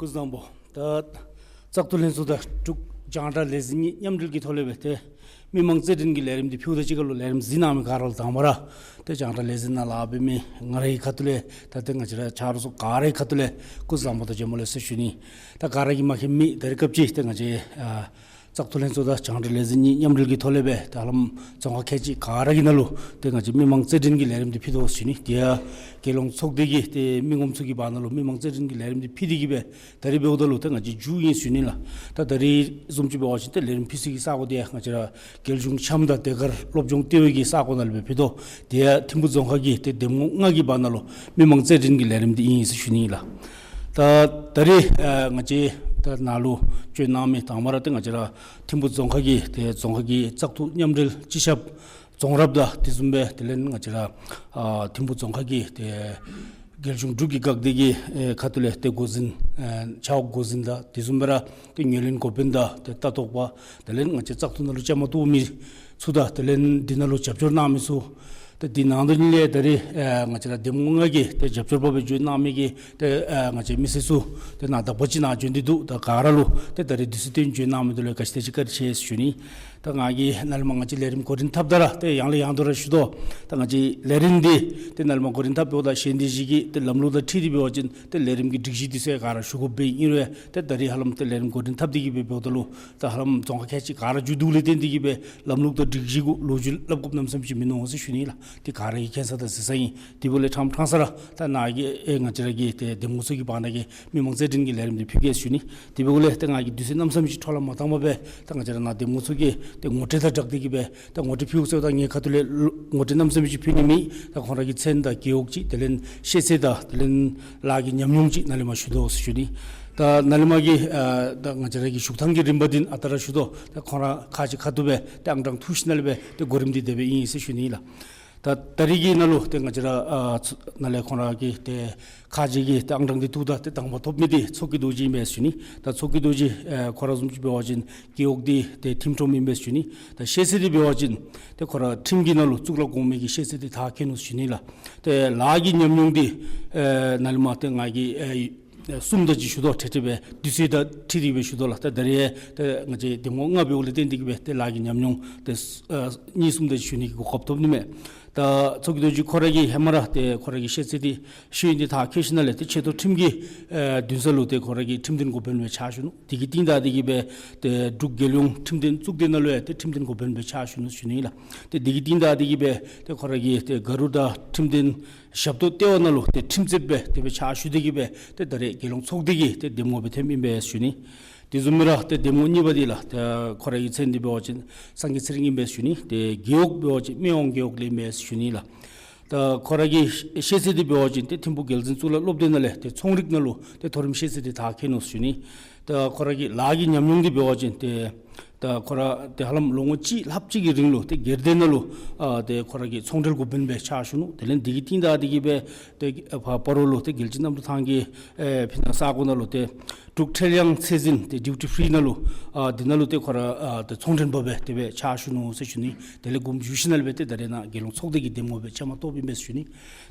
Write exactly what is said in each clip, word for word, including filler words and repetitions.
སྐུ་གཟུགས་བཟང་པོ། ད་བཙག་འཐུ་ལྷན་ཚོགས་དང་འབྲུག་རྒྱང་བསྒྲགས་ལས་འཛིན་གཉིས་མཉམ་འབྲེལ་གྱི་ཐོག་ལས་སྦེ་ཏེ་མི་མང་རྩོད་འགྲན་གྱི་ལས་རིམ་འདི་ཕུལཝ་ད་གཅིག་ཁར་ལུ་ལས་རིམ་གཟིགས་གནང་མི་ག་ར་ལུ་དང་པ་ར་ཏེ་རྒྱང་བསྒྲགས་ལས་འཛིན་ནང་ལཱ་འབད་མི་ང་རའི་ཁ་ཐུག་ལས་ད་ཏེ་ང་བཅས་ར་ཆ་རོགས་ཚུ་ག་རའི་ཁ་ཐུག་ལས་སྐུ་གཟུགས་བཟང་པོ་དང་བྱོན་པ་ལེགས་ཟེར་ཞུ་ནི། ད་ག་ར་གིས་མ་མཁྱེན་མི་ད་རེས་སྐབས་ཅིག་ཏེ་ང་བཅས་ཨ་བཙག་འཐུ་ལྷན་ཚོགས་དང་རྒྱང་བསྒྲགས་ལས་འཛིན་གཉིས་མཉམ་འབྲེལ་གྱི་ཐོག་ལས་སྦེ་ད་ཧ་ལམ་རྫོང་ཁག་ཁལ་གཅིག་ག་ར་གི་ནང་ལུ་ཏེ་ང་བཅས་མི་མང་རྩོད་འགྲན་གྱི་ལས་རིམ་འདི་ཕུལ་དོ་ཟེར་ཞུ་ནི། དེ་ཡང་རྒྱལ་ཡོངས་ཚོགས་སྡེ་གི་ཏེ་མི་ངོམ་ཚུ་གི་བར་ན་ལུ་མི་མང་རྩོད་འགྲན་གྱི་ལས་རིམ་འདི་ཕུལ་ཏེ་གིས་སྦེ་ད་རིས་འབདཝ་ད་ལུ་ཏེ་ང་བཅས་མཇུག་ཨིན་ཟེར་ཞུ་ནི་ལགས། ད་ད་རིས་བཟུམ་ཅིག་འབད་བ་ཅིན་ཏེ་ལས་རིམ་ཕུལ་སའི་གི་ས་གོ་འདི་ཡང་ང་བཅས་ར་རྒྱལ་གཞུང་འཆམ་དང་ཟློས་གར་སློབ་སྦྱོང་ལྟེ་བའི་གི་ས་གོ་ནང་ལུ་སྦེ་ཕུལ་དོ། དེ་ཡང་ཐིམ་ཕུ་རྫོང་ཁག་གི་ཏེ་འདེམས་ངོ་ལྔ་གི་བར་ན་ལུ་མི་མང་རྩོད་འགྲན་གྱི་ལས་རིམ་འདི་ཨིན་ཟེར་ཞུ་ནི་ལགས། ད་ད་རིས་ཨ་ང་བཅས་ད་ནཱ་ལུ་བྱོན་གནང་མི་དང་པ་ར་ཏེ་ང་བཅས་ར་ཐིམ་ཕུ་རྫོང་ཁག་གི་ཏེ་རྫོང་ཁག་གི་བཙག་འཐུ་མཉམ་འབྲེལ་སྤྱི་ཁྱབ་རྫོང་རབ་དང་དེ་བཟུམ་སྦེ་དེ་ལས་ང་བཅས་ར་ཨ་ཐིམ་ཕུ་རྫོང་ཁག་གི་ཏེ་རྒྱལ་གཞུང་འབྲུག་གི་འགག་སྡེ་གི་ཨེ་ཁ་ཐུག་ལས་ཏེ་འགོ་འཛིན་ཨེ་ཆ་འོག་འགོ་འཛིན་དང་དེ་བཟུམ་སྦེ་ར་ཏེ་ངོས་ལེན་འགོ་དཔོན་དང་ཏེ་ལྟ་རྟོག་པ་དེ་ལས་ང་བཅས་བཙག་འཐུ་ནང་ལུ་བཅའ་མར་གཏོགས་མི་ཚུ་དང་དེ་ལས་འདི་ནང་ལུ་རྒྱབ་སྐྱོར་གནང་མི་ཚུ་ཏེ་འདི་ནང་དོན་ལས་ད་རིས་ཨེ་ང་བཅས་ར་འདེམས་ངོ་ལྔ་གི་ཏེ་རྒྱབ་སྐྱོར་པ་སྦེ་བྱོན་གནང་མི་གི་ཏེ་ཨེ་ང་བཅས་མི་སེར་ཚུ་ཏེ་ནཱ་དག་པ་ཅིག་ནཱ་བྱོན་ཏེ་འདུག། ད་ག་ར་ལུ་ཏེ་ད་རིས་དུས་ཚོད་བཏོན་བྱོན་གནང་མི་འདི་ལུ་ག་ཅི་དེ་ཅིག་བཀའ་དྲིན་ཆེ་ཟེར་ཞུ་ནི། ད་ང་གིས་ནཱ་ལས་མར་ང་བཅས་ལས་རིམ་འགོ་འདྲེན་འཐབ་ད་ར་ཏེ་ཡང་ལས་ཡང་དུ་ར་ཞུ་དོ། ད་ང་བཅས་ལས་རིམ་འདི་ཏེ་ནཱ་ལས་མར་འགོ་འདྲེན་འཐབ་འབདཝ་ད་གཞན་དེ་ཅིག་གི་ཏེ་ལམ་ལུགས་དང་འཁྲིལ་ཏེ་འབད་བ་ཅིན་ཏེ་ལས་རིམ་གྱི་སྒྲིག་གཞི་འདི་ཚུ་ག་ར་ཞུ་དགོཔ་སྦེ་ཨིན་རུང་ཏེ་ད་རིས་ཧ་ལམ་ཏེ་ལས་རིམ་འགོ་འདྲེན་འཐབ་སྟེ་གིས་སྦེ་འབདཝ་ད་ལུ་ད་ཧ་ལམ་རྫོང་ཁག་ཁལ་གཅིག་ག་ར་མཇུག་བསྡུ་ལས་བརྟེན་ཏེ་གིས་སྦེ་ལམ་ལུགས་དང་སྒྲིག་གཞི་གུ་ལོ་རྒྱུས་སླབ་དགོཔ་གནམ་མེད་ས་མེད་ཅིག་མིན་ནུག་ཟེར་ཞུ་ནི་ལགས། ཏེ་ག་ར་གིས་མཁྱེན་ས་དང་གཟིགས་ས་ཨིན། དེ་འབདཝ་ལས་ཕྲང་ཕྲང་ས་ར་ད་ནཱ་གི་ཨེ་ང་བཅས་ར་གི་ཏེ་འདེམས་ངོ་ཚུ་གི་བར་ན་གི་མི་མང་རྩོད་འགྲན་གྱི་ལས་རིམ་འདི་ཕུལ་གེ་ཟེར་ཞུ་ནི། དེ་འབདཝ་ལས་ཏེ་ང་གིས་དུས་ཚོད་གནམ་མེད་ས་མེད་ཅིག་འཕྲོ་བརླག་མ་བཏང་པར་སྦེ་ད་ང་བཅས་ར་ནཱ་འདེམས་ངོ་ཚུ་གི་ཏེ་ངོ་སྤྲོད་དང་སྦྲགས་ཏེ་གིས་སྦེ་ད་ངོ་སྤྲོད་ཕུལ་ཟེརཝ་ད་ངེའི་ཁ་ཐུག་ལས་ལོ་ངོ་སྤྲོད་གནམ་མེད་ས་མེད་ཅིག་ཕུལ་ནི་མེད། ད་ཁོང་ར་གི་མཚན་དང་རྒེད་འོག་ཅིག་དེ་ལས་ཤེས་ཚད་དང་དེ་ལས་ལཱ་གི་ཉམས་མྱོང་ཅིག་ནཱ་ལས་མར་ཞུ་དོ་ཟེར་ཞུ་ནི། ད་ནཱ་ལས་མར་གྱི་ཨ་ད་ང་བཅས་ར་གི་བཞུགས་ཐངས་ཀྱི་རིམ་པ་འདི་ཨ་རྟག་ར་ཞུ་དོ། ད་ཁོང་ར་ཁག་ཅིག་ཁ་ཐུག་སྦེ་ཏེ་ཨང་གྲངས་འཐུ་ཞིནམ་ལས་སྦེ་ཏེ་གོ་རིམ་འདི་དེ་སྦེ་ཨིན་ཟེར་ཞུ་ནི་ལགས། ད་ད་རིས་ཀྱི་ནང་ལུ་ཏེ་ང་བཅས་ར་ཨ་ཚུ་ནཱ་ལས་ཁོང་ར་གི་ཏེ་ཁག་ཅིག་གི་ཏེ་ཨང་གྲངས་འདི་འཐུཝ་ད་ཏེ་དང་པ་ཐོབ་མི་འདི་མཚོ་སྐྱེས་རྡོ་རྗེ་ཨིན་པས་ཟེར་ཞུ་ནི། ད་མཚོ་སྐྱེས་རྡོ་རྗེ་ཨེ་ཁོ་ར་བཟུམ་ཅིག་འབད་བ་ཅིན་རྒེད་འོག་འདི་ཏེ་ཐིམ་ཁྲོམ་ཨིན་པས་ཟེར་ཞུ་ནི། ད་ཤེས་ཚད་འདི་འབད་བ་ཅིན་ཏེ་ཁོ་ར་ཁྲིམས་ཀྱི་ནང་ལུ་གཙུག་ལག་གོང་མའི་གི་ཤེས་ཚད་འདི་མཐར་འཁྱོལ་ནུག་ཟེར་ཞུ་ནི་ལགས། ཏེ་ལཱ་གི་ཉམས་མྱོང་འདི་ཨེ་ནཱ་ལས་མར་ཏེ་ང་གིས་ཨེ་གསུམ་དེ་ཅིག་ཞུ་དོ། ཁྲིག་ཁྲི་སྦེ་དུས་ཚོད་དང་འཁྲིལ་ཏེ་སྦེ་ཞུ་དོ་ལགས། ད་ད་རིས་ཏེ་ང་བཅས་འདེམས་ངོ་ལྔ་འབདཝ་ལས་བརྟེན་ཏེ་གིས་སྦེ་ཏེ་ལཱ་གི་ཉམས་མྱོང་ཏེ་ཨ་གཉིས་གསུམ་དེ་ཅིག་ཞུ་ནི་གི་གོ་སྐབས་ཐོབ་ནི་མས། ད་མཚོ་སྐྱེས་རྡོ་རྗེ་ཁོ་ར་གིས་ཧེ་མ་ར་ཏེ་ཁོ་ར་གི་ཤེས་ཚད་འདི་ཤེས་ཡོན་འདི་མཐར་འཁྱོལ་ཞིནམ་ལས་ཏེ་ཆེ་མཐོ་ཁྲིམས་ཀྱི་ཨེ་འདུན་ས་ལུ་ཏེ་ཁོ་ར་གིས་ཁྲིམས་དོན་འགོ་དཔོན་སྦེ་ཕྱག་ཞུ་ནུག། དེ་གི་རྟིང་བདའ་སྟེ་གིས་སྦེ་ཏེ་འབྲུག་རྒྱལ་ཡོངས་ཁྲིམས་དོན་གཙུག་སྡེ་ནང་ལུ་ཡང་ཏེ་ཁྲིམས་དོན་འགོ་དཔོན་སྦེ་ཕྱག་ཞུ་ནུག་ཞུ་ནི་ལགས། ཏེ་དེ་གི་རྟིང་བདའ་སྟེ་གིས་སྦེ་ཏེ་ཁོ་ར་གིས་ཏེ་ག་རུ་དང་ཁྲིམས་དོན་ཞབས་ཏོག་ལྟེ་བ་ནང་ལུ་ཏེ་ཁྲིམས་རྩོདཔ་སྦེ་ཏེ་སྦེ་ཕྱག་ཞུ་སྟེ་གིས་སྦེ་ཏེ་ད་རེས་རྒྱལ་ཡོངས་ཚོགས་སྡེ་གི་ཏེ་འདེམས་ངོ་སྦེ་ཐོནམ་ཨིན་པས་ཞུ་ནི། དེ་བཟུམ་སྦེ་ར་ཏེ་འདེམས་ངོ་གཉིས་པ་འདི་ལགས། ཏེ་ཁོ་ར་གི་མཚན་འདི་འབད་བ་ཅིན་སངས་རྒྱས་ཚེ་རིང་ཨིན་པས་ཞུ་ནི། ཏེ་རྒེད་འོག་འབད་བ་ཅིན་སྨད་ཝང་རྒེད་འོག་ལས་ཨིན་པས་ཞུ་ནི་ལགས། ད་ཁོ་ར་གི་ཤེས་ཚད་འདི་འབད་བ་ཅིན་ཏེ་ཐིམ་ཕུག་རྒྱལ་འཛིན་གཙུག་ལག་སློབ་སྡེ་ནང་ལས་ཏེ་ཚོང་རིག་ནང་ལུ་ཏེ་མཐོ་རིམ་ཤེས་ཚད་འདི་མཐར་འཁྱོལ་ནུག་ཞུ་ནི། ད་ཁོ་ར་གི་ལཱ་གི་ཉམས་མྱོང་འདི་འབད་བ་ཅིན་ཏེ་ད་ཁོ་ར་ཏེ་ཧ་ལམ་ལོ་ངོ་གཅིག་ལྷགཔ་ཅིག་གི་རིང་ལུ་ཏེ་སྒེར་སྡེ་ནང་ལུ་ཨ་ཏེ་ཁོ་ར་གིས་ཚོང་འབྲེལ་འགོ་དཔོན་སྦེ་ཕྱག་ཞུ་ནུག། དེ་ལས་དེ་གི་རྟིང་བདའ་སྟེ་གིས་སྦེ་ཏེ་ཕར་སྤ་རོ་ལུ་ཏེ་རྒྱལ་སྤྱི་གནམ་གྲུ་ཐང་གི་ཨེ་ཕི་ནང་ས་གོ་ནང་ལུ་ཏེ་འབྲུག་ཁྲེལ་གཡང་ཚད་འཛིན་ཏེ་ཌིའུ་ཊི་ཕི་རི་ནང་ལུ་ཨ་དེ་ནང་ལུ་ཏེ་ཁོ་ར་ཨ་ཏེ་ཚོང་འབྲེལ་པ་སྦེ་དེ་སྦེ་ཕྱག་ཞུ་ནུག་ཟེར་ཞུ་ནི། དེ་ལས་དགོངསམ་ཞུ་ཞིནམ་ལས་སྦེ་ཏེ་ད་རེས་ནཱ་རྒྱལ་ཡོངས་ཚོགས་སྡེ་གི་འདེམས་ངོ་སྦེ་བཅའ་མར་གཏོགསཔ་ཨིན་པས་ཞུ་ནི།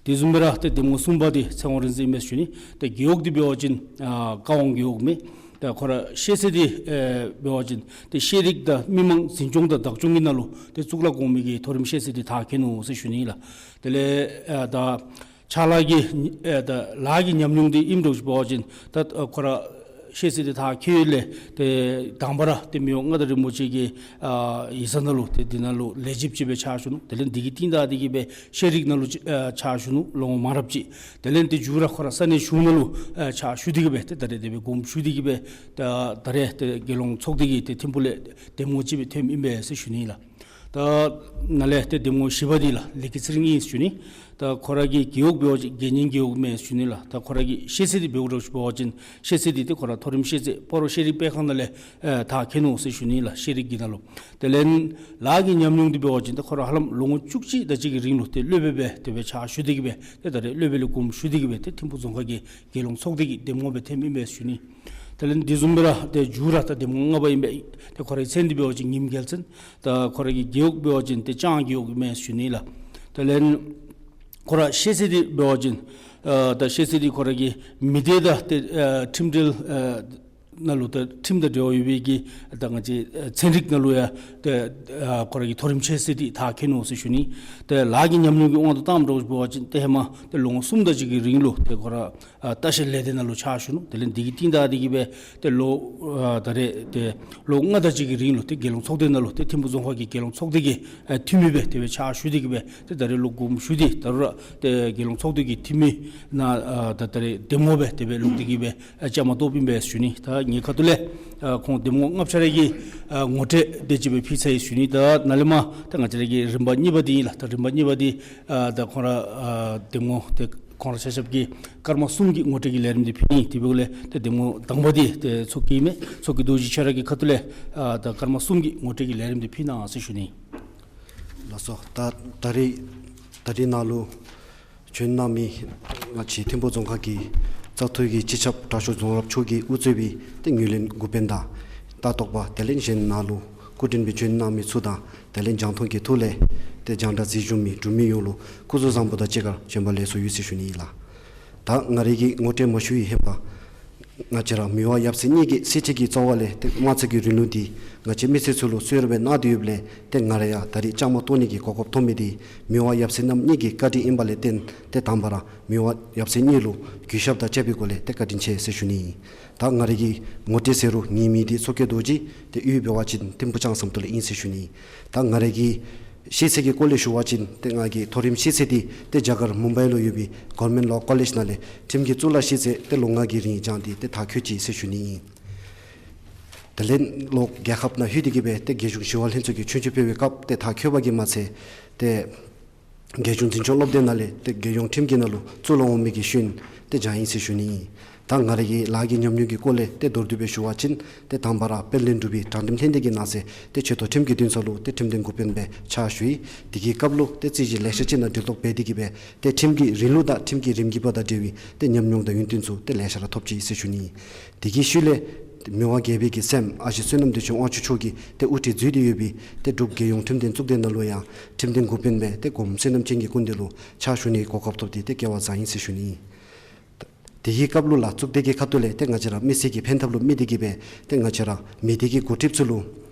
དེ་བཟུམ་སྦེ་ར་ཏེ་འདེམས་ངོ་གསུམ་པ་འདི་ཚེ་དབང་རིག་འཛིན་ཨིན་པས་ཞུ་ནི། ཏེ་རྒེད་འོག་འདི་འབད་བ་ཅིན་ཨ་ཀ་ཝང་རྒེད་འོག་མས། ད་ཁོ་ར་ཤེས་ཚད་འདི་ཨེ་འབད་བ་ཅིན་ཏེ་ཤེས་རིག་དང་མི་དམངས་འཛིན་སྐྱོང་དང་བདག་སྐྱོང་གི་ནང་ལུ་ཏེ་གཙུག་ལག་གོང་མའི་གི་མཐོ་རིམ་ཤེས་ཚད་འདི་མཐར་འཁྱོལ་ནུག་ཟེར་ཞུ་ནི་ལགས། དེ་ལས་ཨ་ད་ཕྱག་ལཱ་གི་ཨེ་ད་ལཱ་གི་ཉམས་མྱོང་འདི་ཨིནམ་འདྲཝ་ཅིག་འབད་བ་ཅིན་ད་ཨ་ཁོ་ར་ཤེས་ཚད་འདི་མཐར་འཁྱོལ་ལས་ཏེ་དང་པ་ར་ཏེ་མི་དབང་མངའ་བདག་རིན་པོ་ཆེ་གི་ཨ་ཡིག་ཚང་ནང་ལུ་ཏེ་འདི་ནང་ལུ་ལས་བྱེདཔ་ཅིག་སྦེ་ཕྱག་ཞུ་ནུག། དེ་ལས་འདི་གི་རྟིང་བདའ་སྟེ་གིས་སྦེ་ཤེས་རིག་ནང་ལུ་ཨ་ཕྱག་ཞུ་ནུག་ལོ་ངོ་མང་རབས་ཅིག། དེ་ལས་ཏེ་མཇུག་ར་ཁོ་ར་ས་གནས་གཞུང་ནང་ལུ་ཨ་ཕྱག་ཞུ་སྟེ་གིས་སྦེ་ཏེ་ད་རེས་དེ་སྦེ་དགོངསམ་ཞུ་སྟེ་གིས་སྦེ་ད་ད་རེས་ཏེ་རྒྱལ་ཡོངས་ཚོགས་སྡེ་གི་ཏེ་ཐིམ་ཕུག་ལས་འདེམས་ངོ་ཅིག་སྦེ་ཐོནམ་ཨིན་པས་ཟེར་ཞུ་ནི་ལགས། ད་ནཱ་ལས་ཏེ་འདེམས་ངོ་བཞི་པ་འདི་ལགས་ལེགས་སྐྱིད་ཚེ་རིང་ཨིན་ཟེར་ཞུ་ནི། ད་ཁོ་ར་གི་རྒེད་འོག་འབད་བ་ཅིན་དགེ་བསྙེན་རྒེད་འོག་མས་ཟེར་ཞུ་ནི་ལགས། ད་ཁོ་ར་གི་ཤེས་ཚད་འདི་འབདཝ་འདྲཝ་ཅིག་འབད་བ་ཅིན་ཤེས་ཚད་འདི་ཏེ་ཁོ་ར་མཐོ་རིམ་ཤེས་ཚད་སྤ་རོ་ཤེས་རིག་སྤེལ་ཁང་ནང་ལས་ཨེ་མཐར་འཁྱོལ་ནུག་ཟེར་ཞུ་ནི་ལགས། ཤེས་རིག་གི་ནང་ལུ། དེ་ལས་ལཱ་གི་ཉམས་མྱོང་འདི་འབད་བ་ཅིན་ད་ཁོ་ར་ཧ་ལམ་ལོ་ངོ་བཅུ་གཅིག་དེ་ཅིག་གི་རིང་ལུ་ཏེ་སློབ་དཔོན་སྦེ་དེ་སྦེ་ཕྱག་ཞུ་སྟེ་གིས་སྦེ་ཏེ་ད་རེས་སློབ་དཔོན་ལས་དགོངསམ་ཞུ་སྟེ་གིས་སྦེ་ཏེ་ཐིམ་ཕུག་རྫོང་ཁག་གི་རྒྱལ་ཡོངས་ཚོགས་སྡེ་གི་འདེམས་ངོ་སྦེ་ཐོནམ་ཨིན་པས་ཟེར་ཞུ་ནི། དེ་ལས་འདི་བཟུམ་སྦེ་ར་ཏེ་མཇུག་ར་ད་འདེམས་ངོ་ལྔ་པ་ཨིན་པས། ཏེ་ཁོ་རའི་མཚན་འདི་འབད་བ་ཅིན་ཉིམ་རྒྱལ་མཚན། ད་ཁོ་ར་གི་རྒེད་འོག་འབད་བ་ཅིན་ཏེ་ལྕང་རྒེད་འོག་མས་ཟེར་ཞུ་ནི་ལགས། དེ་ལས་ཁོ་ར་ཤེས་ཚད་འདི་འབད་བ་ཅིན་ ཨ་ད་ཤེས་ཚད་འདི་ཁོ་ར་གི་མི་སྡེ་དང་ཏེ་ཨ་ཁྲིམས་འབྲེལ་ཨ་ནང་ལུ་ད་ཁྲིམས་དང་འབྲེལ་བ་ཡོད་པའི་གི་ད་ང་བཅས་ཨ་ཚན་རིག་ནང་ལུ་ཡང་ཏེ་ཨ་ཁོ་ར་གི་མཐོ་རིམ་ཤེས་ཚད་འདི་མཐར་འཁྱོལ་ནུག་ཟེར་ཞུ་ནི། ཏེ་ལཱ་གི་ཉམས་མྱོང་གི་དབང་དུ་བཏངམ་འདྲཝ་ཅིག་འབད་བ་ཅིན་ཏེ་ཧེ་མ་ཏེ་ལོ་ངོ་གསུམ་དེ་ཅིག་གི་རིང་ལུ་ཏེ་ཁོ་ར་ཨ་ལྟ་བཤལ་ལས་སྡེ་ནང་ལུ་ཕྱག་ཞུ་ནུག། དེ་ལས་འདི་གི་རྟིང་བདའ་སྟེ་གི་སྦེ་ཏེ་ལོ་ཨ་ད་རེས་ཏེ་ལོ་ལྔ་དེ་ཅིག་གི་རིང་ལུ་ཏེ་རྒྱལ་ཡོངས་ཚོགས་སྡེ་ནང་ལུ་ཏེ་ཐིམ་ཕུག་རྫོང་ཁག་གི་རྒྱལ་ཡོངས་ཚོགས་སྡེ་གི་ཨ་འཐུས་མི་སྦེ་དེ་སྦེ་ཕྱག་ཞུ་སྟེ་གི་སྦེ་ཏེ་ད་རེས་ལོ་དགུ་མ་ཞུ་སྟེ་ད་རུང་ར་ཏེ་རྒྱལ་ཡོངས་ཚོགས་སྡེ་གི་འཐུས་མི་ནང་ཨ་ད་ད་རེས་འདེམས་ངོ་སྦེ་དེ་སྦེ་ལོག་སྟེ་གི་སྦེ་ཨ་བཅའ་མར་གཏོགསཔ་ཨིན་པས་ཞུ་ནི། ད་ངེའི་ཁ་ཐུག་ལས་ཨ་ཁོང་འདེམས་ངོ་ལྔ་ཆ་ར་གི་ཨ་ངོ་སྤྲོད་དེ་ཅིག་སྦེ་ཕུལ་ཚར་ཡི་ཞུ་ནི། ད་ནཱ་ལས་མར་ད་ང་བཅས་ར་གི་རིམ་པ་གཉིས་པ་འདི་ཨིན་ལགས། ད་རིམ་པ་གཉིས་པ་འདི་ཨ་ད་ཁོང་ར་ཨ་འདེམས་ངོ་ཏེ་ཁོང་ར་ཆ་ཁྱབ་ཀྱིས་སྐར་མ་གསུམ་གྱི་ངོ་སྤྲོད་ཀྱི་ལས་རིམ་འདི་ཕུལ་ནི། དེ་འབདཝ་ལས་ཏེ་འདེམས་ངོ་དང་པ་འདི་ཏེ་ཚོགས་ཀྱི་མི་ཚོགས་ཀྱི་རྡོ་རྗེ་ཁྱོད་ར་གི་ཁ་ཐུག་ལས་ཨ་ད་སྐར་མ་གསུམ་གྱི་ངོ་སྤྲོད་ཀྱི་ལས་རིམ་འདི་ཕུལ་གནང་ཟེར་ཞུ་ནི། ལགས་སོ། ད་ད་རེས་ད་རེས་ནཱ་ལུ་བྱོན་གནང་མི་ང་བཅས་ཐིམ་ཕུག་རྫོང་ཁག་གི་བཙག་འཐུ་གི་སྤྱི་ཁྱབ་དྲག་ཤོས་རྫོང་རབ་མཆོག་གིས་དབུ་གཙོས་པའི་ཏེ་ངོས་ལེན་འགོ་དཔོན་དང་ལྟ་རྟོག་པ་དེ་ལས་གཞན་ནཱ་ལུ་སྐུ་མགྲོན་སྦེ་བྱོན་གནང་མི་ཚུ་དང་དེ་ལས་རྒྱང་མཐོང་གི་ཐོག་ལས་ཏེ་རྒྱང་བསྒྲགས་གཟིགས་བཞུགས་མི་འབྲུག་མི་ཡོངས་ལུ་སྐུ་གཟུགས་བཟང་པོ་དང་གཅིག་ཁར་བྱོན་པ་ལེགས་སོ་ཡོད་ཟེར་ཞུ་ནི་ཨིན་ལགས། ད་ང་རའི་གི་ངོ་སྤྲོད་མ་ཞུ་བའི་ཧེ་མ་ང་བཅས་ར་མི་དབང་ཡབ་སྲས་གཉིས་ཀྱི་སྲིད་ཁྲི་གི་རྩ་བ་ལས་ཏེ་དམངས་གཙོ་གི་རིང་ལུགས་འདི་ང་བཅས་མི་སེར་ཚུ་ལུ་གསོལ་རས་སྦེ་གནང་སྟེ་ཡོདཔ་ལས་ཏེ་ང་ར་ཡང་ད་རེས་བཅའ་མར་གཏོགས་ནི་གི་གོ་སྐབས་ཐོབ་མི་འདི་མི་དབང་ཡབ་སྲས་རྣམ་གཉིས་ཀྱི་བཀའ་དྲིན་ཨིན་པ་ལས་བརྟེན་ཏེ་དང་པ་ར་མི་དབང་ཡབ་སྲས་གཉིས་ལུ་གུས་ཞབས་དང་བཅས་པའི་སྒོ་ལས་ཏེ་བཀའ་དྲིན་ཆེ་ཟེར་ཞུ་ནི། ད་ང་རའི་གི་ངོ་སྤྲོད་ཟེར་རུང་ངེའི་མིང་འདི་མཚོ་སྐྱེས་རྡོ་རྗེ། ཏེ་གཡུས་འབད་བ་ཅིན་ཐིམ་ཕུག་ལྕང་ཟམ་ཏོག་ལས་ཨིན་ཟེར་ཞུ་ནི། ད་ང་རའི་གི་ཤེས་ཚད་ཀྱི་སྐོར་ལས་ཞུ་བ་ཅིན་ཏེ་ང་གི་མཐོ་རིམ་ཤེས་ཚད་འདི་ཏེ་རྒྱ་གར་མུམ་བའི་ལུ་ཡོད་པའི་Government Law College ནང་ལས་ཁྲིམས་ཀྱི་གཙུག་ལག་ཤེས་ཚད་ཏེ་ལོ་ལྔ་གི་རིང་སྦྱངས་ཏེ་ཏེ་མཐར་འཁྱོལ་ཅི་ཟེར་ཞུ་ནི་ཨིན། དེ་ལས་ལོག་རྒྱལ་ཁབ་ནང་ལྷོད་དེ་གི་སྦེ་ཏེ་རྒྱལ་གཞུང་ཞི་བ་ལྷན་ཚོགས་ཀྱི་ཆོས་རྒྱུགས་སྤེལ་བའི་སྐབས་ཏེ་མཐར་འཁྱོལ་བ་གིས་མ་ཚད་ཏེ་རྒྱལ་གཞུང་འཛིན་སྐྱོང་སློབ་སྡེ་ནང་ལས་ཏེ་རྒྱལ་ཡོངས་ཁྲིམས་ཀྱི་ནང་ལུ་གཙུག་ལག་འོག་མའི་གི་ཤེས་ཡོན་ཏེ་སྦྱངས་ཡི་ཟེར་ཞུ་ནི་ཨིན། ད་ང་རའི་གི་ལཱ་གི་ཉམས་མྱོང་གི་སྐོར་ལས་ཏེ་མདོར་བསྡུས་སྦེ་ཞུ་བ་ཅིན་ཏེ་དང་པ་ར་དཔལ་ལྡན་འབྲུག་པའི་དྲང་ཁྲིམས་ལྷན་སྡེ་གི་ནང་གསེས་ཏེ་ཆེ་མཐོ་ཁྲིམས་ཀྱི་འདུན་ས་ལུ་ཏེ་ཁྲིམས་དོན་འགོ་དཔོན་སྦེ་ཕྱག་ཞུ་ཡི། དེ་གི་སྐབས་ལུ་ཏེ་རྩོད་གཞི་ལེ་ཤ་ཅིག་ནང་འབྲེལ་གཏོགས་འབད་དེ་གི་སྦེ་ཏེ་ཁྲིམས་ཀྱི་རིང་ལུགས་དང་ཁྲིམས་ཀྱི་རིམ་གྱིས་པ་དང་འབྲེལ་བའི་ཏེ་ཉམས་མྱོང་དང་ཡོན་ཏན་ཚུ་ཏེ་ལེ་ཤ་ར་ཐོབ་ཅི་ཟེར་ཞུ་ནི་ཨིན། དེ་གི་ཤུལ་ལས་མི་དབང་རྒྱལ་པོའི་གི་སྲསམོ་ཨ་ཞེ་བསོད་ནམས་བདེ་ཆེན་དབང་ཕྱུག་མཆོག་གིས་ཏེ་དབུ་ཁྲིད་མཛད་དེ་ཡོད་པའི་ཏེ་འབྲུག་རྒྱལ་ཡོངས་ཁྲིམས་དོན་གཙུག་སྡེ་ནང་ལུ་ཡང་ཁྲིམས་དོན་འགོ་དཔོན་སྦེ་ཏེ་གོངམ་བསོད་ནམས་ཅན་གྱི་སྐུ་མདུན་ལུ་ཕྱག་ཞུ་ནིའི་གོ་སྐབས་ཐོབ་སྟེ་ཏེ་སྐལ་བ་བཟང་ཡི་ཟེར་ཞུ་ནི་ཨིན། དེ་གི་སྐབས་ལུ་ལགས་གཙུག་སྡེ་གི་ཁ་ཐུག་ལས་ཏེ་ང་བཅས་ར་མི་སེར་གྱི་ཕན་ཐབས་ལུ་དམིགས་ཏེ་གི་སྦེ་ཏེ་ང་བཅས་ར་མི་སྡེ་གི་འགོ་ཁྲིདཔ་ཚུ་ལུ་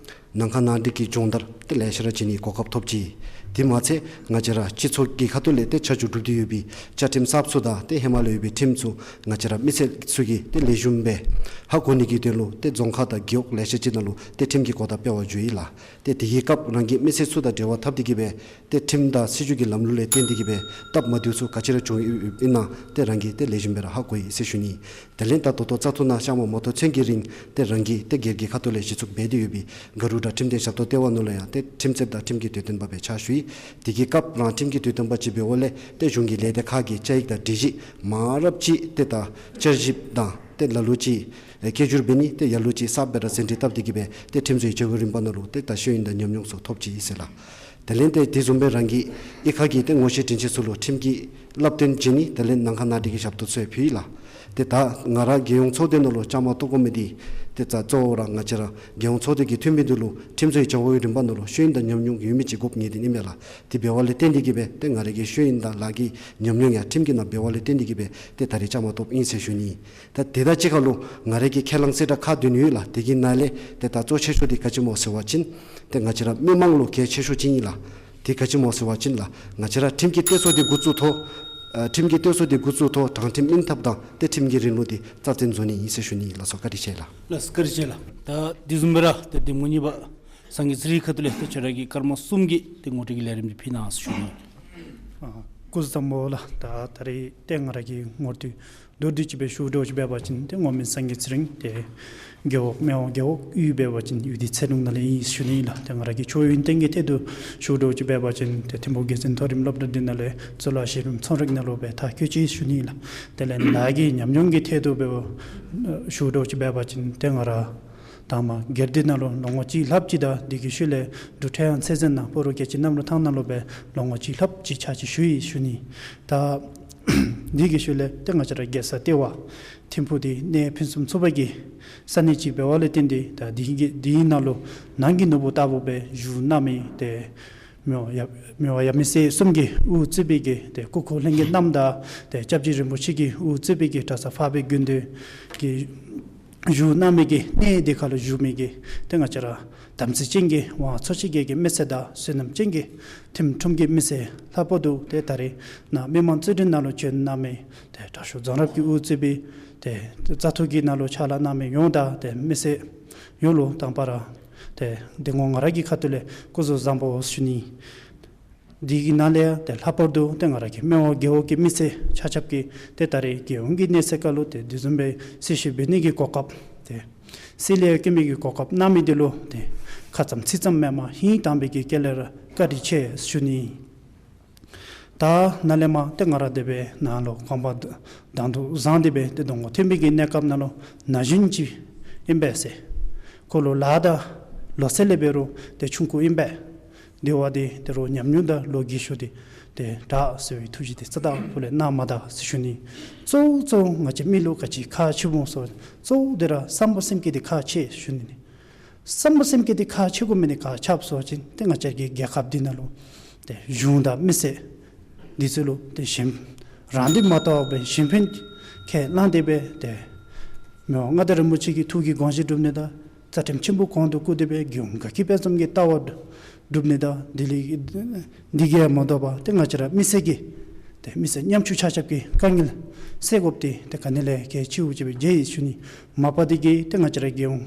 ནང་ཁ་ནང་འགྲིག་གི་སྦྱོང་བརྡར་ཏེ་ལེ་ཤ་ར་བྱིན་ནིའི་གོ་སྐབས་ཐོབ་ཅི། དེ་མ་ཚད་ང་བཅས་ར་སྤྱི་ཚོགས་ཀྱི་ཁ་ཐུག་ལས་ཏེ་ཆ་འཇོག་གྲུབ་སྟེ་ཡོད་པའི་བཅའ་ཁྲིམས་གསརཔ་ཚུ་དང་ཏེ་ཧེ་མ་ལུ་ཡོད་པའི་ཁྲིམས་ཚུ་ང་བཅས་ར་མི་སེར་ཚུ་གིས་ཏེ་ལེགས་ཤོམ་སྦེ་ཧ་གོ་ནི་གི་དོན་ལུ་ཏེ་རྫོང་ཁག་དང་རྒེད་འོག་ལེ་ཤ་ཅིག་ནང་ལུ་ཏེ་ཁྲིམས་ཀྱི་གོ་བརྡ་སྤེལ་བར་འགྱོ་ཡི་ལགས། ཏེ་དེ་གི་སྐབས་རང་གི་མི་སེར་ཚུ་དང་འབྲེལ་བ་འཐབ་སྟེ་གི་སྦེ་ཏེ་ཁྲིམས་དང་སྲིད་བྱུས་ཀྱི་ལམ་ལུགས་ལས་བརྟེན་ཏེ་གི་སྦེ་སྟབས་མ་བདེཝ་ཚུ་ག་ཅི་ར་བྱུང་ཡོདཔ་ཨིན་ན་ཏེ་རང་གིས་ཏེ་ལེགས་ཤོམ་སྦེ་ར་ཧ་གོ་ཡི་ཟེར་ཞུ་ནི། དེ་ལས་ད་ད་ལྟོ་བཙག་འཐུ་ནང་བཅའ་མར་མ་གཏོགས་ཚུན་གྱི་རིང་ཏེ་རང་གིས་ཏེ་སྒེར་གྱི་ཁ་ཐུག་ལས་གཞི་བཙུགས་འབད་དེ་ཡོད་པའི་ག་རུ་དྲ་ཁྲིམས་དོན་ཞབས་ཏོག་ལྟེ་བ་ནང་ལུ་ཡང་ཏེ་ཁྲིམས་རྩོདཔ་དང་ཁྲིམས་ཀྱི་དོན་སྟོན་པ་སྦེ་ཕྱག་ཞུ་ཡི། དེ་གི་སྐབས་རང་ཁྲིམས་ཀྱི་དོན་སྟོན་པ་ཅིག་འབདཝ་ལས་ཏེ་གཞུང་གི་ལས་སྡེ་ཁག་གི་བཅའ་ཡིག་དང་སྒྲིག་གཞི་མང་རབས་ཅིག་ཏེ་ད་བསྐྱར་ཞིབ་དང་ཏེ་ལ་ལུ་ཅིག་སྐྱོན་བསྒྱུར་འབད་ནི་ཏེ་ལ་ལུ་ཅིག་གསརཔ་སྦེ་ར་ཟིན་བྲིས་བཏབ་སྟེ་གི་སྦེ་ཏེ་ཁྲིམས་བཟོའི་བྱ་བའི་རིམ་པ་ནང་ལུ་ཏེ་ད་ཤེས་ཡོན་དང་ཉམས་མྱོང་ཚུ་ཐོབ་ཅི་ཟེར་ལགས། དེ་ལས་ཏེ་དེ་བཟུམ་སྦེ་རང་གི་གཡུས་ཁ་གི་ཏེ་ངོ་ཤེས་དྲིན་ཆེན་ཚུ་ལུ་ཁྲིམས་ཀྱི་བསླབ་སྟོན་བྱིན་ནི་དེ་ལས་ནང་ཁ་ནང་འགྲིག་གི་ཞབས་ཏོག་ཚུ་ཡང་ཕུལ་ཡི་ལགས། ཏེ་ད་ང་ར་རྒྱལ་ཡོངས་ཚོགས་སྡེ་ནང་ལུ་བཅའ་མར་གཏོགས་དགོ་མི་འདི་ཏེ་ད་གཙོ་བོ་ར་ང་བཅས་ར་རྒྱལ་ཡོངས་ཚོགས་སྡེ་གི་འཐུས་མི་འདི་ལུ་ཁྲིམས་བཟོའི་བྱ་བའི་རིམ་པ་ནང་ལུ་ཤེས་ཡོན་དང་ཉམས་མྱོང་ཡོད་མི་ཅིག་དགོཔ་ངེས་བདེན་ཨིན་མས་ལགས། དེ་འབདཝ་ལས་བརྟེན་ཏེ་གི་སྦེ་ཏེ་ང་ར་གི་ཤེས་ཡོན་དང་ལཱ་གི་ཉམས་མྱོང་ཡང་ཁྲིམས་ཀྱི་ནང་འབདཝ་ལས་བརྟེན་ཏེ་གི་སྦེ་ཏེ་ད་རེས་བཅའ་མར་གཏོགསཔ་ཨིན་ཟེར་ཞུ་ནི། ད་དེ་དང་གཅིག་ཁར་ལུ་ང་ར་གི་ཁས་བླངས་གསལ་བསྒྲགས་ཁག་བདུན་ཡོད་ལགས། དེ་གི་ནང་ལས་ཏེ་ད་གཙོ་ཆེ་ཤོས་འདི་ག་ཅི་སྨོ་ཟེར་བ་ཅིན་ཏེ་ང་བཅས་ར་མི་མང་ལུ་གལ་ཆེ་ཤོས་ཅིག་ཨིན་ལགས། དེ་ག་ཅི་སྨོ་ཟེར་བ་ཅིན་ལགས་ང་བཅས་ར་ཁྲིམས་ཀྱི་སྟོད་གསོག་འདི་འགོ་བཙུགས་ཐོག་ཨ་ཁྲིམས་ཀྱི་སྟོད་གསོག་འདི་འགོ་བཙུགས་ཐོག་དྲང་ཁྲིམས་སྙིང་ཐག་དང་ཏེ་ཁྲིམས་ཀྱི་རིང་ལུགས་འདི་རྩ་བརྟན་བཟོ་ནི་ཨིན་ཟེར་ཞུ་ནི་ལགས་སོ། བཀའ་དྲིན་ཆེ་ལགས། ལགས་བཀའ་དྲིན་ཆེ་ལགས། ད་དེ་བཟུམ་སྦེ་ར་ཏེ་འདེམས་ངོ་གཉིས་པ་སངས་རྒྱས་ཚེ་རིང་ཁ་ཐུག་ལས་ཏེ་ཁྱོད་ར་གི་སྐར་མ་གསུམ་གྱི་ཏེ་ངོ་སྤྲོད་ཀྱི་ལས་རིམ་འདི་ཕུལ་གནང་ཟེར་ཞུ་ནི། ཨ་སྐུ་གཟུགས་བཟང་པོ་ལགས། ད་ད་རེས་ཏེ་ང་ར་གི་ངོ་སྤྲོད་མདོར་བསྡུས་ཅིག་སྦེ་ཞུ་དགོཔ་ཅིག་འབད་བ་ཅིན་ཏེ་ངོ་མི་སངས་རྒྱས་ཚེ་རིང་ཏེ་རྒེད་འོག་སྨད་ཝང་རྒེད་འོག་གཡུས་འབད་བ་ཅིན་གཡུས་སྡེ་ཚེ་ལུང་ནང་ལས་ཨིན་ཞུ་ནི་ལགས། ཏེ་ང་ར་གི་ཆོས་ཡོན་ཏན་གྱི་ཐད་དུ་ཞུ་དགོཔ་ཅིག་འབད་བ་ཅིན་ཏེ་ཐིམ་ཕུག་རྒྱལ་བཙུན་མཐོ་རིམ་སློབ་གྲྭ་འདི་ནང་ལས་གཙུག་ལག་ཤེས་རིག་ཚོང་རིག་ནང་ལུ་སྦེ་མཐར་འཁྱོལ་ཅི་ཞུ་ནི་ལགས། དེ་ལས་ལཱ་གི་ཉམས་མྱོང་གི་ཐད་དུ་འབད་བ་ཞུ་དགོཔ་ཅིག་འབད་བ་ཅིན་ཏེ་ང་ར་དང་པ་སྒེར་སྡེ་ནང་ལུ་ལོ་ངོ་གཅིག་ལྷགཔ་ཅིག་དང་དེ་གི་ཤུལ་ལས་འབྲུག་ཕྲེང་ཚད་འཛིན་ནང་སྤ་རོ་རྒྱལ་སྤྱིའི་གནམ་གྲུ་ཐང་ནང་ལུ་སྦེ་ལོ་ངོ་གཅིག་ལྷགཔ་ཅིག་ཕྱག་ཕྱིད་ཞུ་ཡི་ཞུ་ནི། ད་དེ་གི་ཤུལ་ལས་ཏེ་ང་བཅས་ར་རྒྱལ་ས་ལྟེ་བ་ཐིམ་ཕུག་འདི་གནས་ཕུན་སུམ་ཚོགས་པ་གི་ས་གནས་ཅིག་འབདཝ་ལས་བརྟེན་ཏེ་ད་དེ་གི་དེའི་ནང་ལུ་ནང་གི་ནོར་བུ་ལྟ་བུ་སྦེ་བཞུགས་གནང་མི་ཏེ་ མི་དབང་ཡབ་མི་དབང་ཡབ་མེས་སྲས་གསུམ་གྱིས་དབུ་གཙོས་པའི་གི་ཏེ་སྐུ་འཁོར་ལྷན་རྒྱས་རྣམས་དང་ཏེ་སྐྱབས་རྗེ་རིན་པོ་ཆེ་གིས་དབུ་གཙོས་པའི་གི་གྲྭ་ཚང་འཕགས་པའི་དགེ་འདུན་གྱིས་བཞུགས་གནང་མི་གི་གནས་འདི་ཁར་ལུ་བཞུགས་མི་གི་ཏེ་ང་བཅས་ར་དམ་ཚིག་ཅན་གྱི་དབང་ཕྱུག་ཆེ་གི་མི་སེར་དང་བསོད་ནམས་ཅན་གྱི་ཁྲིམས་ཁྲིམས་ཀྱི་མི་སེར། ལྷག་པར་དུ་ཏེ་ད་རེས་ནཱ་མི་མང་རྩོད་འགྲན་ནང་ལུ་བྱོན་གནང་མི་ཏེ་དྲག་ཤོས་རྫོང་རབ་ཀྱིས་དབུ་གཙོས་པའི་ཏེ་བཙག་འཐུ་གི་ནང་ལུ་ཕྱག་ལཱ་གནང་མི་ཡོངས་དང་ཏེ་མི་སེར་ཡོངས་ལུ་དང་པ་ར་ཏེ་འདི་ངོ་ང་ར་གི་ཁ་ཐུག་ལས་སྐུ་གཟུགས་བཟང་པོ་ཞུ་ནི། འདི་གི་ནང་ལས་ཡང་ཏེ་ལྷག་པར་དུ་ཏེ་ང་ར་གི་སྨད་ཝང་རྒེད་འོག་གི་མི་སེར་ཆ་ཁྱབ་ཀྱིས་ཏེ་ད་རེས་རྒྱལ་ཡོངས་ཀྱི་གནས་ཚད་ཁར་ལུ་ཏེ་དེ་བཟུམ་སྦེ་གསལ་བཤད་འབད་ནི་གི་གོ་སྐབས་ཏེ་གསལ་ལེ་བཀོད་མི་གི་གོ་སྐབས་གནང་མི་འདི་ལུ་ཏེ་ཁ་ཙམ་ཚིག་ཙམ་མེན་པར་ཧིང་དྭངས་པའི་གི་དཀྱིལ་ལས་ར་བཀའ་དྲིན་ཆེ་ཞུ་ནི། ད་ནཱ་ལས་མར་ཏེ་ང་ར་དེ་སྦེ་ནཱ་ལུ་དགོངས་པ་དང་དུ་བཟུང་སྟེ་སྦེ་ཏེ་གདོང་ཁར་ཐོན་པའི་གི་གནས་སྐབས་ནང་ལུ་ན་གཞོན་ཅིག་ཨིན་པས་ཟེར། ཁོ་ལུ་ལཱ་དང་ལོ་ཚད་ལས་འབད་རུང་ཏེ་ཆུང་ཀུ་ཨིན་པས། དེ་འབདཝ་ད་ཏེ་རོགས་ཉམས་མྱོང་དང་ལོ་རྒས་ཤོས་འདི་ཏེ་དྲག་ཟེར་བའི་ཐུགས་བཞེད་འདི་རྩ་དང་པོ་ལས་གནང་མ་ད་ཟེར་ཞུ་ནི། གཙོ་བོ་གཙོ་བོ་ང་བཅས་མི་ལུ་ག་ཅི་ཁག་ཆེཝ་སྨོ་ཟེར་བ་ཅིན་གཙོ་བོ་འདི་ར་བསམ་པ་སེམས་བསྐྱེད་འདི་ཁག་ཆེ་ཞུ་ནི་ཨིན། བསམ་པ་སེམས་བསྐྱེད་འདི་ཁག་ཆེ་དགོ་མི་འདི་ག་ཅི་སྦེ་ཟེར་བ་ཅིན་ཏེ་ང་བཅས་ཀྱི་རྒྱལ་ཁབ་འདི་ནང་ལུ་ཏེ་གཞུང་དང་མི་སེར་འདི་ཚུ་ལུ་ཏེ་གཞན་རང་འདི་མ་གཏོགས་སྦེ་གཞན་ཕན་ཁས་བླངས་ཏེ་སྦེ་ཏེ་མི་དབང་མངའ་བདག་རིན་པོ་ཆེ་གི་ཐུགས་ཀྱི་དགོངས་བཞེད་སྒྲུབ་ནི་དང་རྩ་ཁྲིམས་ཆེན་པོ་གོང་དུ་བཀུར་ཏེ་སྦེ་རྒྱལ་ཡོངས་དགའ་སྐྱིད་དཔལ་འཛོམས་ཀྱི་ལྟ་བ་སྒྲུབ་ནི་དང་འདི་ལས་འདི་གིས་མ་དོ་བར་ཏེ་ང་བཅས་ར་མི་སེར་གྱི་ཏེ་མི་སེར་ཉམ་ཆུང་ཆ་ཁྱབ་ཀྱི་དཀའ་ངལ་སེལ་དགོཔ་འདི་ཏེ་ག་ནི་ལས་གལ་ཆེཝ་ཅིག་སྦེ་མཇལ་ཡི་ཞུ་ནི། མ་པ་འདི་གིས་ཏེ་ང་བཅས་ར་རྒྱལ་ཡོངས་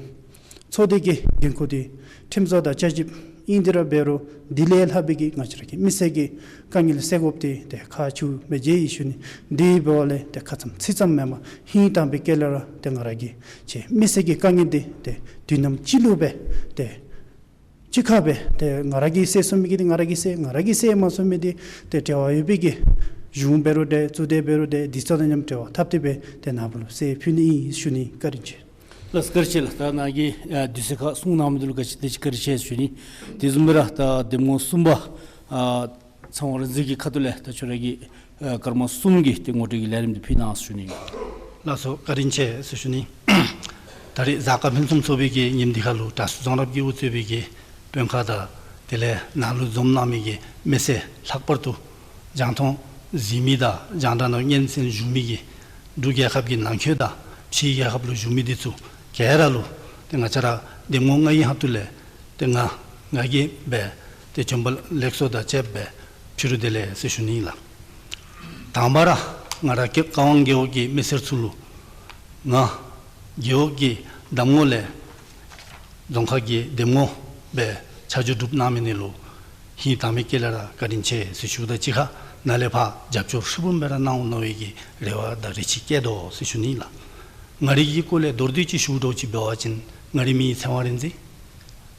ཚོགས་སྡེ་གི་འགན་ཁུར་འདི་ཁྲིམས་བཟོ་དང་བསྐྱར་ཞིབ་ཨིན་ཏེ་ར་འབད་རུང་འདི་ལས་ལྷག་པའི་གི་ང་བཅས་ར་གི་མི་སེར་གྱི་དཀའ་ངལ་སེལ་དགོཔ་འདི་ཏེ་ཁག་ཆེཝ་སྦེ་མཇལ་ཡི་ཞུ་ནི། འདི་འབདཝ་ལས་ཏེ་ཁ་ཙམ་ཚིག་ཙམ་མེན་པར་ཧིང་དྭངས་པའི་དཀྱིལ་ལས་ར་ཏེ་ང་ར་གིས་ཁྱེད་མི་སེར་གྱི་དཀའ་ངལ་འདི་ཏེ་དུས་ནམ་ཅིག་ལུ་སྦེ་ཏེ་གཅིག་ཁར་སྦེ་ཏེ་ང་ར་གིས་སེལ་ཚུགས་མི་གི་འདི་ང་ར་གིས་སེལ། ང་ར་གིས་སེལ་མ་ཚུགས་མི་འདི་ཏེ་འབྲེལ་བ་ཡོད་པའི་གི་གཞུང་འབད་རུང་འདྲ་གཙུག་སྡེ་འབད་རུང་འདྲ་འདི་ཚུ་དང་མཉམ་འབྲེལ་བ་འཐབ་སྟེ་སྦེ་ཏེ་ནཱ་བུ་ལུ་སེལ་ཕུལ་ནི་ཨིན་ཞུ་ནི། བཀའ་དྲིན་ཆེ། ལགས་སོ་བཀའ་དྲིན་ཆེ་ལགས། ད་ནཱ་གིས་ཨ་དུས་ཚོད་ཁར་གསུང་གནང་མི་འདི་ལུ་ག་ཅི་དེ་ཅིག་བཀའ་དྲིན་ཆེ་ཞུ་ནི། དེ་བཟུམ་སྦེ་ར་ད་གདམ་ངོ་གསུམ་པ་ཨ་ཚངས་དབང་རིག་འཛིན་གྱི་ཁ་ཐུག་ལས་ད་ཁྱོད་ར་གི་ཨ་སྐར་མ་གསུམ་གྱི་ཏེ་ངོ་སྤྲོད་ཀྱི་ལས་རིམ་འདི་ཕུལ་གནང་ཞུ་ནི། ལགས་སོ་བཀའ་དྲིན་ཆེ་ཟེར་ཞུ་ནི། ད་རེས་གཟའ་སྐར་ཕུན་སུམ་ཚོགས་པའི་གི་ཉིནམ་འདི་ཁར་ལུ་དྲག་ཤོས་རྫོང་རབ་ཀྱིས་དབུ་གཙོས་པའི་གི་དཔོན་ཁག་དང་དེ་ལས་ནཱ་ལུ་འཛོམས་གནང་མི་གི་མི་སེར་ལྷག་པར་དུ་རྒྱང་མཐོང་གཟིགས་མི་དང་རྒྱང་བསྒྲགས་ནང་སྙན་གསན་ཞུ་མི་གི་འབྲུག་རྒྱལ་ཁབ་ཀྱི་ནང་འཁོད་དང་ཕྱིའི་རྒྱལ་ཁབ་ལུ་བཞུགས་མི་འདི་ཚུ་ག་ར་ལུ་ཏེ་ང་བཅས་ར་གདམ་ངོ་ལྔའི་ཁ་ཐུག་ལས་ཏེ་ང་ང་གིས་སྦེ་ཏེ་བྱོན་པ་ལེགས་སོ་དང་བཅས་པ་སྦེ་ཕྱི་རུ་བདེ་ལེགས་ཟེར་ཞུ་ནི་ལགས། དང་པ་ར་ང་ར་ཀ་ཀ་ཝང་རྒེད་འོག་གི་མི་སེར་ཚུ་ལུ་ང་རྒེད་འོག་གི་གདམ་ངོ་ལས་རྫོང་ཁག་གི་གདམ་ངོ་སྦེ་ཕྱག་ཞུ་སྒྲུབ་གནང་མི་འདི་ལུ་ཧིང་དྭངས་མའི་དཀྱིལ་ལས་ར་བཀའ་དྲིན་ཆེ་ཟེར་ཞུཝ་དང་གཅིག་ཁར་ནཱ་ལས་ཕར་རྒྱབ་སྐྱོར་ཧྲིལ་བུམ་སྦེ་ར་གནང་འོང་མནོ་བའི་གི་རེ་བ་དང་རེ་ཆེ་བསྐྱེད་དོ་ཟེར་ཞུ་ནི་ལགས། ང་རའི་གི་སྐོར་ལས་མདོར་བསྡུས་ཅིག་ཞུ་འགྱོ་ཅིག་འབད་བ་ཅིན་ང་རའི་མིང་ཚེ་དབང་རིག་འཛིན།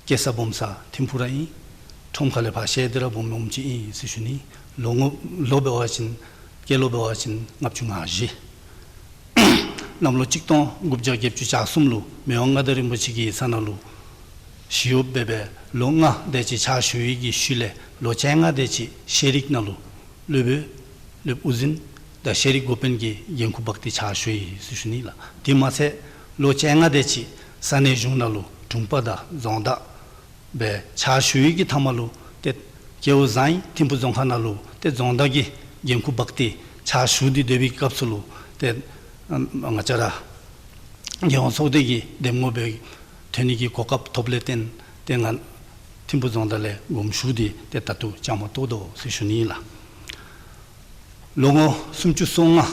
སྐྱེས་ས་སྦོམ་ས་ཐིམ་ཕུག་ར་ཨིན། ཁྲོམ་ཁ་ལས་ཕར་བཤལ་ཏེ་ར་སྦོམ་སྦོམ་ཅིག་ཨིན་ཟེར་ཞུ་ནི། ལོ་ངོ་ལོ་འབད་བ་ཅིན་སྐྱེས་ལོ་འབད་བ་ཅིན་ལྔ་བཅུ་ང་བཞི། གནམ་ལོ་གཅིག་སྟོང་དགུ་བརྒྱ་བརྒྱད་ཅུ་གྱ་གསུམ་ལུ་མི་དབང་མངའ་བདག་རིན་པོ་ཆེ་གི་ས་ནང་ལུ་ཞི་གཡོགཔ་སྦེ་སྦེ་ལོ་ལྔ་དེ་ཅིག་ཕྱག་ཞུ་བའི་གི་ཤུལ་ལས་ལོ་བཅོ་ལྔ་དེ་ཅིག་ཤེས་རིག་ནང་ལུ་སློབ་དཔོན་སློབ་དབུ་འཛིན་དང་ཤེས་རིག་འགོ་དཔོན་གྱི་འགན་ཁུར་འབག་སྟེ་ཕྱག་ཞུ་ཡི་ཟེར་ཞུ་ནི་ལགས། དེ་མ་ཚད་ལོ་བཅོ་ལྔ་དེ་ཅིག་ས་གནས་གཞུང་ནང་ལུ་དྲུང་པ་དང་རྫོང་བདག་སྦེ་ཕྱག་ཞུ་བའི་གི་མཐའ་མ་ལུ་ཏེ་སྐལཝ་བཟང་ཡི་ཐིམ་ཕུག་རྫོང་ཁག་ནང་ལུ་ཏེ་རྫོང་བདག་གི་འགན་ཁུར་འབག་སྟེ་ཕྱག་ཞུ་སྟེ་སྡོད་པའི་སྐབས་སུ་ལུ་ཏེ་ང་བཅས་ར་རྒྱལ་ཡོངས་ཚོགས་སྡེ་གི་གདམ་ངོ་སྦེ་ཐོན་ནི་གི་གོ་སྐབས་ཐོབ་ལས་བརྟེན་ཏེ་ང་ཐིམ་ཕུག་རྫོང་བདག་ལས་དགོངསམ་ཞུ་སྟེ་ཏེ་ད་ལྟོ་བཅའ་མར་གཏོགས་དོ་ཟེར་ཞུ་ནི་ལགས། ལོ་ངོ་སུམ་ཅུ་སོ་ལྔ་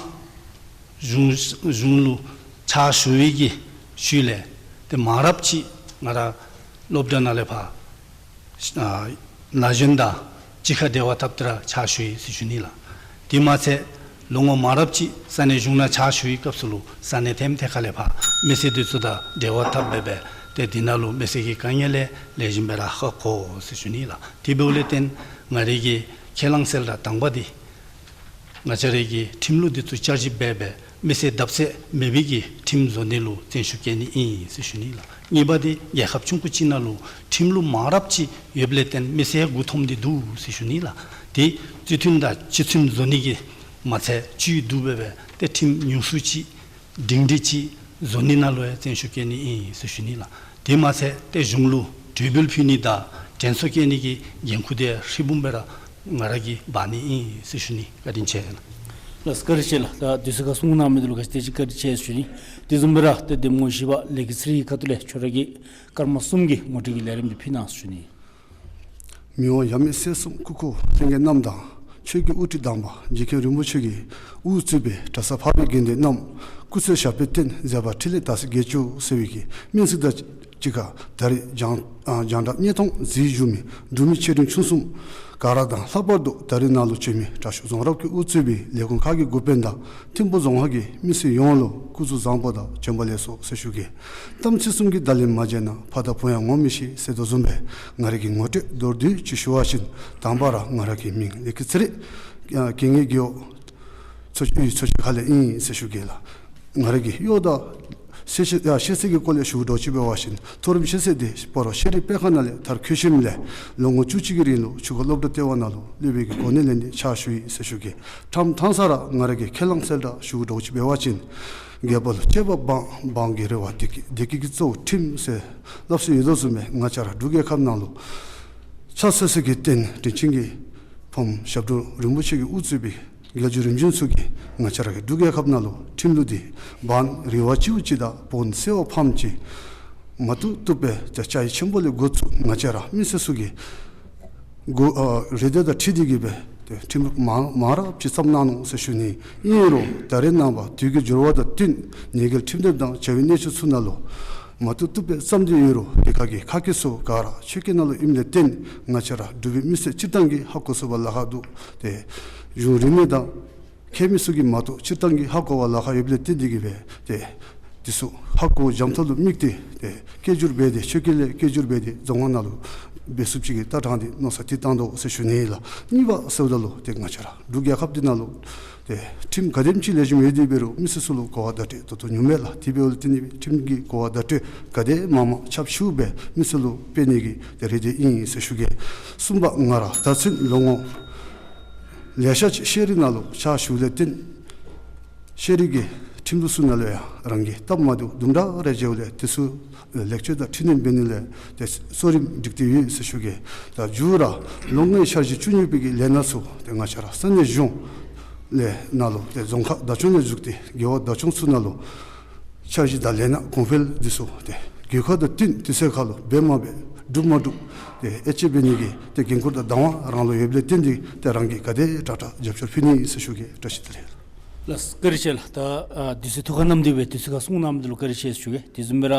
གཞུང་གཞུང་ལུ་ཕྱག་ཞུ་བའི་གི་ཤུལ་ལས་ཏེ་མང་རབས་ཅིག་ང་ར་སློབ་གྲྭ་ནང་ལས་ཕར་ཨ་ན་གཞོན་དང་གཅིག་ཁར་འབྲེལ་བ་འཐབ་སྟེ་ར་ཕྱག་ཞུ་ཡི་ཟེར་ཞུ་ནི་ལགས། དེ་མ་ཚད་ལོ་ངོ་མང་རབས་ཅིག་ས་གནས་གཞུང་ནང་ཕྱག་ཞུ་བའི་སྐབས་སུ་ལུ་ས་གནས་ཐེམ་ཐེ་ཁ་ལས་ཕར་མི་སེར་འདི་ཚུ་དང་འབྲེལ་བ་འཐབ་སྦེ་སྦེ་ཏེ་འདི་ནང་ལུ་མི་སེར་གྱི་དཀའ་ངལ་ལས་ལེགས་ཤོམ་སྦེ་ར་ཧ་གོ་ཟེར་ཞུ་ནི་ལགས། དེ་འབདཝ་ལས་བརྟེན་ང་རའི་གི་ཁས་བླངས་གསལ་བསྒྲགས་དང་པ་འདི་ང་བཅས་རའི་གི་ཁྲིམས་ལུགས་འདི་ཚུ་བསྐྱར་ཞིབ་འབད་སྦེ་མི་སེར་བརྡབ་གསིག་མེད་པའི་གི་ཁྲིམས་བཟོ་ནི་ལུ་བརྩོན་ཤུགས་བསྐྱེད་ནི་ཨིན་ཟེར་ཞུ་ནི་ལགས། གཉིས་པ་འདི་རྒྱལ་ཁབ་ཆུང་ཀུ་ཅིག་ནང་ལུ་ཁྲིམས་ལུགས་མང་རབས་ཅིག་ཡོདཔ་ལས་བརྟེན་མི་སེར་མགུ་འཐོམས་ཏེ་འདུག་ཟེར་ཞུ་ནི་ལགས། དེ་རྩིས་མཐུན་དང་སྤྱི་མཐུན་བཟོ་ནི་གི་མ་ཚད་བཅུད་བསྡུ་སྦེ་སྦེ་ཏེ་ཁྲིམས་ཉུང་སུ་ཅིག་སྒྲིང་སྒྲི་ཅིག་བཟོ་ནི་ནང་ལུ་ཡང་བརྩོན་ཤུགས་བསྐྱེད་ནི་ཨིན་ཟེར་ཞུ་ནི་ལགས། དེ་མ་ཚད་ཏེ་གཞུང་ལུ་གྲོས་འབུལ་ཕུལ་ནི་དང་ དྲན་གསོ་བསྐྱལ་ནི་གི་འགན་ཁུར་དེ་ཧྲིལ་བུམ་སྦེ་ར་ང་ར་གིས་འབག་ནི་ཨིན་ཟེར་ཞུ་ནི། བཀའ་དྲིན་ཆེ་ལགས། ལགས་སོ། བཀའ་དྲིན་ཆེ་ལགས། ད་དུས་ཚོད་ཁར་གསུང་གནང་མི་འདི་ལུ་ག་ཅི་དེ་ཅིག་བཀའ་དྲིན་ཆེ་ཞུ་ནི། དེ་བཟུམ་སྦེ་ར་ཏེ་འདེམས་ངོ་བཞི་པ་ལས་ཀྱི་ཚེ་རིང་གི་ཁ་ཐུག་ལས་ཁྱོད་ར་གི་སྐར་མ་གསུམ་གྱི་ངོ་སྤྲོད་ཀྱི་ལས་རིམ་འདི་ཕུལ་གནང་ཞུ་ནི། མི་དབང་ཡབ་མེས་སྲས་གསུམ་སྐུ་འཁོར་ལྷན་རྒྱས་རྣམས་དང་། ཆོས་ཀྱི་དབུ་ཁྲིད་དམ་པ་རྗེ་མཁན་རིན་པོ་ཆེ་གིས་དབུ་གཙོས་པའི་གྲྭ་ས་འཕགས་པའི་དགེ་འདུན་རྣམས་སྐུ་ཚེ་ཞབས་པད་བརྟན་མཛད་པ་འཕྲིན་ལས་དར་སྲིད་རྒྱས་བཅུག་ཟེར་བའི་གི་སྨོན་ཚིག་དང་གཅིག་ཁར་ད་རེས་རྒྱང་ཨ་རྒྱང་བསྒྲགས་བརྙན་ཐུང་གཟིགས་བཞུགས་མི་འབྲུག་མི་ཆེ་འབྲིང་ཆུང་གསུམ་ག་ར་དང་ལྷག་པར་དུ་ད་རེས་ནང་ལུ་བྱོན་མི་དྲག་ཤོས་རྫོང་རབ་ཀྱིས་དབུ་གཙོས་པའི་ལས་ཁུངས་ཁག་གི་འགོ་དཔོན་དང་ཐིམ་ཕུ་རྫོང་ཁག་གི་མི་སེར་ཡོངས་ལུ་སྐུ་གཟུགས་བཟང་པོ་དང་བྱོན་པ་ལེགས་སོ་ཟེར་ཞུ་གེ། གཏམ་ཚིག་གསུམ་གྱི་བརྡ་ལན་མ་བརྗེད་ན། ཕ་དང་བུ་ཡང་ངོ་མི་ཤེས་ཟེར་དོ་བཟུམ་སྦེ་ང་རའི་གི་ངོ་སྤྲོད་མདོར་བསྡུས་ཅིག་ཞུ་བ་ཅིན། དང་པ་ར་ང་ར་གི་མིང་ལས་ཀྱི་ཚེ་རིང་། ཨ་རྒན་གྱི་རྒེད་འོག་ཚོ་ཨུའི་ཚོ་ཆེན་ཁ་ལས་ཨིན་ཟེར་ཞུ་གེ་ལགས། ང་ར་གི་གཡོག་དང་ཤེས་ཤེས་ཨ་ཤེས་ཚད་ཀྱི་སྐོར་ལས་ཞུ་དོ་ཅིག་འབད་བ་ཅིན། མཐོ་རིམ་ཤེས་ཚད་དེ་སྤ་རོ་ཤེས་རིག་སྤེལ་ཁང་ནང་ལས་མཐར་འཁྱོལ་ཞིནམ་ལས་ལོ་ངོ་བཅུ་གཅིག་གི་རིང་ལུ་ཆུ་ཁ་སློབ་གྲྭ་ལྟེ་བ་ནང་ལུ་སློབ་དཔོན་གྱི་གོ་གནས་ལེན་ཏེ་ཕྱག་ཞུ་ཡི་ཟེར་ཞུ་གེ། ཁྲམ་ཐང་ས་ར་ང་ར་གི་ཁས་བླངས་གསལ་བསྒྲགས་ཞུ་དོ་ཅིག་འབད་བ་ཅིན། རྒྱལ་པོ་ལུ་གཅེས་པར་འབངས། འབངས་ཀྱི་རེ་བ་བདེ་སྐྱིད། བདེ་སྐྱིད་ཀྱི་གཙོ་བོ་ཁྲིམས་ཟེར་སླབ་སྲོལ་ཡོད་དོ་བཟུམ་སྦེ་ང་བཅས་ར་འབྲུག་རྒྱལ་ཁབ་ནང་ལུ་ཆགས་ཚུལ་གྱི་རྟེན་དྲིན་ཅན་གྱི་ཕམ་ཞབས་དྲུང་རིན་པོ་ཆེ་གིས་དབུ་གཙོས་པའི་རྒྱལ་བརྒྱུད་རིམ་བྱོན་ཚུ་གིས་ང་བཅས་ར་གི་འབྲུག་རྒྱལ་ཁབ་ནང་ལུ་ཁྲིམས་ལུགས་འདི་འབངས་རེ་བ་བཅུད་ཅིག་དང་བོན་སེརཝ་ཕམ་ཅིག་མ་བཏུབ་བཏུབ་སྦེ་ཏེ་བཅའ་ཡིག་ཆེན་པོ་ལས་འགོ་བཙུགས་ང་བཅས་ར་མི་སེར་ཚུ་གི་དགོ་ཨ་རེ་འདོད་དང་འཁྲིལ་ཏེ་གིས་སྦེ་ཏེ་ཁྲིམས་ལུགས་མང་མང་རབས་ཅིག་བརྩམས་གནང་ནུག་ཟེར་ཞུ་ནི། ཨིན་རུང་ད་རེས་ནངས་པ་དུས་ཀྱི་འགྱུར་བ་དང་བསྟུན་ཉེས་འགེལ་ཁྲིམས་དེབ་དང་བྱ་བའི་གནས་ཚུལ་ཚུ་ནང་ལུ་མ་བཏུབ་བཏུབ་སྦེ་བརྩམས་ཏེ་ཡོད་རུང་དེ་ཁ་གི་ཁ་སྐད་ཚུ་ག་ར་ཆོས་སྐད་ནང་ལུ་ཨིནམ་ལས་བརྟེན་ང་བཅས་ར་འབྲུག་པའི་མི་སེར་སྤྱིར་བཏང་གིས་ཧ་གོ་ཚུགས་པར་ལཱ་ཁག་འདུག། ཏེ་གཞུང་རིས་མེད་དང་ཁྱད་མེད་ཚུ་གིས་མ་གཏོགས་སྤྱིར་བཏང་གིས་ཧ་གོ་བར་ལཱ་ཁག་ཡོདཔ་ལས་བརྟེན་ཏེ་གིས་སྦེ་ཏེ་འདི་ཚུ་ཧ་གོ་འཇམ་ཐབས་ལུ་དམིགས་ཏེ་ཏེ་སྐད་སྒྱུར་འབད་དེ་ཆོས་སྐད་ལས་སྐད་སྒྱུར་འབད་དེ་རྫོང་ཁ་ནང་ལུ་འབད་ཚུགསཔ་ཅིག་གི་ལྟ་སྟངས་འདི་མནོ་བསམ་འདི་བཏང་དོ་ཟེར་ཞུ་ནི་ལགས། གཉིས་པ་ཟེརཝ་ད་ལུ་ཏེ་ང་བཅས་ར་འབྲུག་རྒྱལ་ཁབ་འདི་ནང་ལུ་ཏེ་ཁྲིམས་ག་དེམ་ཅིག་ལེགས་ཤོམ་ཡོད་དེ་འབད་རུང་མི་སེར་ཚུ་ལུ་གོ་བ་བརྡ་སྤྲོད་ད་ལྟོ་ཉུང་མས་ལགས། དེ་འབདཝ་ལས་བརྟེན་ཏེ་ཁྲིམས་ཀྱི་གོ་བ་བརྡ་སྤྲོད་ག་དེ་མང་མང་ཁྱབ་ཤུགས་སྦེ་མི་སེར་ལུ་སྤེལ་ནི་གི་ཏེ་རེ་འདོད་ཨིན་ཟེར་ཞུ་གེ། གསུམ་པ་ང་ར་ད་ཚུན་ལོ་ངོ་ལེ་ཤ་ཅིག་ཤེས་རིག་ནང་ལུ་ཕྱག་ཞུཝ་ལས་བརྟེན་ཤེས་རིག་གི་ཁྲིམས་ལུགས་ཚུ་ནང་ལུ་ཡང་རང་གི་སྟབས་མ་བདེཝ་དུམ་གྲ་རེ་བྱུངམ་ལས་དེ་ཚུ་ལེགས་བཅོས་དང་འཕྲི་སྣོན་འབད་ནི་ལས་ཏེ་གསོ་རིམ་སྒྲིག་སྟེ་ཡོད་ཟེར་ཞུ་གེ། ད་མཇུག་ར་ལོ་ལྔའི་འཆར་གཞི་བཅུ་གཉིས་པའི་གི་ལས་སྣ་ཚུ་ཏེ་ང་བཅས་ར་ས་གནས་གཞུང་ལས་ནང་ལུ་ཏེ་རྫོང་ཁག་བདག་སྐྱོང་ལས་འཛུགས་ཏེ་རྒེད་འོག་བདག་སྐྱོང་ཚུ་ནང་ལུ་འཆར་གཞི་དང་ལས་སྣ་གོང་འཕེལ་འདི་ཚུ་ཏེ་དགོས་མཁོ་དང་བསྟུན་དུས་ཚོད་ཁར་ལུ་འབད་མ་འབད་སྒྲུབ་མ་སྒྲུབ་ཏེ་དབྱེ་དཔྱད་འབད་ནི་གི་ཏེ་འགན་ཁུར་དང་བདག་དབང་རང་ལུ་ཡོདཔ་ལས་བརྟེན་ཏེ་ཏེ་རང་གིས་ག་དེ་དྲག་དྲག་རྒྱབ་སྐྱོར་ཕུལ་ནི་ཟེར་ཞུ་གེ། བཀྲ་ཤིས་བདེ་ལེགས། ལགས་སོ། བཀའ་དྲིན་ཆེ་ལགས། ད་ཨ་དུས་ཚོད་ཐུགས་ཁར་བསྣམས་ཏེ་སྦེ་དུས་ཚོད་ཁར་གསུང་གནངམ་འདི་ལུ་བཀའ་དྲིན་ཆེ་ཞུ་གེ། དེ་བཟུམ་སྦེ་ར་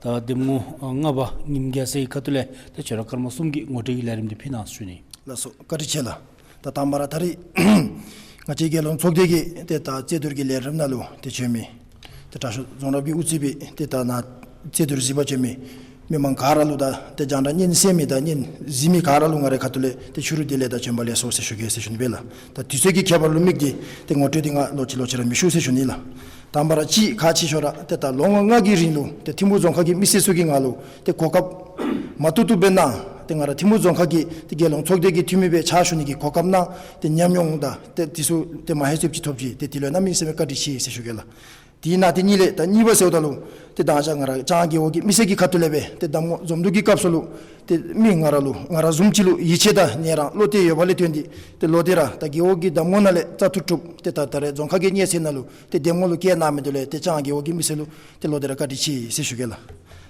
ད་འདེམས་ངོ་ཨ་ལྔ་པ་ཉིམ་རྒྱལ་མཚན་གྱི་ཁ་ཐུག་ལས་ད་ཁྱོད་ར་སྐར་མ་གསུམ་གྱི་ངོ་སྤྲོད་ཀྱི་ལས་རིམ་འདི་ཕུལ་གནང་ཞུ་ནི། ལགས་སོ། བཀའ་དྲིན་ཆེ་ལགས། ད་དང་པ་ར་ད་རེས་ང་བཅས་རྒྱལ་ཡོངས་ཚོགས་སྡེ་གི་ཏེ་ད་རྩོད་བསྡུར་གྱི་ལས་རིམ་ནང་ལུ་ཏེ་བྱོན་མི་ཏེ་དྲག་ཤོས་རྫོང་རབ་ཀྱིས་དབུ་གཙོས་པའི་ཏེ་ད་ནཱ་རྩོད་བསྡུར་གཟིགས་པར་བྱོན་མི་མི་མང་ག་ར་ལུ་དང་ཏེ་རྒྱང་བསྒྲགས་སྙན་གསན་མི་དང་སྙན་གཟིགས་མི་ག་ར་ལུ་ང་རའི་ཁ་ཐུག་ལས་ཏེ་ཕྱི་རུ་བདེ་ལེགས་དང་བྱོན་པ་ལེགས་སོ་ཟེར་ཞུ་གེ་ཟེར་ཞུ་ནི་སྦེ་ལགས། ད་དུས་ཚོད་ཀྱི་ཁྱད་པར་ལུ་དམིགས་ཏེ་ཏེ་ངོ་སྤྲོད་འདི་ང་ལོག་ཅི་ལོག་ཅི་ར་མི་ཞུ་ཟེར་ཞུ་ནི་ལགས། དང་པ་ར་ཅིག་ཁག་ཆེ་ཤོས་ར་ཏེ་ད་ལོ་ངོ་ལྔ་གི་རིང་ལུ་ཏེ་ཐིམ་ཕུ་རྫོང་ཁག་གི་མི་སེར་ཚུ་གིས་ང་ལུ་ཏེ་གོ་སྐབས་མ་བཏུབ་བཏུབ་སྦེ་གནང་། ཏེ་ང་ར་ཐིམ་ཕུ་རྫོང་ཁག་གི་ཏེ་རྒྱལ་ཡོངས་ཚོགས་སྡེ་གི་འཐུས་མི་སྦེ་ཕྱག་ཞུ་ནི་གི་གོ་སྐབས་གནང་། ཏེ་ཉམས་མྱོང་དང་ཏེ་དེ་ཚུ་ཏེ་མ་ཧེ་ཚུ་ཅིག་ཐོབ་ཅི། ཏེ་དེ་ལུ་གནམ་མེད་ས་མེད་བཀའ་དྲིན་ཆེ་ཟེར་ཞུ་གེ་ལགས། དེ་ནང་ཏེ་གཉིས་ལས་ད་གཉིས་པ་ཟེརཝ་ད་ལུ་ཏེ་ད་ང་བཅས་ང་ར་ལྕང་རྒེད་འོག་གི་མི་སེར་གྱི་ཁ་ཐུག་ལས་སྦེ་ཏེ་གདམ་ངོ་འཛོམས་འདུ་གི་སྐབས་སུ་ལུ་ཏེ་མི་ང་ར་ལུ་ང་ར་བཟུམ་ཅིག་ལུ་ཡིད་ཆེས་དང་ནི་རང་བློ་གཏད་ཡོད་པ་ལས་བརྟེན་ཏེ་ཏེ་ལོག་སྟེ་ར་ད་རྒེད་འོག་གི་གདམ་ངོ་ནང་ལས་བཙག་འཐུ་གྲུབ། ཏེ་ད་ད་རེས་རྫོང་ཁག་གི་གནས་ཚད་ནང་ལུ་ཏེ་གདམ་ངོ་ལུ་བཀལ་གནང་མི་འདི་ལུ་ཏེ་ལྕང་རྒེད་འོག་གི་མི་སེར་ལུ་ཏེ་ལོག་སྟེ་ར་བཀའ་དྲིན་ཆེ་ཟེར་ཞུ་གེ་ལགས།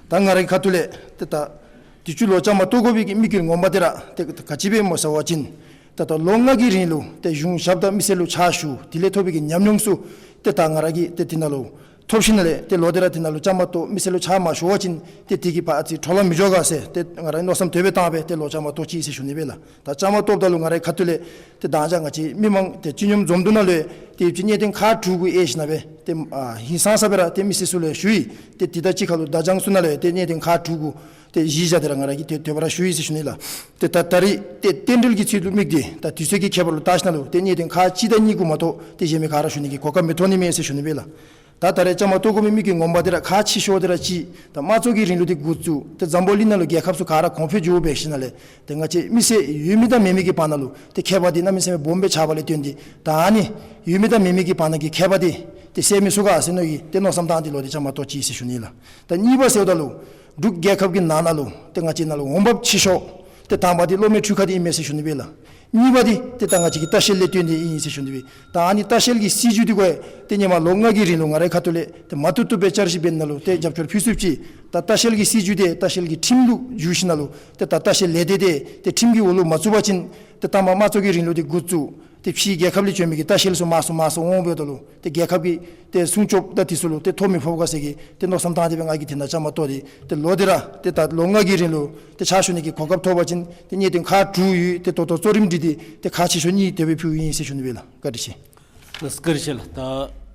ད་ང་རའི་ཁ་ཐུག་ལས་ཏེ་ད་དུས་ཅི་ལོག་བཅའ་མར་གཏོགས་དགོ་པའི་གི་དམིགས་ཡུལ་ངོ་མ་འདི་ར་ཏེ་ག་ཅི་སྦེ་སྨོ་ཟེར་བ་ཅིན་ད་ལྟོ་ལོ་ལྔ་གི་རིང་ལུ་ཏེ་གཞུང་ཞབས་དང་མི་སེར་ལུ་ཕྱག་ཞུ་དེ་ལས་ཐོབ་པའི་གི་ཉམས་མྱོང་ཚུ་ཏེ་ད་ང་ར་གིས་ཏེ་དེ་ནང་ལུ་ཐོབ་ཞིནམ་ལས་ཏེ་ལོག་སྟེ་ར་དེ་ནང་ལུ་བཅའ་མར་གཏོགས་མི་སེར་ལུ་ཕྱག་མ་ཞུ་བ་ཅིན་ཏེ་དེ་གིས་ཕར་ཨ་ཙི་འཕྲོ་བརླག་མི་འགྱོ་ག་ཟེར་ཏེ་ང་རའི་མནོ་བསམ་དེ་སྦེ་བཏང་སྦེ་ཏེ་ལོག་བཅའ་མར་གཏོགས་ཅི་ཟེར་ཞུ་ནི་སྦེ་ལགས། ད་བཅའ་མར་གཏོགསཔ་ད་ལུ་ང་རའི་ཁ་ཐུག་ལས་ཏེ་ད་ང་བཅས་མི་མང་ཏེ་སྤྱི་སྙོམས་འཛོམས་འདུ་ནང་ལུ་ཏེ་ཡོད་པ་ཅིན་གནས་སྟངས་ཁག་དྲུག་གུ་དབྱེ་ཞིནམ་ལས་ཏེ་ཨ་ཧིང་སངས་ས་སྦེ་ར་ཏེ་མི་སེར་ཚུ་ལུ་ཞུ་ཡི། ཏེ་དེ་དང་གཅིག་ཁར་ལུ་བརྡ་བྱང་ཚུ་ནང་ལུ་ཏེ་གནས་སྟངས་ཁག་དྲུག་གུ་ཏེ་གཞི་བཞག་སྟེ་ར་ང་ར་གིས་ཏེ་དེ་སྦེ་ར་ཞུ་ཡི་ཟེར་ཞུ་ནི་ལགས། ཏེ་ད་ད་རེས་ཏེ་རྟེན་འབྲེལ་གྱི་ཚུལ་དུ་དམིགས་ཏེ་ད་དུས་ཚོད་ཀྱི་ཁྱད་པར་ལུ་བལྟ་ཞིནམ་ལས་ཏེ་གནས་སྟངས་ཁག་གཅིག་དང་གཉིས་གུ་མ་གཏོགས་ཏེ་གཞན་མི་ག་ར་ཞུ་ནི་གི་གོ་སྐབས་མི་ཐོབ་ནི་མས་ཟེར་ཞུ་ནི་སྦེ་ལགས། ད་ད་རེས་བཅའ་མར་གཏོགས་དགོ་མི་དམིགས་ཡུལ་ངོ་མ་འདི་ར་ཁག་ཆེ་ཤོས་འདི་ར་ཅིག་ད་དམངས་གཙོ་གི་རིང་ལུགས་འདི་འགོ་བཙུགས་ཏེ་འཛམ་བུ་གླིང་ནང་ལུ་རྒྱལ་ཁབ་ཚུ་ག་ར་གོང་འཕེལ་འགྱོ་འབད་ཞིནམ་ལས་ཏེ་ང་བཅས་མི་སེར་ཡོད་མི་དང་མེད་མི་གི་བར་ན་ལུ་ཏེ་ཁྱད་པར་འདི་གནམ་མེད་ས་མེད་སྦོམ་སྦེ་ཆགས་པ་ལས་བརྟེན་ཏེ་ད་ཨ་ནི་ཡོད་མི་དང་མེད་མི་གི་བར་ན་གི་ཁྱད་པར་འདི་ཏེ་སེལ་མི་ཚུགས་ག་ཟེར་མནོ་ཡི། ཏེ་མནོ་བསམ་བཏང་སྟེ་ལོག་སྟེ་བཅའ་མར་གཏོགས་ཅི་ཟེར་ཞུ་ནི་ལགས། ད་གཉིས་པ་ཟེརཝ་ད་ལུ་འབྲུག་རྒྱལ་ཁབ་ཀྱི་ནང་ན་ལུ་ཏེ་ང་བཅས་ནང་ལུ་འོང་འབབ་ཆེ་ཤོས་ ཏེ་དང་པ་འདི་སློབ་མའི་འཕྲུལ་ཁ་འདི་ཨིན་མས་ཟེར་ཞུ་ནི་སྦེ་ལགས། གཉིས་པ་འདི་ཏེ་ད་ང་བཅས་ཀྱི་ལྟ་བཤལ་ལས་བརྟེན་ཏེ་ཨིན་ཟེར་ཞུ་ནི་སྦེ། ད་ཨ་ནི་ལྟ་བཤལ་གྱི་སྲིད་བྱུས་འདི་གུ་ཏེ་ཧེ་མ་ལོ་ལྔ་གི་རིང་ལུ་ང་རའི་ཁ་ཐུག་ལས་ཏེ་མ་བཏུབ་བཏུབ་སྦེ་བསྐྱར་ཞིབ་འབད་ནི་ནང་ལུ་ཏེ་རྒྱབ་སྐྱོར་ཕུལ་ཚུགསཔ་ཅིག། ད་ལྟ་བཤལ་གྱི་སྲིད་བྱུས་འདི་ལྟ་བཤལ་གྱི་ཁྲིམས་ལུ་བསྒྱུར་ཞིནམ་ལས་ཏེ་ད་ལྟ་བཤལ་ལས་སྡེ་འདི་ཏེ་ཁྲིམས་ཀྱི་འོག་ལུ་མ་བཙུགས་པ་ཅིན་ཏེ་ད་མ་དམངས་གཙོ་གི་རིང་ལུགས་འདི་འགོ་བཙུགས། ཏེ་ཕྱིའི་རྒྱལ་ཁབ་ལས་བྱོན་མི་གི་ལྟ་བཤལ་ཚུ་མང་སུ་མང་སུ་འོང་འབདཝ་ད་ལུ་ཏེ་རྒྱལ་ཁབ་ཀྱི་ཏེ་སྲུང་སྐྱོབ་དང་འདི་ཚུ་ལུ་ཏེ་ཐོ་མི་ཕོག་ག་ཟེར་གྱི་ཏེ་མནོ་བསམ་བཏང་སྟེ་སྦེ་ང་གིས་དེ་ནང་བཅའ་མར་གཏོགས་ཏེ་ཏེ་ལོག་སྟེ་ར་ཏེ་ད་ལོ་ལྔ་གི་རིང་ལུ་ཏེ་ཕྱག་ཞུ་ནི་གི་གོ་སྐབས་ཐོབ་པ་ཅིན་ཏེ་གནད་དོན་ཁག་དྲུག་ཡོད། ཏེ་ད་ལྟོ་གཙོ་རིམ་སྒྲིག་སྟེ་ཏེ་ཁག་ཆེ་ཤོས་གཉིས་དེ་སྦེ་ཕུལཝ་ཨིན་ཟེར་ཞུ་ནི་སྦེ་ལགས། བཀའ་དྲིན་ཆེ། ལགས་བཀའ་དྲིན་ཆེ་ལགས། ད་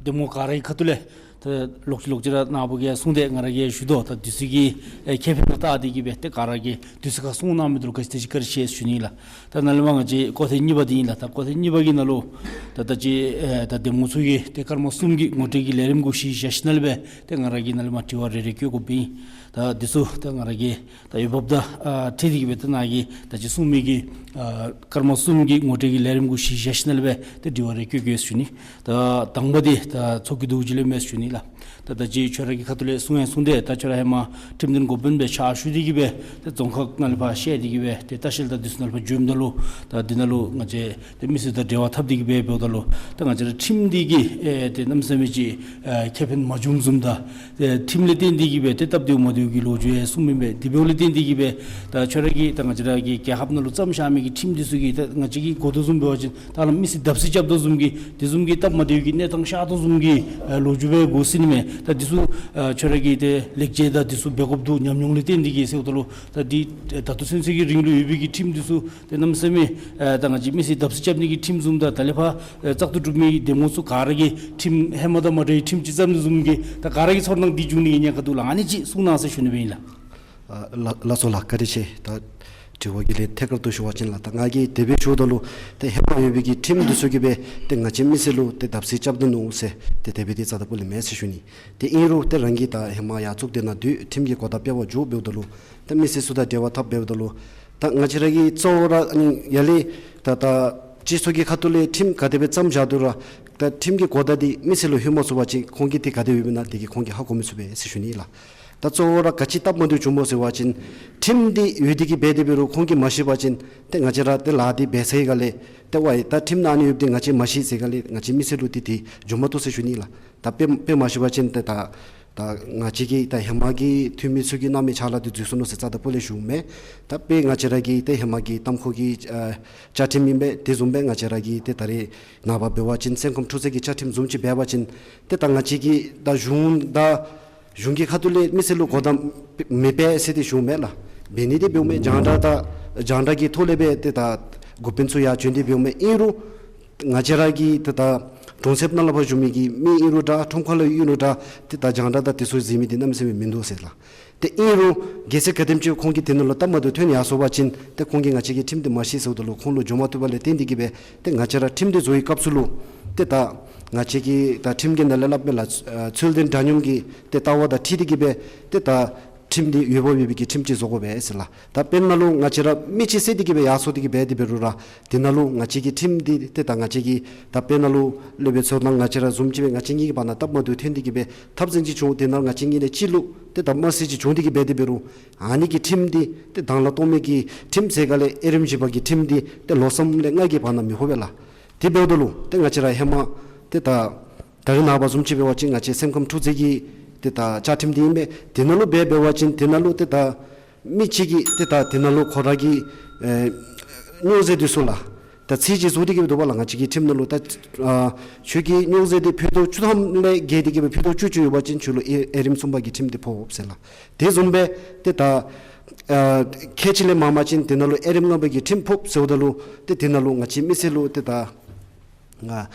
གདམ་ངོ་ག་རའི་ཁ་ཐུག་ལས་ད་ལོག་ཅི་ལོག་ཅི་ར་ནཱ་བུ་གིས་གསུངས་ཏེ་ང་ར་གིས་ཞུ་དོ། ད་འདི་ཚུ་གི་ཨེ་ཁེ་ཕན་ལུ་བལྟ་སྟེ་གི་སྦེ་ཏེ་ག་ར་གིས་འདི་ཚུ་ཁར་གསུང་གནང་མི་འདི་ལུ་ག་ཅི་དེ་ཅིག་བཀའ་དྲིན་ཆེ་ཞུ་ནི་ལགས། ད་ནཱ་ལས་མར་ང་བཅས་གོ་ཐེངས་གཉིས་པ་འདི་ཨིན་ལགས། ད་གོ་ཐེངས་གཉིས་པ་གི་ནང་ལུ་ད་ད་ཅི་ཨེ་ད་གདམ་ངོ་ཚུ་གིས་ཏེ་སྐར་མ་གསུམ་གྱི་ངོ་སྤྲོད་ཀྱི་ལས་རིམ་གུ་གཞི་བཞག་ཞིནམ་ལས་སྦེ་ཏེ་ང་ར་གིས་ནཱ་ལས་མར་དྲི་བ་རེ་རེ་བཀོད་དགོཔ་ཨིན། ད་འདི་ཚུ་ད་ང་ར་གིས་ད་འོས་འབབ་དང་ཨ་འཁྲིལ་ཏེ་གི་སྦེ་ད་ནཱ་གིས་ད་ཅི་གསུང་མི་གི་ཨ་སྐར་མ་གསུམ་གྱི་ངོ་སྤྲོད་ཀྱི་ལས་རིམ་གུ་གཞི་བཞག་ཞིནམ་ལས་སྦེ་ཏེ་དྲི་བ་རེ་བཀོད་བཀོད་ཞུ་ནི། ད་དང་པ་འདི་ད་ཚོགས་ཀྱི་འདུ་འཛི་ལས་མེད་ཞུ་ནི་ལགས། ད་ད་ཅི་ཁྱོད་ར་གི་ཁ་ཐུག་ལས་གསུང་ཡང་གསུངས་ཏེ་ད་ཁྱོད་ར་ཧེ་མ་ཁྲིམས་དོན་འགོ་དཔོན་སྦེ་ཕྱག་ཞུ་སྟེ་གི་སྦེ་ཏེ་རྫོང་ཁག་ནང་ལས་ཕར་བཤལ་ཏེ་གི་སྦེ་ཏེ་ལྟ་བཤལ་དང་འདི་ཚུ་ནང་ལས་ཕར་བྱོནམ་ད་ལུ་ད་འདི་ནང་ལུ་ང་བཅས་ཏེ་མི་སེར་དང་འབྲེལ་བ་འཐབ་སྟེ་གི་སྦེ་འབདཝ་ད་ལུ་ད་ང་བཅས་ར་ཁྲིམས་འདི་གིས་ཨེ་ཏེ་གནམ་མེད་ས་མེད་ཅིག་ཨེ་ཁེ་ཕན་མ་བྱུངམ་བཟུམ་དང་ཏེ་ཁྲིམས་ལས་བརྟེན་ཏེ་གི་སྦེ་ཏེ་སྟབས་བདེཝ་མ་བདེཝ་གི་ལོ་རྒྱུས་ཡང་གསུངམ་ཨིན་པས། དེ་འབདཝ་ལས་བརྟེན་ཏེ་གི་སྦེ་ད་ཁྱོད་ར་གིས་ད་ང་བཅས་ར་གི་རྒྱལ་ཁབ་ནང་ལུ་བརྩམས་བཞག་མི་གི་ཁྲིམས་འདི་ཚུ་གིས་ད་ང་བཅས་ཀྱིས་གོ་དོ་བཟུམ་འབད་བ་ཅིན་ད་ལམ་མི་སེར་བརྡབ་གསིག་རྐྱབ་དོ་བཟུམ་གྱི་དེ་བཟུམ་གྱི་སྟབས་མ་བདེཝ་གི་གནས་སྟངས་ཤར་དོ་བཟུམ་གྱི་ཨེ་ལོ་རྒྱུས་སྦེ་གོ་ཟུན་མས། ད་འདི་ཚུ་ཨེ་ཁྱོད་ར་གིས་ཏེ་ལེགས་བཅོས་དང་འདི་ཚུ་འབད་དགོཔ་འདུག། ཉམས་མྱོང་ལས་བརྟེན་ཏེ་གི་ཟེརཝ་ད་ལུ་ད་འདི་ཨེ་ད་ལྟོ་ཚུན་ཚོད་ཀྱི་རིང་ལུ་ཡོད་པའི་གི་ཁྲིམས་འདི་ཚུ་ཏེ་གནམ་མེད་ས་མེད་ཨེ་ད་ང་བཅས་མི་སེར་བརྡབ་གསིག་རྐྱབ་ནི་གི་ཁྲིམས་བཟུམ་དང་ད་ལས་ཕར་ཨེ་བཙག་འཐུ་གྲུབ་མི་གི་གདམ་ངོ་ཚུ་ག་ར་གིས་ཁྲིམས་ཧེ་མ་དང་མ་འདྲ་བའི་ཁྲིམས་ཅིག་བརྩམས་ནི་བཟུམ་གྱི་ད་ག་ར་གི་ཚོར་སྣང་འདི་འབྱུང་ནི་གི་ཉེན་ཁ་འདུག་ལགས། ཨ་ནི་ཅིག་གསུང་གནང་ཟེར་ཞུ་ནི་སྦེ་ཨིན་ལགས། ཨ་ལགས་ལགས་སོ་ལགས། བཀའ་དྲིན་ཆེ། ད་དྲི་བ་གི་ལན་ཐད་ཀར་དུ་ཞུ་བ་ཅིན་ལགས། ད་ང་གིས་དེ་སྦེ་ཞུཝ་ད་ལུ་ཏེ་ཧེ་མ་ཡོད་པའི་གི་ཁྲིམས་འདི་ཚུ་གིས་སྦེ་ཏེ་ང་བཅས་མི་སེར་ལུ་ཏེ་བརྡབ་གསིག་རྐྱབ་དོ་ནུག་ཟེར་ཏེ་དེ་སྦེ་ཏེ་རྩ་དང་པོ་ལས་མེད་ཟེར་ཞུ་ནི། ཏེ་ཨིན་རུང་ཏེ་རང་གིས་ད་ཧེ་མ་ཡར་བཙུགས་ཏེ་ནཱ་སྡོད་ཁྲིམས་ཀྱི་གོ་བརྡ་སྤེལ་བར་འགྱོ་འབདཝ་ད་ལུ་ཏེ་མི་སེར་ཚུ་དང་འབྲེལ་བ་འཐབ་འབདཝ་ད་ལུ་ད་ང་བཅས་ར་གིས་གཙོ་བོ་ར་ཨ་ནི་ཡར་ལས་ད་ད་སྤྱི་ཚོགས་ཀྱི་ཁ་ཐུག་ལས་ཁྲིམས་ག་དེ་སྦེ་བརྩམས་བཞག་རུང་ར་ད་ཁྲིམས་ཀྱི་གོ་བརྡ་འདི་མི་སེར་ལུ་ལྷོད་མ་ཚུགས་པ་ཅིན་ཁོང་གིས་དེ་ག་དེ་སྦེ་ཨིན་ན་དེ་གིས་ཁོང་གིས་ཧ་གོ་མི་ཚུགས་པས་ཟེར་ཞུ་ནི་ལགས། ད་གཙོ་བོ་ར་ག་ཅི་སྟབས་མ་བདེཝ་བྱུངམ་སྨོ་ཟེར་བ་ཅིན་ཁྲིམས་འདི་ཡོད་དེ་གིས་འབད་དེ་འབད་རུང་ཁོང་གིས་མ་ཤེས་པ་ཅིན་ཏེ་ང་བཅས་ར་ཏེ་ལཱ་འདི་འབད་ཚར་བའི་སྒང་ལས་ཏེ་ཝའི་ད་ཁྲིམས་ནང་ཨ་ནི་ཡོདཔ་འདི་ང་བཅས་མ་ཤེས་ཟེར་སྒང་ལས་ང་བཅས་མི་སེར་ལུ་ཏེ་དེ་འགྱོ་མ་བཏུབ་ཟེར་ཞུ་ནི་ལགས། ད་དཔེ་དཔེ་མ་ཤེས་པ་ཅིན་ཏེ་ད་ད་ང་བཅས་ཀྱི་ད་ཧེ་མ་གི་འཐུས་མི་ཚུ་གིས་གནང་མི་ཕྱག་ལཱ་འདི་འཛོལ་སོ་ནུག་ཟེར་རྩ་དང་པོ་ལས་ཞུཝ་མས། ད་དཔེ་ང་བཅས་ར་གི་ཏེ་ཧེ་མ་གི་ཏམ་ཁུ་གི་ཨ་བཅའ་ཁྲིམས་ཨིན་པས། དེ་བཟུམ་སྦེ་ང་བཅས་ར་གི་ཏེ་ད་རེས་ནངས་པ་འབད་བ་ཅིན་སེམས་ཁམས་འཁྲུག་རྩོད་ཀྱི་བཅའ་ཁྲིམས་བཟུམ་ཅིག་འབད་བ་ཅིན་ཏེ་ད་ང་བཅས་ཀྱིས་ད་གཞུང་ད་གཞུང་གི་ཁ་ཐུག་ལས་མི་སེར་ལུ་གོ་བརྡ་མི་སྤེལ་ཟེར་ཏེ་ཞུཝ་མས་ལགས། འབད་ནི་འདི་འབདཝ་མས། རྒྱང་བསྒྲགས་ད་རྒྱང་བསྒྲགས་ཀྱི་ཐོག་ལས་སྦེ་ཏེ་ད་འགོ་དཔོན་ཚུ་ཡར་བྱོན་ཏེ་འབདཝ་མས། ཨིན་རུང་ང་བཅས་ར་གི་ཏེ་ད་གྲོང་གསེབ་ནང་ལས་ཕར་བཞུགས་མི་གི་མི་ཨིན་རུང་འདྲ་ཁྲོམ་ཁ་ལུ་ཨིན་རུང་འདྲ་ཏེ་ད་རྒྱང་བསྒྲགས་ད་དེ་ཚུ་གཟིགས་མི་འདི་གནམ་མེད་ས་མེད་མིན་འདུག་ཟེར་ལགས། ཏེ་ཨིན་རུང་གལ་སྲིད་ག་དེམ་ཅིག་ཁོང་གིས་དེ་ནང་ལུ་སྟབས་མ་བདེཝ་ཐོན་ཡར་སོང་པ་ཅིན་ཏེ་ཁོང་གིས་ང་བཅས་ཀྱིས་ཁྲིམས་འདི་མ་ཤེས་ཟེརཝ་ད་ལུ་ཁོང་ལུ་འགྱོ་མ་བཏུབ་པ་ལས་བརྟེན་ཏེ་གིས་སྦེ་ཏེ་ང་བཅས་ར་ཁྲིམས་འདི་བཟོ་བའི་སྐབས་སུ་ལུ་ཏེ་ད་ང་བཅས་ཀྱི་ད་ཁྲིམས་ཀྱི་ནང་ལས་སླབ་མས་ལགས། ཨ་ཚུལ་ལྡན་དགྲ་སྙོམས་ཀྱི་ཏེ་ལྟ་བ་དང་འཁྲིལ་ཏེ་གིས་སྦེ་ཏེ་ད་ཁྲིམས་འདི་འོས་འབབ་ཡོད་པའི་གི་ཁྲིམས་ཅིག་བཟོ་དགོ་པས་ཟེར་ལགས། ད་དཔེར་ན་ལུ་ང་བཅས་ར་མི་གཅིག་བསད་དེ་གིས་སྦེ་ཡར་སོང་སྟེ་གིས་འབད་དེ་འབད་རུང་ར་དེ་ནང་ལུ་ང་བཅས་ཀྱི་ཁྲིམས་འདི་ཏེ་ད་ང་བཅས་ཀྱི་ད་དཔེར་ན་ལུ་སློབ་དཔོན་ཚུ་དང་ང་བཅས་ར་བཟུམ་ཅིག་སྦེ་ང་བཅས་གཉིས་ཀྱི་བར་ན་སྟབས་མ་བདེཝ་ཐོན་ཏེ་གིས་སྦེ་འཐབ་འཛིང་ཅིག་བྱུང་། དེ་ནང་ང་བཅས་གཉིས་ལས་གཅིག་ལུ་ཏེ་ད་དམར་གསོད་ཅིག་བྱུང་སྟེ་གིས་འབད་དེ་འབད་རུང་ཨ་ནི་གི་ཁྲིམས་འདི་ཏེ་དང་བླངས་གཏོང་མི་གི་ཁྲིམས་ཟེར་སྒང་ལས་དབྱེ་རིམ་བཞི་པ་གི་ཁྲིམས་འདི་ཏེ་ལོ་གསུམ་ལས་ལྔ་གི་བར་ན་མི་ཕོག་པས་ལགས། དེ་འབདཝ་ད་ལུ་ཏེ་ང་བཅས་ར་ཧེ་མ་ཏེ་ད་ད་རེས་ནངས་པ་བཟུམ་ཅིག་འབད་བ་ཅིན་ང་བཅས་སེམས་ཁམས་འཁྲུག་རྩོད་ཀྱི་ཏེ་ད་བཅའ་ཁྲིམས་འདི་ཨིན་པས། དེ་ནང་ལུ་འབད་འབད་བ་ཅིན་དེ་ནང་ལུ་ཏེ་ད་མི་གཅིག་གིས་ཏེ་ད་དེ་ནང་ལུ་ཁོ་ར་གི་ཨེ་རྙོག་རྩེ་འདི་ཚུ་ལགས་ད་ཚིག་ཅིག་བཟོ་སྟེ་གིས་འདུག་པ་ལགས། ང་བཅས་ཀྱི་ཁྲིམས་ནང་ལུ་ད་ཨ་ཁྱོད་ཀྱི་རྙོག་རྩེ་འདི་ཕུད་རྡོག་བཅུ་ཐམ་ལས་བརྒལ་ཏེ་གིས་སྦེ་ཕུད་རྡོག་བཅུ་བཅུ་ཡོད་པ་ཅིན་ཁྱོད་ལུ་ཨེ་ཨེ་རིམ་གསུམ་པ་གི་ཁྲིམས་འདི་ཕོགཔ་ཟེར་ལགས། དེ་བཟུམ་སྦེ་ཏེ་ད་ཨ་ཁལ་གཅིག་ལས་མང་བ་ཅིན་དེ་ནང་ལུ་ཨེ་རིམ་ལྔ་པ་གི་ཁྲིམས་ཕོགཔ་ཟེརཝ་ད་ལུ་ཏེ་དེ་ནང་ལུ་ང་བཅས་མི་སེར་ལུ་ཏེ་ད་ང་ཨ་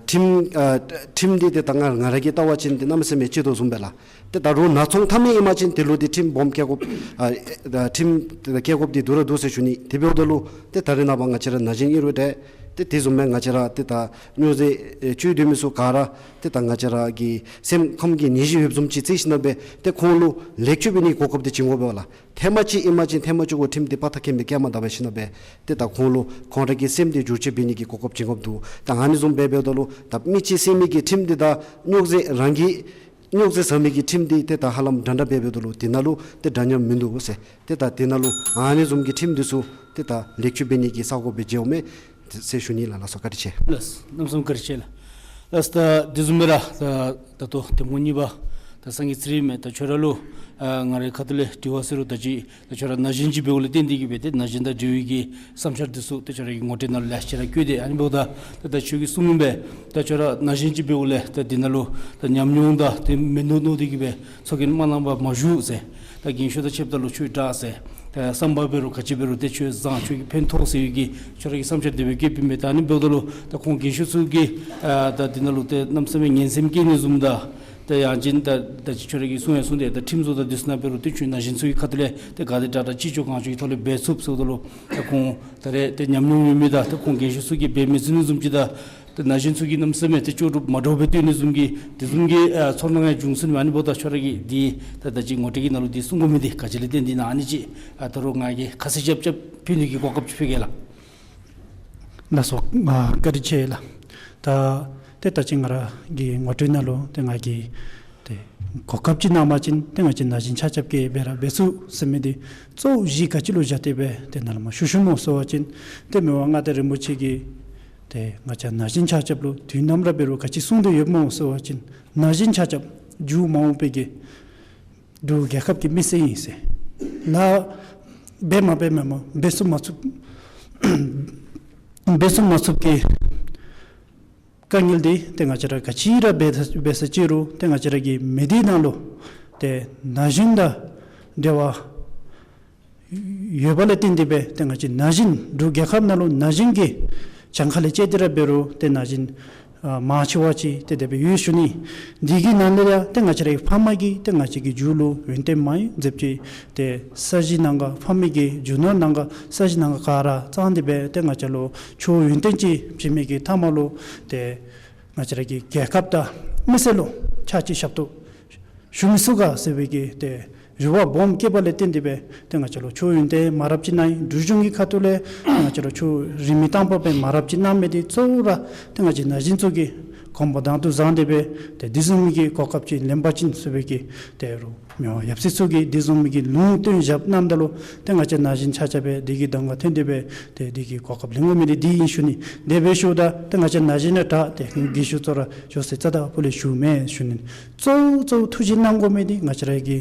ཁྲིམས་ཨ་ཁྲིམས་འདི་ཏེ་ད་ང་ང་ར་གིས་བལྟ་བ་ཅིན་ཏེ་གནམ་མེད་ས་མེད་ལྕི་དོ་བཟུམ་སྦེ་ལགས། ཏེ་ད་རུང་ནག་ཚོང་འཐབ་མི་ཨིན་པ་ཅིན་དེ་ལུ་ཏེ་ཁྲིམས་སྦོམ་བཀལ་དགོཔ་ཨ་ཨ་ཁྲིམས་ཏེ་བཀལ་དགོཔ་འདི་སྡུག་ར་འདུག་ཟེར་ཞུ་ནི། དེ་འབདཝ་ད་ལུ་ཏེ་ད་རེས་ནངས་པ་ང་བཅས་ར་ན་གཞོན་ཨིན་རུང་འདྲ་ཏེ་དེ་བཟུམ་སྦེ་ང་བཅས་ར་ཏེ་ད་རྙོག་རྩེ་ཨེ་བཅུད་སྡོད་མི་ཚུ་ག་ར་ཏེ་ད་ང་བཅས་ར་གི་སེམས་ཁམས་ཀྱི་ནད་གཞི་ཡོདཔ་བཟུམ་ཅིག་བརྩི་ཞིནམ་ལས་སྦེ་ཏེ་ཁོང་ལུ་ལེགས་བཅོས་འབད་ནི་གོ་སྐབས་འདི་བྱིན་དགོ་པས་ལགས། ཐེངས་མ་གཅིག་ཨིན་པ་ཅིན་ཐེངས་མ་གཅིག་གུ་ཁྲིམས་འདི་དཔའ་རྟགས་ཁེངས་སྦེ་བཀལ་མ་ད་པར་ཞིནམ་ལས་སྦེ་ཏེ་ད་ཁོང་ལུ་ཁོང་ར་གི་སེམས་འདི་བསྒྱུར་བཅོས་འབད་ནི་གི་གོ་སྐབས་བྱིན་དགོཔ་འདུག། ད་ཨ་ནི་བཟུམ་སྦེ་འབདཝ་ད་ལུ་ད་མི་གཅིག་བསད་མི་གི་ཁྲིམས་འདི་ད་རྙོག་རྩེ་རང་གི་ རྙོག་འཛིང་ཟ་མི་གི་ཁྲིམས་འདི་ཏེ་ད་ཧ་ལམ་འདྲ་འདྲ་སྦེ་འབདཝ་ད་ལུ་དེ་ནང་ལུ་ཏེ་འདྲ་མཉམ་མིན་འདུག་ཟེར། ཏེ་ད་དེ་ནང་ལུ་ཨ་ནི་བཟུམ་གྱི་ཁྲིམས་འདི་ཚུ་ཏེ་ད་ལེགས་བཅོས་འབད་ནི་གི་ས་གོ་སྦེ་མཇལཝ་མས་ཟེར་ཞུ་ནི་ལགས། ལགས་སོ། བཀའ་དྲིན་ཆེ། ལགས། གནམ་མེད་ས་མེད་བཀའ་དྲིན་ཆེ་ལགས། ལགས། ད་དེ་བཟུམ་སྦེ་ར་ད་ད་ལྟོ་གདམ་ངོ་གཉིས་པ་ད་སངས་རྒྱས་ཚེ་རིང་མས། ད་ཁྱོད་ར་ལུ་ཨ་ང་རའི་ཁ་ཐུག་ལས་དྲི་བ་ཟེར་རུང་ད་ཅི་ད་ཁྱོད་ར་ན་གཞོན་ཅིག་འབདཝ་ལས་བརྟེན་ཏེ་གིས་སྦེ་ཏེ་ན་གཞོན་དང་འབྲེལ་བའི་གི་བསམ་འཆར་འདི་ཚུ་ཏེ་ཁྱོད་ར་གི་ངོ་སྤྲོད་ནང་ལུ་ལེ་ཤ་ར་བཀོད་དེ། ཨ་ནི་འབདཝ་ད་ད་ད་ཁྱོད་ཀྱིས་གསུང་མི་སྦེ་ད་ཁྱོད་ར་ན་གཞོན་ཅིག་འབདཝ་ལས་ད་འདི་ནང་ལུ་ད་ཉམས་མྱོང་དང་ཏེ་མིན་འདུག་མནོ་སྟེ་གིས་སྦེ་ཚོགས་རྒྱན་མ་གནང་པར་མ་བཞུགས་ཟེར། ད་རྒན་ཤོས་དང་ཕྱདཔ་ད་ལུ་ཁྱོད་དྲག་ཟེར། ད་བསམ་པ་འབད་རུང་ག་ཅི་འབད་རུང་ཏེ་ཁྱོད་བཟང་ཁྱོད་ཀྱིས་ཕན་ཐོགས་ཟེར་བའི་གི་ཁྱོད་ར་གི་བསམ་འཆར་དེ་སྦེ་བཀོད་པའི་མས། ད་ཨ་ནི་འབདཝ་ད་ལུ་ད་ཁོང་རྒན་ཤོས་ཚུ་གིས་ཨ་ད་འདི་ནང་ལུ་ཏེ་གནམ་མེད་ས་མེད་ངན་སེམས་བསྐྱེད་ནི་བཟུམ་དང་ད་ཡང་ཅིན་ད་ད་ཅི་ཁྱོད་ར་གིས་གསུང་ཡང་གསུངས་ཏེ་ད་ཁྲིམས་བཟོ་དང་འདི་ཚུ་ནང་འབད་རུང་ཏེ་ཁྱོད་ན་གཞོན་ཚུ་གི་ཁ་ཐུག་ལས་ཏེ་ག་དེ་དྲག་དྲག་ཅི་ལྕོགས་གང་ལྕོགས་ཀྱི་ཐོག་ལས་འབད་ཚུགས་ཟེརཝ་ད་ལུ་ད་ཁོང་ད་རེས་ཏེ་ཉམས་མྱོང་ཡོད་མི་དང་ད་ཁོང་རྒན་ཤོས་ཚུ་གིས་འབད་མི་ཚུགས་ནི་བཟུམ་ཅིག་དང་ད་ན་གཞོན་ཚུ་གིས་གནམ་མེད་ས་མེད་ཏེ་ལྕོགས་གྲུབ་མ་འདྲཝ་སྦེ་སྟོན་ནི་བཟུམ་གྱི་དེ་བཟུམ་གྱི་ཨ་ཚོར་སྣང་ཡང་བྱུང་སོང་ནུག། ཨ་ནི་འབདཝ་ད་ཁྱོད་ར་གིས་འདི་ད་ད་ཅི་ངོ་སྤྲོད་ཀྱི་ནང་ལུ་འདི་གསུང་དགོ་མི་འདི་ག་ཅི་ལས་བརྟེན་ཏེ་ཨིན་ན་ཨ་ནི་ཅིག་ཨ་ད་རུང་ང་གིས་ཁ་གསལ་རྐྱབ་རྐྱབ་ཕུལ་ནི་གི་གོ་སྐབས་ཅིག་ཕུལ་གེ་ལགས། ལགས་སོ། ཨ་བཀའ་དྲིན་ཆེ་ལགས། ད་ཏེ་ད་ཅི་ང་ར་གི་ངོ་སྤྲོད་ནང་ལུ་ཏེ་ང་གིས་ཏེ་གོ་སྐབས་ཅིག་གནང་པ་ཅིན་ཏེ་ང་བཅས་ན་གཞོན་ཆ་ཁྱབ་ཀྱིས་འབད་ར་འབད་ཚུགས་ཟེར་མི་འདི་གཙོ་བོ་གཞི་ག་ཅི་ལུ་བཞག་སྟེ་སྦེ་ཏེ་ནཱ་ལས་མར་ཞུ་ཞུཝ་སྨོ་ཟེར་བ་ཅིན་ཏེ་མི་དབང་མངའ་བདག་རིན་པོ་ཆེ་གིས་ཏེ་ང་བཅས་ན་གཞོན་ཆ་ཁྱབ་ལུ་དུས་ནམ་ར་འབད་རུང་ག་ཅི་གསུང་དོ་ཡོདཔ་སྨོ་ཟེར་བ་ཅིན་ན་གཞོན་ཆ་ཁྱབ་མཇུག་མ་འོངས་པའི་གི་འབྲུག་རྒྱལ་ཁབ་ཀྱི་མི་སེར་ཨིན་ཟེར། ལཱ་འབད་མ་འབད་མ་མ་འབད་ཚུགས་མ་ཚུགས་འབད་ཚུགས་མ་ཚུགས་ཀྱི་དཀའ་ངལ་འདི་ཏེ་ང་བཅས་ར་ག་ཅི་ར་འབད་འབད་ས་ཅི་རུང་ཏེ་ང་བཅས་ར་གི་མི་སྡེ་ནང་ལུ་ཏེ་ན་གཞོན་དང་འབྲེལ་བ་ཡོདཔ་ལས་བརྟེན་ཏེ་སྦེ་ཏེ་ང་བཅས་ན་གཞོན་འབྲུག་རྒྱལ་ཁབ་ནང་ལུ་ན་གཞོན་གྱི་གྱངས་ཁ་ལས་བཅད་དེ་ར་འབད་རུང་ཏེ་ན་གཞོན་ཨ་མང་ཆེ་བ་ཅིག་ཏེ་དེ་སྦེ་ཡོད་ཞུ་ནི། འདི་གི་ནང་ལས་ཡང་ཏེ་ང་བཅས་རའི་ཕམ་གིས་ཏེ་ང་བཅས་ཀྱི་རྒྱུད་ལུ་ཡོན་ཏན་མང་ཡོདཔ་ཅིག་ཏེ་ས་གཞི་ནང་ག་ཕམ་གི་རྒྱུ་ནོར་ནང་ག་ས་གཞི་ནང་ག་ག་ར་བཙངས་ཏེ་སྦེ་ཏེ་ང་བཅས་ལུ་ཆོས་ཡོན་ཏན་ཅིག་བྱིན་མི་གི་མཐའ་མ་ལུ་ཏེ་ང་བཅས་ར་གི་རྒྱལ་ཁབ་དང་མི་སེར་ལུ་ཕྱག་ཕྱི་ཞབས་ཏོག་ཞུ་མི་ཚུགས་ག་ཟེར་བའི་གི་ཏེ་རེ་བ་སྦོམ་བསྐྱེདཔ་ལས་བརྟེན་ཏེ་སྦེ་ཏེ་ང་བཅས་ལུ་ཆོས་ཡོན་ཏན་མང་རབས་ཅིག་གནང་ཡི། འབྲུག་གཞུང་གི་ཁ་ཐུག་ལས་ཏེ་ང་བཅས་ལུ་ཆོས་རིས་མེད་བཏང་པ་སྦེ་མང་རབས་ཅིག་གནང་མི་འདི་གཙོ་བོ་ར་ཏེ་ང་བཅས་ན་གཞོན་ཚུ་གིས་གོམ་པ་དང་དུ་བཟུང་སྟེ་སྦེ་ཏེ་འདི་བཟུམ་མའི་གི་གོ་སྐབས་ཅིག་ལེན་པ་ཅིན་ཟེར་བའི་གི་ཏེ་རུང་མི་དབང་ཡབ་སྲས་ཚུ་གིས་འདི་བཟུམ་མའི་གི་ལུང་བསྟན་བཞག་གནངམ་ད་ལུ་ཏེ་ང་བཅས་ན་གཞོན་ཆ་ཁྱབ་སྦེ་འདི་གི་གདམ་ཁ་ཐོན་ཏེ་སྦེ་ཏེ་འདི་གི་གོ་སྐབས་ལེན་དགོ་མི་འདི་འདི་ཨིན་ཞུ་ནི། དེ་སྦེ་ཞུཝ་ད་ཏེ་ང་བཅས་ན་གཞོན་ནང་དྲག་ཏེ་རྒས་ཤོས་ཚུ་ར་ཞུ་ཟེར་རྩ་དང་ཕུ་ལས་ཞུ་མེད་ཞུ་ནི། གཙོ་བོ་གཙོ་བོ་ཐུགས་རྗེ་གནང་དགོ་མི་འདི་ང་བཅས་ར་གི་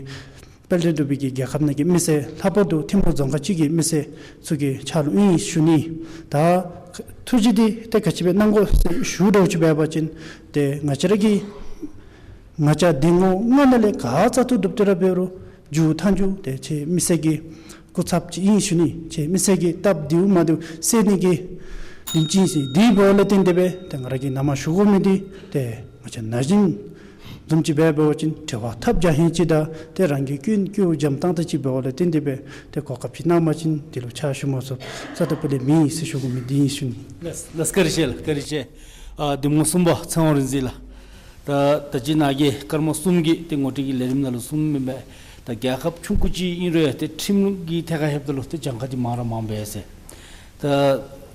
དཔལ་ལྡན་འབྲུག་པའི་གི་རྒྱལ་ཁབ་ནང་གི་མི་སེར་ལྷག་པར་དུ་ཐིམ་ཕུག་རྫོང་ཁག་གཅིག་གི་མི་སེར་ཚུ་གི་ཕྱག་ལུ་ཨིན་ཞུ་ནི། ད་ཐུགས་རྗེ་འདི་ཏེ་ག་ཅི་སྦེ་གནང་དགོ་ཟེར་ཞུ་དོ་ཅིག་འབད་བ་ཅིན་ཏེ་ང་བཅས་ར་གི་ང་བཅས་འདེམས་ངོ་ལྔ་ནང་ལས་ག་ར་བཙག་འཐུ་གྲུབ་སྟེ་ར་འབད་རུང་མཇུག་མཐའ་མཇུག་ཏེ་ཁྱེད་མི་སེར་གྱི་སྐུ་ཚབ་ཅིག་ཨིན་ཞུ་ནི། ཁྱེད་མི་སེར་གྱི་སྟབས་བདེཝ་མ་བདེཝ་སེལ་ནི་གི་དོན་ཅིག་ཨིན་ཟེར། དེ་འབདཝ་ལས་བརྟེན་ཏེ་སྦེ་ཏེ་ང་ར་གིས་ནཱ་མར་ཞུ་དགོ་མི་འདི་ཏེ་ང་བཅས་ན་གཞོན་བཟུམ་ཅིག་འབད་བ་ཅིན་དྲི་བ་ཐབས་རྒྱ་ཧིང་ཅིག་དང་ཏེ་རང་གི་སྐྱོན་སྐྱོན་འཇམ་ཏོང་ཏོ་ཅིག་འབདཝ་ལས་བརྟེན་ཏེ་སྦེ་ཏེ་གོ་སྐབས་ཅིག་གནང་པ་ཅིན་འདི་ལུ་ཕྱག་ཞུ་མ་ཚུགས་རྩ་དང་ཕུ་ལས་མེད་ཟེར་ཞུ་དགོ་མི་འདི་ཨིན་ཞུ་ནི། ལགས་ལགས། བཀའ་དྲིན་ཆེ་ལགས། བཀའ་དྲིན་ཆེ། ཨ་འདེམས་ངོ་གསུམ་པ་ཚེ་དབང་རིག་འཛིན་ལགས། ད་ད་ཅི་ནཱ་གི་སྐར་མ་གསུམ་གྱི་ཏེ་ངོ་སྤྲོད་ཀྱི་ལས་རིམ་ནང་ལུ་གསུངམ་ཨིན་པས། ད་རྒྱལ་ཁབ་ཆུང་ཀུ་ཅིག་ཨིན་རུང་ཏེ་ཁྲིམས་ཀྱི་ཐད་ཁར་ལྷོདཔ་ད་ལུ་ཏེ་གྱངས་ཁ་འདི་མང་ར་མངམ་སྦེ་ཟེར། ད་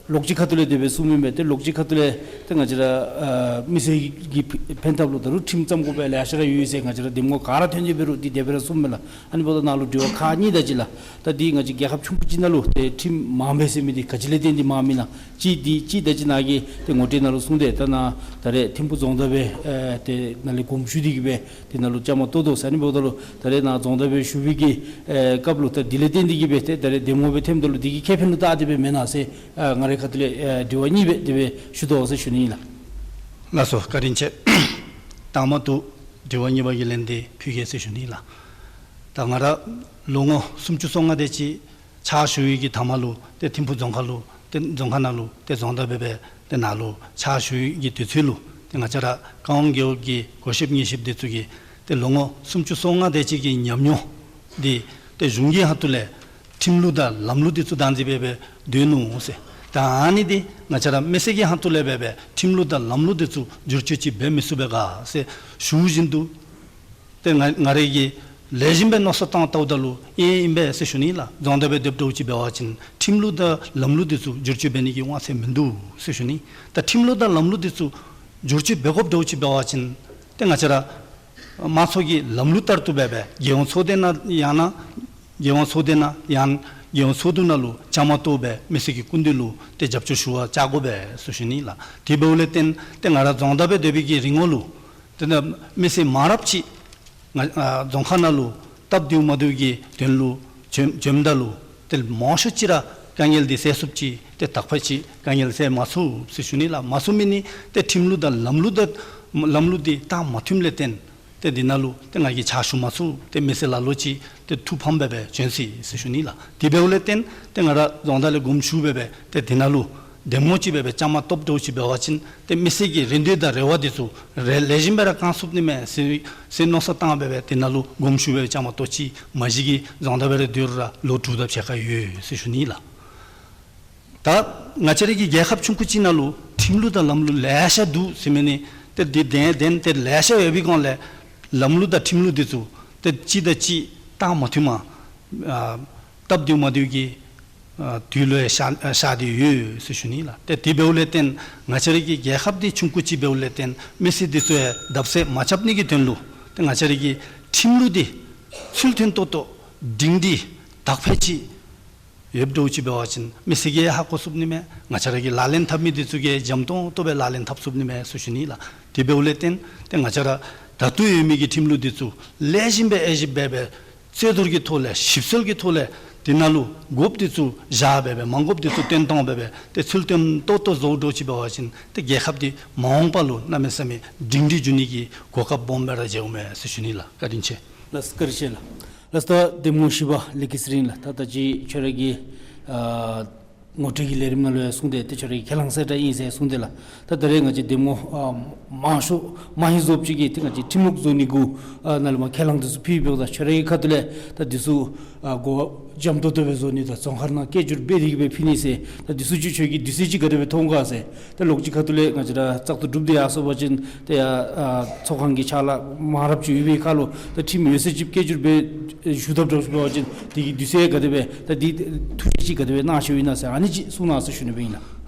ལོགས་ཅིག་ཁ་ཐུག་ལས་དེ་སྦེ་གསུངམ་ཨིན་པས། ཏེ་ལོགས་ཅིག་ཁ་ཐུག་ལས་ཏེ་ང་བཅས་ར་ཨ་མི་སེར་གྱི་ཕན་ཐབས་ལུ་ད་རུང་ཁྲིམས་བརྩམ་དགོ་པའི་ལཱ་ཤ་ར་ཡོད་ཟེར་ང་བཅས་ར་འདེམས་ངོ་ག་ར་ཐོན་ཏེ་འབད་རུང་འདི་དེ་སྦེ་ར་གསུངམ་མས་ལགས། ཨ་ནི་འབདཝ་ད་ནཱ་ལུ་དྲི་བ་ཁག་གཉིས་ད་ཅི་ལགས། ད་འདི་ང་བཅས་རྒྱལ་ཁབ་ཆུང་ཀུ་ཅིག་ནང་ལུ་ཏེ་ཁྲིམས་མངམ་སྦེ་ཟེར་མི་འདི་ག་ཅི་ལས་བརྟེན་ཏེ་མངམ་ཨིན་ན། གཅིག་འདི་གཅིག་ད་ཅི་ནཱ་གི་ཏེ་ངོ་སྤྲོད་ནང་ལུ་གསུངས་ཏེ་ད་ནཱ་ད་རེས་ཐིམ་ཕུག་རྫོང་བདག་སྦེ་ཨེ་ཏེ་ནཱ་ལས་དགོངས་ཞུ་སྟེ་གིས་སྦེ་ཏེ་ནཱ་ལུ་བཅའ་མར་གཏོགས་དོ་ཟེར། ཨ་ནི་འབདཝ་ད་ལུ་ད་རེས་ནཱ་རྫོང་བདག་སྦེ་ཞུ་བའི་གི་ཨེ་སྐབས་ལུ་ད་འདི་ལས་བརྟེན་ཏེ་གིས་སྦེ་ཏེ་ད་རེས་འདེམས་ངོ་སྦེ་ཐོནམ་ད་ལུ་འདི་གི་ཁེ་ཕན་ལུ་བལྟ་སྟེ་སྦེ་མེན་ན་ཟེར་ཨ་ང་རའི་ཁ་ཐུག་ལས་ཨེ་དྲི་བ་གཉིས་སྦེ་དེ་སྦེ་ཞུ་དོ་ཟེར་ཞུ་ནི་ཨིན་ལགས། ལགས་སོ། བཀའ་དྲིན་ཆེ། དང་པ་ཏུ་དྲི་བ་གཉིས་པ་གི་ལན་འདི་ཕུལ་གེ་ཟེར་ཞུ་ནི་ཨིན་ལགས། ད་ང་ར་ལོ་ངོ་སུམ་ཅུ་སོ་ལྔ་དེ་ཅིག་ཕྱག་ཞུ་བའི་གི་མཐའ་མ་ལུ་ཏེ་ཐིམ་ཕུག་རྫོང་ཁག་ལུ་ཏེ་རྫོང་ཁག་ནང་ལུ་ཏེ་རྫོང་བདག་སྦེ་སྦེ་ཏེ་ནཱ་ལུ་ཕྱག་ཞུ་བའི་གི་དུས་ཚོད་ལུ་ཏེ་ང་བཅས་ར་ཀ་ཝང་རྒེད་འོག་གི་གོ་ཤེསཔ་ངེས་ཤེསཔ་འདི་ཚུ་གིས་ཏེ་ལོ་ངོ་སུམ་ཅུ་སོ་ལྔ་དེ་ཅིག་གི་ཉམས་མྱོང་འདི་ཏེ་གཞུང་གི་ཁ་ཐུག་ལས་ཁྲིམས་ལུགས་དང་ལམ་ལུགས་འདི་ཚུ་བདག་འཛིན་འབད་སྦེ་སྡོད་ནུག་ཟེར། ད་ཨ་ནི་འདི་ང་བཅས་ར་མི་སེར་གྱི་ཁ་ཐུག་ལས་འབད་སྦེ་ཁྲིམས་ལུགས་དང་ལམ་ལུགས་འདི་ཚུ་བསྒྱུར་བཅོས་ཅིག་འབད་མི་ཚུགས་པས་ག་ཟེར་ཞུ་བཞིན་དུ་ཏེ་ང་ང་རའི་གི་ལེགས་ཤོམ་སྦེ་མནོ་བསམ་བཏང་བལྟཝ་ད་ལུ་ཨིན་ཨིན་པས་ཟེར་ཞུ་ནི་ལགས། རྫོང་བདག་སྦེ་སྡོདཔ་འདྲཝ་ཅིག་འབད་བ་ཅིན་ཁྲིམས་ལུགས་དང་ལམ་ལུགས་འདི་ཚུ་བསྒྱུར་བཅོས་འབད་ནི་གི་དབང་ཚད་མིན་འདུག་ཟེར་ཞུ་ནི། ད་ཁྲིམས་ལུགས་དང་ལམ་ལུགས་འདི་ཚུ་བསྒྱུར་བཅོས་འབད་དགོཔ་འདྲཝ་ཅིག་འབད་བ་ཅིན་ཏེ་ང་བཅས་ར་ དམངས་གཙོ་གི་ལམ་ལུགས་ལྟར་དུ་སྦེ་སྦེ་རྒྱལ་ཡོངས་ཚོགས་སྡེ་ནང་ཡང་ན་རྒྱལ་ཡོངས་ཚོགས་སྡེ་ནང་ཡང་རྒྱལ་ཡོངས་ཚོགས་འདུ་ནང་ལུ་བཅའ་མར་གཏོགས་སྦེ་མི་སེར་གྱི་སྐུ་མདུན་ལུ་ཏེ་རྒྱབ་སྐྱོར་ཞུ་བར་བཅར་དགོ་པས་ཟེར་ཞུ་ནི་ལགས། དེ་འབདཝ་ལས་བརྟེན་ཏེ་ང་ར་རྫོང་བདག་སྦེ་སྡོད་པའི་གི་རིང་ལུ་ཏེ་ནཱ་མི་སེར་མང་རབས་ཅིག་ང་ཨ་རྫོང་ཁག་ནང་ལུ་སྟབས་བདེཝ་མ་བདེཝ་གི་དོན་ལུ་བྱོན་བྱོནམ་ད་ལུ་ཏེ་མང་ཤོས་ཅིག་ར་དཀའ་ངལ་འདི་སེལ་ཚུགསཔ་ཅིག་ཏེ་དག་ཕ་ཅིག་དཀའ་ངལ་སེལ་མ་ཚུགས་ཟེར་ཞུ་ནི་ལགས། མ་ཚུགས་མི་ནི་ཏེ་ཁྲིམས་ལུགས་དང་ལམ་ལུགས་དང་ལམ་ལུགས་འདི་བཏང་མ་བཏུབ་ལས་བརྟེན་ཏེ་འདི་ནང་ལུ་ཏེ་ང་གིས་ཕྱག་ཞུ་མ་ཚུགས། ཏེ་མི་སེར་ལ་ལུ་ཅིག་ཏེ་ཐུགས་ཕམ་སྦེ་སྦེ་བྱོན་ཅི་ཟེར་ཞུ་ནི་ལགས། དེ་འབདཝ་ལས་བརྟེན་ཏེ་ང་ར་རྫོང་བདག་ལས་དགོངསམ་ཞུ་སྦེ་སྦེ་ཏེ་འདི་ནང་ལུ་འདེམས་ངོ་ཅིག་སྦེ་སྦེ་བཅའ་མར་གཏོགསཔ་འདྲཝ་ཅིག་འབད་བ་ཅིན་ཏེ་མི་སེར་གྱི་རེ་འདོད་དང་རེ་བ་འདི་ཚུ་རེ་ལེགས་ཤོམ་སྦེ་ར་བསྐང་ཚུགས་ནི་མས་ཟེར་ཟེར་མནོ་བསམ་བཏང་སྦེ་སྦེ་འདི་ནང་ལུ་དགོངསམ་ཞུ་སྦེ་བཅའ་མར་གཏོགས་ཅི། མ་གཞི་གི་རྫོང་བདག་སྦེ་ར་སྡོད་རུང་ར་ལོ་དྲུག་དང་ཕྱེད་ཀ་ཡོད་ཟེར་ཞུ་ནི་ལགས། ད་ང་བཅས་རའི་གི་རྒྱལ་ཁབ་ཆུང་ཀུ་ཅིག་ནང་ལུ་ཁྲིམས་ལུགས་དང་ལམ་ལུགས་ལེ་ཤ་འདུག་ཟེར་མི་ནི་ཏེ་འདི་བདེན་བདེན་ཏེ་ལེ་ཤ་ཡོད་པའི་སྒང་ལས་ལམ་ལུགས་དང་ཁྲིམས་ལུགས་འདི་ཚུ་ཏེ་གཅིག་དང་གཅིག་བཏང་མ་བཏུབ་མ་ཨ་སྟབས་བདེཝ་མ་བདེཝ་གི་ཨ་དུས་ལུ་ཡང་ཤར་ཤར་ཏེ་ཡོད་ཟེར་ཞུ་ནི་ལགས། ཏེ་དེ་འབདཝ་ལས་བརྟེན་ང་བཅས་རའི་གི་རྒྱལ་ཁབ་འདི་ཆུང་ཀུ་ཅིག་འབདཝ་ལས་བརྟེན་མི་སེར་འདི་ཚུ་ཡང་བརྡབ་གསིག་མ་རྐྱབ་ནི་གི་དོན་ལུ་ཏེ་ང་བཅས་རའི་གི་ཁྲིམས་ལུགས་འདི་ཚུལ་མཐུན་ཏོག་ཏོ་སྒྲིང་སྒྲི་དག་ཕ་ཅིག་ཡོདཔ་འདྲཝ་ཅིག་འབད་བ་ཅིན་མི་སེར་གྱིས་ཧ་གོ་ཚུགས་ནི་མས། ང་བཅས་ར་གིས་ལག་ལེན་འཐབ་མི་འདི་ཚུ་གིས་འཇམ་ཏོང་ཏོ་སྦེ་ལག་ལེན་འཐབ་ཚུགས་ནི་མས་ཟེར་ཞུ་ནི་ལགས། དེ་འབདཝ་ལས་བརྟེན་ཏེ་ང་བཅས་ར་ད་ལྟོ་ཡོད་མི་གི་ཁྲིམས་ལུགས་འདི་ཚུ་ལེགས་ཤོམ་སྦེ་དབྱེ་ཞིབ་འབད་སྦེ་རྩོད་བསྡུར་གྱི་ཐོག་ལས་ཞིབ་འཚོལ་གྱི་ཐོག་ལས་འདི་ནང་ལུ་དགོཔ་འདི་ཚུ་བཞག་སྦེ་སྦེ་མ་དགོཔ་འདི་ཚུ་བཏོན་བཏང་སྦེ་སྦེ་ཏེ་ཚུལ་མཐུན་ཏོག་ཏོ་བཟོཝ་འདྲཝ་ཅིག་འབད་བ་ཅིན་ཏེ་རྒྱལ་ཁབ་འདི་མ་འོངས་པ་ལུ་གནམ་མེད་ས་མེད་སྒྲིང་སྒྲི་འགྱོ་ནི་གི་གོ་སྐབས་སྦོམ་སྦེ་ར་མཇལཝ་མས་ཟེར་ཞུ་ནི་ལགས། བཀའ་དྲིན་ཆེ། ལགས་བཀའ་དྲིན་ཆེ་ལགས། ལགས་ད་འདེམས་ངོ་བཞི་པ་ལེགས་སྐྱིད་ཚེ་རིང་ལགས། ད་ད་ཅི་ཁྱོད་ར་གི་ཨ་ངོ་སྤྲོད་ཀྱི་ལས་རིམ་ནང་ལུ་ཡང་གསུངས་ཏེ་ཏེ་ཁྱོད་ར་གི་ཁས་བླངས་གསལ་བསྒྲགས་ཨིན་ཟེར་གསུངས་ཏེ་ལགས། ད་ད་རེས་ང་བཅས་འདེམས་ངོ་ཨ་མང་ཤོས་མང་ཧེང་བཟོཝ་ཅིག་གིས་ཏེ་ང་བཅས་ཁྲིམས་ལུགས་བཟོ་ནི་གུ་ཨ་ནང་ལས་མར་ཁས་བླངས་འདི་ཚུ་ཕུལ་ཡོདཔ་ད་ཁྱོད་ར་གི་ཁ་ཐུག་ལས་ད་འདི་ཚུ་ཨ་གོ་བ་འཇམ་ཏོང་ཏོ་སྦེ་བཟོ་ནི་དང་རྫོང་ཁག་ནང་སྐད་སྒྱུར་འབད་དེ་གིས་སྦེ་ཕུལ་ནི་ཟེར་ད་འདི་ཚུ་ཅིག་ཁྱོད་ཀྱིས་དུས་ཚོད་ཅིག་ག་དེ་སྦེ་མཐོང་ག་ཟེར། ཏེ་ལོགས་ཅིག་ཁ་ཐུག་ལས་ང་བཅས་ར་བཙག་འཐུ་གྲུབ་སྟེ་ཡར་སོང་པ་ཅིན་ཏེ་ཡ་ཨ་ཚོགས་ཁང་གི་ཕྱག་ལཱ་མང་རབས་ཅིག་ཡོད་པའི་ཁར་ལུ་ད་ཁྲིམས་ཡོད་ཚད་ཅིག་སྐད་སྒྱུར་འབད་ཞུ་ཐབས་འདྲཝ་ཅིག་འབད་བ་ཅིན་དེ་གི་དུས་ཚོད་ག་དེ་སྦེ་ད་འདི་ཐུགས་རྗེ་ཅིག་ག་དེ་སྦེ་གནང་ཞུཝ་ཨིན་ན་ཟེར་ཨ་ནི་ཅིག་གསུང་གནང་ཟེར་ཞུ་ནི་སྦེ་ཨིན་ལགས།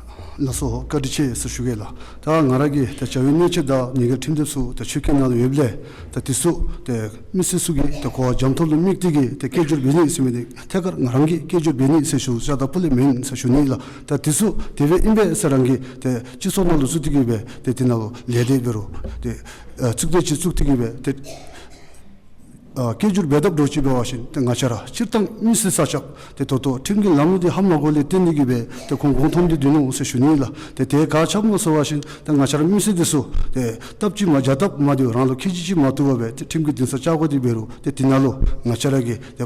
ལགས་སོ་བཀའ་དྲིན་ཆེ་ཟེར་ཞུ་གེ་ལགས། ད་ང་ར་གིས་ད་བྱ་བའི་གནད་ཆེ་དང་ཉེས་འགེལ་ཁྲིམས་དེབ་ཚུ་ད་ཆོད་སྐད་ནང་ལུ་ཡོདཔ་ལས་ད་འདི་ཚུ་ཏེ་མི་སེར་ཚུ་གི་ད་གོ་བ་འཇམ་ཏོང་ཏོ་དམིགས་ཏེ་གིས་ཏེ་སྐད་སྒྱུར་འབད་ནི་ཟེར་མི་འདི་ཐད་ཀར་ང་རང་གིས་སྐད་སྒྱུར་འབད་ནི་ཟེར་ཞུ་བཞག་ད་ཕུལ་ལས་མེན་ཟེར་ཞུ་ནི་ལགས། ད་འདི་ཚུ་དེ་སྦེ་ཨིན་པས་ཟེར་རང་གིས་ཏེ་སྤྱི་ཚོགས་ནང་ལུ་བཙུགས་ཏེ་གིས་སྦེ་ཏེ་འདི་ནང་ལུ་ལས་སྡེ་འབད་རུང་ཏེ་ཨ་གཙུག་སྡེ་ཅིག་བཙུགས་ཏེ་གིས་སྦེ་ཏེ་ཨ་སྐད་སྒྱུར་འབད་དཔ་འདྲཝ་ཅིག་འབད་བ་ཅིན་ཏེ་ང་བཅས་ར་སྤྱིར་བཏང་མི་སེར་ས་ཆ་ཏེ་ད་ལྟོ་ཁྲིམས་ཀྱི་ལམ་ལུགས་འདི་ཧ་མ་གོཝ་ལས་བརྟེན་ཏེ་གིས་སྦེ་ཏེ་ཁོང་གོང་འཐོམས་ཏེ་སྡོད་ནུག་ཟེར་ཞུ་ནི་ལགས། ཏེ་དེ་ག་ཅི་སྨོ་ཟེར་བ་ཅིན་ཏེ་ང་བཅས་ར་མི་སེར་འདི་ཚུ་ཏེ་སྟབས་ཅིག་མ་བྱ་སྟབས་མ་བདེཝ་རང་ལུ་ཁེ་ཆེ་ཅིག་མ་ཐོབ་པར་སྦེ་ཏེ་ཁྲིམས་ཀྱི་འདུན་ས་བཅའ་དགོ་སྟེ་འབད་རུང་ཏེ་འདི་ནང་ལུ་ང་བཅས་ར་གིས་ཏེ་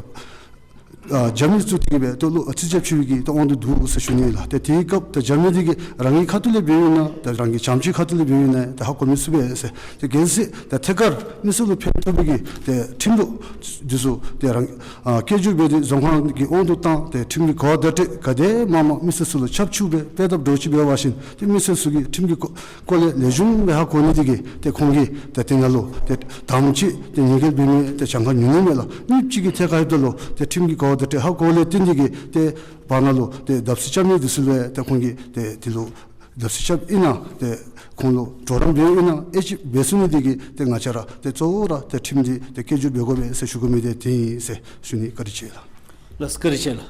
ཨ་རྒྱབ་མི་བཙུགས་ཏེ་གིས་སྦེ་ཏེ་ལོག་ཨ་རྩིས་རྐྱབ་ཞུ་བའི་གི་ཏེ་དབང་དུ་འདུ་ཟེར་ཞུ་ནི་ལགས། ཏེ་དེའི་སྐབས་ཏེ་རྒྱབ་མི་འདི་གིས་རང་གི་ཁ་ཐུག་ལས་འབདཝ་ཨིན་ན་ཏེ་རང་གི་བྱམས་སྤྱོད་ཁ་ཐུག་ལས་འབདཝ་ཨིན་ན་ཏེ་ཧ་གོ་མི་ཚུགས་པས་ཟེར། ཏེ་གལ་སྲིད་ཏེ་ཐད་ཀར་མི་སེར་ལུ་ཕན་ཐོགས་པའི་གི་ཏེ་ཁྲིམས་ལུགས་འདི་ཚུ་ཏེ་རང་ཨ་སྐད་སྒྱུར་འབད་དེ་རྫོང་ཁག་གི་དབང་དུ་བཏང་སྟེ་ཁྲིམས་ཀྱི་གོ་བ་བརྡ་སྤྲོད་ག་དེ་མང་མང་མི་སེར་ཚུ་ལུ་ཁྱབ་ཆུ་སྦེ་སྤེལ་དཔ་འདྲཝ་ཅིག་འབད་བ་ཅིན་ཏེ་མི་སེར་ཚུ་གིས་ཁྲིམས་ཀྱི་སྐོར་སྐོར་ལས་ལེགས་ཤོམ་སྦེ་ཧ་གོ་ནི་དེ་གིས་ཏེ་ཁོང་གིས་ཏེ་དེ་ནང་ལུ་ཏེ་དང་པ་ཅིག་ཏེ་ཉེས་འགེལ་འབད་མི་ཏེ་གྱངས་ཁ་ཉུང་ཉུང་མས་ལགས། གཉིས་པ་ཅིག་གི་ཐད་ཁར་ཡོདཔ་ད་ལུ་ཏེ་ཁྲིམས་ཀྱི་གོ་བ་བརྡ་སྤྲོད་ཧ་གོ་ལས་བརྟེན་ཏེ་གིས་ཏེ་བར་ན་ལུ་ཏེ་བརྡབ་གསིག་རྐྱབ་མི་འདི་ཚུ་ལུ་ཏེ་ཁོང་གིས་ཏེ་དེ་ལུ་བརྡབ་གསིག་རྐྱབ་ཨིན་ན་ཏེ་ཁོང་ལུ་གྲོགས་རམ་འབད་ཨིན་ན་ཨེ་ཅིག་འབད་ཚུགས་ནི་དེ་གིས་ཏེ་ང་བཅས་ར་ཏེ་གཙོ་བོ་ར་ཏེ་ཁྲིམས་འདི་ཏེ་སྐད་སྒྱུར་འབད་དགོ་པས་ཟེར་ཞུ་དགོ་མི་འདི་དེ་ཨིན་ཟེར་ཞུ་ནི། བཀའ་དྲིན་ཆེ་ལགས། ལགས་བཀའ་དྲིན་ཆེ་ལགས།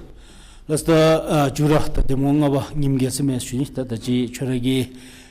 ལགས་ད་ཨ་མཇུག་ར་ད་འདེམས་ངོ་ལྔ་པ་ཉིམ་རྒྱལ་མཚན་མས་ཞུ་ནི། ད་ད་ཅི་ཁྱོད་ར་གི་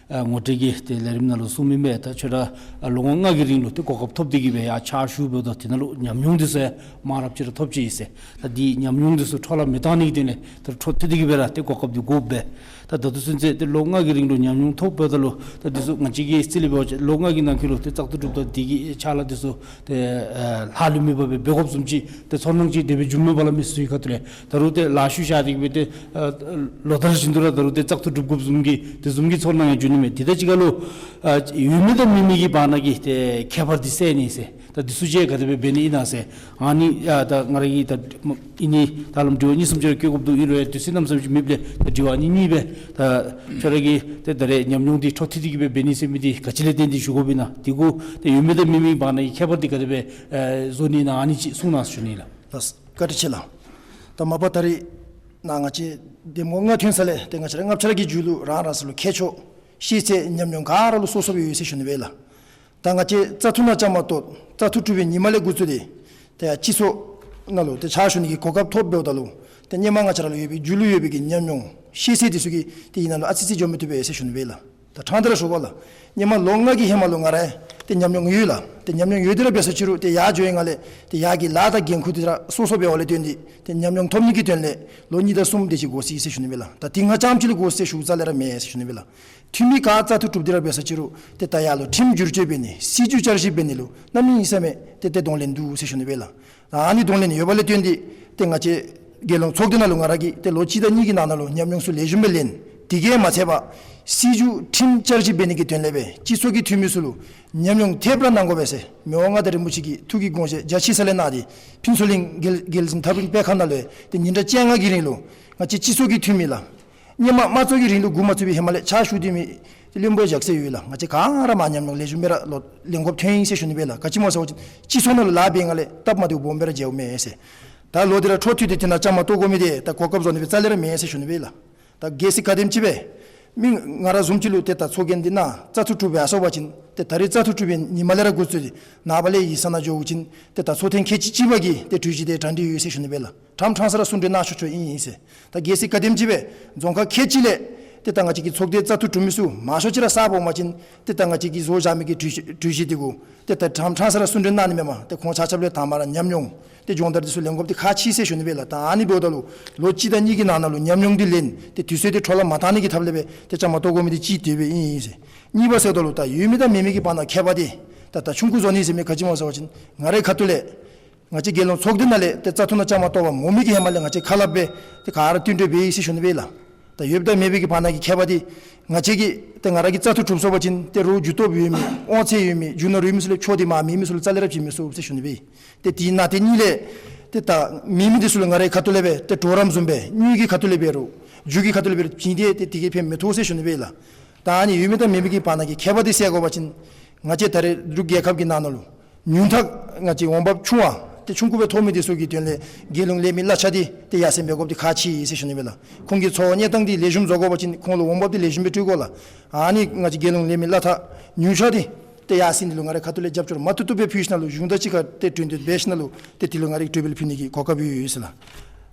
ཨ་ངོ་སྤྲོད་ཀྱི་ཏེ་ལས་རིམ་ནང་ལུ་གསུངས་མི་མས། ད་ཁྱོད་ར་ཨ་ལོ་ངོ་ལྔ་གི་རིང་ལུ་ཏེ་གོ་སྐབས་ཐོབ་སྟེ་གིས་སྦེ་ཡར་ཕྱག་ཞུ་འབདཝ་ད་དེ་ནང་ལུ་ཉམས་མྱོང་འདི་ཚུ་ཡང་མང་རབས་ཅིག་ར་ཐོབ་ཅི་ཨིན་ཟེར། ད་འདི་ཉམས་མྱོང་འདི་ཚུ་འཕྲོ་བརླག་མི་བཏང་ནི་གི་དོན་ལས་ད་འཕྲོ་མཐུད་དེ་གིས་སྦེ་ར་ཏེ་གོ་སྐབས་འདི་དགོ་པས། ད་ད་ལྟོ་ཚུན་ཚོད་ཏེ་ལོ་ལྔ་གི་རིང་ལུ་ཉམས་མྱོང་ཐོབ་འབདཝ་ད་ལུ་ད་འདི་ཚུ་ང་བཅས་ཀྱིས་རྩིས་ལས་འབད་བ་ཅིན་ལོ་ལྔ་གི་ནང་འཁོད་ལུ་ཏེ་བཙག་འཐུ་གྲུབ་ད་འདི་གི་ཕྱག་ལཱ་འདི་ཚུ་ཏེ་ཨ་ལྷག་ལུས་མེད་པར་སྦེ་འབད་དགོཔ་བཟུམ་ཅིག་ཏེ་ཚོར་སྣང་ཅིག་དེ་སྦེ་བྱུངམ་མས་པ་ལགས། མི་སེར་ཚུ་གི་ཁ་ཐུག་ལས་ད་རུང་ཏེ་ལཱ་ཤུལ་བཞག་སྟེ་གིས་སྦེ་ཏེ་ཨ་ལོ་ལྟར་བཞིན་དུ་ར་ད་རུང་ཏེ་བཙག་འཐུ་གྲུབ་དགོཔ་བཟུམ་གྱི་དེ་བཟུམ་གྱི་ཚོར་སྣང་ཡང་བྱུང་ནི་མས། དེ་དང་གཅིག་ཁར་ལུ་ཨ་ཡོད་མི་དང་མེད་མི་གི་བར་ན་གི་ཏེ་ཁྱད་པར་འདི་སེལ་ནི་ཟེར་ད་འདི་ཚུ་ཅིག་ག་དེ་སྦེ་འབད་ནི་ཨིན་ན་ཟེར་ཨ་ནི་ཨ་ད་ང་ར་གིས་ད་ཨིན་ནི་ད་ལམ་དྲི་བ་གཉིས་གསུམ་ཅིག་ར་བཀོད་དགོཔ་འདུག། ཨིན་རུང་ཡང་དུས་ཚོད་གནམ་མེད་ས་མེད་ཅིག་མེདཔ་ལས་ད་དྲི་བ་ཨ་ནི་གཉིས་སྦེ་ད་ཁྱོད་ར་གིས་ཏེ་ད་རེས་ཉམས་མྱོང་འདི་འཕྲོ་མཐུད་དེ་གིས་སྦེ་འབད་ནི་ཟེར་མི་འདི་ག་ཅི་ལས་བརྟེན་ཏེ་ཞུ་དགོཔ་ཨིན་ན། དེ་གུ་ཏེ་ཡོད་མི་དང་མེད་མི་བར་ན་གི་ཁྱད་པར་འདི་ག་དེ་སྦེ་ཨེ་བཟོ་ནི་ཨིན་ན་ཨ་ནི་ཅིག་གསུང་གནང་ཟེར་ཞུ་ནི་ལགས། ལགས་བཀའ་དྲིན་ཆེ་ལགས། ད་མ་པ་ད་རེས་ནཱ་ང་བཅས་འདེམས་ངོ་ལྔ་ཐོན་ས་ལས་ཏེ་ང་བཅས་ར་ལྔ་ཆ་ར་གི་མཇུག་ལུ་རང་རང་སོ་ལུ་མཁས་མཆོག་ཤེས་ཚད་ཉམས་མྱོང་ག་ར་ལུ་སོ་སོ་སྦེ་ཡོད་ཟེར་ཞུ་ནི་སྦེ་ལགས། ད་ང་བཅས་བཙག་འཐུ་ནང་བཅའ་མར་གཏོགས་བཙག་འཐུ་གྲུབ་པའི་ཉིནམ་ལས་འགོ་བཙུགས་ཏེ་ད་ཡར་སྤྱི་ཚོགས་ནང་ལུ་ཏེ་ཕྱག་ཞུ་ནི་གི་གོ་སྐབས་ཐོབ་འབདཝ་ད་ལུ་ཏེ་ཧེ་མ་ང་བཅས་ར་ལུ་ཡོད་པའི་མཇུག་ལུ་ཡོད་པའི་གི་ཉམས་མྱོང་ཤེས་ཚད་འདི་ཚུ་གིས་ཏེ་ཨིན་ན་ལུ་ཨ་ཙི་ཙི་འགྱོ་མི་བཏུབ་པས་ཟེར་ཞུ་ནི་སྦེ་ལགས། ད་ཕྲང་སྟེ་ར་ཞུ་དགོ་ལགས། ཧེ་མ་ལོ་ལྔ་གི་ཧེ་མ་ལུ་ང་ར་ཏེ་ཉམས་མྱོང་ཡོད་ལགས། ཏེ་ཉམས་མྱོང་ཡོད་དེ་ར་འབད་ས་ཅིག་རུང་ཏེ་ཡར་འགྱོ་ཡི་ང་ལས་ཏེ་ཡར་གྱི་ལཱ་དང་འགན་ཁུར་འདི་ར་སོ་སོ་འབདཝ་ལས་བརྟེན་ཏེ་ཏེ་ཉམས་མྱོང་ཐོབ་ནི་གི་དོན་ལས་ལོ་གཉིས་དང་གསུམ་དེ་ཅིག་འགོར་སོ་ཡི་ཟེར་ཞུ་ནི་སྦེ་ལགས། ད་དེ་ང་རྐྱངམ་གཅིག་ལུ་འགོར་ཟེར་ཞུཝ་རྩ་ལས་ར་མེན་ཟེར་ཞུ་ནི་སྦེ་ལགས། འཐུས་མི་ག་བཙག་འཐུ་གྲུབ་སྟེ་ར་འབད་ས་ཅིག་རུང་ཏེ་ད་ཡར་ལུ་ཁྲིམས་བསྒྱུར་བཅོས་འབད་ནི་སྲིད་བྱུས་བསྐྱར་ཞིབ་འབད་ནི་ལུ་གནམ་མེད་ས་མེད་ཏེ་ཏེ་གདོང་ལེན་འདུག་ཟེར་ཞུ་ནི་སྦེ་ལགས། ཨ་ནི་གདོང་ལེན་ཡོད་པ་ལས་བརྟེན་ཏེ་ཏེ་ང་བཅས་རྒྱལ་ཡོངས་ཚོགས་སྡེ་ནང་ལུ་ང་ར་གིས་ཏེ་ལོ་གཅིག་དང་གཉིས་ཀྱི་ནང་ན་ལུ་ཉམས་མྱོང་ཚུ་ལེགས་ཤོམ་སྦེ་ལེན། དེ་གིས་མ་ཚད་པར་སྲིད་བྱུས་ཁྲིམས་བསྐྱར་ཞིབ་འབད་ནི་གི་དོན་ལས་སྦེ་སྤྱི་ཚོགས་ཀྱི་འཐུས་མི་ཚུ་ལུ་ཉམས་མྱོང་ཐེབས་ར་གནང་དགོ་པས་ཟེར་མི་དབང་མངའ་བདག་རིན་པོ་ཆེ་གིས་ཐུགས་ཀྱི་དགོངས་བཞེད་རྒྱ་ཆེ་ས་ལས་གནང་སྟེ་ཕུན་ཚོགས་གླིང་རྒྱལ་རྒྱལ་འཛིན་ཐག་རིང་དཔེ་ཁང་ནང་ལུ་ཡང་ཏེ་ཉིན་གྲངས་བཅོ་ལྔ་གི་རིང་ལུ་ང་བཅས་སྤྱི་ཚོགས་ཀྱི་འཐུས་མི་ལགས། ཧེ་མ་དམངས་གཙོ་གི་རིང་ལུགས་འགོ་མ་བཙུགས་པའི་ཧེ་མ་ལས་ཕྱག་ཞུ་སྡོད་མི་བློན་པོ་བཞག་ས་ཡོད་ལགས། ང་བཅས་ག་ར་མ་ཉམས་མྱོང་ལེགས་ཤོམ་སྦེ་ར་ལོག་ལེན་དགོཔ་ཐོན་ཡི་ཟེར་ཞུ་ནི་སྦེ་ལགས། ག་ཅི་སྨོ་ཟེར་བ་ཅིན་སྤྱི་ཚོགས་ནང་ལུ་ལཱ་འབད་ཡི་ང་ལས་སྟབས་མ་བདེཝ་སྦོམ་སྦེ་ར་མཇལཝ་མས་ཟེར། ད་ལོག་སྟེ་ར་འཕྲོ་མཐུད་དེ་དེ་ནང་བཅའ་མར་གཏོགས་དགོ་མི་འདི་ད་གོ་སྐབས་བཟོ་ནི་སྦེ་རྩ་ལས་ར་མེན་ཟེར་ཞུ་ནི་སྦེ་ལགས། ད་གལ་སྲིད་ག་དེམ་ཅིག་སྦེ་མི་ང་ར་བཟུམ་ཅིག་ལུ་ཏེ་ད་ཚོགས་རྒྱན་འདི་གནང་བཙག་འཐུ་གྲུབ་པར་སོང་པ་ཅིན་ཏེ་ད་རིས་བཙག་འཐུ་གྲུབ་པའི་ཉིནམ་ལས་ར་འགོ་བཙུགས་ཏེ་ནངས་པ་ལས་ཡིག་ཚང་ནང་འགྱོ་བ་ཅིན་ཏེ་ད་ཚོགས་ཐེངས་ཁལ་གཅིག་གཅིག་པ་གི་ཏེ་གྲོས་གཞི་དེ་གྲ་སྒྲིག་ཡོད་ཟེར་ཞུ་ནི་སྦེ་ལགས། ཕྲང་ཕྲང་ས་ར་གསུང་གྲོས་གནང་ཆོག་ཆོག་ཨིན་ཨིན་ཟེར། ད་གལ་སྲིད་ག་དེམ་ཅིག་སྦེ་རྫོང་ཁག་ཁལ་གཅིག་ལས་ཏེ་ད་ང་བཅས་ཀྱི་ཚོགས་སྡེ་བཙག་འཐུ་གྲུབ་མི་ཚུ་མང་ཤོས་ཅིག་ར་བསགས་འོང་པ་ཅིན་ཏེ་ད་ང་བཅས་ཀྱིས་བཟོ་བཞག་མི་གི་གྲོས་གཞི་གྲོས་གཞི་དེ་གུ་ཏེ་ད་ཕྲང་ཕྲང་ས་ར་གསུང་གྲོས་གནང་ནི་མེན་པར་ཏེ་ཁོང་ཆ་ཁྱབ་ལས་དང་པ་ར་ཉམས་མྱོང་ཏེ་སྦྱོང་བརྡར་དེ་ཚུ་ལེན་དགོཔ་དེ་ཁག་ཆེ་ཟེར་ཞུ་ནི་སྦེ་ལགས། ད་ཨ་ནི་འབདཝ་ད་ལུ་ལོ་གཅིག་དང་གཉིས་ཀྱི་ནང་ན་ལུ་ཉམས་མྱོང་དེ་ལེན་ཏེ་དུས་ཚོད་དེ་འཕྲོ་བརླག་མ་བཏང་ནི་གི་ཐབས་ལས་སྦེ་ཏེ་བཅའ་མར་གཏོགས་དགོ་མི་དེ་གཅིག་དེ་སྦེ་ཨིན་ཨིན་ཟེར། གཉིས་པ་ཟེརཝ་ད་ལུ་ད་ཡོད་མི་དང་མེད་མི་གི་བར་ན་ཁྱད་པར་དེ་ད་ད་ཆུང་ཀུ་བཟོ་ནི་ཟེར་མི་ག་ཅི་སྨོ་ཟེར་བ་ཅིན་ང་རའི་ཁ་ཐུག་ལས་ང་བཅས་རྒྱལ་ཡོངས་ཚོགས་སྡེ་ནང་ལས་ཏེ་བཙག་འཐུ་ནང་བཅའ་མར་གཏོགས་པར་འོང་མི་གི་ཧེ་མ་ལས་ང་བཅས་ཁ་སླབ་སྦེ་ཏེ་ག་ར་བསྟུན་གྲོས་འབད་ཡི་ཟེར་ཞུ་ནི་སྦེ་ལགས། ད་ཡོདཔ་དང་མེདཔ་གི་བར་ན་གི་ཁྱད་པར་དེ་ང་བཅས་ཀྱིས་ཏེ་ང་ར་གིས་བཙག་འཐུ་གྲུབ་སོང་པ་ཅིན་ཏེ་རོགས་རྒྱུ་སྟོབས་ཡོད་མི་དབང་ཚད་ཡོད་མི་རྒྱུ་ནོར་ཡོད་མི་ཚུ་ལས་འཕྱོག་སྟེ་མར་མེད་མི་ཚུ་ལུ་རྩ་ལས་ར་བྱིན་མི་ཚུགས་ཟེར་ཞུ་ནི་སྦེ། ཏེ་དེ་ནང་དེ་གཉིས་ལས་ཏེ་ད་མེད་མི་དེ་ཚུ་ལུ་ང་རའི་ཁ་ཐུག་ལས་སྦེ་ཏེ་གྲོགས་རམ་བཟུམ་སྦེ་དངུལ་གྱི་ཁ་ཐུག་ལས་འབད་རུང་རྒྱུ་གི་ཁ་ཐུག་ལས་འབད་རུང་བྱིན་ཏེ་ཏེ་དེ་གིས་ཕན་མི་ཐོགས་ཟེར་ཞུ་ནི་སྦེ་ལགས། ད་ཨ་ནི་ཡོད་མི་དང་མེད་མི་གི་བར་ན་གི་ཁྱད་པར་དེ་བསལ་དགོ་པ་ཅིན་ང་བཅས་ད་རེས་འབྲུག་རྒྱལ་ཁབ་ཀྱི་ནང་ན་ལུ་ཉུང་མཐའ་ང་བཅས་འོང་འབབ་ཆུང་བ་ཏེ་ཆུང་ཀུ་སྦེ་ཐོབ་མི་དེ་ཚུ་གི་དོན་ལས་རྒྱལ་ཡོངས་ལས་མི་གླ་ཆ་དེ་ཏེ་ཡར་སེང་འབད་དགོཔ་དེ་ཁག་ཆེ་ཟེར་ཞུ་ནི་སྦེ་ལགས། ཁོང་གི་འཚོ་བ་གནས་སྟངས་དེ་ལེགས་ཤོམ་བཟོ་དགོ་པ་ཅིན་ཁོང་ལུ་འོང་འབབ་དེ་ལེགས་ཤོམ་སྦེ་སྤྲོད་དགོ་ལགས། ཨ་ནི་ང་བཅས་རྒྱལ་ཡོངས་ལས་མི་གླ་ཆ་ཉུང་ཤོས་དེ་ཏེ་ཡར་སེང་ནི་ལུ་ང་རའི་ཁ་ཐུག་ལས་རྒྱབ་སྐྱོར་མ་བཏུབ་བཏུབ་སྦེ་ཕུལ་ཞིནམ་ལས་གཞུང་དང་གཅིག་ཁར་ཏེ་གྲོས་བསྡུར་འབད་ཞིནམ་ལས་ཏེ་དེ་ལུ་ང་རའི་གྲོས་འབུལ་ཕུལ་ནི་གི་གོ་སྐབས་ཡོད་ཡོད་ཟེར་ལགས།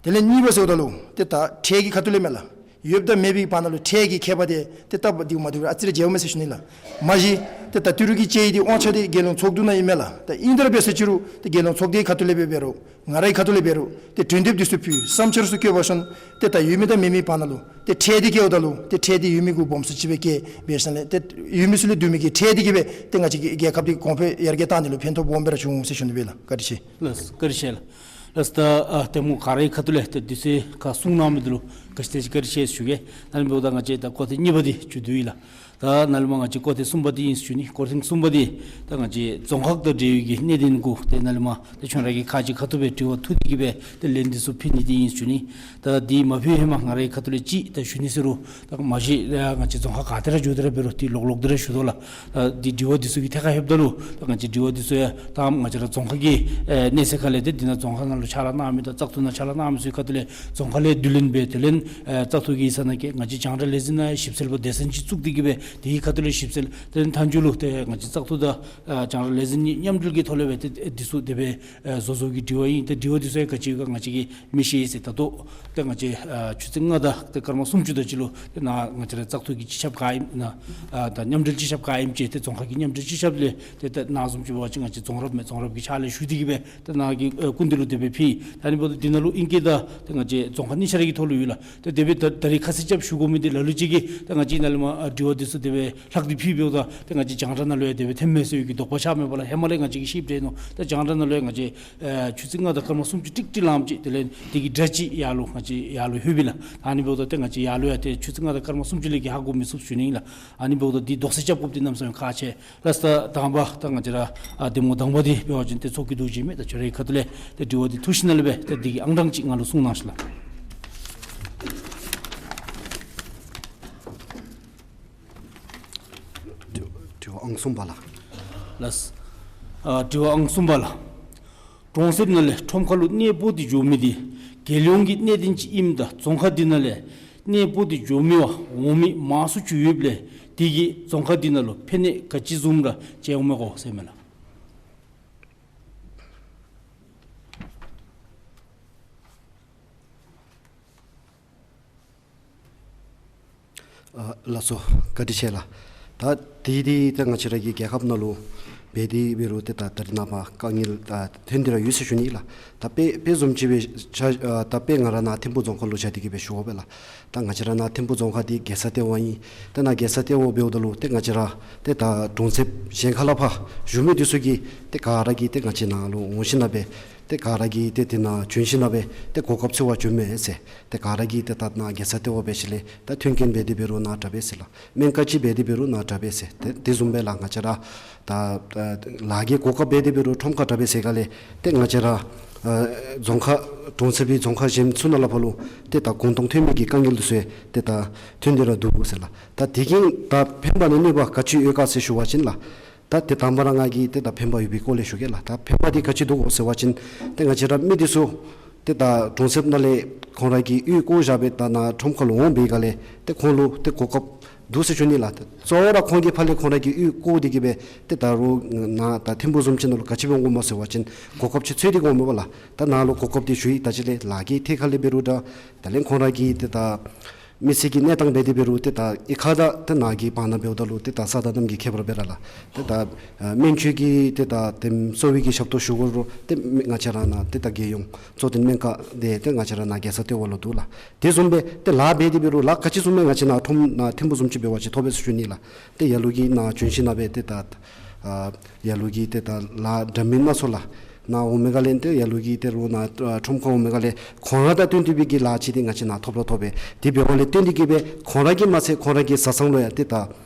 དེ་ལས་གཉིས་པ་ཟེརཝ་ད་ལུ་ཏེ་ད་ཁྲལ་གྱི་ཁ་ཐུག་ལས་མས་ལགས། ཡོདཔ་དང་མེདཔ་གི་བར་ན་ལུ་ཁྲལ་གྱི་ཁྱད་པར་དེ་ཏེ་སྟབས་བདེཝ་མ་བདེཝ་ར་ཨ་ཙི་རེ་མཇལཝ་མས་ཟེར་ཞུ་ནི་ལགས། མ་གཞི་ཏེ་ད་ཏི་རུ་གི་དཔྱད་ཡིག་དེ་དབང་ཆ་དེ་རྒྱལ་ཡོངས་ཚོགས་འདུ་ནང་ཨིན་མས་ལགས། ད་ཨིན་དེ་ར་འབད་ས་ཅིག་རུང་ཏེ་རྒྱལ་ཡོངས་ཚོགས་སྡེའི་ཁ་ཐུག་ལས་འབད་འབད་རུང་ང་རའི་ཁ་ཐུག་ལས་འབད་རུང་ཏེ་གྲོས་འདེབས་དེ་ཚུ་ཕུལ་བསམ་འཆར་ཚུ་བཀོད་པ་སོང་ཏེ་ད་ཡོད་མི་དང་མེད་མི་བར་ན་ལུ་ཏེ་ཁྲལ་དེ་བཀལཝ་ད་ལུ་ཏེ་ཁྲལ་དེ་ཡོད་མི་གུ་སྦོམ་སུ་ཅིག་སྦེ་བཀལ་འབད་ཞིནམ་ལས་ཏེ་ཡོད་མི་ཚུ་ལས་བསྡུ་མི་གི་ཁྲལ་དེ་གིས་སྦེ་ཏེ་ང་བཅས་ཀྱི་རྒྱལ་ཁབ་དེ་གོང་འཕེལ་ཡར་རྒྱས་བཏང་ནི་ལུ་ཕན་ཐོགས་སྦོམ་སྦེ་ར་བྱུང་ཟེར་ཞུ་ནི་སྦེ་ལགས། བཀའ་དྲིན་ཆེ། ལགས་བཀའ་དྲིན་ཆེ་ལགས། ལགས་ད་ཨ་ཏེ་སྨོ་ག་རའི་ཁ་ཐུག་ལས་ཏེ་དུས་ཚོད་ཁར་གསུང་གནང་མི་འདི་ལུ་ག་ཅི་ཏེ་ཅིག་བཀའ་དྲིན་ཆེ་ཞུ་གེ། ད་ཨ་ནི་འབདཝ་ད་ང་བཅས་ད་སྐོར་ཐེངས་གཉིས་པ་འདི་མཇུག་བསྡུ་ཡི་ལགས། ད་ནཱ་ལས་མར་ང་བཅས་སྐོར་ཐེངས་གསུམ་པ་འདི་ཨིན་ཟེར་ཞུ་ནི། སྐོར་ཐེངས་གསུམ་པ་འདི་ད་ང་བཅས་རྫོང་ཁག་དང་འབྲེལ་བའི་གི་གནད་དོན་གུ་ཏེ་ནཱ་ལས་མར་ཏེ་ཁྱོད་ར་གི་ཁ་ཅིག་ཁ་ཐུག་སྦེ་དྲི་བ་ཐུག་སྟེ་གིས་སྦེ་ཏེ་ལན་འདི་ཚུ་ཕུལ་ནི་འདི་ཨིན་ཟེར་ཞུ་ནི། ད་འདི་མ་ཕུལ་ཧེ་མ་ང་རའི་ཁ་ཐུག་ལས་ཅིག་ད་ཞུ་ནི་ཟེར་རུང་ད་མ་གཞི་ང་བཅས་རྫོང་ཁག་ག་ཏེ་ར་འགྱོ་སྟེ་ར་འབད་རུང་འདི་ལོག་ལོག་སྟེ་ར་ཞུ་དོ་ལགས། ད་འདི་དྲི་བ་འདི་ཚུ་གི་ཐད་ཁར་ལྷོདཔ་ད་ལུ་ད་ང་བཅས་དྲི་བ་འདི་ཚུ་ཡང་ད་ང་བཅས་ར་རྫོང་ཁག་གི་ཨེ་གནས་ཚད་ཁ་ལས་ཏེ་འདི་ནང་རྫོང་ཁག་ནང་ལུ་ཕྱག་ལཱ་གནང་མི་དང་བཙག་འཐུ་ནང་ཕྱག་ལཱ་གནང་མི་ཚུ་གི་ཁ་ཐུག་ལས་རྫོང་ཁག་ལས་བསྡུ་ལེན་འབད་དེ་ལས་ཨེ་བཙག་འཐུ་གི་ས་ནང་གི་ང་བཅས་རྒྱང་བསྒྲགས་ལས་འཛིན་ནང་ཡང་ཞིབ་འཚོལ་པ་སྡེ་ཚན་ཅིག་བཙུགས་ཏེ་གིས་སྦེ་དེའི་ཁ་ཐུག་ལས་ཞིབ་འཚོལ་དེ་ལས་མཐའ་མཇུག་ལུ་ཏེ་ང་བཅས་བཙག་འཐུ་དང་ཨེ་རྒྱང་བསྒྲགས་ལས་འཛིན་གཉིས་མཉམ་འབྲེལ་གྱི་ཐོག་ལས་སྦེ་ཏེ་ཨེ་འདི་ཚུ་དེ་སྦེ་ཨེ་བཟོ་བཟོ་གི་དྲི་བ་ཨིན། ཏེ་དྲི་བ་འདི་ཚུ་ཡང་ག་ཅི་ག་ང་བཅས་ཀྱིས་མི་ཤེས་ཟེར། ད་ལྟོ་ཏེ་ང་བཅས་ཨ་ཆུ་ཚོད་ལྔ་དང་ཏེ་སྐར་མ་སུམ་ཅུ་དེ་ཅིག་ལུ་ཏེ་ནཱ་ང་བཅས་ར་བཙག་འཐུ་གི་སྤྱི་ཁྱབ་ག་ཨིནམ་ནཱ་ཨ་ད་མཉམ་འབྲེལ་སྤྱི་ཁྱབ་ག་ཨིནམ་ཅིག་ཏེ་རྫོང་ཁག་གི་མཉམ་འབྲེལ་སྤྱི་ཁྱབ་ལས་ཏེ་ད་ནཱ་བཟུམ་ཅིག་འབད་བ་ཅིན་ང་བཅས་རྫོང་རབ་མས། རྫོང་རབ་ཀྱི་ཕྱག་ལས་ཞུ་སྟེ་གིས་སྦེ་ཏེ་ནཱ་གི་ཨ་སྐུ་མདུན་ལུ་དེ་སྦེ་ཕུལ། ད་ཨ་ནི་འབདཝ་ད་འདི་ནང་ལུ་ཨིང་སྐད་དང་ཏེ་ང་བཅས་རྫོང་ཁག་གཉིས་ཆ་ར་གི་ཐོག་ལུ་ཡོད་ལགས། ཏེ་དེ་སྦེ་ད་ད་རིས་ཁ་གསལ་རྐྱབ་ཞུ་དགོ་མི་འདི་ལ་ལུ་ཅིག་གིས་ད་ང་བཅས་ནཱ་ལས་མར་ཨ་དྲི་བ་འདི་ཚུ་དེ་སྦེ་ལྷག་སྟེ་ཕུལ་འབདཝ་ད་ཏེ་ང་བཅས་རྒྱང་བསྒྲགས་ནང་ལུ་ཡང་དེ་སྦེ་ཐོནམ་མས་ཟེར་བའི་གི་དོགས་པ་ཆགས་མས་པ་ལགས། ཧེ་མ་ལས་ང་བཅས་ཀྱིས་ཤེསཔ་འདྲས་མནོ། ད་རྒྱང་བསྒྲགས་ནང་ལུ་ཡང་ང་བཅས་ཨེ་ཆུ་ཚོད་ལྔ་དང་སྐར་མ་སུམ་ཅུ་ཀྲིག་ཀྲི་ལངམ་ཅིག་དེ་ལས་དེ་གི་སྒྲ་ཅིག་ཡར་ལུ་ང་བཅས་ཡར་ལུ་ལྷོད་པས་ལགས། ཨ་ནི་འབདཝ་ད་ཏེ་ང་བཅས་ཡར་ལུ་ཡང་ཏེ་ཆུ་ཚོད་ལྔ་དང་སྐར་མ་སུམ་ཅུ་ལས་བརྒལ་ཧ་གོ་མི་ཚུགས་ཞུ་ནི་ཨིན་ལགས། ཨ་ནི་འབདཝ་ད་འདི་དོགས་སེལ་རྐྱབ་དགོཔ་འདི་གནམ་མེད་ས་མེད་ཁག་ཆེ། ལགས་ད་དང་པ་ད་ང་བཅས་ར་ཨ་གདམ་ངོ་དང་པ་འདི་འབད་བ་ཅིན་ཏེ་ཚོགས་ཀྱི་རྡོ་རྗེ་མས། ད་ཁྱོད་རའི་ཁ་ཐུག་ལས་ཏེ་དྲི་བ་འདི་ཐུགས་ཞིབ་ནང་ལས་སྦེ་ཏེ་འདི་གི་ཨང་གྲངས་ཅིག་ང་ལུ་གསུང་གནང་ཤིག་ལགས། དྲི་བ་ཨང་གསུམ་པ་ལགས། ལགས། ཨ་དྲི་བ་ཨང་གསུམ་པ་ལགས། གྲོང་གསེབ་ནང་ལས་ཁྲོམ་ཁ་ལུ་གནས་སྤོ་སྟེ་འགྱོ་མི་འདི་རྒྱལ་ཡོངས་ཀྱི་གནད་དོན་ཅིག་ཨིནམ་ད་རྫོང་ཁག་འདི་ནང་ལས་གནས་སྤོ་སྟེ་འགྱོ་མི་བ་འོང་མི་མང་སུ་ཅིག་ཡོདཔ་ལས་ དེ་གིས་རྫོང་ཁག་འདི་ནང་ལུ་ཕན་ནུས་ག་ཅི་བཟུམ་ར་བྱུང་ཡོདཔ་མས་གོ་ཟེར་མས་ལགས། ཨ་ལགས་སོ། བཀའ་དྲིན་ཆེ་ལགས། ད་དེ་འདི་ད་ང་བཅས་ར་གི་རྒྱལ་ཁབ་ནང་ལུ་འབད་དེ་འབད་རུང་ཏེ་ད་ད་རེས་ནངས་པ་དཀའ་ངལ་ད་ཐོན་ཏེ་ར་ཡོད་ཟེར་ཞུ་ནི་ལགས། ད་དཔེ་དཔེ་བཟུམ་ཅིག་སྦེ་ཆ་ཨ་ད་དཔེ་ང་ར་ནཱ་ཐིམ་ཕུག་རྫོང་ཁག་ལུ་བཞག་སྟེ་གི་སྦེ་ཞུ་བ་སྦེ་ལགས། ད་ང་བཅས་ར་ནཱ་ཐིམ་ཕུག་རྫོང་ཁག་འདི་རྒྱལ་ས་ལྟེ་བ་ཨིན། ད་ནཱ་རྒྱལ་ས་ལྟེ་བ་འབདཝ་ད་ལུ་ཏེ་ང་བཅས་ར་ཏེ་ད་གྲོང་གསེབ་གཞན་ཁ་ལས་ཕར་བཞུགས་མི་འདི་ཚུ་གིས་ཏེ་ག་ར་གིས་ཏེ་ང་བཅས་ནཱ་ལུ་འོང་ཞིནམ་སྦེ་ཏེ་ག་ར་གིས་ཏེ་དེ་ནང་བྱོན་ཞིནམ་སྦེ་ཏེ་གོ་སྐབས་འཚོལ་བར་བྱོནམ་མས་ཟེར། ཏེ་ག་ར་གིས་ཏེ་ད་ནཱ་རྒྱལ་ས་ལྟེ་བ་འབད་ཞིནམ་ལས་ད་མཐུན་རྐྱེན་འབད་དེ་འབད་རུང་ནཱ་དྲག་པས་ཟེར་ལགས། སྨན་ཁང་ཅིག་འབད་དེ་འབད་རུང་ནཱ་དྲག་པས་ཟེར། ཏེ་དེ་བཟུམ་སྦེ་ལགས་ང་བཅས་ར་ད་ལཱ་གི་གོ་སྐབས་འབད་དེ་འབད་རུང་ཁྲོམ་ཁ་དྲག་པས་ཟེར་ག་ལས་ཏེ་ང་བཅས་ར་ཨ་རྫོང་ཁག་གྲོང་གསེབ་པའི་རྫོང་ཁག་གཞན་ཚུ་ནང་ལས་ཕར་ལུ་ཏེ་ད་གུང་སྟོང་ཐོན་མི་གི་དཀའ་ངལ་འདི་ཚུ་ཏེ་ད་ཐོན་ཏེ་ར་འདུག་ཟེར་ལགས། ད་དེ་གིས་ད་ཕན་པ་ནི་གནོད་པ་ག་ཅི་ཡོད་ག་ཟེར་ཞུ་བ་ཅིན་ལགས། ད་ཏེ་དང་པ་ར་ང་གིས་ཏེ་ད་ཕན་པ་ཡོད་པའི་སྐོར་ལས་ཞུ་གེ་ལགས། ད་ཕན་པ་འདི་ག་ཅི་འདུག་གོ་ཟེར་བ་ཅིན་ཏེ་ང་བཅས་ར་མི་འདི་ཚུ་ཏེ་ད་གྲོང་གསེབ་ནང་ལས་ཁོང་ར་གི་གཡུས་བཀོ་བཞག་སྦེ་ད་ནཱ་ཁྲོམ་ཁ་ལུ་འོང་བའི་སྒང་ལས་ཏེ་ཁོང་ལུ་ཏེ་གོ་སྐབས་འདུག་ཟེར་ཞུ་ནི་ལགས། ཏེ་གཙོ་བོ་ར་ཁོང་གིས་ཕར་ལས་ཁོང་ར་གི་གཡུས་བཀོ་སྟེ་གི་སྦེ་ཏེ་ད་རུང་ནཱ་ད་ཐིམ་ཕུག་བཟུམ་ཅིག་ནང་ལུ་ག་ཅི་སྦེ་འོང་ག་སྨོ་ཟེར་བ་ཅིན་གོ་སྐབས་ཅིག་འཚོལ་ཏེ་གི་འོངམ་མས་པ་ལགས། ད་ནཱ་ལུ་གོ་སྐབས་འདི་ཞུ་ཡི། ད་ཅི་ལས་ལཱ་གི་ཐད་ཁ་ལས་འབད་རུང་ད་ད་ལན་ཁོང་ར་གི་ཏེ་ད་མི་ཚེ་གི་གནས་སྟངས་འབད་དེ་འབད་རུང་ཏེ་ད་གཡུས་ཁ་དང་ཏེ་ནཱ་གི་བར་ན་འབདཝ་ད་ལུ་ཏེ་ད་ས་དང་གནམ་གྱི་ཁྱད་པར་འབད་ར་ལགས། ཏེ་ད་ཨ་སྨན་བཅོས་ཀྱི་ཏེ་ད་དེམ་གསོ་བའི་གི་ཞབས་ཏོག་ཞུ་དགོ་རུང་ཏེ་ང་བཅས་ར་ནཱ་ཏེ་ད་རྒྱལ་ཡོངས་གཙོ་བསྟེན་སྨན་ཁང་འདི་ཏེ་ང་བཅས་ར་ནཱ་རྒྱལ་ས་ལྟེ་བ་ལུ་འདུག་ལགས། དེ་བཟུམ་སྦེ་ཏེ་ལཱ་འབད་དེ་འབད་རུང་ལཱ་ག་ཅི་བཟུམ་སྦེ་ང་བཅས་ནཱ་ཁྲོམ་ནཱ་ཐིམ་ཕུག་བཟུམ་ཅིག་འབད་བ་ཅིན་ཐོབ་པས་ཟེར་ཞུ་ནི་ལགས། ཏེ་ལ་ལུ་གིས་ནཱ་བྱོན་ཞིནམ་སྦེ་ཏེ་ད་ཨ་ལ་ལུ་གིས་ཏེ་ད་ལཱ་འདྲ་མིན་སྣ་ཚོགས་ལགས། ནཱ་འོང་མི་ག་ལས་ཏེ་ལ་ལུ་གིས་ཏེ་རོགས་ནཱ་ཨ་ཁྲོམ་ཁ་འོང་མི་ག་ལས་ཁོང་ར་དང་བསྟུན་ཏེ་སྦེ་གི་ལཱ་ཅིག་འདི་ང་བཅས་ནཱ་ཐོབ་ར་ཐོབ་པས། དེ་འབདཝ་ལས་བརྟེན་ཏེ་གི་སྦེ་ཁོང་ར་གིས་མ་ཚད་ཁོང་ར་གི་བཟའ་ཚང་ལུ་ཡང་ཏེ་ད་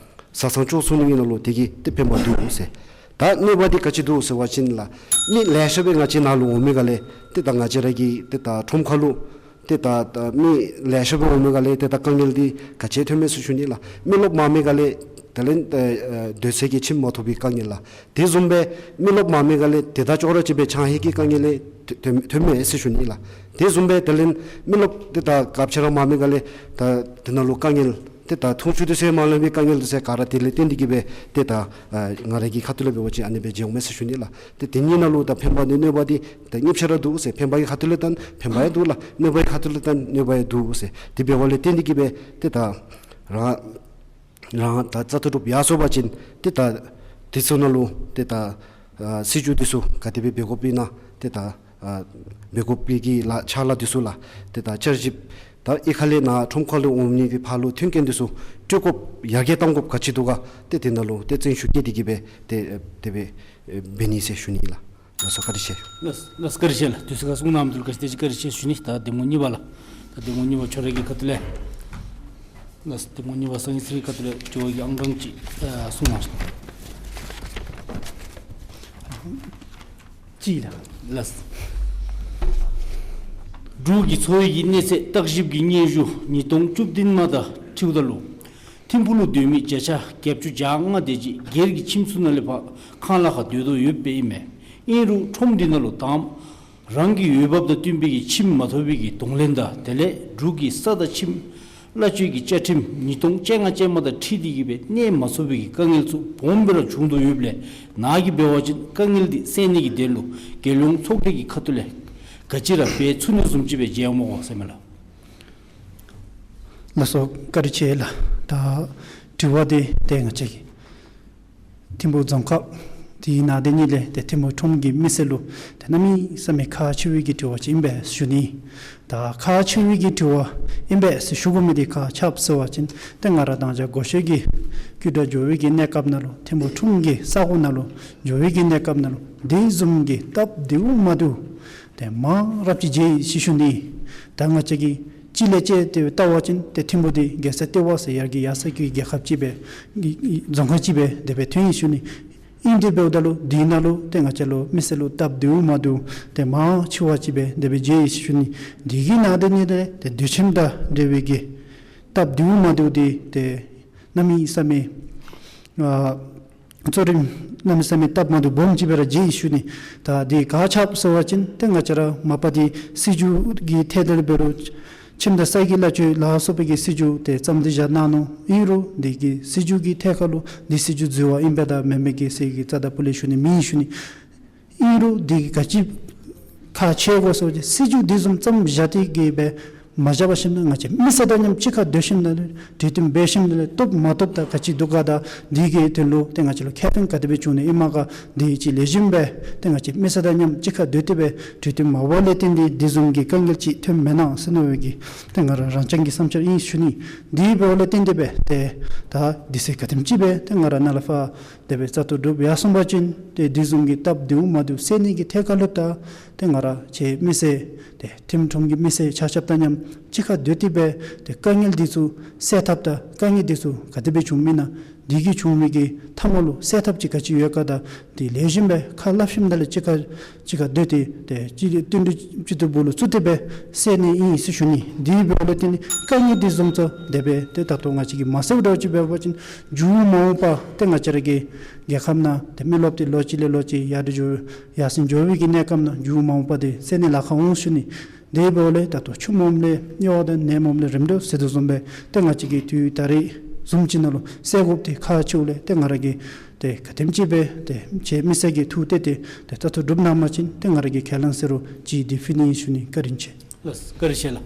བཟའ་ཚང་ཅོག་ཚུགས་ནི་གི་ནང་ལུ་དེ་གིས་ཏེ་ཕན་པ་འདུག་ཟེར། ད་གནོད་པ་འདི་ག་ཅི་འདུག་ཟེར་བ་ཅིན་ལགས། མི་ལེ་ཤ་སྦེ་ང་བཅས་ནཱ་ལུ་འོང་མི་ག་ལས་ཏེ་ད་ང་བཅས་ར་གི་ཏེ་ད་ཁྲོམ་ཁ་ལུ་ཏེ་ད་ད་མི་ལེ་ཤ་སྦེ་འོང་མི་ག་ལས་ཏེ་ད་དཀའ་ངལ་འདི་ག་ཅི་ཐོན་མས་ཟེར་ཞུ་ནི་ལགས། མི་རློབས་མང་མི་ག་ལས་དེ་ལས་ཨ་ཨ་སྡོད་ས་གི་ཁྱིམ་མ་ཐོབ་པའི་དཀའ་ངལ་ལགས། དེ་བཟུམ་སྦེ་མི་རློབས་མང་མི་ག་ལས་དེ་དང་ཅོག་ར་གཅིག་སྦེ་ཆང་ཧེ་གི་དཀའ་ངལ་ལས་ཐོན་ཐོན་མས་ཟེར་ཞུ་ནི་ལགས། དེ་བཟུམ་སྦེ་དེ་ལས་མི་རློབས་ཏེ་ད་ག་ཅི་ར་མང་མི་ག་ལས་ད་དེ་ནང་ལུ་དཀའ་ངལ་ཏེ་ད་འཐུང་ཆུ་འདི་ཚུ་མ་ལང་པའི་དཀའ་ངལ་འདི་ཚུ་ག་ར་དེ་ལས་བརྟེན་ཏེ་གི་སྦེ་ཏེ་ད་ཨ་ང་ར་གི་ཁ་ཐུག་ལས་འབད་བ་ཅིན་ཨ་ནི་སྦེ་མཇལ་འོང་མས་ཟེར་ཞུ་ནི་ལགས། ཏེ་དེ་གཉིས་ནང་ལུ་ད་ཕན་པ་ནི་གནོད་པ་འདི་ད་གཉིས་ཆ་ར་འདུག་ཟེར། ཕན་པ་གི་ཁ་ཐུག་ལས་བལྟ་ན་ཕན་པ་ཡང་འདུག་ལགས། གནོད་པ་གི་ཁ་ཐུག་ལས་བལྟ་ན་གནོད་པ་ཡང་འདུག་ཟེར། དེ་འབདཝ་ལས་བརྟེན་ཏེ་གི་སྦེ་ཏེ་ད་རང་རང་ད་བཙག་འཐུ་གྲུབ་ཡར་སོང་པ་ཅིན་ཏེ་ད་དེ་ཚུ་ནང་ལུ་ཏེ་ད་ཨ་སྲིད་བྱུས་འདི་ཚུ་ག་དེ་སྦེ་འབད་དགོཔ་ཨིན་ན་ཏེ་ད་ཨ་འབད་དགོ་པའི་གི་ལཱ་ཕྱག་ལཱ་འདི་ཚུ་ལགས། ཏེ་ད་བསྐྱར་ཞིབ་ད་གཡུས་ཁ་ལས་ནཱ་ཁྲོམ་ཁ་ལུ་འོང་ནི་གི་ཕར་ལུ་མཐུན་རྐྱེན་འདི་ཚུ་སྤྲོད་དགོཔ་ཡར་རྒྱས་གཏང་དགོཔ་ག་ཅི་འདུག་ག་ཏེ་དེ་ནང་ལུ་ཏེ་བརྩོན་ཤུགས་བསྐྱེད་དེ་གི་སྦེ་ཏེ་ཨེ་དེ་སྦེ་ཨེ་འབད་ནི་ཟེར་ཞུ་ནི་ལགས། ལགས་སོ་བཀའ་དྲིན་ཆེ། ལགས་ལགས་བཀའ་དྲིན་ཆེ་ལགས། དུས་ཚོད་ཁར་གསུང་གནང་མི་འདི་ལུ་ག་ཅི་དེ་ཅིག་བཀའ་དྲིན་ཆེ་ཞུ་ནི། ད་གདམ་ངོ་གཉིས་པ་ལགས། ད་གདམ་ངོ་གཉིས་པ་ཁྱོད་ར་གི་ཁ་ཐུག་ལས། ལགས་གདམ་ངོ་གཉིས་པ་སངས་རྒྱས་ཚེ་རིང་ཁ་ཐུག་ལས་དྲི་བ་གི་ཨང་གྲངས་ཅིག་ཨ་གསུང་གནང་སོང་། གཅིག་ལགས། ལགས། འབྲུག་གི་འཚོ་བའི་གི་གནས་ཚད་བརྟག་ཞིབ་ཀྱི་སྙན་ཞུ་ཉིས་སྟོང་བཅུ་བདུན་མ་དང་འཁྲིལཝ་ད་ལུ་ཐིམ་ཕུག་ལུ་སྡོད་མི་བརྒྱ་ཆ་བརྒྱད་ཅུ་གྱ་ལྔ་དེ་ཅིག་སྒེར་གྱི་ཁྱིམ་ཚུ་ནང་ལས་ཕར་ཁང་གླ་ཁར་སྡོད་དོ་ཡོདཔ་ཨིན་མས། ཨིན་རུང་ཁྲོམ་འདི་ནང་ལུ་དང་རང་གི་འོས་འབབ་དང་བསྟུན་པའི་གི་ཁྱིམ་མ་ཐོབ་པའི་གི་གདོང་ལེན་དང་དེ་ལས་འབྲུག་གི་ས་དང་ཁྱིམ་གླ་སྤྱོད་ཀྱི་བཅའ་ཁྲིམས་ཉིས་སྟོང་བཅོ་ལྔ་ཅན་མ་དང་འཁྲིལ་ཏེ་གི་སྦེ་གནས་མ་ཚུགས་པའི་གི་དཀའ་ངལ་ཚུ་སྦོམ་སྦེ་ར་བྱུང་དོ་ཡོདཔ་ལས་ནཱ་གིས་འབད་བ་ཅིན་དཀའ་ངལ་འདི་སེལ་ནི་གི་དོན་ལུ་རྒྱལ་ཡོངས་ཚོགས་སྡེ་གི་ཁ་ཐུག་ལས་ག་ཅི་ར་འབད་ཚུགས་ནི་བཟུམ་ཅིག་སྦེ་མཇལ་འོང་ག་ཟེར་མས་ལགས། ལགས་སོ་བཀའ་དྲིན་ཆེ་ལགས། ད་དྲི་བ་འདི་ཏེ་ང་བཅས་ཀྱི་ཐིམ་ཕུག་རྫོང་ཁག་དེ་ནང་དེ་ཉིད་ལས་ཏེ་ཐིམ་ཕུག་ཁྲོམ་གྱི་མི་སེར་ལུ་ཏེ་གནམ་མེད་ས་མེད་ཁག་ཆེ་བའི་གི་དྲི་བ་ཅིག་ཨིན་པས་ཞུ་ནི། ད་ཁག་ཆེ་བའི་གི་དྲི་བ་ཨིན་པས་ཟེར་ཞུ་དགོ་མི་འདི་ག་ཅི་སྦེ་ཟེར་བ་ཅིན་ཏེ་ང་ར་དང་ཅ་སྒོ་ཤོད་ཀྱི་ཀུན་དགའ་འགྱོ་བའི་གི་གནས་སྐབས་ནང་ལུ་ཐིམ་ཕུག་ཁྲོམ་གྱི་ས་གོ་ནང་ལུ་འགྱོ་བའི་གི་གནས་སྐབས་ནང་ལུ་དེ་བཟུམ་གྱི་སྟབས་བདེཝ་མ་བདེཝ་ཏེ་མང་རབས་ཅིག་མཇལ་ཡི་ཟེར་ཞུ་ནི། ད་ང་བཅས་ཀྱིས་སྤྱི་ལས་དཔྱད་དེ་བལྟ་བ་ཅིན་ཏེ་ཐིམ་ཕུག་འདི་རྒྱལ་ས་ལྟེ་བ་ཟེར་ཡར་གྱི་ཡར་ས་གི་རྒྱལ་ཁབ་ཅིག་སྦེ་རྫོང་ཁག་ཅིག་སྦེ་དེ་སྦེ་ཐོན་ཡི་ཟེར་ཞུ་ནི། ཨིན་དེ་འབདཝ་ད་ལུ་དེ་ནང་ལུ་ཏེ་ང་བཅས་ལུ་མི་སེར་ལུ་སྟབས་བདེཝ་མ་བདེཝ་ཏེ་མང་ཆེ་བ་ཅིག་སྦེ་དེ་སྦེ་མཇལ་ཡི་ཟེར་ཞུ་ནི། དེ་གི་ནང་དེ་ཉིད་ལས་ཏེ་སྡོད་ཁྱིམ་དང་འབྲེལ་བའི་གི་སྟབས་བདེཝ་མ་བདེཝ་འདི་ཏེ་གནམ་མེད་ས་མེད་ཨ་གཙོ་རིམ་གནམ་མེད་ས་མེད་སྟབས་མ་བདེཝ་སྦོམ་ཅིག་སྦེ་ར་མཇལ་ཡི་ཟེར་ཞུ་ནི། ད་འདི་ག་ཅི་སྦེ་ཟེར་བ་ཅིན་ཏེ་ང་བཅས་ར་མ་པ་འདི་སྲིད་བྱུས་ཀྱི་ཐད་ལས་འབད་རུང་ ཁྱིམ་བདག་ས་དགེ་ལྷ་ཆོས་ལ་སོགས་པའི་གི་སྲིད་བྱུས་དེ་བརྩམས་ཏེ་བཞག་གནང་ནུག། ཨིན་རུང་འདི་གི་སྲིད་བྱུས་ཀྱི་ཐད་ཁར་ལུ་འདི་སྲིད་བྱུས་འཛོལ་བ་ཨིན་པས་དང་མེན་མས་ཀྱི་ཟེར་གྱི་རྩ་དང་སྤུ་ལས་ཞུ་ནི་མེན་ཞུ་ནི། ཨིན་རུང་འདི་གི་ག་ཅི་ཁག་ཆེ་དགོ་ཟེར་བ་ཅིན་སྲིད་བྱུས་འདི་བཟུམ་བརྩམས་བཞག་སྟེ་གི་སྦེ་མ་བཞག་པར་ཞིནམ་ལས་ང་བཅས་མི་སེར་དང་མཉམ་གཅིག་ཁར་སྡོད་ཞིནམ་ལས་གྲོས་བསྟུན་འབད་ཞིནམ་ལས་བཏུབ་མ་བཏུབ་དང་ག་ཅི་འདུག་ག་དང་འདི་གི་དོན་ལུ་ཏེ་ང་བཅས་ལུ་ཁེ་ཕན་ག་དེ་སྦེ་བྱུང་ནི་ཨིན་མས་ག་འདི་ཅིག་ལེགས་ཤོམ་སྦེ་ཏེ་ང་བཅས་མི་སེར་དང་མཉམ་གཅིག་ཁར་སྡོད་དེ་སྦེ་གྲོས་བསྟུན་མ་འབད་ལས་བརྟེན་ཏེ་འདི་བཟུམ་གྱི་དཀའ་ངལ་ཅིག་ཐོནམ་མེན་ན་ཟེར་མནོ་བའི་གི་ཏེ་ང་ར་རང་རྐྱང་གི་བསམ་འཆར་ཨིན་ཞུ་ནི། འདི་འབདཝ་ལས་བརྟེན་ཏེ་སྦེ་ཏེ་ད་འདི་ཚེ་ག་དེམ་ཅིག་སྦེ་ཏེ་ང་ར་ནཱ་ལས་ཕར་དེ་སྦེ་བཙག་འཐུ་གྲུབ་ཡར་སོང་པ་ཅིན་ཏེ་འདི་བཟུམ་གྱི་སྟབས་བདེཝ་མ་བདེཝ་སེལ་ནི་གི་ཐད་ཁར་ལུ་ད་ཏེ་ང་ར་ཁྱེད་མི་སེར་ཏེ་ཁྲིམས་ཁྲིམས་ཀྱི་མི་སེར་ཆ་ཁྱབ་དང་མཉམ་གཅིག་ཁར་སྡོད་དེ་སྦེ་ཏེ་དཀའ་ངལ་འདི་ཚུ་སེལ་ཐབས་དང་དཀའ་ངལ་འདི་ཚུ་ག་དེ་སྦེ་བྱུངམ་ཨིན་ན་འདི་གིས་བྱུང་མི་གི་མཐའ་མ་ལུ་སེལ་ཐབས་ཅིག་ག་ཅི་ཡོད་ག་དང་འདི་ལེགས་ཤོམ་སྦེ་ཁ་སླབ་ཞིནམ་ལས་གཅིག་ཁར་གཅིག་ཁར་སྡོད་དེ་ཏེ་གཅིག་བསྟུན་གྲོས་གཅིག་ཏུ་བུ་ལུ་བཙུགས་ཏེ་སྦེ་སེལ་ནི་ཨིན་ཟེར་ཞུ་ནི། འདི་འབདཝ་ལས་བརྟེན་ཏེ་དཀའ་ངལ་འདི་བཟུམ་ཚུ་དེ་སྦེ་ཏེ་ད་ལྟོ་ང་བཅས་ཀྱིས་མ་སེལཝ་འདྲཝ་ཅིག་འབད་བ་ཅིན་མཇུག་མ་འོངས་པར་ཏེ་ང་བཅས་ར་གི་རྒྱལ་ཁབ་ནང་ཏེ་མི་རློབས་འདི་ལོ་གཅིག་ལས་ལོ་གཅིག་ཡར་འགྱོ་ཡར་སེང་འགྱོ་བའི་གི་གནས་སྐབས་ནང་མཇུག་མ་འོངས་པར་ཏེ་སེལ་ནི་ལཱ་ཁག་འོང་ཞུ་ནི། དེ་འབདཝ་ལས་ད་ལྟོ་ཆུ་མོམ་ལས་གཡོ་བ་དང་ནད་མོམ་ལས་རིམས་གྲོ་ཟེར་དོ་བཟུམ་སྦེ་ཏེ་ང་བཅས་ཀྱིས་དུས་ད་རེས་བཟུམ་ཅིག་ནང་ལུ་སེལ་དགོཔ་འདི་ཁག་ཆེཝ་ལས་ཏེ་ང་ར་གིས་ཏེ་ག་དེམ་ཅིག་སྦེ་ཏེ་ཁྱེད་མི་སེར་གྱི་ཐུགས་གཏད་དེ་ཏེ་བཙག་འཐུ་གྲུབ་གནང་པ་ཅིན་ཏེ་ང་ར་གིས་ཁས་བླངས་ཟེར་རུང་ཅིག་འདི་ཕུལ་ནི་ཨིན་ཞུ་ནི། བཀའ་དྲིན་ཆེ། ལགས་བཀའ་དྲིན་ཆེ་ལགས།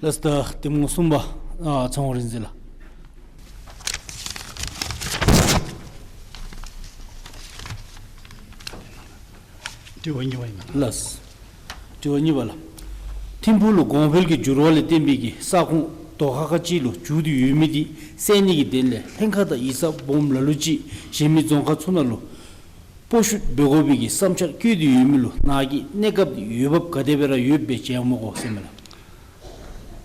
ལགས་ད་གདམ་ངོ་གསུམ་པ་ཨ་ཚེ་དབང་རིག་འཛིན་ལགས། དྲི་བ་གཉིས་པ་ཨིན་ན། ལགས། དྲི་བ་གཉིས་པ་ལགས། ཐིམ་ཕུག་ལུ་གོང་འཕེལ་གྱི་འགྱུར་བ་ལས་བརྟེན་པའི་གི་ས་ཁོངས་རྡོ་ཁ་ཁ་ཅིག་ལུ་འགྱུར་ཏེ་ཡོད་མི་འདི་སེལ་ནི་གི་དོན་ལས་ལྷན་ཁག་དང་ཡིག་ཚང་སྦོམ་ལ་ལུ་ཅིག་གཞན་མི་རྫོང་ཁག་ཚུ་ནང་ལུ་སྤོ་བཤུད་འབད་དགོ་པའི་གི་བསམ་འཆར་བཀོད་དེ་ཡོད་མི་ལུ་ནཱ་གི་གནས་སྐབས་འདི་འོས་འབབ་ག་དེ་སྦེ་ར་ཡོདཔ་སྦེ་མཇལཝ་སྨོ་གོ་ཟེར་མས་ལགས།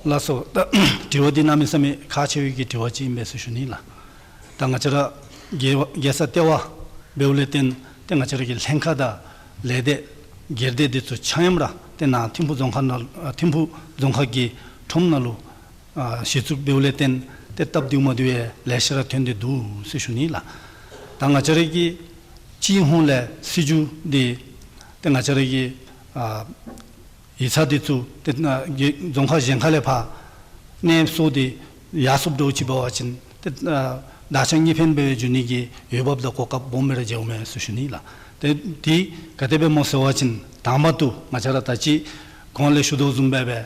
ལགས་སོ། ད་དྲི་བ་འདི་གནམ་མེད་ས་མེད་ཁག་ཆེ་བའི་གི་དྲི་བ་ཅིག་ཨིན་པས་ཟེར་ཞུ་ནི་ལགས། ད་ང་བཅས་ར་རྒྱལ་རྒྱལ་ས་ལྟེ་བ་འབདཝ་ལས་བརྟེན་ཏེ་ང་བཅས་ར་གི་ལྷན་ཁག་དང་ལས་སྡེ་སྒེར་སྡེ་འདི་ཚུ་ཆ་མཉམ་ར་ཏེ་ནཱ་ཐིམ་ཕུག་རྫོང་ཁག་ནང་ཨ་ཐིམ་ཕུག་རྫོང་ཁག་གི་ཁྲོམ་ནང་ལུ་ཨ་གཞི་བཙུགས་འབདཝ་ལས་བརྟེན་ཏེ་སྟབས་བདེཝ་མ་བདེཝ་ཡང་ལེ་ཤ་ར་ཐོན་ཏེ་འདུག་ཟེར་ཞུ་ནི་ལགས། ད་ང་བཅས་ར་གི་སྤྱི་ཧོང་ལས་སྲིད་བྱུས་འདི་ཏེ་ང་བཅས་ར་གི་ཨ་ཡིག་ཚང་འདི་ཚུ་ཏེ་ཨ་གི་རྫོང་ཁག་གཞན་ཁ་ལས་ཕར་གནས་སོ་འདི་ཡར་སོངམ་འདྲཝ་ཅིག་འབད་བ་ཅིན་ཏེ་ཨ་བདག་ཆ་གཉིས་ཕན་སྦེ་འགྱོ་ནི་གི་འོས་འབབ་དང་གོ་སྐབས་སྦོམ་སྦེ་ར་མཇལཝ་མས་ཟེར་ཞུ་ནི་ལགས། ཏེ་འདི་ག་དེ་སྦེ་སྨོ་ཟེར་བ་ཅིན་དང་པ་ཏེ་ང་བཅས་ར་ད་ཅི་གོང་ལས་ཞུ་དོ་བཟུམ་སྦེ་སྦེ་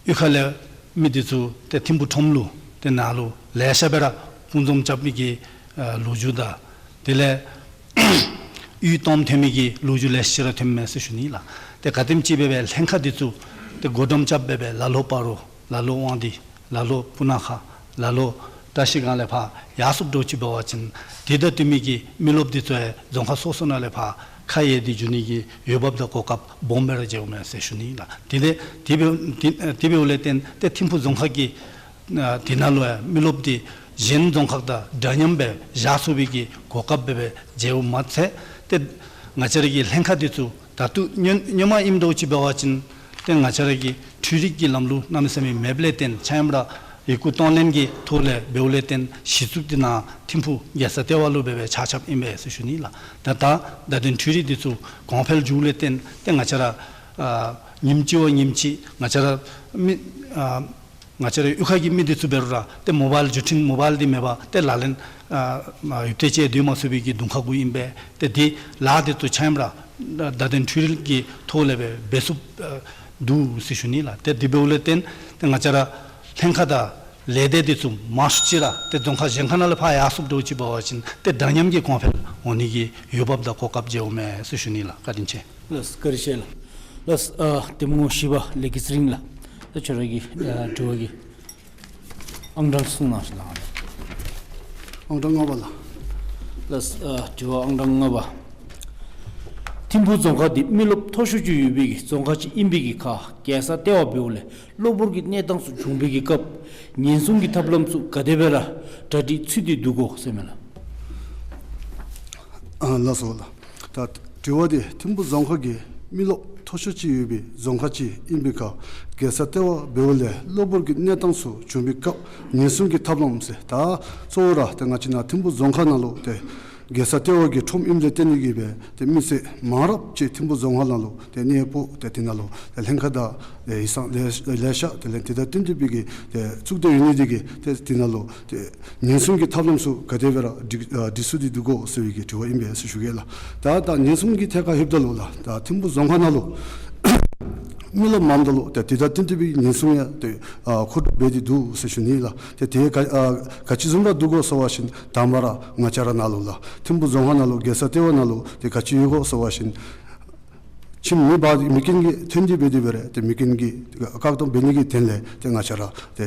གཡུས་ཁ་ལས་མི་འདི་ཚུ་ཏེ་ཐིམ་ཕུག་ཁྲོམ་ལུ་ཏེ་ནཱ་ལུ་ལེ་ཤ་སྦེ་ར་སྤུངས་འཛོམས་རྐྱབ་མི་གི་ཨ་ལོ་རྒྱུས་དང་དེ་ལས་གཡུས་སྟོངམ་ཐོན་མི་གི་ལོ་རྒྱུས་ལེ་ཤ་ར་ཐོནམ་མས་ཟེར་ཞུ་ནི་ལགས། ཏེ་ག་དེམ་ཅིག་སྦེ་སྦེ་ལྷན་ཁག་འདི་ཚུ་ཏེ་སྒོ་འགྲམ་རྐྱབ་སྦེ་སྦེ་ལ་ལུ་སྤ་རོ་ལ་ལུ་དབང་འདུས་ལ་ལུ་སྤུ་ན་ཁ་ལ་ལུ་བཀྲ་ཤིས་སྒང་ལས་ཕར་ཡར་སོངམ་འདྲཝ་ཅིག་འབད་བ་ཅིན་དེ་དང་བསྟུན་མི་གི་མི་རློབས་འདི་ཚུ་ཡང་རྫོང་ཁག་སོ་སོ་ནང་ལས་ཕར་ཁ་གཡར་ཏེ་འགྱོ་ནི་གི་འོས་འབབ་དང་གོ་སྐབས་སྦོམ་སྦེ་ར་མཇལཝ་མས་ཟེར་ཞུ་ནི་ལགས། དེ་ལས་དེ་འབདཝ་དེ་དེ་འབདཝ་ལས་བརྟེན་ཏེ་ཐིམ་ཕུག་རྫོང་ཁག་གི་ཨ་དེ་ནང་ལུ་ཡང་མི་རློབས་འདི་གཞན་རྫོང་ཁག་དང་འདྲ་མཉམ་སྦེ་བཞག་ཚུགས་པའི་གི་གོ་སྐབས་སྦེ་སྦེ་མཇལཝ་མ་ཚད་ཏེ་ང་བཅས་ར་གི་ལྷན་ཁག་འདི་ཚུ་ད་ལྟོ་སྔོན་སྔོན་མ་ཨིནམ་འདྲཝ་ཅིག་འབད་བ་ཅིན་ཏེ་ང་བཅས་ར་གི་འཕྲུལ་རིག་གི་ལམ་ལུགས་གནམ་མེད་ས་མེད་མེདཔ་ལས་བརྟེན་ཆ་མཉམ་ར་ཡི་གུ་གཏོང་ལེན་གྱི་ཐོག་ལས་འབདཝ་ལས་བརྟེན་གཞི་བཙུགས་འདི་ནཱ་ཐིམ་ཕུག་རྒྱལ་ས་ལྟེ་བ་ལུ་སྦེ་སྦེ་ཆ་ཁྱབ་ཨིན་པས་ཟེར་ཞུ་ནི་ལགས། ད་ད་བརྡ་དོན་འཕྲུལ་རིག་འདི་ཚུ་གོང་འཕེལ་འགྱོཝ་ལས་བརྟེན་ཏེ་ང་བཅས་ར་ཨ་ཉིནམ་གཅིག་བ་ཉིནམ་གཅིག་ང་བཅས་ར་མི་ཨ་ང་བཅས་ར་གཡུས་ཁ་གི་མི་འདི་ཚུ་འབད་རུང་ར་ཏེ་མོ་བཱའིལ་བརྒྱུད་འཕྲིན་མོ་བཱའིལ་འདི་མེད་པར་ཏེ་ལག་ལེན་ཨ་ཡུདཔ་ཐེངས་ཅིག་སྡོད་མ་ཚུགས་པའི་གི་གདོང་ཁ་གུ་ཨིན་པས། ཏེ་འདི་ལཱ་འདི་ཚུ་ཆ་མཉམ་ར་བརྡ་དོན་འཕྲུལ་རིག་གི་ཐོག་ལས་སྦེ་འབད་ཚུགསཔ་ཨ་འདུག་ཟེར་ཞུ་ནི་ལགས། ཏེ་དེ་འབདཝ་ལས་བརྟེན་ཏེ་ང་བཅས་ར་ལྷན་ཁག་དང་ལས་སྡེ་འདི་ཚུ་མང་ཤོས་ཅིག་ར་ཏེ་རྫོང་ཁག་གཞན་ཁ་ནང་ལས་ཕར་ཡར་སོངམ་འདྲཝ་ཅིག་འབད་བ་ཅིན་ཏེ་འདྲ་མཉམ་གྱི་གོང་འཕེལ་འོང་ནི་གི་འོས་འབབ་དང་གོ་སྐབས་མཇལཝ་མས་ཟེར་ཞུ་ནི་ལགས། བཀའ་དྲིན་ཆེ། ལགས་བཀའ་དྲིན་ཆེ་ལགས། ལགས་ཨ་གདམ་ངོ་བཞི་པ་ལས་ཀྱི་ཚེ་རིང་ལགས། ད་ཁྱོད་ར་གི་ཨ་དྲི་བ་གི་ཨང་གྲངས་གསུང་གནང་ཞིག་ལགས། ཨང་གྲངས་ལྔ་པ་ལགས། ལགས་ཨ་དྲི་བ་ཨང་གྲངས་ལྔ་པ། ཐིམ་ཕུག་རྫོང་ཁག་འདི་མི་རློབས་མཐོ་ཤོས་ཅིག་ཡོད་པའི་གི་རྫོང་ཁག་ཅིག་ཨིན་པའི་གི་ཁར་རྒྱལ་ས་ལྟེ་བ་འབདཝ་ལས་གློ་བུར་གྱི་གནས་སྟངས་ཚུ་བྱུང་བའི་གི་སྐབས་ཉེན་སྲུང་གི་ཐབས་ལམ་ཚུ་ག་དེ་སྦེ་ར་གྲ་སྒྲིག་ཚུད་དེ་འདུག་གོ་ཟེར་མས་ལགས། ཨ་ལགས་སོ་ལགས། ད་དྲི་བ་འདི་ཐིམ་ཕུག་རྫོང་ཁག་གི་མི་རློབས་མཐོ་ཤོས་ཅིག་ཡོད་པའི་རྫོང་ཁག་ཅིག་ཨིན་པའི་ཁར་རྒྱལ་ས་ལྟེ་བ་འབདཝ་ལས་གློ་བུར་གྱི་གནས་སྟངས་ཚུ་བྱུང་བའི་སྐབས་ཉེན་སྲུང་གི་ཐབས་ལམ་ཟེར་ད་གཙོ་བོ་ར་ཏེ་ང་བཅས་ནཱ་ཐིམ་ཕུག་རྫོང་ཁག་ནང་ལུ་ཏེ་ རྒྱལ་ས་ལྟེ་བ་གི་ཁྲོམ་ཨིནམ་ལས་བརྟེན་ཏེ་གིས་སྦེ་ཏེ་མི་སེར་མང་རབས་ཅིག་ཐིམ་ཕུ་རྫོང་ཁག་ནང་ལུ་ཏེ་གནས་སྤོ་ཏེ་དེ་ནང་ལུ་ཏེ་ལྷན་ཁག་དང་ཏེ་ཡིག་ཚང་ལེ་ལེ་ཤ་དེ་ལས་དེ་དང་བསྟུན་ཏེ་སྦེ་གིས་ཏེ་བཙུགས་ཏེ་ཡོད་ནི་དེ་གིས་ཏེ་དེ་ནང་ལུ་ཏེ་ཉེན་སྲུང་གི་ཐབས་ལམ་ཚུ་ག་དེ་སྦེ་ར་སྒྲིག་ཨ་སྒྲིག་ཚུགས་ཏེ་འདུག་གོ་ཟེར་བའི་གི་དྲི་བ་ཨིན་པས་ཟེར་ཞུ་གེ་ལགས། ད་ད་ཉེན་སྲུང་གི་ཐད་ཁར་ལྷོདཔ་ད་ལུ་ད་ཐིམ་ཕུ་རྫོང་ཁག་ནང་ལུ་མི་རློབས་མངམ་ད་ལུ་ཏེ་དེ་དང་བསྟུན་ཏེ་སྦེ་ཉེན་སྲུང་ཡང་ཏེ་ཨ་མཁོ་སྒྲུབ་འབད་དེ་འདུག་ཟེར་ཞུ་ནི་ལགས། ཏེ་དེ་ག་ཨ་ག་ཅི་བཟུམ་ར་འདུག་གོ་ཟེར་བ་ཅིན་དང་པ་ར་ང་བཅས་ར་ནང་ལུ་ལགས། ཐིམ་ཕུ་རྫོང་ཁག་ནང་ལུ་རྒྱལ་ས་ལྟེ་བ་ནང་ལུ་ཏེ་ག་ཅི་ཡོད་གོ་ཟེར་བ་ཅིན་ཁྱིམ་མེ་འབར་མེ་རྐྱེན་གྱིས་ཐོན་ཏེ་འབད་དེ་འབད་རུང་ཏེ་མེ་རྐྱེན་གྱིས་བཀག་སྡོམ་འབད་ནི་གི་དོན་ལས་ཏེ་ང་བཅས་ར་ཏེ་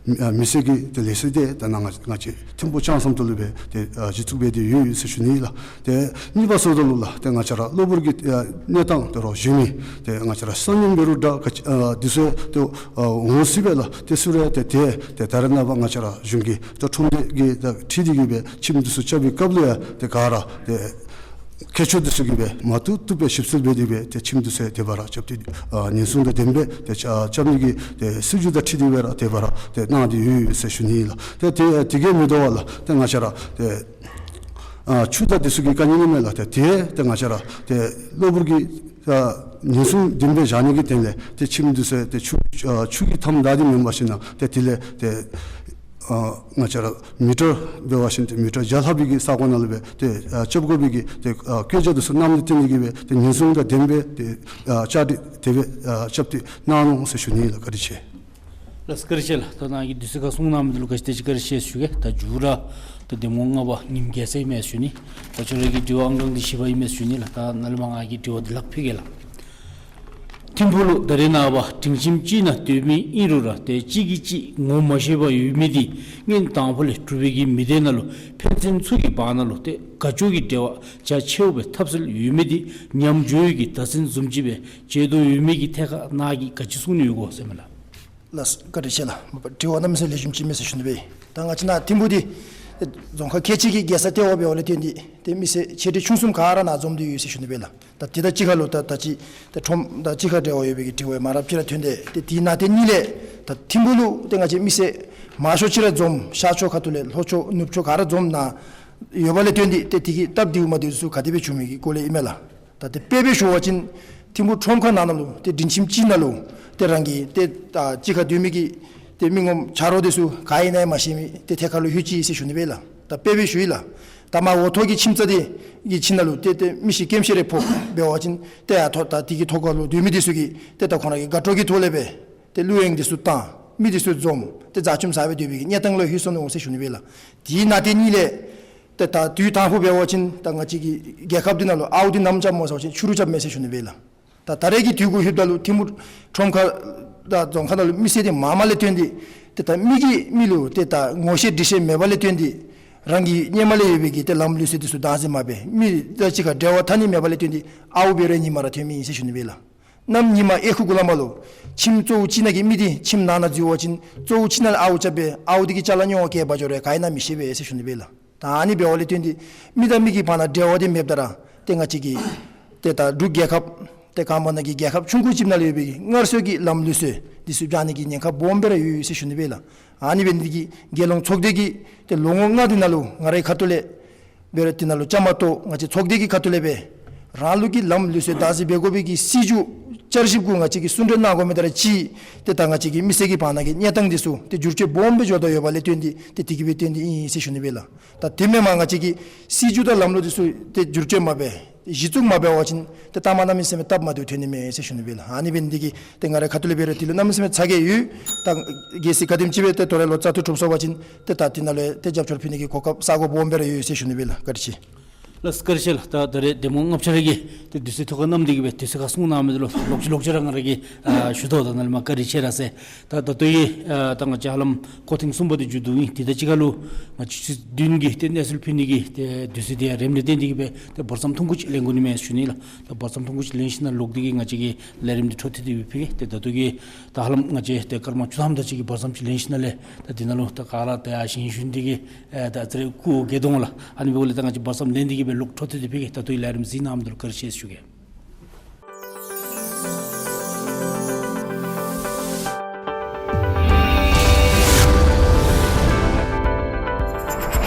མི་ཨ་མི་སེར་གྱི་ཏེ་ལས་བསོད་དེ་ད་ནཱ་ང་ང་བཅས་ཐིམ་ཕུ་ལྕང་ཟམ་ཏོག་ལུ་སྦེ་ཏེ་ཨ་གཞི་བཙུགས་འབད་དེ་ཡོད་ཟེར་ཞུ་ནི་ལགས། ཏེ་གཉིས་པ་ཟེརཝ་ད་ལུ་ལགས་ཏེ་ང་བཅས་ར་གློ་བུར་གྱི་ཨ་གནས་སྟངས་དེ་ར་གཞི་མེད་ཏེ་ང་བཅས་ར་ས་སྣུམ་འབད་རུང་འདྲ་ག་ཅི་ཨ་དེ་ཚུ་ཏེ་ཨ་འོང་སྲིད་པས་ལགས། ཏེ་ཚུ་ར་ཏེ་ཏེ་ཏེ་ད་རེས་ནངས་པ་ང་བཅས་ར་གཞུང་གིས་ཏེ་ཁྲོམ་སྡེ་གིས་ད་འཁྲིད་དེ་གིས་སྦེ་ཁྱིམ་དེ་ཚུ་རྐྱབ་པའི་སྐབས་ལུ་ཡང་ཏེ་ག་ར་ཏེ་མཁས་མཆོག་དེ་ཚུ་གིས་སྦེ་མ་བཏུབ་བཏུབ་སྦེ་ཞིབ་འཚོལ་འབད་དེ་སྦེ་ཏེ་ཁྱིམ་དེ་ཚུ་དེ་སྦེ་ར་རྐྱབ་སྟེ་ཨ་ཉེན་སྲུང་དང་ལྡནམ་སྦེ་ཏེ་རྐྱབ་ནི་གི་ཏེ་སྲིད་བྱུས་དང་འཁྲིལ་ཏེ་སྦེ་ར་དེ་སྦེ་ར་ཏེ་གནང་སྟེ་ཡོད་ཟེར་ཞུ་ནི་ལགས། ཏེ་ཏེ་དེ་གིས་མི་དོ་བར་ལགས་ཏེ་ང་བཅས་ར་ཏེ་ཨ་ཆུ་དང་དེ་ཚུ་གི་དཀའ་ངལ་ནི་མེད་ལགས། ཏེ་ཏེ་ཏེ་ང་བཅས་ར་ཏེ་གློ་བུར་གྱི་ཨ་ཉེན་སྲུང་ལྡནམ་སྦེ་བཞག་ནི་གི་དོན་ལས་ཏེ་ཁྱིམ་དེ་ཚུ་ཏེ་ཆུ་ཨ་ཆུ་གི་མཐའམ་བདའ་སྟེ་མེན་པར་ཞིན་ན་ཏེ་དེ་ལས་ཏེ་ཨ་ང་བཅས་ར་མི་ཊར་འབད་བ་ཅིན་ཏེ་མི་ཊར་བརྒྱ་ལྷག་པའི་གི་ས་གོ་ནང་ལུ་སྦེ་ཏེ་ཨ་རྐྱབ་དགོ་པའི་གི་ཏེ་ཨ་བཀོད་རྒྱ་དེ་ཚུ་གནངམ་ལས་བརྟེན་ཏེ་གིས་སྦེ་ཏེ་ཉེན་སྲུང་དང་ལྡནམ་སྦེ་ཏེ་ཨ་བཅའ་སྒྲིག་དེ་སྦེ་ཨ་རྐྱབ་སྟེ་གནང་ནུག་ཟེར་ཞུ་ནི་ལགས། བཀའ་དྲིན་ཆེ། ལགས་བཀའ་དྲིན་ཆེ་ལགས། ད་ནཱ་གིས་དུས་ཚོད་ཁར་གསུངས་གནངམ་འདི་ལུ་ག་ཅི་དེ་ཅིག་བཀའ་དྲིན་ཆེ་ཞུ་གེ། ད་མཇུག་ར་ད་གདམ་ངོ་ལྔ་པ་ཉིམ་རྒྱལ་མཚན་ཨིན་མས་ཞུ་ནི། ད་ཁྱོད་ར་གི་དྲི་བ་ཨང་གྲངས་འདི་བཞི་པ་ཨིན་མས་ཞུ་ནི་ལགས། ད་ནཱ་ལས་མར་ང་གིས་དྲི་བ་འདི་ལྷག་ཕུལ་གེ་ལགས། ཐིམ་ཕུག་ལུ་ད་རེས་ནངས་པ་སྒྲིང་ཁྱིམ་ཅིག་ནང་སྡོད་མི་ཨིན་རུང་ར་ཏེ་གཅིག་གིས་གཅིག་ངོ་མ་ཤེས་པར་ཡོད་མི་འདི་སྔོན་དང་ཕུ་ལས་འབྲུག་པའི་གི་མི་སྡེ་ནང་ལུ་ཕན་ཚུན་ཚུ་གི་བར་ན་ལུ་ཏེ་དགའ་སྐྱོ་གི་འབྲེལ་བ་རྒྱ་ཆེཝ་སྦེ་འཐབ་སྲོལ་ཡོད་མི་འདི་ཉམས་འགྱོ་བའི་གི་བརྡ་མཚོན་བཟུམ་ཅིག་སྦེ་མཇལ་དོ་ཡོད་མི་གི་ཐད་ཁར་ནཱ་གིས་ག་ཅི་གསུང་ནི་ཡོད་གོ་ཟེར་མས་ལགས། ལགས་བཀའ་དྲིན་ཆེ་ལགས། དྲི་བ་གནམ་མེད་ས་མེད་ལེགས་ཤོམ་ཅིག་ཨིན་མས་ཟེར་ཞུ་ནི་སྦེ། ད་ང་བཅས་ནཱ་ཐིམ་ཕུག་འདི་རྫོང་ཁག་ཁལ་གཅིག་གི་རྒྱལ་ས་ལྟེ་བ་འབདཝ་ལས་བརྟེན་ཏེ་ཏེ་མི་སེར་ཆེ་འབྲིང་ཆུང་གསུམ་ག་ར་ནཱ་འཛོམས་ཏེ་ཡོད་ཟེར་ཞུ་ནི་སྦེ་ལགས། ད་དེ་དང་གཅིག་ཁར་ལུ་ད་ད་ཅི་ད་ཁྲོམ་དང་གཅིག་ཁར་འབྲེལ་བ་ཡོད་པའི་གི་དྲི་བ་མང་རབས་ཅིག་ར་ཐོན་ཏེ་ཏེ་དེ་ནང་དེ་གཉིས་ལས་ད་ཐིམ་ཕུག་ལུ་ཏེ་ང་བཅས་མི་སེར་མང་ཤོས་ཅིག་ར་འཛོམས་ཤར་ཕྱོགས་ཁ་ཐུག་ལས་ལྷོ་ཕྱོགས་ནུབ་ཕྱོགས་ག་ར་འཛོམས་ནཱ་ཡོདཔ་ལས་བརྟེན་ཏེ་ཏེ་དེ་གི་སྟབས་བདེཝ་མ་བདེཝ་ཚུ་ག་དེ་སྦེ་བྱུང་མི་གི་སྐོར་ལས་ཨིན་མས་ལགས། ད་ཏེ་དཔེ་སྦེ་ཞུ་བ་ཅིན་ཐིམ་ཕུག་ཁྲོམ་ཁ་ནང་ན་ལུ་ཏེ་སྒྲིང་ཁྱིམ་ཅིག་ནང་ལུ་ཏེ་རང་གི་ཏེ་ད་གཅིག་ཁར་སྡོད་མི་གི་ཏེ་མི་ངོམ་ཆ་རོགས་དེ་ཚུ་ག་ཨིན་ན་ཡང་མ་ཤེས་མི་ཏེ་ཐད་ཁར་ལུ་ལྷོད་ཅི་ཟེར་ཞུ་ནི་སྦེ་ལགས། ད་དཔེ་སྦེ་ཞུ་ཡི་ལགས། ད་མར་འོག་ཐོག་གི་ཁྱིམ་ཚང་དེ་གི་ཁྱིམ་ནང་ལུ་ཏེ་ཏེ་མི་ཤི་སྐམ་ཤི་རེ་ཕོག་འབད་བ་ཅིན་ཏེ་ཡར་ཐོག་ད་དེ་གི་ཐོག་ཁར་ལུ་སྡོད་མི་དེ་ཚུ་གིས་ཏེ་ད་ཁོང་ར་གི་དགའ་སྤྲོ་གི་ཐོག་ལས་སྦེ་ཏེ་གླུ་དབྱངས་དེ་ཚུ་བཏང་མི་དེ་ཚུ་འཛོམས་ཏེ་མཛའ་ཆུམ་ཟ་སྦེ་སྡོད་པའི་གི་གནས་སྟངས་ལུ་ལྷོད་སོ་ནུག་ཟེར་ཞུ་ནི་སྦེ་ལགས། དེ་ནང་དེ་གཉིས་ལས་ཏེ་ད་དུས་དང་ཕུ་འབད་བ་ཅིན་ད་ང་བཅས་ཀྱི་རྒྱལ་ཁབ་འདི་ནང་ལུ་ཨརཝ་འདི་ནམ་རྐྱབ་སྨོ་ཟེར་བ་ཅིན་ཆུ་རུད་རྐྱབ་མས་ཟེར་ཞུ་ནི་སྦེ་ལགས། ད་ད་རེས་ཀྱི་དུས་གུ་ལྷོདཔ་ད་ལུ་ཐིམ་ཕུག་ཁྲོམ་ཁ་དང་རྫོང་ཁ་ནང་ལུ་མི་སེར་དེ་མངམ་ལས་བརྟེན་ཏེ་ཏེ་ད་མི་གིས་མི་ལུ་ཏེ་ད་ངོ་ཤེས་འདྲིས་ཤེས་མེདཔ་ལས་བརྟེན་ཏེ་རང་གི་སྔོན་མ་ལས་ཡོད་པའི་གི་ཏེ་ལམ་ལུགས་སྲོལ་དེ་ཚུ་བདག་འཛིན་མ་འབད་མི་དང་གཅིག་ཁར་འབྲེལ་བ་འཐབ་ནི་མེདཔ་ལས་བརྟེན་ཏེ་ཨརཝ་འབད་རུང་ཉིནམ་ར་ཐོན་མི་ཨིན་ཟེར་ཞུ་ནི་སྦེ་ལགས། གནམ་ཉིནམ་ཨེ་ཁུག་གུ་ལས་མར་ལུ་ཁྱིམ་གཙོ་བོ་ཅིག་ནང་གི་མི་དེ་ཁྱིམ་ནང་ན་འཛུལ་བ་ཅིན་གཙོ་བོ་ཅིག་ནང་ལས་ཨརཝ་རྐྱབ་སྦེ་ཨརཝ་དེ་གི་ཅ་ལ་རྙོག་པ་བཀལ་འབག་འགྱོ་རུང་ག་ཨིན་ན་མི་ཤེས་པས་ཟེར་ཞུ་ནི་སྦེ་ལགས། ད་ཨ་ནི་འབདཝ་ལས་བརྟེན་ཏེ་མི་དང་མི་གི་བར་ན་འབྲེལ་བ་དེ་མེདཔ་ད་ར་ཏེ་ང་བཅས་ཀྱི་ཏེ་ད་འབྲུག་རྒྱལ་ཁབ་ཏེ་གངས་བར་ན་གི་རྒྱལ་ཁབ་ཆུང་ཀུ་ཅིག་ནང་ལུ་ཡོད་པའི་སྔར་སྲོལ་གྱི་ལམ་ལུགས་སྲོལ་དེ་ཚུ་འབྱང་ནི་གི་ཉེན་ཁ་སྦོམ་སྦེ་ར་ཡོད་ཟེར་ཞུ་ནི་སྦེ་ལགས། ཨ་ནི་འབད་ནི་དེ་གིས་རྒྱལ་ཡོངས་ཚོགས་སྡེ་གིས་ཏེ་ལོ་ངོ་ལྔ་དེ་ནང་ལུ་ང་རའི་ཁ་ཐུག་ལས་འབད་རུང་དེ་ནང་ལུ་བཅའ་མར་གཏོགས་ང་བཅས་ཚོགས་སྡེ་གི་ཁ་ཐུག་ལས་སྦེ་རང་ལུགས་ཀྱི་ལམ་ལུགས་སྲོལ་བདག་འཛིན་འབད་དགོ་པའི་གི་སྲིད་བྱུས་བསྐྱར་ཞིབ་གུ་ང་བཅས་ཀྱིས་གསུང་གྲོས་གནང་དགོ་མི་དང་གཅིག་ཁར་ཏེ་ད་ང་བཅས་ཀྱི་མི་སེར་གྱི་བར་ན་གི་གནས་སྟངས་དེ་ཚུ་ཏེ་འགྱུར་བཅོས་སྦོམ་སྦེ་འགྱོ་དོ་ཡོདཔ་ལས་བརྟེན་ཏེ་ཏེ་དེ་གིས་སྦེ་བརྟེན་ཏེ་ཨིན་ཟེར་ཞུ་ནི་སྦེ་ལགས། ད་དེ་མེན་པར་ང་བཅས་ཀྱི་སྲིད་བྱུས་དང་ལམ་ལུགས་དེ་ཚུ་ཏེ་འགྱུར་བཅོས་མ་འབད་གཞི་བཙུགས་མ་འབད་བ་ཅིན་ཏེ་ལྟ་མ་གནམ་མེད་ས་མེད་སྟབས་མ་བདེཝ་ཐོན་ནི་མས་ཟེར་ཞུ་ནི་སྦེ་ལགས། ཨ་ནི་འབད་ནི་དེ་གིས་ཏེ་ང་རའི་ཁ་ཐུག་ལས་འབད་རུང་དེ་ལུ་གནམ་མེད་ས་མེད་ཚ་གྱང་ཡོད། ད་གལ་སྲིད་ག་དེམ་ཅིག་སྦེ་ཏེ་དོ་རུང་ལོ་ཙཱ་ཐུ་གྲུབ་སོང་བ་ཅིན་ཏེ་ད་དེ་ནང་ལུ་ཏེ་རྒྱབ་སྐྱོར་ཕུལ་ནི་གི་གོ་སྐབས་ས་གོ་སྦོམ་སྦེ་ར་ཡོད་ཟེར་ཞུ་ནི་སྦེ་ལགས། བཀའ་དྲིན་ཆེ། ལགས་བཀའ་དྲིན་ཆེ་ལགས། ད་ད་རེས་གདམ་ངོ་ལྔ་པ་ཆ་ར་གིས་ཏེ་དུས་ཚོད་ཐོག་ཁར་གནང་མི་དེ་ལུ་ལོག་ཅི་ལོག་ཅི་ལོག་ཅི་ར་ང་ར་གིས་ཨ་ཞུ་དོ། ད་ནཱ་ལས་མར་བཀའ་དྲིན་ཆེ་ར་ཟེར། ད་ད་ལྟོ་གི་ཨ་ད་ང་བཅས་ཧ་ལམ་སྐོར་ཐེངས་གསུམ་པ་དེ་མཇུག་བསྡུ་ཡི། དེ་དང་གཅིག་ཁར་ལུ་ང་བཅས་ཆུ་ཚོད་བདུན་གྱི་ཏེ་གནས་ཚུལ་ཕུལ་ནི་གི་ཏེ་དུས་ཚོད་དེ་ཡང་རནམ་ལས་བརྟེན་ཏེ་གིས་སྦེ་ཏེ་བར་མཚམས་ཐུང་ཀུ་ཅིག་ལེན་དགོ་ནི་མས་ཞུ་ནི་ལགས། ད་བར་མཚམས་ཐུང་ཀུ་ཅིག་ལེན་ཞིནམ་ལས་ལོག་སྟེ་གིས་ང་བཅས་ཀྱི་ལས་རིམ་འདི་འཕྲོ་མཐུད་དེ་སྦེ་ཕུལ་གེ། ཏེ་ད་ལྟོ་གི་ད་ཧ་ལམ་ང་བཅས་ཏེ་སྐར་མ་བཅུ་ཐམ་དེ་ཅིག་གི་བར་མཚམས་ཅིག་ལེན་ཞིནམ་ལས་ད་དེ་ནང་ལུ་ད་ག་ར་ད་ཡར་ཞིང་ཞུན་ཏེ་གིས་ཨེ་ད་ཨ་ཙི་རེ་སྐུ་འོ་བརྒྱལ་དོ་འོང་ལགས། ཨ་ནི་འབདཝ་ལས་ད་ང་བཅས་བར་མཚམས་ལེན་ཏེ་གིས་སྦེ་ལོག་འཕྲོ་མཐུད་དེ་ཕུལ་གེ། ད་ལྟོ་གི་ལས་རིམ་གཟིགས་གནང་མི་དེ་ལུ་བཀའ་དྲིན་ཆེ་ཞུ་གེ།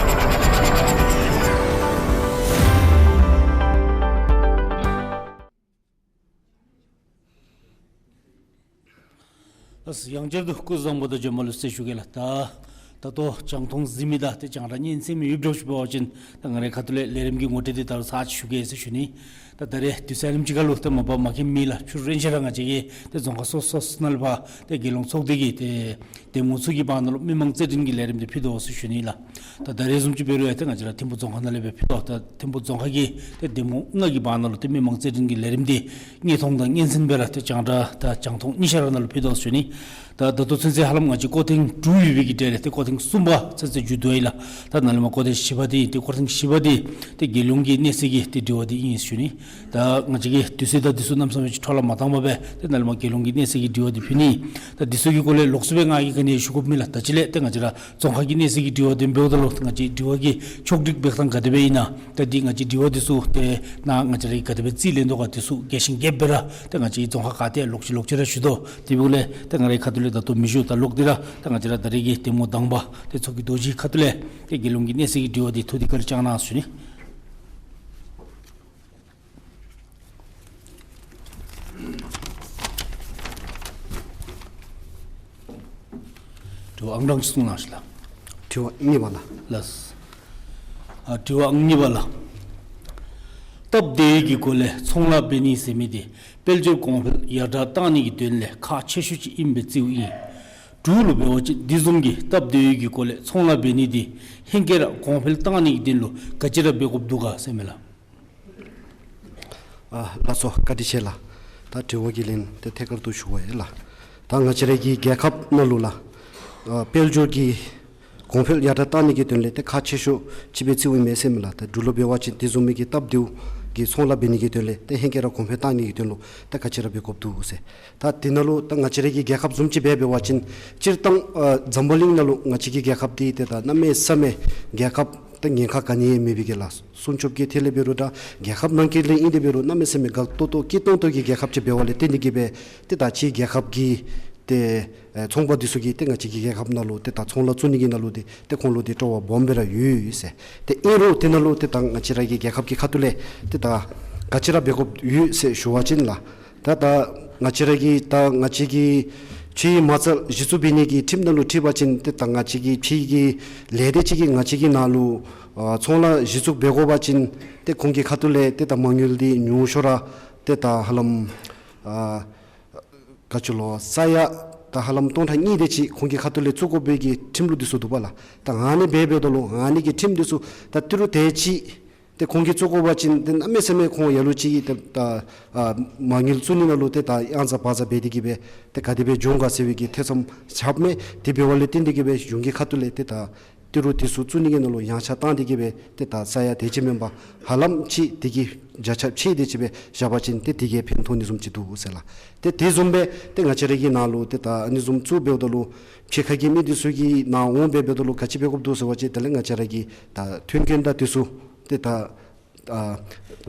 ལགས། ཡང་བསྐྱར་དུ་སྐུ་གཟུགས་བཟང་པོ་དང་བྱོན་པ་ལེགས་ཟེར་ཞུ་གེ་ལགས། ད་ད་ལྟོ་རྒྱང་མཐོང་གཟིགས་མི་དང་ཏེ་རྒྱང་བསྒྲགས་ཉན་གསན་མི་ཡོདཔ་འདྲཝ་ཅིག་འབད་བ་ཅིན་ད་ང་རའི་ཁ་ཐུག་ལས་ལས་རིམ་གྱི་ངོ་སྤྲོད་འདི་ད་རུང་ཚར་གཅིག་ཞུ་གེ་ཟེར་ཞུ་ནི། ད་ད་རེས་དུས་ཚོད་ལམ་ཅིག་ཁར་ལུ་ཏེ་མ་པ་མ་མཁྱེན་མི་ལགས། ཚུར་རན་ཆ་ར་ང་བཅས་ཀྱི་ཏེ་རྫོང་ཁག་སོ་སོ་ནང་ལུ་ཕར་ཏེ་རྒྱལ་ཡོངས་ཚོགས་སྡེ་གི་ཏེ་གདམ་ངོ་ཚུ་གི་བར་ན་ལུ་མི་མང་རྩོད་འགྲན་གྱི་ལས་རིམ་འདི་ཕུལ་དོ་ཟེར་ཞུ་ནི་ལགས། ད་ད་རེས་བཟུམ་ཅིག་འབད་རུང་ཡང་ཏེ་ང་བཅས་ར་ཐིམ་ཕུ་རྫོང་ཁག་ནང་ལས་སྦེ་ཕུལ་དོ། ད་ཐིམ་ཕུ་རྫོང་ཁག་གི་ཏེ་གདམ་ངོ་ལྔ་གི་བར་ན་ལུ་ཏེ་མི་མང་རྩོད་འགྲན་གྱི་ལས་རིམ་འདི་དངོས་མཐོང་དང་སྙན་གསན་སྦེ་ར་ཏེ་རྒྱང་བསྒྲགས་དང་རྒྱང་མཐོང་གཉིས་ཆ་ར་ནང་ལུ་ཕུལ་དོ་ཟེར་ཞུ་ནི། ད་ད་ལྟོ་ཚུན་ཚོད་ཧ་ལམ་ང་བཅས་སྐོར་ཐེངས་དྲུག་ཡོད་པའི་གི་གྲས་ལས་ཏེ་སྐོར་ཐེངས་གསུམ་པ་ཚུན་ཚོད་མཇུག་བསྡུ་ཡི་ལགས། ད་ནཱ་ལས་མར་སྐོར་ཐེངས་བཞི་པ་འདི་ཏེ་སྐོར་ཐེངས་བཞི་པ་འདི་ཏེ་རྒྱལ་ཡོངས་ཀྱི་གནས་ཚད་ཀྱི་ཏེ་དྲི་བ་འདི་ཨིན་ཟེར་ཞུ་ནི། ད་ང་བཅས་ཀྱིས་དུས་ཚོད་དང་འདི་ཚུ་གནམ་མེད་ས་མེད་ཅིག་འཕྲོ་བརླག་མ་བཏང་པར་སྦེ་ཏེ་ནཱ་ལས་མར་རྒྱལ་ཡོངས་ཀྱི་གནས་ཚད་ཀྱི་དྲི་བ་འདི་ཕུལ་ནི། ད་འདི་ཚུ་གི་སྐོར་ལས་ལོགས་སུ་སྦེ་ང་གིས་ག་ནི་ཞུ་དགོཔ་མེད་ལགས། ད་ཅི་ལས་ཏེ་ང་བཅས་ར་རྫོང་ཁག་གི་གནས་ཚད་ཀྱི་དྲི་བ་འདི་འབདཝ་ད་ལུ་ང་བཅས་དྲི་བ་གི་ཕྱོགས་སྒྲིག་འབད་ཐངས་ག་དེ་སྦེ་ཨིན་ན། ད་འདི་ང་བཅས་དྲི་བ་འདི་ཚུ་ཏེ་ནཱ་ང་བཅས་ར་གིས་ག་དེ་སྦེ་རྩིས་ལེན་དོ་ག་འདི་ཚུ་རྒྱས་ཤིང་རྒྱསཔ་སྦེ་ར་ཏེ་ང་བཅས་རྫོང་ཁག་ག་ཏེ་ལོག་ཅི་ལོག་ཅི་ར་ཞུ་དོ། དེ་འབདཝ་ལས་ཏེ་ང་རའི་ཁ་ཐུག་ལས་ད་ལྟོ་མི་ཞུ། ད་ལོག་སྟེ་ར་ད་ང་བཅས་ར་ད་རེས་ཀྱི་གདམ་ངོ་དང་པ་ཏེ་ཚོགས་ཀྱི་རྡོ་རྗེའི་ཁ་ཐུག་ལས་ཏེ་རྒྱལ་ཡོངས་ཀྱི་གནས་ཚད་ཀྱི་དྲི་བ་འདི་ཐུགས་འདི་བཀའ་དྲིན་བསྐྱང་གནང་ཟེར་ཞུ་ནི། དྲི་བ་ཨང་གྲངས་ཅིག་གསུང་གནང་ཞུ་ལགས། དྲི་བ་གཉིས་པ་ལགས། ལགས། ཨ་དྲི་བ་ཨང་གཉིས་པ་ལགས། སྟབས་བདེ་བའི་གི་སྒོ་ལས་ཚོང་ལཱ་འབད་ནི་ཟེར་མི་འདི་དཔལ་འབྱོར་གོང་འཕེལ་ཡར་དྲག་བཏང་ནི་གི་དོན་ལས་ཁག་ཆེ་ཤོས་ཅིག་ཨིནམ་སྦེ་རྩིཝ་ཨིན། འབྲུག་ལུ་འབད་བ་ཅིན་འདི་བཟུམ་གྱི་སྟབས་བདེ་བའི་གི་སྒོ་ལས་ཚོང་ལཱ་འབད་ནི་འདི་ཧེང་སྐལ་ར་གོང་འཕེལ་བཏང་ནི་གི་དོན་ལུ་ག་ཅི་ར་འབད་དགོཔ་འདུག་ག་ཟེར་མས་ལགས། ཨ་ལགས་སོ། བཀའ་དྲིན་ཆེ་ལགས། ད་དྲི་བ་གི་ལན་དེ་ཐད་ཀར་དུ་ཞུ་བ་ཡིན་ལགས། ད་ང་བཅས་རའི་གི་རྒྱལ་ཁབ་ནང་ལུ་ལགས། ཨ་དཔལ་འབྱོར་གྱི་གོང་འཕེལ་ཡར་དྲག་བཏང་ནི་གི་དོན་ལས་ཏེ་ཁག་ཆེ་ཤོས་ཅིག་སྦེ་རྩིཝ་ཨིན་མས་ཟེར་མས་ལགས། ད་འབྲུག་ལུ་འབད་བ་ཅིན་དེ་བཟུམ་མའི་གི་སྟབས་བདེཝ་གི་ཚོང་ལཱ་འབད་ནི་གི་དོན་ལས་ཏེ་ཧེང་སྐལ་ར་གོང་འཕེལ་བཏང་ནི་གི་དོན་ལུ་ཏེ་ག་ཅི་ར་འབད་དགོཔ་འདུག་ཟེར། ད་དེ་ནང་ལུ་ད་ང་བཅས་རའི་གི་རྒྱལ་ཁབ་བཟུམ་ཅིག་སྦེ་འབད་བ་ཅིན་སྤྱིར་བཏང་ཨ་འཛམ་བུ་གླིང་ནང་ལུ་ང་བཅས་ཀྱི་རྒྱལ་ཁབ་འདི་ཏེ་ད་གནམ་མེད་ས་མེད་རྒྱལ་ཁབ་ཏེ་ཉེན་ཁ་ག་ནི་ཡང་མེད་པའི་གི་ལགས། སྲུང་སྐྱོབ་ཀྱི་ཐད་ལས་འབད་རུང་ད་རྒྱལ་ཁབ་ནང་འཁོད་ལས་ཨིན་ཏེ་འབད་རུང་གནམ་མེད་ས་མེད་དགའ་ཏོག་ཏོ་སྐྱིད་ཏོང་ཏོ་གི་རྒྱལ་ཁབ་ཅིག་འབདཝ་ལས་བརྟེན་ཏེ་གིས་སྦེ་ཏེ་ད་ཕྱི་རྒྱལ་ཁབ་ཀྱི་ཏེ་ཨེ་ཚོང་པ་འདི་ཚུ་གིས་ཏེ་ང་བཅས་ཀྱི་རྒྱལ་ཁབ་ནང་ལུ་ཏེ་ད་ཚོང་ལཱ་བཙུགས་ནི་གི་ནང་ལུ་ཏེ་ཏེ་ཁོང་ལུ་ཏེ་སྤྲོ་བ་སྦོམ་སྦེ་ར་ཡོད་ཟེར། ཏེ་ཨིན་རུང་དེ་ནང་ལུ་ཏེ་ད་ང་བཅས་ར་གི་རྒྱལ་ཁབ་ཀྱི་ཁ་ཐུག་ལས་ཏེ་ད་ག་ཅི་ར་འབད་དགོཔ་ཡོད་ཟེར་ཞུ་བ་ཅིན་ལགས། ད་ད་ང་བཅས་ར་གི་ད་ང་བཅས་ཀྱི་ཕྱིའི་མ་རྩ་གཞི་བཙུགས་འབད་ནི་གི་ཁྲིམས་ནང་ལུ་འཁྲིལ་བ་ཅིན་ཏེ་ད་ང་བཅས་ཀྱི་ཕྱི་གི་ལས་སྡེ་ཅིག་གིས་ང་བཅས་ཀྱི་ནང་ལུ་ཨ་ཚོང་ལཱ་གཞི་བཙུགས་འབད་དགོ་པ་ཅིན་ཏེ་ཁོང་གི་ཁ་ཐུག་ལས་ཏེ་ད་མ་དངུལ་འདི་ཉུང་ཤོས་ར་ཏེ་ད་ཧ་ལམ་ཨ་ག་ཅི་ལོ་ས་ཡ་ད་ཧ་ལམ་སྟོང་ཕྲག་གཉིས་དེ་ཅིག་ཁོང་གི་ཁ་ཐུག་ལས་བཙུགས་དགོ་པའི་གི་ཁྲིམས་ལུགས་འདི་ཚུ་འདུག་པ་ལགས། ད་ཨ་ནི་སྦེ་འབདཝ་ད་ལུ་ཨ་ནི་གི་ཁྲིམས་འདི་ཚུ་ད་ཏི་རུ་དེ་ཅིག་ཏེ་ཁོང་གིས་བཙུགས་དགོ་པ་ཅིན་ཏེ་གནམ་མེད་ས་མེད་ཁོང་ལ་ལུ་ཅིག་ཏེ་ད་ཨ་མ་དངུལ་བཙུགས་ནི་ནང་ལུ་ཏེ་ད་ཡང་ཟ་བར་ཟ་འབད་དེ་གིས་སྦེ་ཏེ་ག་དེ་སྦེ་འགྱོ་ག་ཟེར་བའི་གི་ཐེ་ཚོམ་རྐྱབ་མས། དེ་འབདཝ་ལས་བརྟེན་ཏེ་གིས་སྦེ་གཞུང་གི་ཁ་ཐུག་ལས་ཏེ་ད་ཏི་རུ་དེ་ཚུ་བཙུགས་ནི་གི་ནང་ལུ་ཡངས་ཆག་བཏང་སྟེ་གིས་སྦེ་ཏེ་ད་ས་ཡ་དེ་ཅིག་མེན་པར་ཧ་ལམ་ཅིག་དེ་གི་བརྒྱ་ཆ་ཕྱེད་དེ་ཅིག་སྦེ་བཞག་པ་ཅིན་ཏེ་དེ་གིས་ཕན་ཐོགས་ནི་བཟུམ་ཅིག་འདུག་ཟེར་ལགས། ཏེ་དེ་བཟུམ་སྦེ་ཏེ་ང་བཅས་ར་གི་ནང་ལུ་ཏེ་ད་ཨ་ནི་བཟུམ་བཙུགས་འབདཝ་ད་ལུ་ཕྱི་ཁ་གི་མི་འདི་ཚུ་གི་ནང་འོང་འབད་འབདཝ་ད་ལུ་ག་ཅི་འབད་དགོཔ་འདུག་ཟེར་བ་ཅིན་དེ་ལས་ང་བཅས་ར་གིས་ད་མཐུན་རྐྱེན་དང་དེ་ཚུ་ཏེ་ད་ཨ་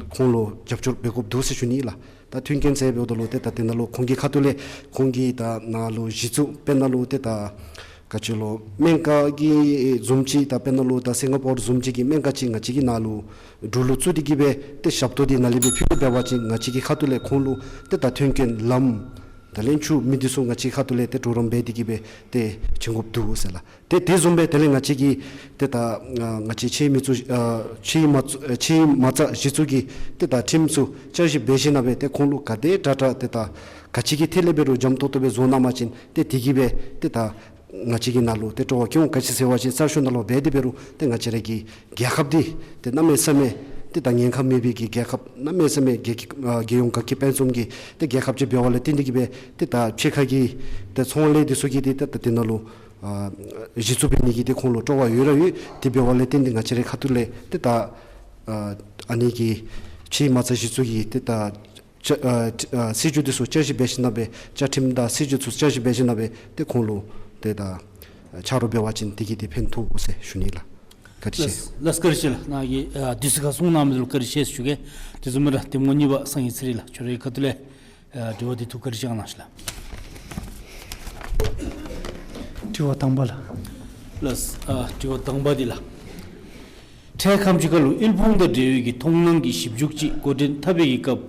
ཁོང་ལུ་རྒྱབ་སྐྱོར་འབད་དགོཔ་འདུག་ཟེར་ཞུ་ནི་ལགས། ད་མཐུན་རྐྱེན་ཟེར་འབདཝ་ད་ལུ་ཏེ་ད་དེ་ནང་ལུ་ཁོང་གི་ཁ་ཐུག་ལས་ཁོང་གི་ད་ནང་ལུ་གཞི་བཙུགས་དཔེར་ན་ལུ་ཏེ་ད་ག་ཅི་ལོ་སྨན་ཁང་གི་བཟུམ་ཅིག་ད་དཔེར་ན་ལུ་ད་སིང་ག་པོར་བཟུམ་ཅིག་གི་སྨན་ཁང་ཅིག་ང་བཅས་ཀྱི་ནང་ལུ་འབྲུག་ལུ་བཙུགས་ཏེ་གིས་སྦེ་ཏེ་ཞབས་ཏོག་འདི་ནཱ་ལས་སྦེ་ཕུལ་འབད་བ་ཅིན་ང་བཅས་ཀྱི་ཁ་ཐུག་ལས་ཁོང་ལུ་ཏེ་ད་མཐུན་རྐྱེན་ལམ་དེ་ལས་ཆུ་མེ་འདི་ཚུ་ང་བཅས་ཁ་ཐུག་ལས་ཏེ་གྲོགས་རམ་འབད་དེ་གིས་སྦེ་ཏེ་བྱིན་དགོཔ་འདུག་ཟེར་ལགས། ཏེ་དེ་བཟུམ་སྦེ་དེ་ལས་ང་བཅས་ཀྱི་ཏེ་ད་ཨ་ང་བཅས་ཕྱིའི་མི་ཚུ་ཨ་ཕྱིའི་མ་ཚུ་ཨ་ཕྱིའི་མ་རྩ་གཞི་བཙུགས་ཀྱི་ཏེ་ད་ཁྲིམས་ཚུ་བསྐྱར་ཞིབ་འབད་ཞིནམ་ལས་ཏེ་ཁོང་ལུ་ག་དེ་དྲག་དྲག་ཏེ་ད་ག་ཅི་གི་ཐད་ལས་འབད་རུང་འཇམ་ཏོག་ཏོ་སྦེ་བཟོ་གནང་པ་ཅིན་ཏེ་དེ་གིས་སྦེ་ཏེ་ད་ང་བཅས་ཀྱི་ནང་ལུ་ཏེ་སྤྲོ་བ་སྐྱེ་འོང་། ག་ཅི་ཟེར་བ་ཅིན་གསར་ཤོག་ནང་ལུ་འབད་དེ་འབད་རུང་ཏེ་ང་བཅས་ར་གི་རྒྱལ་ཁབ་འདི་ཏེ་གནམ་མེད་ས་མེད་ཏེ་ད་ཉེན་ཁ་མེད་པའི་གི་རྒྱལ་ཁབ་གནམ་མེད་ས་མེད་རྒྱལ་ཨ་རྒྱལ་ཡོངས་དགའ་སྐྱིད་དཔལ་འཛོམས་ཀྱི་ཏེ་རྒྱལ་ཁབ་ཅིག་འབདཝ་ལས་བརྟེན་ཏེ་གིས་སྦེ་ཏེ་ད་ཕྱི་ཁ་གི་ཏེ་ཚོང་ལས་འདི་ཚུ་གིས་ཏེ་ད་ད་དེ་ནང་ལུ་ཨ་གཞི་བཙུགས་འབད་ནི་གི་ཏེ་ཁོང་ལུ་སྤྲོ་བ་ཡོད་ར་ཡོད། དེ་འབདཝ་ལས་བརྟེན་ཏེ་ང་བཅས་རའི་ཁ་ཐུག་ལས་ཏེ་ད་ཨ་ཨ་ནི་གི་ཕྱིའི་མ་རྩ་གཞི་བཙུགས་ཀྱི་ཏེ་ད་བཅའ་ཨ་ཨ་སྲིད་བྱུས་འདི་ཚུ་བསྐྱར་ཞིབ་འབད་ཞིནམ་ལས་བཅའ་ཁྲིམས་དང་སྲིད་བྱུས་ཚུ་བསྐྱར་ཞིབ་འབད་ཞིནམ་ལས་ཏེ་ཁོང་ལུ་ཏེ་ད་ཨ་ཆ་རོགས་འབད་བ་ཅིན་དེ་གིས་ཏེ་ཕན་ཐོགས་ཟེར་ཞུ་ནི་ལགས། བཀའ་དྲིན་ཆེ། ལགས་ལགས། བཀའ་དྲིན་ཆེ་ལགས། ནཱ་གིས་ཨ་དུས་ཚོད་ཁར་གསུང་གནང་མི་ལུ་བཀའ་དྲིན་ཆེ་ཞུ་གེ། དེ་བཟུམ་སྦེ་ར་གདམ་ངོ་གཉིས་པ་སངས་རྒྱས་ཚེ་རིང་ལགས། ཁྱོད་རའི་ཁ་ཐུག་ལས་ཨ་དྲི་བ་འདི་ཐུགས་བཀའ་དྲིན་བསྐྱང་གནང་ཞུ་ལགས། དྲི་བ་དང་པ་ལགས། ལགས། ཨ་དྲི་བ་དང་པ་འདི་ལགས། འཕྲལ་ཁམས་ཅིག་ཁར་ལུ་དབུལ་ཕོངས་དང་འབྲེལ་བའི་གི་མཐོང་སྣང་གི་ཞིབ་འཇུག་ཅིག་འགོ་འདྲེན་འཐབ་པའི་གི་སྐབས་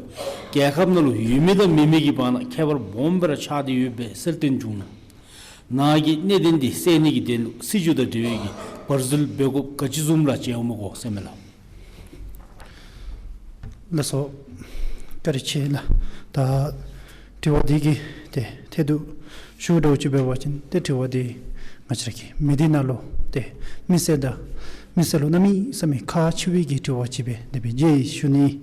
རྒྱལ་ཁབ་ནང་ལུ་ཡོད་མི་དང་མེད་མི་གི་བར་ན་ཁྱད་པར་སྦོམ་སྦེ་ར་ཆགས་ཏེ་ཡོད་པའི་གསལ་སྟོན་བྱུང་ནུག། ནཱ་གི་གནད་དོན་འདི་སེལ་ནི་གི་དོན་ལུ་སྲིད་བྱུས་དང་འབྲེལ་བའི་གི་བར་འཛུལ་འབད་དགོཔ་ག་ཅི་བཟུམ་ར་ཅིག་འོང་མི་གོ་ཟེར་མས་ལགས། ལགས་སོ། བཀའ་དྲིན་ཆེ་ལགས། ད་དྲི་བ་འདི་གི་ཏེ་ཐད་དུ་ཞུ་འདྲཝ་ཅིག་འབད་བ་ཅིན་ཏེ་དྲི་བ་འདི་ང་བཅས་ར་གི་མི་སྡེ་ནང་ལུ་ཏེ་མི་སེར་དང་མི་སེར་ལུ་གནམ་མེད་ས་མེད་ཁག་ཆེ་བའི་གི་དྲི་བ་ཅིག་སྦེ་དེ་སྦེ་མཇལ་ཡི་ཟེར་ཞུ་ནི།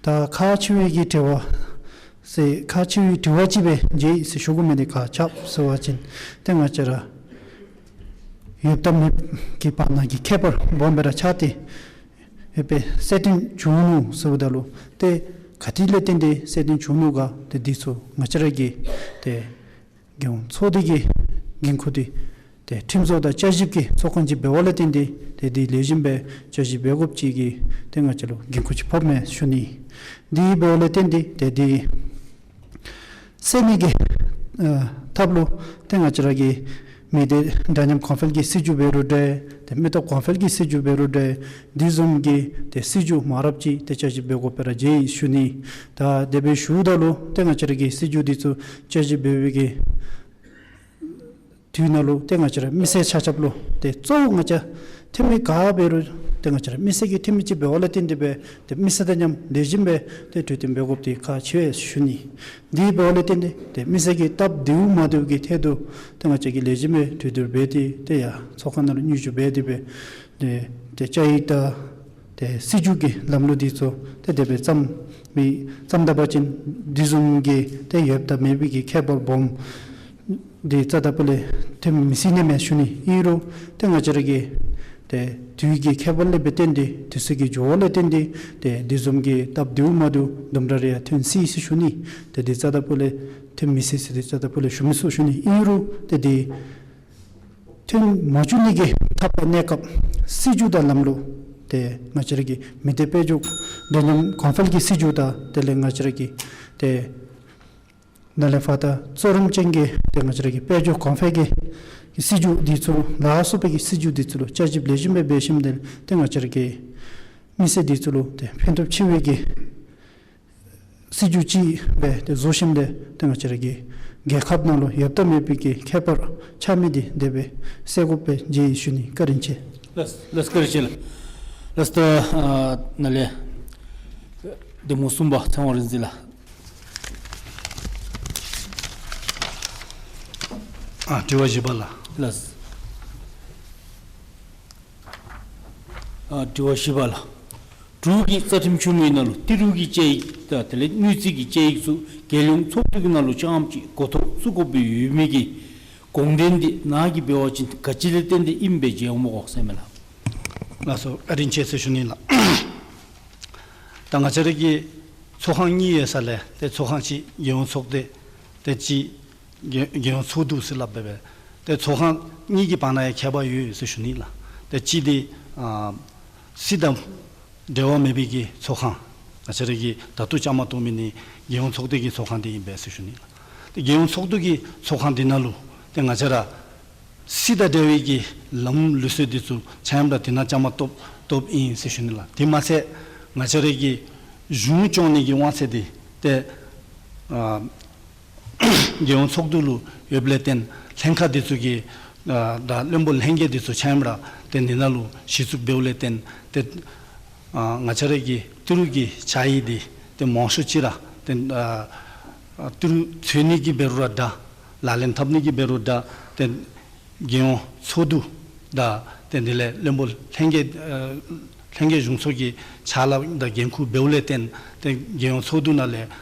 ད་ཁག་ཆེ་བའི་གི་དྲི་བ་ཟེར་ཁག་ཆེ་བའི་དྲི་བ་ཅིག་སྦེ་མཇལ་ཡི་ཟེར་ཞུ་དགོ་མི་འདི་ག་ཅི་སྦེ་ཟེར་བ་ཅིན་ཏེ་ང་བཅས་ར་ཡོདཔ་དང་མེདཔ་གི་བར་ན་གི་ཁྱད་པར་སྦོམ་སྦེ་ར་ཆགས་ཏེ་ཡོད་པའི་གསལ་སྟོན་བྱུང་ནུག་ཟེརཝ་ད་ལུ་ཏེ་ག་ཏེ་ལས་བརྟེན་ཏེ་གསལ་སྟོན་བྱུང་ནུག་ག། ཏེ་འདི་ཚུ་ང་བཅས་ར་གི་ཏེ་རྒྱལ་ཡོངས་ཚོགས་སྡེ་གི་འགན་ཁུར་འདི་ཏེ་ཁྲིམས་བཟོ་དང་བསྐྱར་ཞིབ་ཀྱི་ཚོགས་ཁང་ཅིག་འབདཝ་ལས་བརྟེན་ཏེ་ཏེ་འདི་ལེགས་ཤོམ་སྦེ་བསྐྱར་ཞིབ་འབད་དགོཔ་ཅིག་གི་ཏེ་ང་བཅས་ལུ་འགན་ཁུར་ཅིག་ཕོགཔ་མས་ཟེར་ཞུ་ནི། འདི་འབདཝ་ལས་བརྟེན་ཏེ་ཏེ་འདི་སེལ་ནི་གི་ཨ་ཐབས་ལུ་ཏེ་ང་བཅས་ར་གི་མི་སྡེ་འདྲ་མཉམ་གོང་འཕེལ་གྱི་སྲིད་བྱུས་འབད་རུང་འདྲ་ཏེ་མི་སྟོབས་གོང་འཕེལ་གྱི་སྲིད་བྱུས་འབད་རུང་འདྲ་འདི་བཟུམ་གྱི་ཏེ་སྲིད་བྱུས་མང་རབས་ཅིག་ཏེ་བསྐྱར་ཞིབ་འབད་དགོཔ་སྦེ་ར་མཇལ་ཡི་ཟེར་ཞུ་ནི། ད་དེ་སྦེ་ཞུཝ་ད་ལུ་ཏེ་ང་བཅས་ར་གི་སྲིད་བྱུས་འདི་ཚུ་བསྐྱར་ཞིབ་འབད་བའི་གི་དུས་ནང་ལུ་ཏེ་ང་བཅས་ར་མི་སེར་ཆ་ཁྱབ་ལུ་ཏེ་གཙོ་བོ་ང་བཅས་འཐུས་མི་ག་འབད་རུང་ཏེ་ང་བཅས་ར་མི་སེར་གྱི་འཐུས་མི་ཅིག་འབདཝ་ལས་བརྟེན་ཏེ་སྦེ་ཏེ་མི་སེར་དང་མཉམ་ལེགས་ཤོམ་སྦེ་ཏེ་གྲོས་བསྟུན་འབད་དགོཔ་འདི་ཁག་ཆེ་བས་ཟེར་ཞུ་ནི། འདི་འབདཝ་ལས་བརྟེན་ཏེ་ཏེ་མི་སེར་གྱི་སྟབས་བདེཝ་མ་བདེཝ་གི་ཐད་དུ་ཏེ་ང་བཅས་ཀྱིས་ལེགས་ཤོམ་སྦེ་གྲོས་བསྡུར་འབད་དེ་ཏེ་ཡར་ཚོགས་ཁང་ནང་ལུ་སྙན་ཞུ་འབད་དེ་སྦེ་ཏེ་ཏེ་བཅའ་ཡིག་དང་ཏེ་སྲིད་བྱུས་ཀྱི་ལམ་ལུགས་འདི་ཚུ་ཏེ་དེ་སྦེ་བརྩམ་མི་བརྩམ་ད་པ་ཅིན་འདི་བཟུམ་གྱི་ཏེ་ཡོདཔ་དང་མེདཔ་གི་ཁྱད་པར་སྦོམ་འདི་རྩ་ལྟ་བུ་ལས་ཐོན་མི་སྲིད་ནི་མས་ཟེར་ཞུ་ནི། ཨིན་རུང་ཏེ་ང་བཅས་ར་གི་ཏེ་དུས་ཀྱི་ཁྱད་པར་ལས་སྦེ་བརྟེན་ཏེ་དུས་ཚོད་ཀྱི་འགྱུར་བ་ལས་བརྟེན་ཏེ་ཏེ་འདི་བཟུམ་གྱི་སྟབས་བདེཝ་མ་བདེཝ་དུམ་གྲ་རེ་ཡང་ཐོན་སྲིད་ཟེར་ཞུ་ནི། ཏེ་འདི་རྩ་ལྟ་བུ་ལས་ཐོན་མི་སྲིད་ཟེར་འདི་རྩ་ལྟ་བུ་ལས་ཞུ་མི་ཚུགས་ཟེར་ཞུ་ནི། ཨིན་རུང་ཏེ་འདི་ཐོན་མ་བཅུག་ནི་གི་ཐབས་དང་གནས་སྐབས་སྲིད་བྱུས་དང་ལམ་ལུགས་ཏེ་ང་བཅས་ར་གི་མི་སྡེ་དཔལ་འབྱོར་འདྲ་མཉམ་གོང་འཕེལ་གྱི་སྲིད་བྱུས་དང་དེ་ལས་ང་བཅས་ར་གི་ཏེ་ནཱ་ལས་ཕར་ད་གཙོ་རིམ་ཅན་གྱི་ཏེ་ང་བཅས་ར་གི་དཔལ་འབྱོར་གོང་འཕེལ་གྱི་སྲིད་བྱུས་འདི་ཚུ་ལ་སོགས་པའི་གི་སྲིད་བྱུས་འདི་ཚུ་ལུ་བསྐྱར་ཞིབ་ལེགས་ཤོམ་སྦེ་འབད་ཞིནམ་ལས་ཏེ་ང་བཅས་ར་གི་མི་སེར་འདི་ཚུ་ལུ་ཏེ་ཕན་ཐོགས་ཆེ་བའི་གི་སྲིད་བྱུས་ཅིག་སྦེ་ཏེ་བཟོ་ཞིནམ་ལས་ཏེ་ང་བཅས་ར་གི་རྒྱལ་ཁབ་ནང་ལུ་ཡོདཔ་དང་མེདཔ་གི་ཁྱད་པར་ཆགས་མི་འདི་དེ་སྦེ་སེལ་དགོཔ་སྦེ་མཇལ་ཡི་ཟེར་ཞུ་ནི། བཀའ་དྲིན་ཆེ། ལགས་ལགས་བཀའ་དྲིན་ཆེ་ལགས། ལགས་ད་ཨ་ནཱ་ལས་འདེམས་ངོ་གསུམ་པ་ཚེ་དབང་རིག་འཛིན་ལགས། ཨ་དྲི་བ་བཞི་པ་ལགས། ལགས། ཨ་དྲི་བ་བཞི་པ་ལགས། འབྲུག་གི་རྩ་ཁྲིམས་ཆེན་མོའི་ནང་ལུ་ཏི་རུ་གི་བཅའ་ཡིག་དང་དེ་ལས་དངུལ་རྩིས་ཀྱི་བཅའ་ཡིག་ཚུ་རྒྱལ་ཡོངས་ཚོགས་འདུ་གི་ནང་ལུ་རྐྱངམ་གཅིག་འགོ་ཐོག་བཙུགས་དགོཔ་སྦེ་ཡོད་མི་གི་དགོངས་དོན་འདི་ནཱ་གིས་འབད་བ་ཅིན་ག་ཅི་ལས་བརྟེན་ཏེ་ཨིནམ་སྦེ་མཇལ་འོང་མས་གོ་ཟེར་མས་ལགས། ལགས་སོ། བཀའ་དྲིན་ཆེ་ཟེར་ཞུ་ནི་ལགས། ད་ང་བཅས་ར་གི་ཚོགས་ཁང་གཉིས་ཡོད་ས་ལས་ཏེ་ཚོགས་ཁང་གཅིག་རྒྱལ་ཡོངས་ཚོགས་སྡེ་ཏེ་གཅིག་རྒྱལ་རྒྱལ་ཡོངས་ཚོགས་འདུ་ཟེར་སླབ་སྦེ་སྦེ་ཏེ་ཚོགས་ཁང་གཉིས་ཀྱི་བར་ན་ཡང་ཁྱད་པར་ཡོད་ཟེར་ཞུ་ནི་ལགས། ཏེ་གཅིག་འདི་ཨ་སྲིད་དང་འབྲེལ་བ་མེད་པའི་གི་ཚོགས་ཁང་ང་བཅས་ར་གིས་ད་ལྟོ་བཅའ་མར་གཏོགས་མི་འདི་རྒྱལ་ཡོངས་ཚོགས་སྡེ་གི་ཚོགས་ཁང་འདི་ཨིན་པས་ཟེར་ཞུ་ནི་ལགས། ཏེ་རྒྱལ་ཡོངས་ཚོགས་འདུ་གི་ཚོགས་ཁང་འདི་ནང་ལུ་ཏེ་ང་བཅས་ར་སྲིད་དང་འབྲེལ་བའི་གི་ལམ་ལུགས་སྲོལ་འདི་ཚུ་ཆ་མཉམ་ར་འདི་ནང་བཅའ་མར་གཏོགས་གཏོགསཔ་ཨིན་ཟེར་ཞུ་ནི་ལགས། དེ་མ་ཚད་ང་བཅས་ར་གི་གཞུང་སྐྱོང་ནི་གི་དབང་ཚད་འདི་ཏེ་ཨ་རྒྱལ་ཡོངས་ཚོགས་འདུ་ལུ་ཡོདཔ་ལས་བརྟེན་ལྷན་ཁག་འདི་ཚུ་གི་ཨ་དང་བློན་པོ་ལྷན་རྒྱས་འདི་ཚུ་ཆ་མཉམ་ར་ཏེ་འདི་ནང་ལུ་གཞི་བཙུགས་འབདཝ་ལས་བརྟེན་ཏེ་ཨ་ང་བཅས་ར་གི་ཏི་རུ་གི་བཅའ་ཡིག་འདི་ཏེ་མང་ཤོས་ཅིག་ར་ཏེ་ཨ་ཨ་ཏི་རུ་འཚོལ་ནི་གི་འབད་རུང་ར་འདྲ་ལག་ལེན་འཐབ་ནི་གི་འབད་རུང་འདྲ་ཏེ་རྒྱལ་ཡོངས་ཚོགས་འདུ་དང་ཏེ་འདི་ལས་བློན་པོ་ལྷན་རྒྱས་ཨ་ལྷན་རྒྱས་གཞུང་ཚོགས་ཀྱི་ཕྱག་ལཱ་དང་འགན་ཁུར་འབདཝ་ལས་བརྟེན་ཏེ་རྒྱལ་ཡོངས་ཚོགས་འདུ་ནང་ལས་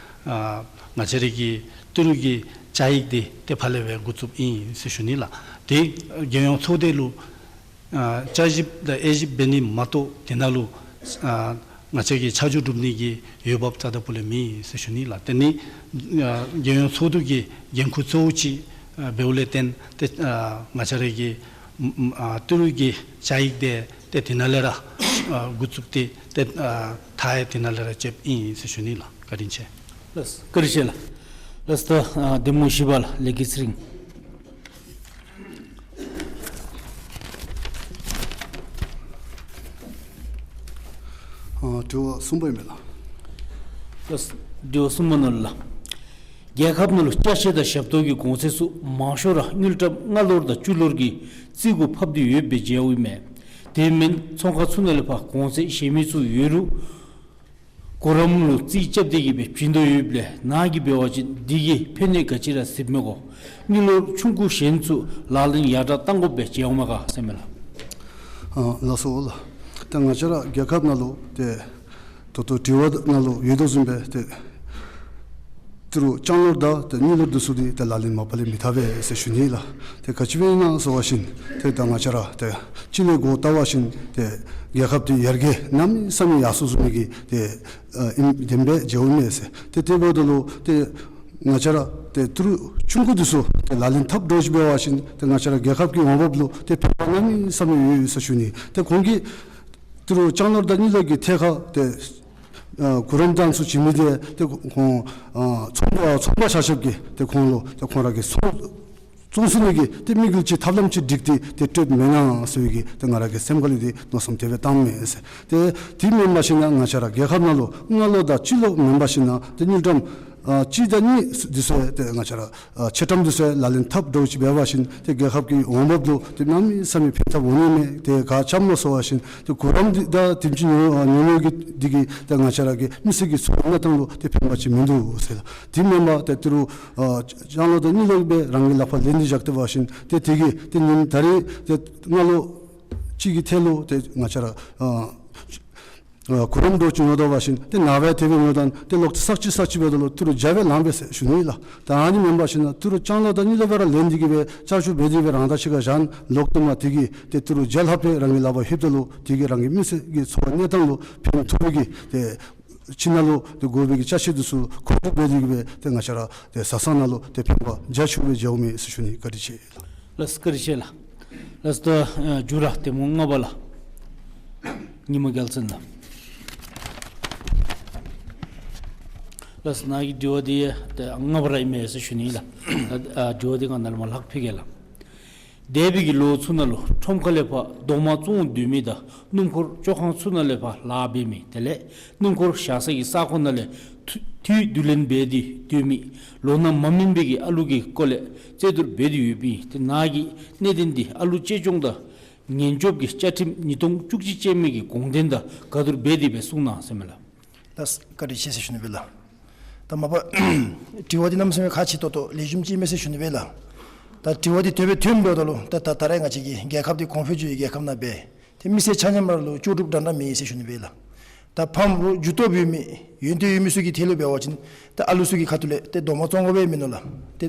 ཨ་ང་བཅས་ར་གི་ཏི་རུ་གི་བཅའ་ཡིག་འདི་ཏེ་ཕར་ལས་སྦེ་འགོ་བཙུགསཔ་ཨིན་ཟེར་ཞུ་ནི་ལགས། ཏེ་རྒྱལ་ཡོངས་ཚོགས་སྡེ་ལུ་ཨ་བསྐྱར་ཞིབ་དང་དབྱེ་ཞིབ་འབད་ནི་མ་གཏོགས་དེ་ནང་ལུ་ཨ་ང་བཅས་ཀྱིས་ཆ་འཇོག་གྲུབ་ནི་གི་འོས་འབབ་རྩ་ལྟ་བུ་ལས་མེད་ཟེར་ཞུ་ནི་ལགས། དེ་ནི་ཨ་རྒྱལ་ཡོངས་ཚོགས་འདུ་གི་འགན་ཁུར་གཙོ་བོ་ཅིག་ཨ་འབདཝ་ལས་བརྟེན་ཏེ་ཨ་ང་བཅས་ར་གི་ཨ་ཏི་རུ་གི་བཅའ་ཡིག་འདི་ཏེ་དེ་ནང་ལས་ར་ཨ་འགོ་བཙུགས་ཏེ་ཏེ་ཨ་མཐའ་ཡང་དེ་ནང་ལས་ར་རྐྱབ་ཨིན་ཟེར་ཞུ་ནི་ལགས། བཀའ་དྲིན་ཆེ། ལགས་བཀའ་དྲིན་ཆེ་ལགས། ལགས་ད་ཨ་འདེམས་ངོ་བཞི་པ་ལགས་ལས་ཀྱི་ཚེ་རིང་། ཨ་དྲི་བ་གསུམ་པ་ཨིན་མས་ལགས། ལགས་དྲི་བ་གསུམ་པ་ནང་ལུ་ལགས། རྒྱལ་ཁབ་ནང་ལུ་ཅ་ཆས་དང་ཞབས་ཏོག་གི་གོང་ཚད་ཚུ་མང་ཤོས་ར་དངུལ་ཀྲམ་ལྔ་ལོར་དང་བཅུ་ལོར་གྱི་རྩིས་གུ་ཕབ་སྟེ་ཡོདཔ་སྦེ་མཇལཝ་ཨིན་མས། དེ་མེན་ཚོང་ཁང་ཚུ་ནང་ལས་ཕར་གོང་ཚད་གཞན་མི་ཚུ་ཡོད་རུང་གུ་རམ་ལུ་རྩིས་རྐྱབ་སྟེ་གི་སྦེ་བྱིན་དོ་ཡོདཔ་ལས་ནཱ་གིས་འབད་བ་ཅིན་དེ་གིས་ཕན་ནུས་ག་ཅི་ར་གཟིགསཔ་མས་གོ། དངུལ་ལོར་ཆུང་ཀུ་གཞན་ཚུ་ལག་ལེན་ཡར་དྲག་གཏང་དགོཔ་སྦེ་མཇལཝ་མས་ག་ཟེར་མས་ལགས། ཨ་ལགས་སོ་ལགས། ད་ང་བཅས་ར་རྒྱལ་ཁབ་ནང་ལུ་ཏེ་ད་ལྟོ་དྲི་བ་ནང་ལུ་ཡོད་དོ་བཟུམ་སྦེ་ཏེ་ཏི་རུ་ལྕང་ལོར་དང་ཏེ་དངུལ་ལོར་འདི་ཚུ་འདི་ཏེ་ལག་ལེན་མ་པ་ལས་མི་འཐབ་པས་ཟེར་ཞུ་ནི་ལགས། ཏེ་ག་ཅི་སྦེ་ཨིན་ན་ཟེར་བ་ཅིན་ཏེ་ད་ང་བཅས་ར་ཏེ་སྤྱི་ལས་འགོ་བཏང་བ་ཅིན་ཏེ་རྒྱལ་ཁབ་འདི་ཡར་རྒྱས་གནམ་མེད་ས་མེད་ཡར་སོང་སོང་ནི་གི་ཏེ་ཨ་ཨིནམ་དེ་སྦེ་མཇལཝ་མས་ཟེར། ཏེ་དེ་འབདཝ་ད་ལུ་ཏེ་ང་བཅས་ར་ཏེ་ཏི་རུ་ཆུང་ཀུ་འདི་ཚུ་ཏེ་ལག་ལེན་འཐབ་འགྱོ་ཅི་འབད་བ་ཅིན་ཏེ་ང་བཅས་ར་རྒྱལ་ཁབ་ཀྱི་འོང་འབབ་ལུ་ཏེ་ཕན་པ་གནམ་མེད་ས་མེད་ཡོད་ཡོད་ཟེར་ཞུ་ནི། ཏེ་ཁོང་གིས་ཏི་རུ་ལྕང་ལོར་དང་དངུལ་ལོར་གྱི་ཐད་ཁར་ཏེ་ཨ་གུ་རམ་དང་ཚུ་བྱིན་མི་འདི་ཏེ་ཁོང་ཨ་ཚོང་པ་ཚོང་པ་ཆ་ཁྱབ་ཀྱིས་ཏེ་ཁོང་ལུ་ཏེ་ཁོང་ར་གི་ཚོང་བཙོང་ཚུགས་ནི་གི་ཏེ་དམིགས་ཡུལ་ཅིག་ཐབས་ལམ་ཅིག་སྒྲིག་སྟེ་ཏེ་སྤྲོདཔ་མེན་ན་ཟེར་བའི་གི་ཏེ་ང་ར་གི་སེམས་ཁ་ལུ་ཏེ་མནོ་བསམ་དེ་སྦེ་བཏངམ་མས་ཟེར། ཏེ་དེ་མེན་པ་ཅིན་ང་བཅས་ར་རྒྱལ་ཁབ་ནང་ལུ་ལྔ་ལོར་དང་བཅུ་ལོར་མེན་པ་ཅིན་ཏེ་དངུལ་ཀྲམ་ཨ་གཅིག་དང་གཉིས་འདི་ཚུ་ཏེ་ང་བཅས་ར་ཨ་ཆེ་ཀྲམ་འདི་ཚུ་ལག་ལེན་འཐབ་འགྱོ་ཅི་འབད་བ་ཅིན་ཏེ་རྒྱལ་ཁབ་ཀྱི་འོང་འབབ་ལུ་ཏེ་གནམ་མེད་ས་མེད་ཕན་ཐབས་འོང་ནི་མས། ཏེ་ག་ཅི་སྨོ་ཟེར་བ་ཅིན་ཏེ་གུ་རམ་འདི་དང་དེམ་ཅིག་ཉོ་ཨ་ཉོ་ཉོཝ་གིས་འདི་གིས་ཏེ་ང་བཅས་ར་གི་མི་སེར་གྱི་འཚོ་བའི་གནས་སྟངས་ལུ་ཏེ་ཕན་པ་ཅིག་མིན་འདུག་ཟེར་ལགས། དེ་མེན་པར་ཏེ་ཏི་རུ་ཨ་ལྕང་ལོར་དང་དངུལ་ལོར་སྦེ་རང་གི་ལག་པར་ལེན་ཏེ་བཞག་སྟེ་འབད་བ་ཅིན་ཏེ་དེ་གིས་ཏེ་ཉིནམ་ད་རེས་ཏེ་ལྔ་ལོར་གཅིག་གི་ཐད་ལུ་ཏེ་ང་བཅས་ར་ཨ་ཨ་གུ་རམ་འདྲཝ་ཅིག་ཉོ་ད་པ་ཅིན་ཏེ་ནངས་པ་དེ་སྦེ་ཉོ་ད་ཏེ་ལོག་སྟེ་ས་ཅིག་ས་ཅིག་འབདཝ་ད་ལུ་ཏི་རུ་བརྒྱ་སྦེ་ལངམ་པས་ཟེར་ཞུ་ནི་ལགས། ད་ཨ་ནི་མེན་པ་ཅིན་ཏི་རུ་ལྕང་ལོར་དང་དངུལ་ལོར་སྦེ་ར་ལེན་ཏེ་གི་སྦེ་ཅ་ཆས་འབད་དེ་སྦེ་རང་དང་གཅིག་ཁར་བཞག་ལོག་སྟེ་མར་དེ་གིས་ཏེ་ཏི་རུ་བརྒྱ་ལྷགཔ་སྦེ་རང་གི་ལག་པར་ལྷོདཔ་ད་ལུ་དེ་གིས་རང་གི་མི་སེར་གྱི་འཚོ་བ་གནས་སྟངས་ལུ་ཕན་ཐོགས་པའི་གི་ཏེ་ཕྱི་ནང་ལུ་ཏེ་དགོ་པའི་གི་ཅ་ཆས་འདི་ཚུ་མཁོ་སྒྲུབ་འབད་དེ་གི་སྦེ་ཏེ་ང་བཅས་ར་ཏེ་བཟའ་ཚང་ནང་ལུ་ཏེ་ཕན་པ་རྒྱ་ཆེཝ་སྦེ་མཇལཝ་མས་ཟེར་ཞུ་ནི། བཀའ་དྲིན་ཆེ་ལགས། ལགས་བཀའ་དྲིན་ཆེ་ལགས། ལགས་ད་ཨ་མཇུག་ར་ཏེ་མོ་ལྔ་པ་ལགས། ཉི་མ་རྒྱལ་མཚན་ལགས། ལགས་ནཱ་གི་དྲི་བ་འདི་ཏེ་ལྔ་པ་ར་ཨིན་མས་ཟེར་ཞུ་ནི་ལགས། ཨ་དྲི་བ་འདི་ང་ནཱ་ལས་མར་ལྷག་ཕུལ་གེ་ལགས། འདས་པའི་གི་ལོ་ཚུ་ནང་ལུ་ཁྲོམ་ཁ་ལས་ཕར་རྡོག་མ་བཙོང་སྡོད་མི་དང་སྣུམ་འཁོར་བཅོ་ཁང་ཚུ་ནང་ལས་ཕར་ལཱ་འབད་མི་དེ་ལས་སྣུམ་འཁོར་བཞག་ས་གི་ས་ཁོངས་ནང་ལས་འཐུས་འཐུས་བསྡུ་ལེན་འབད་དེ་སྡོད་མི་ལོ་ན་མ་སྨིན་པའི་གི་ཨ་ལུ་གི་སྐོར་ལས་རྩོད་བསྡུར་འབད་དེ་ཡོདཔ་ཨིན། ཏེ་ནཱ་གིས་གནད་དོན་འདི་ཨ་ལུ་གཅེས་སྐྱོང་དང་ཉེན་སྐྱོབ་ཀྱི་བཅའ་ཁྲིམས་ཉིས་སྟོང་བཅུ་གཅིག་ཅན་མའི་གི་དགོངས་དོན་དང་ག་དུར་འབད་དེ་སྦེ་གསུང་གནང་ཟེར་མས་ལགས། ལགས་བཀའ་དྲིན་ཆེ་ཟེར་ཞུ་ནི་སྦེ་ལགས། ད་མ་པ་དྲི་བ་འདི་གནམ་མེད་ས་མེད་ཁག་ཆེ་ཏོག་ཏོ་ལེགས་ཤོམ་ཅིག་ཨིན་མས་ཟེར་ཞུ་ནི་སྦེ་ལགས། ད་དྲི་བ་འདི་དེ་སྦེ་ཐོནམ་འབདཝ་ད་ལུ་ད་ད་ད་རེས་ང་བཅས་ཀྱི་རྒྱལ་ཁབ་འདི་གོང་འཕེལ་འགྱོ་བའི་རྒྱལ་ཁབ་ནང་སྦེ་ཏེ་མི་སེར་ཆ་མཉམ་ར་ལུ་ལྕོགས་གྲུབ་འདྲན་འདྲ་མེད་ཟེར་ཞུ་ནི་སྦེ་ལགས། ད་ཕམ་རུ་རྒྱུ་སྟོབས་ཡོད་མི་ཡོན་ཏན་ཡོད་མི་ཚུ་གི་ཐད་ལུ་འབད་བ་ཅིན་ད་ཨ་ལུ་ཚུ་གི་ཁ་ཐུག་ལས་ཏེ་རྡོག་མ་བཙོང་དགོཔ་ཡང་མིན་ནུག་ལགས། ཏེ་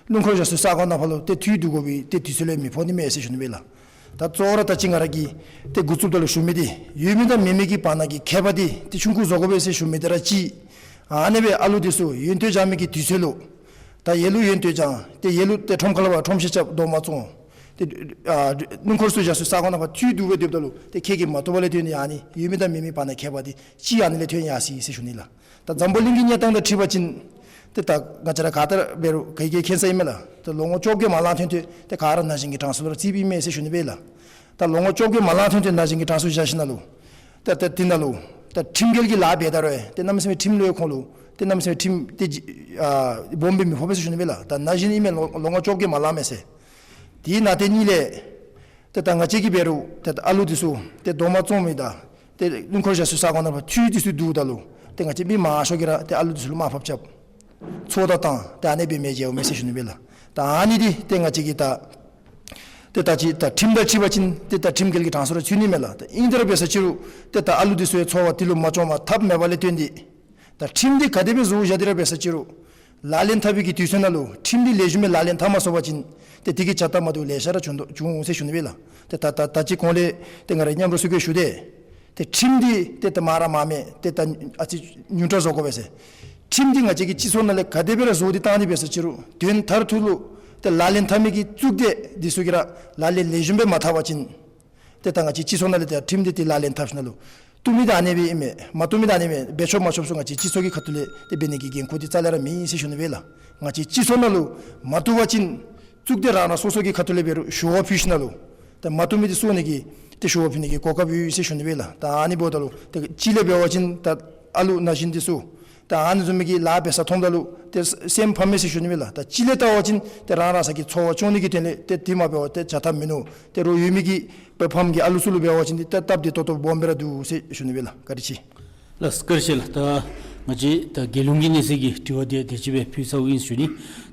སྣུམ་འཁོར་བཞག་སའི་ས་ཁོངས་ནང་ཕར་ལུ་ཏེ་འཐུས་བསྡུ་དགོ་པའི་ཏེ་དུས་ཚོད་ལུ་མི་ཕོག་ནི་མས་ཟེར་ཞུ་ནི་སྦེ་ལགས། ད་གཙོ་བོ་ར་ད་ཅི་ང་ར་གིས་ཏེ་འགོ་བཙུགསཔ་ད་ལུ་ཞུ་མི་འདི་ཡོད་མི་དང་མེད་མི་གི་བར་ན་གི་ཁྱད་པར་འདི་ཏེ་ཆུང་ཀུ་བཟོ་དགོ་པས་ཟེར་ཞུ་མི་འདི་ར་གཅིག། ཨ་ནི་སྦེ་ཨ་ལུ་འདི་ཚུ་ཡོན་ཏན་སྦྱང་མི་གི་དུས་ཚོད་ལུ་ད་ཡེ་ལུ་ཡོན་ཏན་སྦྱང་ཏེ་ཡེ་ལུ་ཏེ་ཁྲོམ་ཁ་ལས་ཕར་ཁྲོམ་བཤལ་རྐྱབ་རྡོག་མ་བཙོང་ཏེ་ཨ་སྣུམ་འཁོར་ཚུ་བཞག་སའི་ས་ཁོངས་ནང་ཕར་འཐུས་བསྡུ་སྦེ་སྡོདཔ་ད་ལུ་ཏེ་ཁྱད་ཀྱིས་མ་ཐོབ་པ་ལས་བརྟེན་ཏེ་ཨ་ནི་ཡོད་མི་དང་མེད་མི་བར་ན་ཁྱད་པར་འདི་གཅིག་ཨ་ནི་ལས་ཐོན་ཡར་སོ་ཡི་ཟེར་ཞུ་ནི་ལགས། ད་འཛམ་བུ་གླིང་གི་གནས་སྟངས་དང་འཁྲིལ་བ་ཅིན་ཏེ་ད་ང་བཅས་ར་ག་ཏེ་ར་འབད་རུང་ག་གིས་མཁྱེན་ས་ཨིན་མས་ལགས། ད་ལོ་ངོ་བཅོ་བརྒྱད་མ་ལང་ཐོན་ཐོན་ཏེ་ག་ར་ན་གཞོན་གྱི་གྲངས་སུ་ལུ་ར་རྩིཝ་ཨིན་མས་ཟེར་ཞུ་ནི་སྦེ་ལགས། ད་ལོ་ངོ་བཅོ་བརྒྱད་མ་ལང་ཐོན་ཐོན་ན་གཞོན་གྱི་གྲངས་སུ་བཞག་ཞིནམ་ལས་ད་ད་དེ་ནང་ལུ་ད་ཁྲིམས་འགལ་གྱི་ལཱ་འབད་ད་རུང་ཏེ་གནམ་མེད་ས་མེད་ཁྲིམས་ལུ་ཁོང་ལུ་ཏེ་གནམ་མེད་ས་མེད་ཁྲིམས་ཏེ་ཨ་སྦོམ་སྦེ་མི་ཕོག་པས་ཟེར་ཞུ་ནི་སྦེ་ལགས། ད་ན་གཞོན་ཨིན་མས་ལོ་ལོ་ངོ་བཅོ་བརྒྱད་མ་ལང་མས་ཟེར། དེ་ནང་དེ་གཉིས་ལས་ཏེ་ད་ང་བཅས་ཀྱིས་འབད་རུང་ཏེ་ད་ཨ་ལུ་འདི་ཚུ་ཏེ་རྡོག་མ་བཙོང་མི་དང་ཏེ་སྣུམ་འཁོར་བཞག་སའི་ས་ཁོངས་ནང་ཕར་འཐུས་འདི་ཚུ་བསྡུཝ་ད་ལུ་ཏེ་ང་བཅས་མི་མང་ཤོས་ཀྱིས་ར་ཏེ་ཨ་ལུ་འདི་ཚུ་ལུ་དམའ་ཕབ་རྐྱབ་ཚོད་ལྟ་བཏང་ཏེ་ཨ་ནི་སྦེ་མི་མཇལཝ་མས་ཟེར་ཞུ་ནི་སྦེ་ལགས། ད་ཨ་ནི་འདི་ཏེ་ང་བཅས་ཀྱིས་ད་ཏེ་ད་ཅི་ད་ཁྲིམས་དང་འཁྲིལ་བ་ཅིན་ཏེ་ད་ཁྲིམས་འགལ་གྱི་གྲངས་སུ་ར་ཚུད་ནི་མས་ལགས། ད་ཨིན་ཏེ་ར་འབད་ས་ཅིག་རུང་ཏེ་ད་ཨ་ལུ་འདི་ཚུ་ཡང་འཚོ་བ་དེ་ལུ་མ་བཅོམ་པར་འཐབ་མེད་པ་ལས་བརྟེན་ཏེ་ད་ཁྲིམས་འདི་ག་དེ་སྦེ་བཟོ་བཞག་སྟེ་ར་འབད་ས་ཅིག་རུང་ལག་ལེན་འཐབ་པའི་གི་དུས་ཚོད་ནང་ལུ་ཁྲིམས་འདི་ལེགས་ཤོམ་སྦེ་ལག་ལེན་འཐབ་མ་ཚུགས་པ་ཅིན་ཏེ་དེ་གི་བྱ་སྟབས་མ་བདེཝ་ལེ་ཤ་ར་བྱུང་དོ་བྱུང་འོང་ཟེར་ཞུ་ནི་སྦེ་ལགས། ཏེ་ད་ད་ད་ཅི་གོང་ལས་ཏེ་ང་ར་མཉམ་རོགས་ཚུ་གིས་ཞུ་དེས། ཏེ་ཁྲིམས་འདི་ཏེ་ད་མ་ར་མ་མེད་ཏེ་ད་ཨ་ཙི་ཉུང་དྲགས་བཟོ་དགོ་པས་ཟེར། ཁྲིམས་འདི་ང་བཅས་ཀྱི་སྤྱི་ཚོགས་ནང་ལས་ག་དེ་སྦེ་ར་བཟོ་སྟེ་བཏང་སྟེ་འབད་ས་ཅིག་རུང་དོན་མཐར་ཐུག་ལུ་ཏེ་ལག་ལེན་འཐབ་མི་གི་གཙུག་སྡེ་འདི་ཚུ་གིས་ར་ལག་ལེན་ལེགས་ཤོམ་སྦེ་མ་འཐབ་པ་ཅིན་ཏེ་ད་ང་བཅས་སྤྱི་ཚོགས་ནང་ལས་ཏེ་ཁྲིམས་འདི་ཏེ་ལག་ལེན་འཐབ་ཞིནམ་ལས་བཏུབ་མི་འདི་ཨ་ནི་སྦེ་ཨིན་མས། མ་བཏུབ་མི་འདི་ཨ་ནི་སྦེ་འབད་ཆོག་མ་ཆོགཔ་ཚུ་ང་བཅས་སྤྱི་ཚོགས་ཀྱི་ཁ་ཐུག་ལས་ཏེ་འབད་ནི་གི་འགན་ཁུར་འདི་རྩ་ལས་ར་མེད་ཟེར་ཞུ་ནི་སྦེ་ལགས། ང་བཅས་སྤྱི་ཚོགས་ནང་ལུ་མ་བཏུབ་པ་ཅིན་གཙུག་སྡེ་རང་རང་སོ་སོ་གི་ཁ་ཐུག་ལས་འབད་རུང་ཞུ་བ་ཕུལ་ཞིནམ་ལས་ཏེ་མ་བཏུབ་མི་འདི་བཟོ་ནི་གི་ཏེ་ཞུ་བ་ཕུལ་ནི་གི་གོ་སྐབས་ཡོད་ཟེར་ཞུ་ནི་སྦེ་ལགས། ད་ཨ་ནི་འབདཝ་ད་ལུ་ཏེ་གཅིག་ལས་འབད་བ་ཅིན་ད་ཨ་ལུ་ན་གཞོན་འདི་ཚུ་ ད་ཨ་ནི་བཟུམ་མའི་གི་ལཱ་འབད་ས་མཐོངམ་ད་ལུ་ཏེ་སེམས་ཕམ་མས་ཟེར་ཞུ་ནི་མས་ལགས། ད་ཅིག་ལས་བལྟ་བ་ཅིན་ཏེ་རང་རང་སོའི་གི་འཚོ་བ་སྐྱོང་ནི་གི་དོན་ལས་ཏེ་དེ་མ་འབད་བར་ཏེ་བྱ་ཐབས་མིན་ནུག། ཏེ་རོགས་ཡོད་མི་གི་ཕམ་གི་ཨ་ལུ་ཚུ་ལུ་འབད་བ་ཅིན་ཏེ་སྟབས་བདེ་ཏོག་ཏོ་སྦོམ་སྦེ་ར་འདུག་ཟེར་ཞུ་ནི་མས་ལགས། བཀའ་དྲིན་ཆེ། ལགས་བཀའ་དྲིན་ཆེ་ལགས། ད་ང་བཅས་ད་རྒྱལ་ཡོངས་ཀྱི་གནས་ཚད་ཀྱི་དྲི་བ་དེ་དེ་ཅིག་སྦེ་ཕུལ་ཚརཝ་ཨིན་ཞུ་ནི།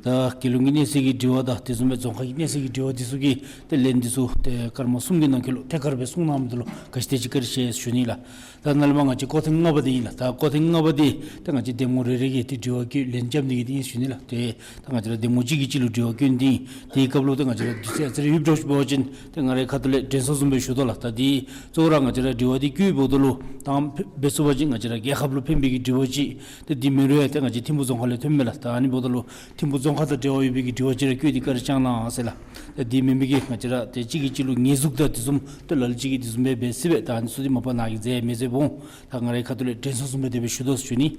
ད་རྒྱལ་ཡོངས་ཀྱི་གནས་ཚད་ཀྱི་དྲི་བ་དང་དེ་བཟུམ་སྦེ་རྫོང་ཁག་གི་གནས་ཚད་ཀྱི་དྲི་བ་དེ་ཚུ་གི་ཏེ་ལན་དེ་ཚུ་ཏེ་སྐར་མ་གསུམ་གྱི་ནང་འཁོད་ལུ་ཐད་ཀར་སྦེ་གསུང་གནང་མི་འདི་ལུ་ག་ཅི་དེ་ཅིག་བཀའ་དྲིན་ཆེ་ཞུ་ནི་ལགས། ད་ནཱ་ལས་མར་ང་བཅས་སྐོར་ཐེངས་ལྔ་པ་འདི་ཨིན་ལགས། ད་སྐོར་ཐེངས་ལྔ་པ་འདི་ད་ང་བཅས་ར་འདེམས་ངོ་རེ་རེ་གིས་ཏེ་དྲི་བ་བཀོད་ལན་རྐྱབ་ནི་གི་འདི་ཨིན་ཞུ་ནི་ལགས། ཏེ་ད་ང་བཅས་ར་འདེམས་ངོ་གཅིག་གིས་གཅིག་ལུ་དྲི་བ་བཀོད་ནི་འདི་ཨིན། དེའི་སྐབས་ལུ་ཏེ་ང་བཅས་ར་དུས་ཚོད་ཨ་ཙི་རེ་ཡོདཔ་འདྲཝ་ཅིག་འབད་བ་ཅིན་ཏེ་ང་རའི་ཁ་ཐུག་ལས་དྲན་གསོ་བཟུམ་སྦེ་ཞུ་དོ་ལགས། ད་འདི་གཙོ་བོ་ར་ང་བཅས་ར་དྲི་བ་འདི་བཀོདཔ་ད་ལུ་དང་འབད་ཚུགས་པ་ཅིན་ང་བཅས་ར་རྒྱལ་ཁབ་ལུ་ཕན་པའི་གི་དྲི་བ་ཅིག་ཏེ་འདི་མེན་རུང་ཡང་ཏེ་ང་བཅས་ཐིམ་ཕུག་རྫོང་ཁག་ལས་ཐོནམ་མས་ལགས། ད་ཨ་ནི་འབདཝ་ད་ལུ་ཐིམ་ཕུག་རྫོང་ཁག་དང་འབྲེལ་བ་ཡོད་པའི་གི་དྲི་བ་ཅིག་ར་བཀོད་དེ་བཀའ་དྲིན་བསྐྱང་གནང་ཟེར་ལགས། ད་འདི་མེན་པའི་གི་ང་བཅས་ར་ཏེ་གཅིག་གིས་གཅིག་ལུ་ཉེས་འཛུགས་དང་དེ་བཟུམ་ཏེ་ལ་ལུ་ཅིག་གིས་དེ་བཟུམ་སྦེ་འབད་སྲིད་པས། ད་ཨ་ནི་ཚུ་འདི་མ་པ་ནཱ་གིས་མཛད་མི་མཛད་འོང་། ད་ང་རའི་ཁ་ཐུག་ལས་དྲན་གསོ་བཟུམ་སྦེ་དེ་སྦེ་ཞུ་དོ་ཟེར་ཞུ་ནི།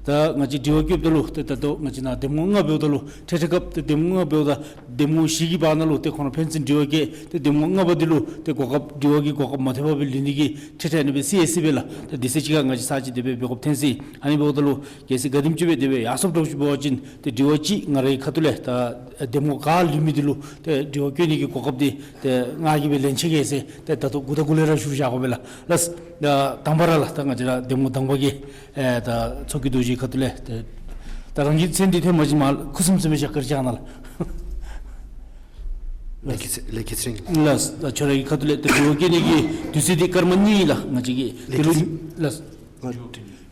ད་ང་བཅས་དྲི་བ་བཀོདཔ་ད་ལུ་ཏེ་ད་ལྟོ་ང་བཅས་ནཱ་འདེམས་ངོ་ལྔ་འབདཝ་ད་ལུ་ཏེ་ཏེ་སྐབས་ཏེ་འདེམས་ངོ་ལྔ་འབདཝ་ད་འདེམས་ངོ་བཞི་གི་བར་ན་ལུ་ཏེ་ཁོང་ར་ཕན་ཚུན་དྲི་བ་བཀོད་ཏེ་འདེམས་ངོ་ལྔ་པ་འདི་ལུ་ཏེ་གོ་སྐབས་དྲི་བ་གི་གོ་སྐབས་མ་ཐོབ་པར་སྦེ་ལུས་ནི་གི་ཁྲིག་ཁྲི་ཨ་ནི་སྦེ་སྲིད་ཡང་སྲིད་པས་ལགས། ད་དེ་ཚེ་ཅིག་ཁར་ང་བཅས་ས་ཅིག་དེ་སྦེ་འབད་དགོཔ་ཐོན་སྲིད། ཨ་ནི་འབདཝ་ད་ལུ་གལ་སྲིད་ག་དེམ་ཅིག་སྦེ་དེ་སྦེ་ཡར་སོངམ་འདྲཝ་ཅིག་འབད་བ་ཅིན་ཏེ་དྲི་བ་ཅིག་ང་རའི་ཁ་ཐུག་ལས་ད་འདེམས་ངོ་ག་ལུས་མི་འདི་ལུ་ཏེ་དྲི་བ་བཀོད་ནི་གི་གོ་སྐབས་འདི་ཏེ་ང་གིས་སྦེ་ལེན་ཆི་གེ་ཟེར་ཏེ་ད་ལྟོ་འགོ་དང་འགོ་ལས་ར་ཞུ་བཞག་དགོ་པས་ལགས། ལགས། ད་དང་པ་ར་ལགས་ད་ང་བཅས་ར་འདེམས་ངོ་དང་པ་གི་ཨེ་ད་མཚོ་སྐྱེས་རྡོ་རྗེ་ཁ་ཐུག་ལས་ཏེ་ད་རང་གི་མཚན་འདི་ཐོན་པ་ཅིན་མར་ཁུ་སིམ་སིམ་སྦེ་བཞག་བཀའ་དྲིན་བསྐྱང་གནང་ལགས། ལེགས་ཀྱི་ཚེ་ལེགས་ཀྱི་ཚེ་རིང་། ལགས། ད་ཁྱོད་རའི་ཁ་ཐུག་ལས་ཏེ་དྲི་བ་བཀོད་ནི་གི་དུས་ཚོད་འདི་སྐར་མ་གཉིས་ལགས། ང་བཅས་ཀྱི་ལེགས་ཀྱི་ཚེ་ལགས།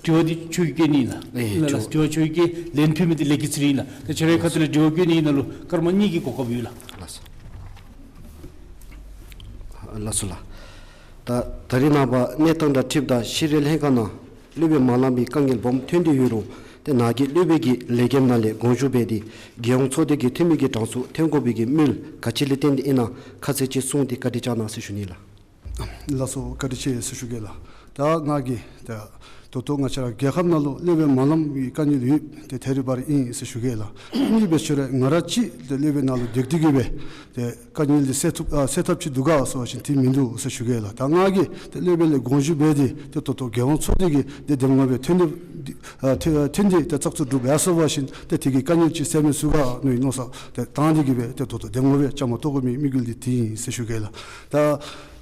དྲི་བ་འདི་ཁྱོད་ཀྱིས་བཀོད་ནི་ལགས། ཨེ་ལགས་ཁྱོད། དྲི་བ་ཁྱོད་ཀྱིས་ལན་ཕུལ་མི་འདི་ལེགས་ཀྱི་ཚེ་རིང་ལགས། ད་ཁྱོད་རའི་ཁ་ཐུག་ལས་དྲི་བ་བཀོད་ནི་ནང་ལུ་སྐར་མ་གཉིས་ཀྱི་གོ་སྐབས་ཡོད་ལགས། ལགས་སོ། ལགས་སོ་ལགས། ད་ད་རིས་ནངས་པ་གནས་སྟངས་དང་འཁྲིལཝ་ད་ཤེས་རིག་ལྷན་ཁག་ནང་སློབ་དཔོན་མ་ལངམ་གི་དཀའ་ངལ་སྦོམ་ཐོན་ཏེ་ཡོད་རུང་ཏེ་ནཱ་གི་སློབ་དཔོན་གྱི་ལས་འགན་ནང་ལས་དགོངས་ཞུ་འབད་དེ་རྒྱལ་ཡོངས་ཚོགས་སྡེ་གི་འཐུས་མི་གི་གྲངས་སུ་ཐོན་དགོ་པའི་གི་དམིགས་ཡུལ་ག་ཅི་ལས་བརྟེན་ཏེ་ཨིན་ན་ཁ་ཚིག་ཅིག་གསུངས་ཏེ་བཀའ་དྲིན་བསྐྱང་གནང་ཟེར་ཞུ་ནི་ལགས། ལགས་སོ། བཀའ་དྲིན་ཆེ་ཟེར་ཞུ་གེ་ལགས། ད་ང་གིས་ད་ད་ལྟོ་ང་བཅས་ར་རྒྱལ་ཁབ་ནང་ལུ་སློབ་དཔོན་མ་ལངམ་གི་དཀའ་ངལ་ཡོད་དེ་ཐད་རི་བ་རི་ཨིན་ཟེར་ཞུ་གེ་ལགས། ཨ་ནི་སྦེ་ཞུ་རུང་ང་ར་གཅིག་ཏེ་སློབ་དཔོན་ནང་ལུ་བསྡད་དེ་གིས་སྦེ་ཏེ་དཀའ་ངལ་འདི་སེལ་ཐུབ་ཨ་སེལ་ཐབས་ཅིག་འདུག་ག་ཟེར་བ་ཅིན་དེ་མིན་འདུག་ཟེར་ཞུ་གེ་ལགས། ད་ང་གིས་ཏེ་སློབ་དཔོན་ལས་དགོངས་ཞུ་འབད་དེ་ཏེ་ད་ལྟོ་རྒྱལ་ཡོངས་ཚོགས་སྡེ་གི་ཏེ་འདེམས་ངོ་སྦེ་ཐོན་ཏེ་ཨ་ཐོན་ཐོན་ཏེ་ཏེ་བཙག་འཐུ་གྲུབ་ཡར་སོང་བ་ཅིན་ཏེ་དེ་གི་དཀའ་ངལ་ཅིག་སེལ་མི་ཚུགས་ག་མནོ་བའི་མནོ་བསམ་ཏེ་བཏང་སྟེ་གིས་སྦེ་ཏེ་ད་ལྟོ་འདེམས་ངོ་སྦེ་བཅའ་མར་གཏོགས་དགོ་མི་དམིགས་ཡུལ་འདི་དེ་ཨིན་ཟེར་ཞུ་གེ་ལགས། ད་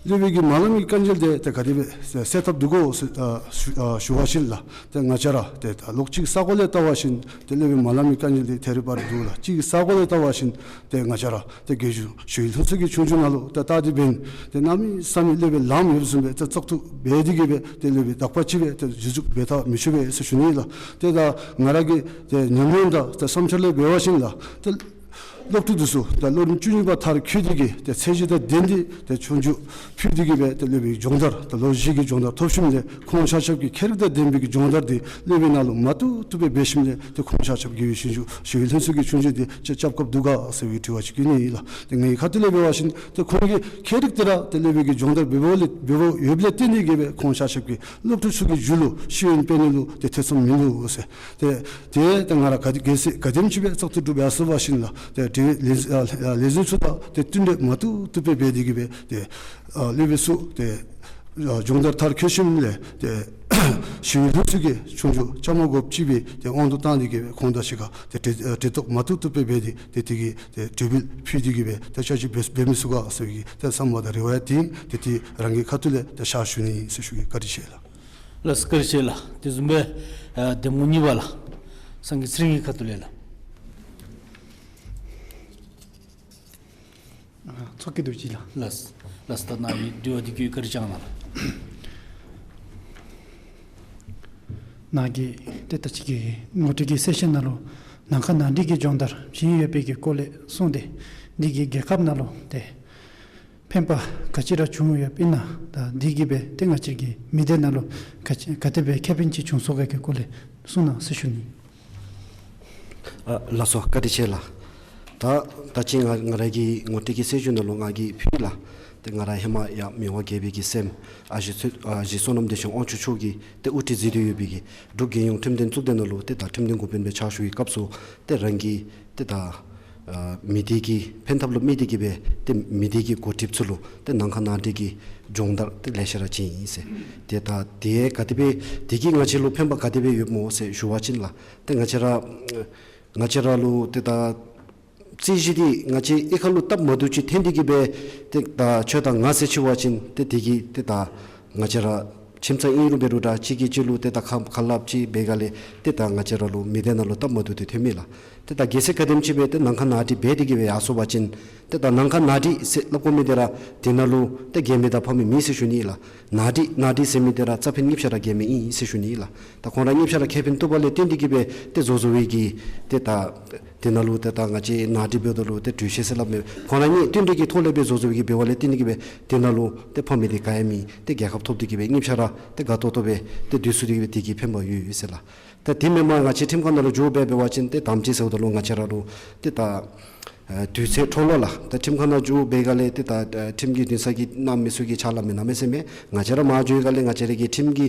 སློབ་དཔོན་གྱི་མ་ལངམ་གྱི་དཀའ་ངལ་འདི་ཏེ་ག་དེ་སྦེ་སེལ་ཐབས་འདུག་གོ་ཟེར་ཨ་ཞུ་ཨ་ཞུ་བ་ཅིན་ལགས། ཏེ་ང་བཅས་ར་ཏེ་ད་ལོགས་གཅིག་ས་གོ་ལས་བལྟ་བ་ཅིན་ཏེ་སློབ་དཔོན་མ་ལངམ་གྱི་དཀའ་ངལ་འདི་ཐད་རི་བ་རི་འདུག་ལགས། གཅིག་ས་གོ་ལས་བལྟ་བ་ཅིན་ཏེ་ང་བཅས་ར་ཏེ་རྒྱལ་གཞུང་ཞི་བའི་ལྷན་ཚོགས་ཀྱི་ཆོས་རྒྱུགས་ནང་ལུ་ཏེ་ད་དེ་འབདན་ཏེ་གནམ་མེད་ས་མེད་སློབ་དཔོན་ལངམ་ཡོདཔ་བཟུམ་སྦེ་ཏེ་བཙག་འཐུ་འབད་དེ་གིས་སྦེ་ཏེ་སློབ་དཔོན་དག་པ་ཅིག་སྦེ་ཏེ་འཛུལ་འཛུལ་འབད་ཐབས་མི་ཆོག་པས་ཟེར་ཞུ་ནི་ལགས། ཏེ་ད་ང་ར་གི་ཏེ་ཉམས་མྱོང་དང་ཏེ་བསམ་འཆར་ལས་འབད་བ་ཅིན་ལགས། ཏེ་སློབ་ཕྲུག་འདི་ཚུ་ད་ལོ་རིམ་བཅུ་གཉིས་པ་མཐར་འཁྱོལ་ཏེ་གིས་ཏེ་ཚད་གཞི་དང་ལྡན་ཏེ་ཏེ་ཆོས་རྒྱུགས་ཕུལ་ཏེ་གིས་སྦེ་ཏེ་སློབ་དཔོན་སྦྱོང་བརྡར་ད་ལོ་བཞི་གི་སྦྱོང་བརྡར་ཐོབ་ཞིནམ་ལས་ཁོང་ཆ་ཁྱབ་ཀྱིས་ཁྱད་རིག་དང་ལྡན་པའི་གི་སྦྱོང་བརྡར་འདི་སློབ་དཔོན་ནང་ལུ་མ་བཏུབ་བཏུབ་སྦེ་འབད་ཞིནམ་ལས་ཏེ་ཁོང་ཆ་ཁྱབ་རྒྱལ་བའི་ཞིང་ཆུ་ཞི་བའི་ལྷན་ཚོགས་ཀྱི་ཆོས་རྒྱུགས་འདི་ཅིག་རྐྱབ་དགོཔ་འདུག་ག་ཟེར་བའི་དྲི་བ་ཅིག་བཀོད་ནི་ཨིན་ལགས། ཏེ་ངེའི་ཁ་ཐུག་ལས་འབད་བ་ཅིན་ཏེ་ཁོང་གི་ཁྱད་རིག་འདི་ར་ཏེ་སློབ་དཔོན་གྱི་སྦྱོང་བརྡར་འབདཝ་ལས་འབདཝ་ཡོདཔ་ལས་བརྟེན་ཏེ་གིས་སྦེ་ཁོང་ཆ་ཁྱབ་ཀྱིས་སློབ་ཕྲུག་ཚུ་གི་རྒྱུད་ལུ་ཤེས་ཡོན་སྤེལ་ནི་ལུ་ཏེ་ཐེ་ཚོམ་མིན་འདུག་ཟེར། ཏེ་ཏེ་ཏེ་ང་ར་ག་དེ་གལ་སྲིད་ག་དེམ་ཅིག་སྦེ་བཙག་འཐུ་གྲུབ་ཡར་སོང་བ་ཅིན་ལགས། ཏེ་དེ་ལས་ཨ་ལས་འཛིན་ཚུ་དང་ཏེ་བསྟུན་གྲོས་མ་བཏུབ་བཏུབ་སྦེ་འབད་དེ་གིས་སྦེ་ཏེ་ཨ་སློབ་དཔོན་ཚུ་ཏེ་ཨ་སྦྱོང་བརྡར་མཐར་འཁྱོལ་ཞིནམ་ལས་ཏེ་ཞི་བའི་ལྷན་ཚོགས་ཀྱི་ཆོས་རྒྱུགས་རྐྱབ་མ་དགོཔ་ཅིག་སྦེ་ཏེ་དབང་དུ་བཏང་སྟེ་གིས་སྦེ་ཁོང་དང་གཅིག་ཁར་ཏེ་གྲོས་ཨ་གྲོས་གཏོགས་མ་བཏུབ་བཏུབ་སྦེ་འབད་དེ་ཏེ་དེ་གི་ཏེ་གྲོས་འབུལ་ཕུལ་ཏེ་གིས་སྦེ་ཏེ་ཅ་ཅིག་འབད་འབད་མི་ཚུགས་ག་ཟེར་བའི་གི་ཏེ་བསམ་པ་དང་རེ་བ་ཡང་ཏེ་ཏེ་ཏེ་རང་གི་ཁ་ཐུག་ལས་ཏེ་ཕྱག་ཞུ་ནི་ཨིན་ཟེར་ཞུ་གེ། བཀའ་དྲིན་ཆེ་ལགས། ལགས་བཀའ་དྲིན་ཆེ་ལགས། དེ་བཟུམ་སྦེ་ཨ་འདེམས་ངོ་གཉིས་པ་ལགས། སངས་རྒྱས་ཚེ་རིང་གི་ཁ་ཐུག་ལས་ལགས། ཨ་མཚོ་སྐྱེས་རྡོ་རྗེ་ལགས། ལགས། ལགས་ད་ནཱ་གི་དྲི་བ་འདི་གི་བཀའ་དྲིན་བསྐྱང་གནང་ལགས། ནཱ་གི་ཏེ་ད་ཅི་གི་ངོ་སྤྲོད་ཀྱི་གསལ་བཤད་ནང་ལུ་ནང་ཁ་ནང་འགྲིག་གི་སྦྱོང་བརྡར་བྱིན་ཡོད་པའི་གི་སྐོར་ལས་གསུངས་ཏེ་འདི་གིས་རྒྱལ་ཁབ་ནང་ལུ་ཏེ་ཕན་པ་ག་ཅི་ར་བྱུང་ཡོདཔ་ཨིན་ན་ད་འདི་གིས་སྦེ་ཏེ་ང་བཅས་ཀྱི་མི་སྡེ་ནང་ལུ་ག་ཅི་ག་དེ་སྦེ་ཁེ་ཕན་ཅིག་བྱུང་སོང་ག་གི་སྐོར་ལས་གསུང་གནང་ཟེར་ཞུ་ནི། ཨ་ལགས་སོ་བཀའ་དྲིན་ཆེ་ལགས། ད་ད་ཅི་ང་ང་ར་གི་ངོ་སྤྲོད་ཀྱི་གསལ་བཤད་ནང་ལུ་ང་གིས་ཕུལ་ལགས། ཏེ་ང་ར་ཧེ་མ་ཡང་མི་དབང་རྒྱལ་པོའི་གི་སྲསམོ་ཨ་ཞེ་ཚུ་ཨ་ཞེ་བསོད་ནམས་བདེ་ཆེན་དབང་ཕྱུག་མཆོག་གིས་ཏེ་དབུ་ཁྲིད་མཛད་དེ་ཡོད་པའི་གི་འབྲུག་རྒྱལ་ཡོངས་ཁྲིམས་དོན་གཙུག་སྡེ་ནང་ལུ་ཏེ་ད་ཁྲིམས་དོན་འགོ་དཔོན་སྦེ་ཕྱག་ཞུ་བའི་སྐབས་སུ་ཏེ་རང་གི་ཏེ་ད་ ཨ་མི་སྡེ་གི་ཕན་ཐབས་ལུ་དམིགས་ཏེ་གི་སྦེ་ཏེ་མི་སྡེ་གི་འགོ་ཁྲིདཔ་ཚུ་ལུ་ཏེ་ནང་ཁ་ནང་འགྲིག་གི་སྦྱོང་བརྡར་ཏེ་ལེ་ཤ་ར་བྱིན་ཡི་ཟེར། ཏེ་ད་དེ་ག་དེ་སྦེ་དེ་གིས་ང་བཅས་ལུ་ཕན་པ་ག་དེ་སྦེ་ཡོདཔ་སྨོ་ཟེར་ཞུ་བ་ཅིན་ལགས། ཏེ་ང་བཅས་ར་ང་བཅས་ར་ལུ་ཏེ་ད་རྩོད་གཞི་འདི་ང་བཅས་གཡུས་ཁ་ལུ་སྟབས་མ་བདེཝ་ཅིག་ཐོན་ཏེ་གི་སྦེ་ཏེ་ད་ཁྱོད་དང་ང་ཟེར་ཅི་བ་ཅིན་ཏེ་དེ་གིས་ཏེ་ད་ང་བཅས་ར་ཁྱིམ་ཚང་ཨིན་རུང་འབད་རུང་ར་གཅིག་གིས་གཅིག་ལུ་ཏེ་ད་ཁ་ཁ་སླབ་ཅིག་འབད་ག་ལས་ཏེ་ད་ང་བཅས་ར་ལུ་མི་སྡེ་ནང་ལུ་སྟབས་མ་བདེཝ་འདི་ཐོན་མས་ལགས། ཏེ་ད་གལ་སྲིད་ག་དེམ་ཅིག་སྦེ་ཏེ་ནང་ཁ་ནང་འགྲིག་འབད་དེ་གི་སྦེ་ཡར་སོང་བ་ཅིན་ཏེ་ད་ནང་ཁ་ནང་འགྲིག་ཟེར་སླབ་དགོ་མི་འདི་ར་དེ་ནང་ལུ་ཏེ་རྒྱལ་མི་དང་ཕམ་མི་མེད་ཟེར་ཞུ་ནི་ལགས། ནང་འགྲིག་ནང་འགྲིག་ཟེར་མི་འདི་ར་རྩ་ཕན་གཉིས་ཆ་ར་རྒྱལ་མི་ཨིན་ཟེར་ཞུ་ནི་ལགས། ད་ཁོང་ར་གཉིས་ཆ་ར་ཁེ་ཕན་ཐོབ་པ་ལས་བརྟེན་ཏེ་གི་སྦེ་ཏེ་བཟོ་བཟོ་བའི་གི་ཏེ་ད་དེ་ནང་ལུ་ཏེ་ད་ང་བཅས་ནང་འགྲིག་འབདཝ་ད་ལུ་ཏེ་གྲོས་བཤད་ཟེར་སླབ་མི་ཁོང་ར་གཉིས་བསྟུན་གྲོས་ཀྱི་ཐོག་ལས་སྦེ་བཟོ་བཟོ་བའི་གི་འབད་བ་ལས་བརྟེན་ཏེ་གི་སྦེ་དེ་ནང་ལུ་ཏེ་ཕམ་མི་འདི་ག་ཡང་མེད། ཏེ་རྒྱལ་ཁ་ཐོབ་སྟེ་གི་སྦེ་གཉིས་ཆ་ར་ཏེ་དགའ་ཏོག་ཏོ་སྦེ་ཏེ་སྡོད་ཚུགས་ཏེ་གི་སྦེ་དེ་གིས་ཕན་པ་ཡོད་ཡོད་ཟེར་ལགས། ད་དེ་མེན་པར་ང་བཅས་ཁྲིམས་ཁང་ནང་ལུ་འགྱོ་འབད་འབད་བ་ཅིན་ཏེ་དམ་ཅིག་ཟེརཝ་ད་ལུ་ང་བཅས་ར་ལུ་ཏེ་ད་ཨ་དུས་ཚོད་འཕྲོ་བརླག་ལགས། ད་ཁྲིམས་ཁང་ནང་འགྱོ་འབད་ག་ལས་ཏེ་ད་ཨ་ཁྲིམས་ཀྱི་འདུན་ས་གི་གནམ་མེད་ས་མེད་ཀྱི་ཕྱག་ལཱ་མི་གནང་མི་ཟེར་མས། ང་བཅས་ར་མར་འགྱོ་ག་ལས་ང་བཅས་ར་གི་ཁྲིམས་ཀྱི་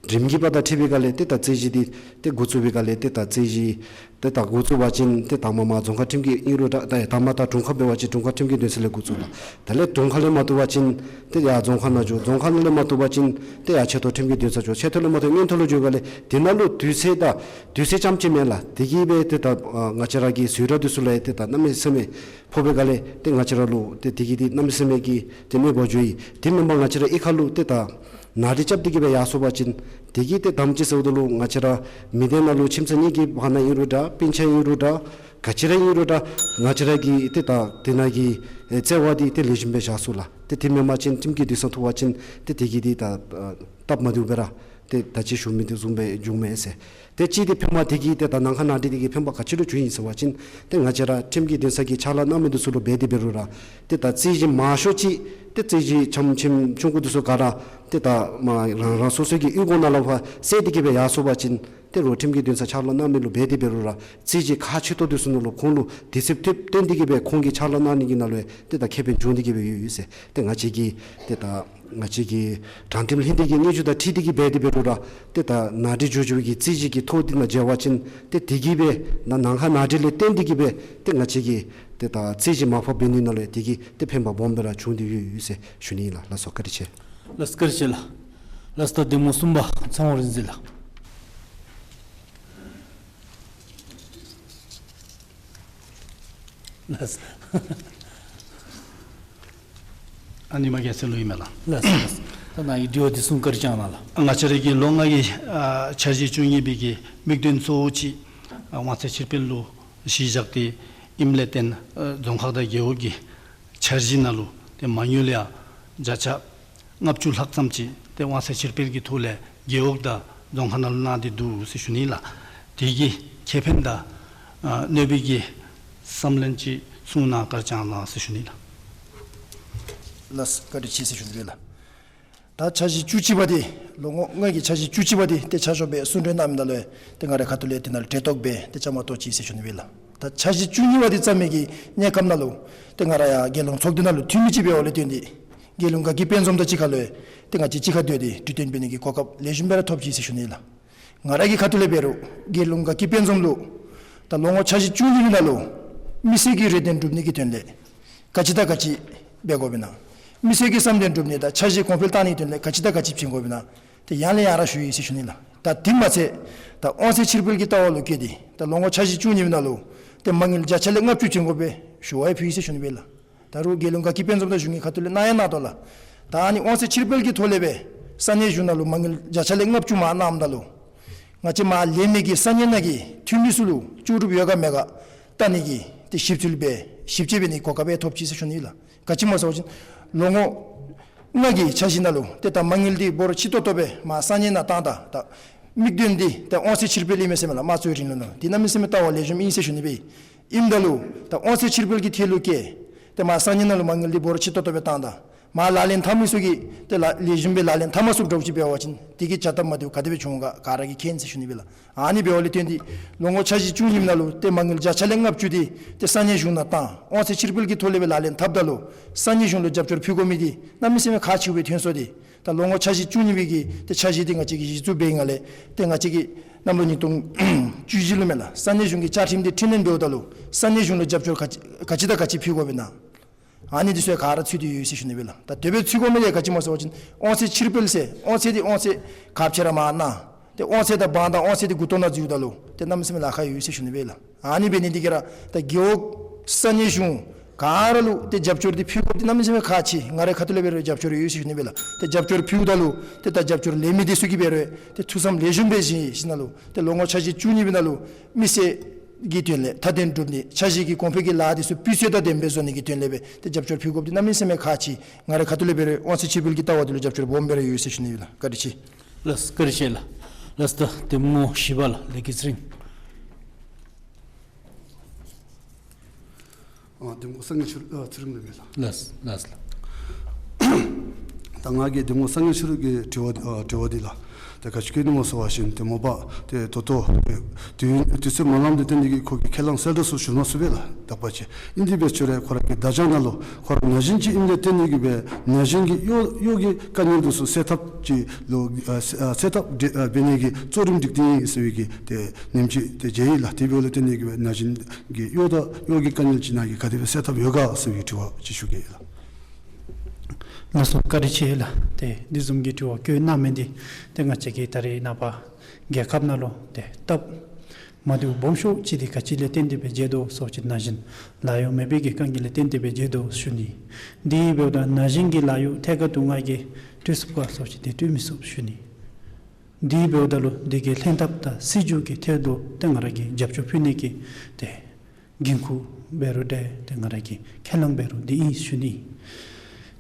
རིམ་གྱིས་པ་དང་འཁྲིལ་བའི་ག་ལས་ཏེ་ད་རྩོད་གཞི་འདི་ཏེ་འགོ་བཙུགས་པའི་ག་ལས་ཏེ་ད་རྩོད་གཞི་ཏེ་ད་འགོ་བཙུགས་པ་ཅིན་ཏེ་དང་པ་མར་རྫོང་ཁག་ཁྲིམས་ཀྱི་ཨིན་རུང་ད་ད་དང་པ་ད་དྲུང་ཁག་འབད་བ་ཅིན་དྲུང་ཁག་ཁྲིམས་ཀྱི་འདུན་ས་ལས་འགོ་བཙུགས་ལགས། དེ་ལས་དྲུང་ཁག་ལས་མ་བཏུབ་པ་ཅིན་ཏེ་ཡར་རྫོང་ཁག་ནང་འགྱོ། རྫོང་ཁག་ལས་མ་བཏུབ་པ་ཅིན་ཏེ་ཡར་ཆེ་མཐོ་ཁྲིམས་ཀྱི་འདུན་ས་འགྱོ། ཆེ་མཐོ་ལས་མ་བཏུབ་མངོན་མཐོ་ལུ་འགྱོ་ག་ལས་དེ་ནང་ལུ་དུས་ཚོད་ད་དུས་ཚོད་ཙམ་ཅིག་མེན་ལགས། དེ་གིས་སྦེ་ཏེ་ད་ཨ་ང་བཅས་ར་གི་ཟུར་ར་འདི་ཚུ་ལུ་ཡང་ཏེ་ད་གནམ་མེད་ས་མེད་ཕོག་པའི་ག་ལས་ཏེ་ང་བཅས་ར་ལུ་ཏེ་དེ་གིས་ཏེ་གནམ་མེད་ས་མེད་ཀྱི་ཏེ་གནོད་པ་འགྱོ་ཡི། དེ་མེན་པར་ང་བཅས་ར་གཡུས་ཁ་ལུ་ཏེ་ད་ནང་འགྲིག་རྐྱབ་སྟེ་གི་སྦེ་ཡར་སོང་བ་ཅིན་དེ་གིས་ཏེ་དམ་ཅིག་ཟེརཝ་ད་ལུ་ང་བཅས་ར་མི་སྡེ་ནང་ལུ་ཁྱིམ་ཚང་གཉིས་ཀྱི་བར་ན་ཨིན་རུང་འདྲ་སྤུན་ཆ་ཨིན་རུང་འདྲ་ག་ཅི་ར་ཨིན་རུང་འདྲ་ང་བཅས་ར་གི་ཏེ་ད་དེ་ནང་གི་ཨེ་བརྩེ་བ་འདི་ཏེ་ལེགས་ཤོམ་སྦེ་བཞག་ཚུགས་ལགས། ཏེ་དེ་མེན་པ་ཅིན་ཁྲིམས་ཀྱི་འདུན་ས་ཐུག་པ་ཅིན་ཏེ་དེ་གིས་ཏེ་ད་ཨ་སྟབས་མ་བདེཝ་སྦེ་ར་ཏེ་ད་ཅི་ཞུ་མི་འདི་བཟུམ་སྦེ་འབྱུངམ་མས་ཟེར། ཏེ་གཅིག་འདི་ཕན་པ་དེ་གིས་ཏེ་ད་ནང་ཁ་ནང་འགྲིག་འདི་གིས་ཕན་པ་ག་ཅི་ལུ་བྱུང་ཡི་ཟེར་བ་ཅིན་ཏེ་ང་བཅས་ར་ཁྲིམས་ཀྱི་འདུན་ས་གི་ཕྱག་ལཱ་གནང་མི་འདི་ཚུ་ལུ་འབད་དེ་འབད་རུང་ར་ཏེ་ད་རྩོད་གཞི་མང་ཤོས་ཅིག་ཏེ་རྩོད་གཞི་ཆམ་ཆིམ་ཆུང་ཀུ་འདི་ཚུ་ག་ར་ཏེ་ད་མར་རང་རང་སོ་སོ་གི་གཡུས་སྒོ་ནང་ལུ་ཕར་བསལ་ཏེ་གི་སྦེ་ཡར་སོང་བ་ཅིན་ཏེ་རོགས་ཁྲིམས་ཀྱི་འདུན་ས་ཕྱག་ལཱ་གནང་མི་ལུ་འབད་དེ་འབད་རུང་ར་རྩོད་གཞི་ཁག་ཆེ་ཏོག་འདི་ཚུ་ནང་ལུ་ཁོང་ལུ་དུས་ཚོད་ཐེབས་བཏོན་ཏེ་གི་སྦེ་ཁོང་གི་ཕྱག་ལཱ་གནང་ནི་གི་ནང་ལུ་ཡང་ཏེ་ད་ཁེ་ཕན་བྱུང་སྟེ་གི་སྦེ་ཡོད་ཡོད་ཟེར། ཏེ་ང་བཅས་ཀྱིས་ཏེ་ད་ང་བཅས་ཀྱི་དྲང་ཁྲིམས་ལྷན་སྡེ་གི་སྙན་ཞུ་དང་འཁྲིལ་ཏེ་གི་སྦེ་དེ་འབད་རུང་ར་ཏེ་ད་ནང་འགྲིག་འགྱོ་འགྱོ་གི་རྩོད་གཞི་གི་ཐོ་འདི་ནང་མཇལ་བ་ཅིན་ཏེ་དེ་གིས་སྦེ་ནང་ནང་ཁ་ནང་འགྲིག་ལས་བརྟེན་ཏེ་གི་སྦེ་ཏེ་ང་བཅས་ཀྱིས་ཏེ་ད་རྩོད་གཞི་མར་ཕབ་འབད་ནི་ནང་ལུ་ཡང་དེ་གིས་ཏེ་ཕན་པ་སྦོམ་སྦེ་ར་བྱུང་སྟེ་ཡོད་ཡོད་ཟེར་ཞུ་ནི་ལགས། ལགས་སོ་བཀའ་དྲིན་ཆེ། ལགས་བཀའ་དྲིན་ཆེ་ལགས། ལགས་ད་གདམ་ངོ་གསུམ་པ་ཚེ་དབང་རིག་འཛིན་ལགས། ལགས། ཨ་ནི་མ་རྒྱལ་མཚན་ལུ་ཨིན་མས་ལགས། ལགས་ལགས། ད་ནཱ་གི་དྲི་བ་འདི་གསུང་བཀའ་དྲིན་བསྐྱང་གནང་ལགས། ང་བཅས་ར་གི་ལོ་ལྔ་གི་ཨ་འཆར་གཞི་བཅུ་གཉིས་པའི་གི་དམིགས་དོན་གཙོ་བོ་ཅིག་ཨ་དབང་ཚད་ཕྱིར་སྤེལ་ལུ་གཞི་བཞག་སྟེ་ཨིནམ་ལས་བརྟེན་ཨ་རྫོང་ཁག་དང་རྒེད་འོག་གི་འཆར་གཞི་ནང་ལུ་ཏེ་མ་དངུལ་ཡང་བརྒྱ་ཆ་ལྔ་བཅུ་ལྷག་ཙམ་ཅིག་ཏེ་དབང་ཚད་ཕྱིར་སྤེལ་གྱི་ཐོག་ལས་རྒེད་འོག་དང་རྫོང་ཁག་ནང་ལུ་གནང་སྟེ་འདུག་ཟེར་ཞུ་ནི་ལགས། དེ་གི་ཁེ་ཕན་དང་ཨ་གནོད་པའི་གི་བསམ་ལན་ཅིག་གསུང་གནང་བཀའ་དྲིན་བསྐྱང་གནང་ཟེར་ཞུ་ནི་ལགས། ལགས་བཀའ་དྲིན་ཆེ་ཟེར་ཞུ་ནི་སྦེ་ལགས། ད་འཆར་གཞི་བཅུ་གཅིག་པ་འདི་ལོ་ངོ་ལྔ་གི་འཆར་གཞི་བཅུ་གཅིག་པ་འདི་ཏེ་ཆ་འཇོག་སྦེ་གསུང་གྲོས་གནང་མི་ནང་ལུ་ཏེ་ང་རའི་ཁ་ཐུག་ལས་དེ་ནང་ལུ་གྲལ་གཏོགས་སྦེ་ཏེ་བཅའ་མར་གཏོགས་ཅི་ཟེར་ཞུ་ནི་སྦེ་ལགས། ད་འཆར་གཞི་བཅུ་གཉིས་པ་འདི་བརྩམ་མི་གི་དམིགས་ཡུལ་ནང་ལུ་ཏེ་ང་ར་ཡང་རྒྱལ་ཡོངས་ཚོགས་སྡེ་ནང་ལུ་འཐུས་མི་ཅིག་འབདཝ་ལས་བརྟེན་ཏེ་རྒྱལ་ཡོངས་དགའ་སྐྱིད་དཔལ་འཛོམས་དང་གཅིག་ཁར་ལུ་ཏེ་ང་བཅས་གཅིག་ཁར་སྡོད་དེ་གྲོས་བསྟུན་འབད་ནི་གི་གོ་སྐབས་ལེགས་ཤོམ་སྦེ་ར་ཐོབ་ཅི་ཟེར་ཞུ་ནི་ལགས། ང་ར་གི་ཁ་ཐུག་ལས་འབད་རུང་རྒྱལ་ཡོངས་དགའ་སྐྱིད་དཔལ་འཛོམས་ལུ་ད་ལོ་ངོ་འཆར་གཞི་བཅུ་གཉིས་པའི་ནང་ལུ་མི་སེར་གྱི་རེ་འདུན་སྒྲུབ་ནི་གི་དོན་ལས་ག་ཅི་དང་ག་ཅི་འབད་དགོཔ་ཨིན་ན། མི་སེར་གྱི་བསམ་འདུན་སྒྲུབ་ནི་དང་འཆར་གཞི་གོང་འཕེལ་བཏང་ནིའི་དོན་ལས་ག་ཅི་དང་ག་ཅི་བྱིན་དགོཔ་ཨིན་ན། ཏེ་ཡང་ལས་ཡང་ར་ཞུ་ཡི་ཟེར་ཞུ་ནི་ལགས། ད་དེ་མ་ཚད་ད་དབང་ཚད་ཕྱིར་སྤེལ་གྱི་ལྟ་བ་ལུ་བཀལ་ཏེ་ད་ལོ་ངོ་འཆར་གཞི་བཅུ་གཉིས་པའི་ནང་ལུ་ཏེ་མ་དངུལ་བརྒྱ་ཆ་ལས་ལྔ་བཅུ་བྱིན་དགོ་པའི་ཞུ་བ་ཡང་ཕུལ་ཡི་ཟེར་ཞུ་ནི་སྦེ་ལགས། ད་རུང་རྒྱལ་ཡོངས་དགའ་སྐྱིད་དཔལ་འཛོམས་དང་གཞུང་གི་ཁ་ཐུག་ལས་གནང་ཡང་གནང་དོ་ལགས། ད་ཨ་ནི་དབང་ཚད་ཕྱིར་སྤེལ་གྱི་ཐོག་ལས་སྦེ་ས་གནས་གཞུང་ནང་ལུ་མ་དངུལ་བརྒྱ་ཆ་ལས་ལྔ་བཅུ་མར་གནངམ་ད་ལུ་ང་བཅས་མར་ལས་མི་གི་ས་གནས་ནང་གི་འཐུས་མི་ཚུ་ལུ་ལྕོགས་གྲུབ་ཡོད་ག་མེད་ག་བལྟ་ནི་གི་ཏེ་ཞིབ་འཚོལ་འབད་ཞིབ་དཔྱད་འབད་ནི་གོ་སྐབས་ཡང་ཐོབ་ཅི་ཟེར་ཞུ་ནི་ལགས། ག་ཅི་སྨོ་ཟེར་བ་ཅིན་ལོ་ངོ་ལྔ་གི་འཆར་གཞི་ནང་ལུ་ཏེ་ད་མ་དངུལ་འདི་འབོར་ཆེ་ཏོག་ཏོ་སྦེ་མར་ས་གནས་ནང་བཏང་ད་ད་དམིགས་དོན་འདི་ད་དབང་ཚད་ཕྱིར་སྤེལ་ཨིན་མས་ཟེར་མས་ལགས། དམངས་གཙོའི་རིང་ལུགས་ནང་འདི་གནམ་མེད་ས་མེད་ལྟ་བ་ལེགས་ཤོམ་ཨིན་ཟེར་ཞུ་ནི་སྦེ། ཨིནམ་ད་ལུ་ད་དབང་ཚད་ཕྱིར་སྤེལ་གྱི་ཐད་ལུ་བཀལ་ཏེ་མར་ས་གནས་ནང་ལུ་མ་དངུལ་འདི་འབོར་ཆེ་ཏོག་ཏོ་སྦེ་བཏང་ད་མར་ལག་ལེན་འཐབ་མི་ཚུ་གིས་ཏེ་ལག་ལེགས་ཤོམ་སྦེ་ལག་ལེན་འཐབ་མ་ཚུགསཔ་འདྲཝ་ཅིག་འབད་བ་ཅིན་དེ་གིས་བྱ་སྟབས་མ་བདེཝ་ག་དེ་སྦེ་བྱུང་ག་ག་ར་གིས་མཁྱེན་ཟེར་ཞུ་ནི་སྦེ་ལགས། ཨ་ནི་འབདཝ་ལས་བརྟེན་ཏེ་ལོ་ངོ་འཆར་གཞི་བཅུ་གཉིས་པའི་ནང་ལུ་ཏེ་མ་དངུལ་བརྒྱ་ཆ་ལས་ལྔ་བཅུ་འདི་ཏེ་ས་གནས་གཞུང་ནང་བཏང་དབང་ཚད་ཕྱིར་སྤེལ་གྱི་ཐོག་ལས་སྦེ་ལག་ལེན་འཐབ་ད་ལུ་ས་གནས་གཞུང་ལུ་རྒྱབ་སྐྱོར་ཕུལ་དགོ་མི་འདི་གནམ་མེད་ས་མེད་ཁག་ཆེཝ་སྦེ་ཐོན་སོ་སྟེ། ད་ལོ་ངོ་འཆར་གཞི་བཅུ་གཉིས་པའི་གི་ཏེ་འཆར་གཞི་འདི་ང་བཅས་ཀྱིས་གཞི་བཙུགས་འབད་ནི་ལས་ཏེ་ང་བཅས་ཀྱིས་གནམ་ལོ་ཉིས་སྟོང་བཅུ་བཞི་ལུ་མས་ལགས། ས་གནས་གཞུང་གི་བཅའ་ཁྲིམས་འདི་འཕྲི་སྣོན་འབདཝ་ད་ལུ་ས་གནས་གཞུང་ལུ་རྒྱབ་སྐྱོར་ག་ཅི་ག་ཅི་དང་ག་ཅི་ཕུལ་དགོཔ་ཨིན་ན། ཨ་ནི་འདི་ཚུ་ག་ར་ཚུད་དེ་ཡོད་ཟེར་ཞུ་ནི་སྦེ་ལགས། ད་དེ་སྦེ་ཚུད་དགོ་མི་འདི་ག་ཅི་སྨོ་ཟེར་བ་ཅིན་དབང་ཚད་ཕྱིར་སྤེལ་ཟེར་དབང་ཚད་འདི་དབང་ཚད་ཁག་ཆེ་ར་མ་གནང་། ཏེ་དབང་ཚད་དང་དབང་དང་དབང་ཚད་འདི་མགུ་ཏོ་ནང་འཛུལཝ་ད་ལུ་ཏེ་གནམ་མེད་ས་མེད་ལཱ་ཁག་ཡོད་ཟེར་ཞུ་ནི་སྦེ་ལགས། ཨ་ནི་འབད་ནི་འདི་གིས་ར་ད་རྒེད་འོག་ས་གནས་གཞུང་ག་ར་ལུ་ཏེ་རྒྱབ་སྐྱོར་འདི་ཕུལ་དགོཔ་འདི་གནམ་མེད་ས་མེད་ཁག་ཆེ། ང་རའི་ཁ་ཐུག་ལས་འབད་རུང་རྒྱབ་སྐྱོར་ཡོད་ཟེར་ཞུ་ནི་སྦེ་ལགས། ཏེ་རྒྱབ་སྐྱོར་ཕུལཝ་ད་ལུ་ཏེ་ད་རྒྱབ་སྐྱོར་ལེན་མི་འདི་ཚུ་གིས་འབད་རུང་ཏེ་ཐུགས་བསམ་ལེགས་ཤོམ་སྦེ་བཞེས་ཞིནམ་ལས་ཏེ་ལོ་ངོ་འཆར་གཞི་བཅུ་གཉིས་པའི་ནང་ལུ་མི་སེར་གྱི་དོན་ལས་མཐའ་དོན་སྒྲུབ་ནི་འཆར་གཞི་གི་གོང་འཕེལ་གྱི་ལཱ་འདི་ཚུ་སྤུས་ཚད་དང་ལྡནམ་སྦེ་བཟོ་ནི་གི་དོན་ལས་འབད་ཏེ་རྒྱབ་སྐྱོར་ཕུལ་དགོཔ་འདི་གནམ་མེད་ས་མེད་ཁག་ཆེ། ང་རའི་ཁ་ཐུག་ལས་འབད་རུང་དབང་ཚད་ཕྱིར་སྤེལ་གྱི་ལྟ་བ་འདི་ལུ་རྒྱབ་སྐྱོར་སྦོམ་སྦེ་ར་ཡོད་ཟེར་ཞུ་ནི་ལགས། བཀའ་དྲིན་ཆེ། ལགས་བཀའ་དྲིན་ཆེ་ལགས། ལགས་ད་གདམ་ངོ་བཞི་པ་ལགས་ལས་ཀྱི་ཚེ་རིང་། ཨ་གདམ་ངོ་སངས་རྒྱས་ཆོས་ཨ་ཚེ་རིང་ལགས་མས་ལགས། ལགས་ལགས་ལགས། ད་ང་གིས་གདམ་ངོ་སངས་རྒྱས་ཆོས་རིང་གི་དྲི་བ་ཨ་དྲི་བ་འདི་ལགས། ཏེ་ག་ཅི་སྐྱེས་ནུག་སྨོ་ཟེར་བ་ཅིན་ཏེ་མོ་པ་ཏེ་ད་ལྟོ་ཏེ་དུས་དུས་ཚོད་མ་ལངམ་ད་ཏེ་འདི་གིས་ཁོ་གིས་ཁས་བླངས་གསལ་བསྒྲགས་ཚུ་ཞུ་མ་ཚུགས་པས་ལགས། དག་པ་ཅིག་ཨིན་དེ་སྦེ་ཅིག་ར་ཁོ་ར་གི་བརྡ་བྱང་ནང་ལུ་ཁོ་ར་ན་གཞོན་ཅིག་ཨིནམ་ལས་ཏེ་འདི་གིས་སྦེ་ན་གཞོན་གྱི་གཡོག་གཡོག་གི་དཀའ་ངལ་འདི་ཚུ་སེལ་ཐབས་ཅིག་ལུ་ཨ་སེལ་ཨ་སེལ་ཐབས་འདི་ཨ་འབད་ནི་གི་གཙོ་རིམ་སྒྲིག་སྟེ་ཨིན་ཟེར་བའི་གི་ཏེ་ནེམ་ཅིག་ཏེ་མཇལ་ཡི་ལགས། དེ་འབདཝ་ལས་ཏེ་འདི་གིས་སྦེ་ན་གཞོན་གྱི་གཡོག་དང་གཡོག་གི་དཀའ་ངལ་ཅིག་ནཱ་གིས་ག་དེ་སྦེ་སེལ་ཐབས་ཡོད་ག་ཟེར་བའི་དྲི་བ་ཅིག་ཞུ་གེ་ལགས། ལགས་སོ་བཀའ་དྲིན་ཆེ་ལགས། ཏེ་འདི་བཟུམ་གྱི་དྲི་བ་བཀོད་གནང་མི་འདི་ཏེ་ང་བཅས་ཀྱི་ད་རེས་ནངས་པ་རྒྱལ་ཁབ་ནང་ལུ་ཏེ་སྟབས་མ་བདེཝ་སྦོམ་ཤོས་ཅིག་འདི་ག་ཅི་ལས་བརྟེན་ཏེ་སྦེ་མཇལ་དོ་ཟེར་བ་ཅིན་ན་གཞོན་ལཱ་གཡོག་མེད་པའི་གི་དཀའ་ངལ་ལས་བརྟེན་ཏེ་སྦེ་མཇལ་དོ་ཞུ་ནི། དེ་འབདཝ་ད་ན་གཞོན་གྱི་ལཱ་གཡོག་ཐད་ཀར་དུ་ང་གིས་སྤྲོད་ཚུགས་ག་ཟེར་བ་ཅིན་ཏེ་སྤྲོད་མི་ཚུགས་ཞུ་ནི། དེ་འབདཝ་ད་ལུ་འདི་གི་ལྷན་ཐབས་དང་སྲིད་བྱུས་ཀྱི་ཐད་ལུ་ཏེ་ང་ར་གིས་རྒྱབ་སྐྱོར་ཕུལ་ནི་གི་ཏེ་འགན་ཁུར་འབད་རུང་འདྲ་ཏེ་ང་ར་གི་ཁས་བླངས་འབད་རུང་འདི་ཨིན་ཞུ་ནི།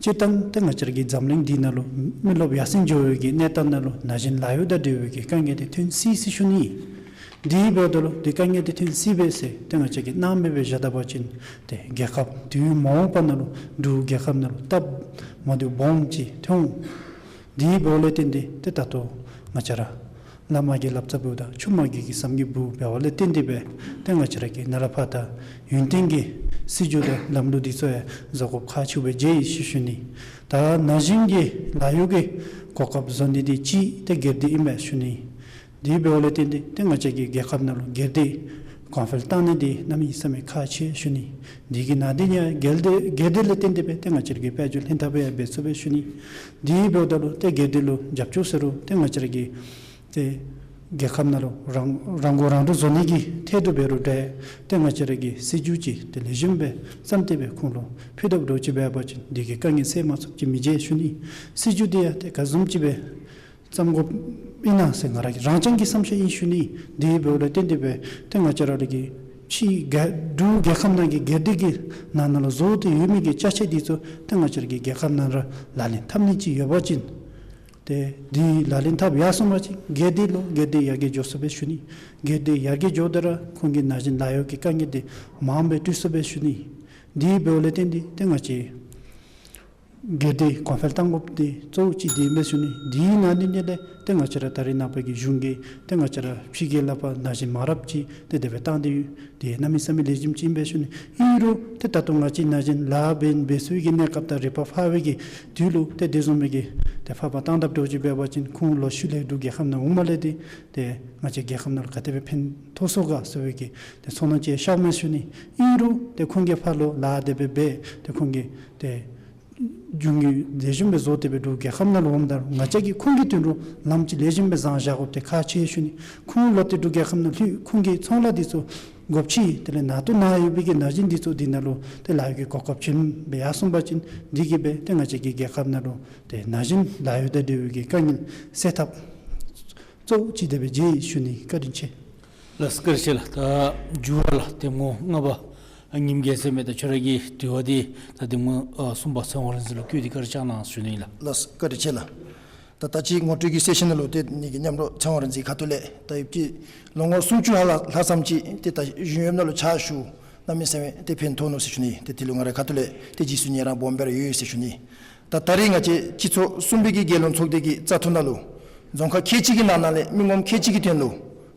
སྤྱིར་བཏང་ཏེ་ང་བཅས་ར་གི་འཛམ་གླིང་འདི་ནང་ལུ་མི་རློབས་ཡར་སེང་འགྱོ་བའི་གི་གནས་སྟངས་ནང་ལུ་ན་གཞོན་ལཱ་གཡོག་དང་འབྲེལ་བའི་གི་དཀའ་ངལ་འདི་ཐོན་སྲིད་ཟེར་ཞུ་ནི། དེ་འབདཝ་ད་ལུ་འདི་དཀའ་ངལ་འདི་ཐོན་སྲིད་པས་ཟེར་ཏེ་ང་བཅས་ཀྱིས་སྣང་མེད་སྦེ་བཞག་ད་པ་ཅིན་ཏེ་རྒྱལ་ཁབ་དུས་མ་འོངས་པ་ནང་ལུ་འབྲུག་རྒྱལ་ཁབ་ནང་ལུ་སྟབས་མ་བདེཝ་སྦོམ་ཅིག་ཐོན་འོང་། དེ་འབདཝ་ལས་བརྟེན་ཏེ་ཏེ་ད་ལྟོ་ང་བཅས་ར་བླ་མ་གིས་སླབ་ཚུགས་པའི་ད་ཆུ་མ་རྒྱུས་ཀྱིས་ཟམ་གྱི་སྦུག་འབདཝ་ལས་བརྟེན་ཏེ་སྦེ་ཏེ་ང་བཅས་ར་གིས་ནཱ་ལས་ཕར་ད་ཡུན་བརྟན་གྱི་སྲིད་བྱུས་དང་ལམ་ལུགས་འདི་ཚུ་ཡང་བཟོ་དགོཔ་ཁག་ཆེཝ་སྦེ་མཇལ་ཡི་ཟེར་ཞུ་ནི། ད་ན་གཞོན་གྱི་ལཱ་གཡོག་གི་གོ་སྐབས་བཟོ་ནི་འདི་གཅིག་ཏེ་སྒེར་སྡེ་ཨིན་པས་ཞུ་ནི། དེ་འབདཝ་ལས་བརྟེན་ཏེ་ཏེ་ང་བཅས་ཀྱི་རྒྱལ་ཁབ་ནང་ལུ་སྒེར་སྡེ་གོང་འཕེལ་བཏང་ནི་འདི་གནམ་མེད་ས་མེད་ཁག་ཆེ་ཞུ་ནི། དེ་གི་ནང་དེ་ཡང་སྒེར་སྡེ་སྒེར་སྡེ་ལས་བརྟེན་ཏེ་སྦེ་ཏེ་ང་བཅས་ཀྱིས་དཔལ་འབྱོར་ལྷན་ཐབས་ཡང་འབད་ཚུགས་པས་ཞུ་ནི། དེ་འབདཝ་ད་ལུ་ཏེ་སྒེར་སྡེ་ལུ་རྒྱབ་སྐྱོར་ཟེར་རུང་ཏེ་ང་བཅས་ཀྱི་ཏེ་རྒྱལ་ཁབ་ནང་ལུ་རང་རང་མགོ་རང་འདྲོངས་བཟོ་ནི་གི་ཐད་དུ་འབད་རུང་འདྲ་ཏེ་ང་བཅས་ར་གིས་སྲིད་བྱུས་ཅིག་ཏེ་ལེགས་ཤོམ་སྦེ་བརྩམས་ཏེ་སྦེ་ཁོང་ལུ་ཕུལ་དཔ་འདྲཝ་ཅིག་འབད་བ་ཅིན་དེ་གིས་དཀའ་ངལ་སེལ་མ་ཚུགསཔ་ཅིག་མི་མཇལ་ཞུ་ནི། སྲིད་བྱུས་དེ་ཡང་ཏེ་ག་བཟུམ་ཅིག་སྦེ་བརྩམ་དགོཔ་ཨིན་ན་ཟེར་ང་ར་གི་རང་རྐྱང་གི་བསམ་འཆར་ཨིན་ཞུ་ནི། དེ་འབདཝ་ལས་བརྟེན་ཏེ་སྦེ་ཏེ་ང་བཅས་ར་ལུ་གི་ཕྱི་རྒྱལ་འབྲུག་རྒྱལ་ཁབ་ནང་གི་སྒེར་སྡེ་གི་ནང་ན་ལུ་བཟོ་སྟེ་ཡོད་མི་གི་ཅ་ཆས་འདི་ཚུ་ཏེ་ང་བཅས་ར་གི་རྒྱལ་ཁབ་ནང་ར་ལག་ལེན་འཐབ་ནི་ཅིག་ཡོད་པ་ཅིན་ཏེ་འདི་ལག་ལེན་འཐབ་ཡར་སོང་པ་ཅིན་སྒེར་སྡེ་ལུ་སྒེར་སྡེ་ཡར་རྒྱས་འགྱོ་ཚུགས་པས་ཞུ་ནི། སྒེར་སྡེ་ཡར་རྒྱས་འགྱོཝ་ད་ར་ཁོང་གི་ན་གཞོན་ལཱ་གཡོག་གི་དཀའ་ངལ་འདི་མངམ་སྦེ་སྤྲོད་ཚུགས་པས་ཞུ་ནི། དེ་འབདཝ་ལས་བརྟེན་ཏེ་ཏེ་ང་བཅས་སྒེར་སྡེ་གོང་འཕེལ་གཏང་དགོཔ་འདི་གཙོ་བོ་ཅིག་འདི་ཨིན་པས་ཞུ་ནི། དེ་ནང་དེ་ནང་ལས་ཏེ་ང་བཅས་ར་ད་རེས་ནངས་པ་གི་གཞུང་གིས་ཏེ་ང་བཅས་ར་ཕྱི་རྒྱལ་ལས་ཕར་ན་གཞོན་མང་རབས་ཅིག་ཏེ་དེ་སྦེ་བཏང་སྟེ་ཡོད། དེ་གནམ་མེད་ས་མེད་ལེགས་ཤོམ་ཅིག་ཨིན་པས་ཞུ་ནི། ཨིན་རུང་ཏེ་ད་ལྟོ་ང་བཅས་ན་གཞོན་ལཱ་འབད་འབད་ཚུགས་པའི་གི་གནས་སྐབས་དང་རིག་པ་འཕར་བའི་གི་དུས་ལུ་ཏེ་དེ་བཟུམ་མའི་གི་ཏེ་འཕར་འཕར་བཏང་དཔ་འདྲཝ་ཅིག་འབད་བ་ཅིན་ཁོང་ལོག་ཤུལ་ལས་འབྲུག་རྒྱལ་ཁབ་ནང་འོངམ་ལས་ཏེ་ཏེ་ང་བཅས་རྒྱལ་ཁབ་ནང་ལུ་ག་དེ་སྦེ་ཕན་ཐོགས་སོ་ག་ཟེར་བའི་གི་ཏེ་ཚོར་སྣང་ཅིག་ཤརཝ་མས་ཞུ་ནི། ཨིན་རུང་ཏེ་ཁོང་གིས་ཕར་ལུ་ལཱ་དེ་སྦེ་འབད་ཏེ་ཁོང་གིས་ཏེ་རྒྱུ་དངོས་ལེགས་ཤོམ་སྦེ་བཟོ་སྟེ་སྦེ་འབྲུག་རྒྱལ་ཁབ་ནང་ལུ་འོངམ་ད་ང་བཅས་ཀྱིས་ཁོང་གི་དོན་ལུ་ལམ་ཅིག་ལེགས་ཤོམ་སྦེ་བཟང་བཞག་དགོཔ་འདི་ཁག་ཆེ་ཞུ་ནི། ཁོང་ལོག་སྟེ་འབྲུག་རྒྱལ་ཁབ་ནང་ལྷོད་ཁོང་གི་ཚོང་ལཱ་འདི་ཚུ་སྒོ་ཕྱེ་དེ་ལས་ནང་དུ་ནཱ་ཡོད་པའི་གི་ན་གཞོན་འདི་ཚུ་འདི་ནང་ལུ་ཏེ་ལཱ་གཡོག་གི་གོ་སྐབས་བྱིནམ་སྦེ་ཡར་སོང་པ་ཅིན་འདི་གིས་སྦེ་ཏེ་ང་བཅས་ཀྱི་རྒྱལ་ཁབ་ནང་ལུ་ཏེ་ན་གཞོན་ལཱ་གཡོག་དང་འབྲེལ་བའི་གི་དཀའ་ངལ་སེལ་ཐབས་གཙོ་བོ་ཅིག་དེ་སྦེ་མཇལ་ཡི་ཞུ་ནི། བཀའ་དྲིན་ཆེ། ལགས་བཀའ་དྲིན་ཆེ་ལགས། ད་མཇུག་ར་ལགས་གདམ་ངོ་ལྔ་པ་ཨ་ཉིམ་རྒྱལ་མཚན་མས་ད་ཁྱོད་ར་གི་དྲི་བ་འདི་ད་གདམ་ངོ་ཨ་གསུམ་པ་ཚེ་དབང་རིག་འཛིན་ལུ་བཀོད་དེ་བཀའ་དྲིན་བསྐྱང་གནང་ཞུ་ནི་ལགས། ལགས་བཀའ་དྲིན་ཆེ་ལགས། ད་ད་ཅི་ངོ་སྤྲོད་ཀྱི་སེ་ཤན་ནང་ལུ་ཏེ་ངེ་གི་མཉམ་རོགས་ཚེ་དབང་རིག་འཛིན་ཁ་ཐུག་ལས་ད་ཡོདཔ་ཅིག་ལོ་ངོ་སུམ་ཅུ་ལྷག་ལྷག་ཙམ་ཅིག་ཏེ་ད་གཞུང་གཡོག་ནང་ལུ་ཕྱག་ཞུ་གནམ་མེད་ས་མེད་ཏེ་ཕན་ཐོགས་ནུག་ཟེར་ཞུ་ནི། ཏེ་དེ་ལུ་ང་རའི་ཁ་ཐུག་ལས་ཏེ་རྗེས་སུ་ཉན་རང་སྦོམ་སྦེ་ར་ཡོད་ཟེར་ཞུ་ནི། ད་ད་རེས་ང་བཅས་སྤྱི་ཚོགས་གསུམ་པའི་གི་རྒྱལ་ཡོངས་ཚོགས་སྡེ་གི་བཙག་འཐུ་ནང་ལུ་རྫོང་ཁག་ཁལ་གཅིག་གི་ནང་ན་ལས་མི་ངོམ་ཁལ་གཅིག་གི་དོན་ལུ་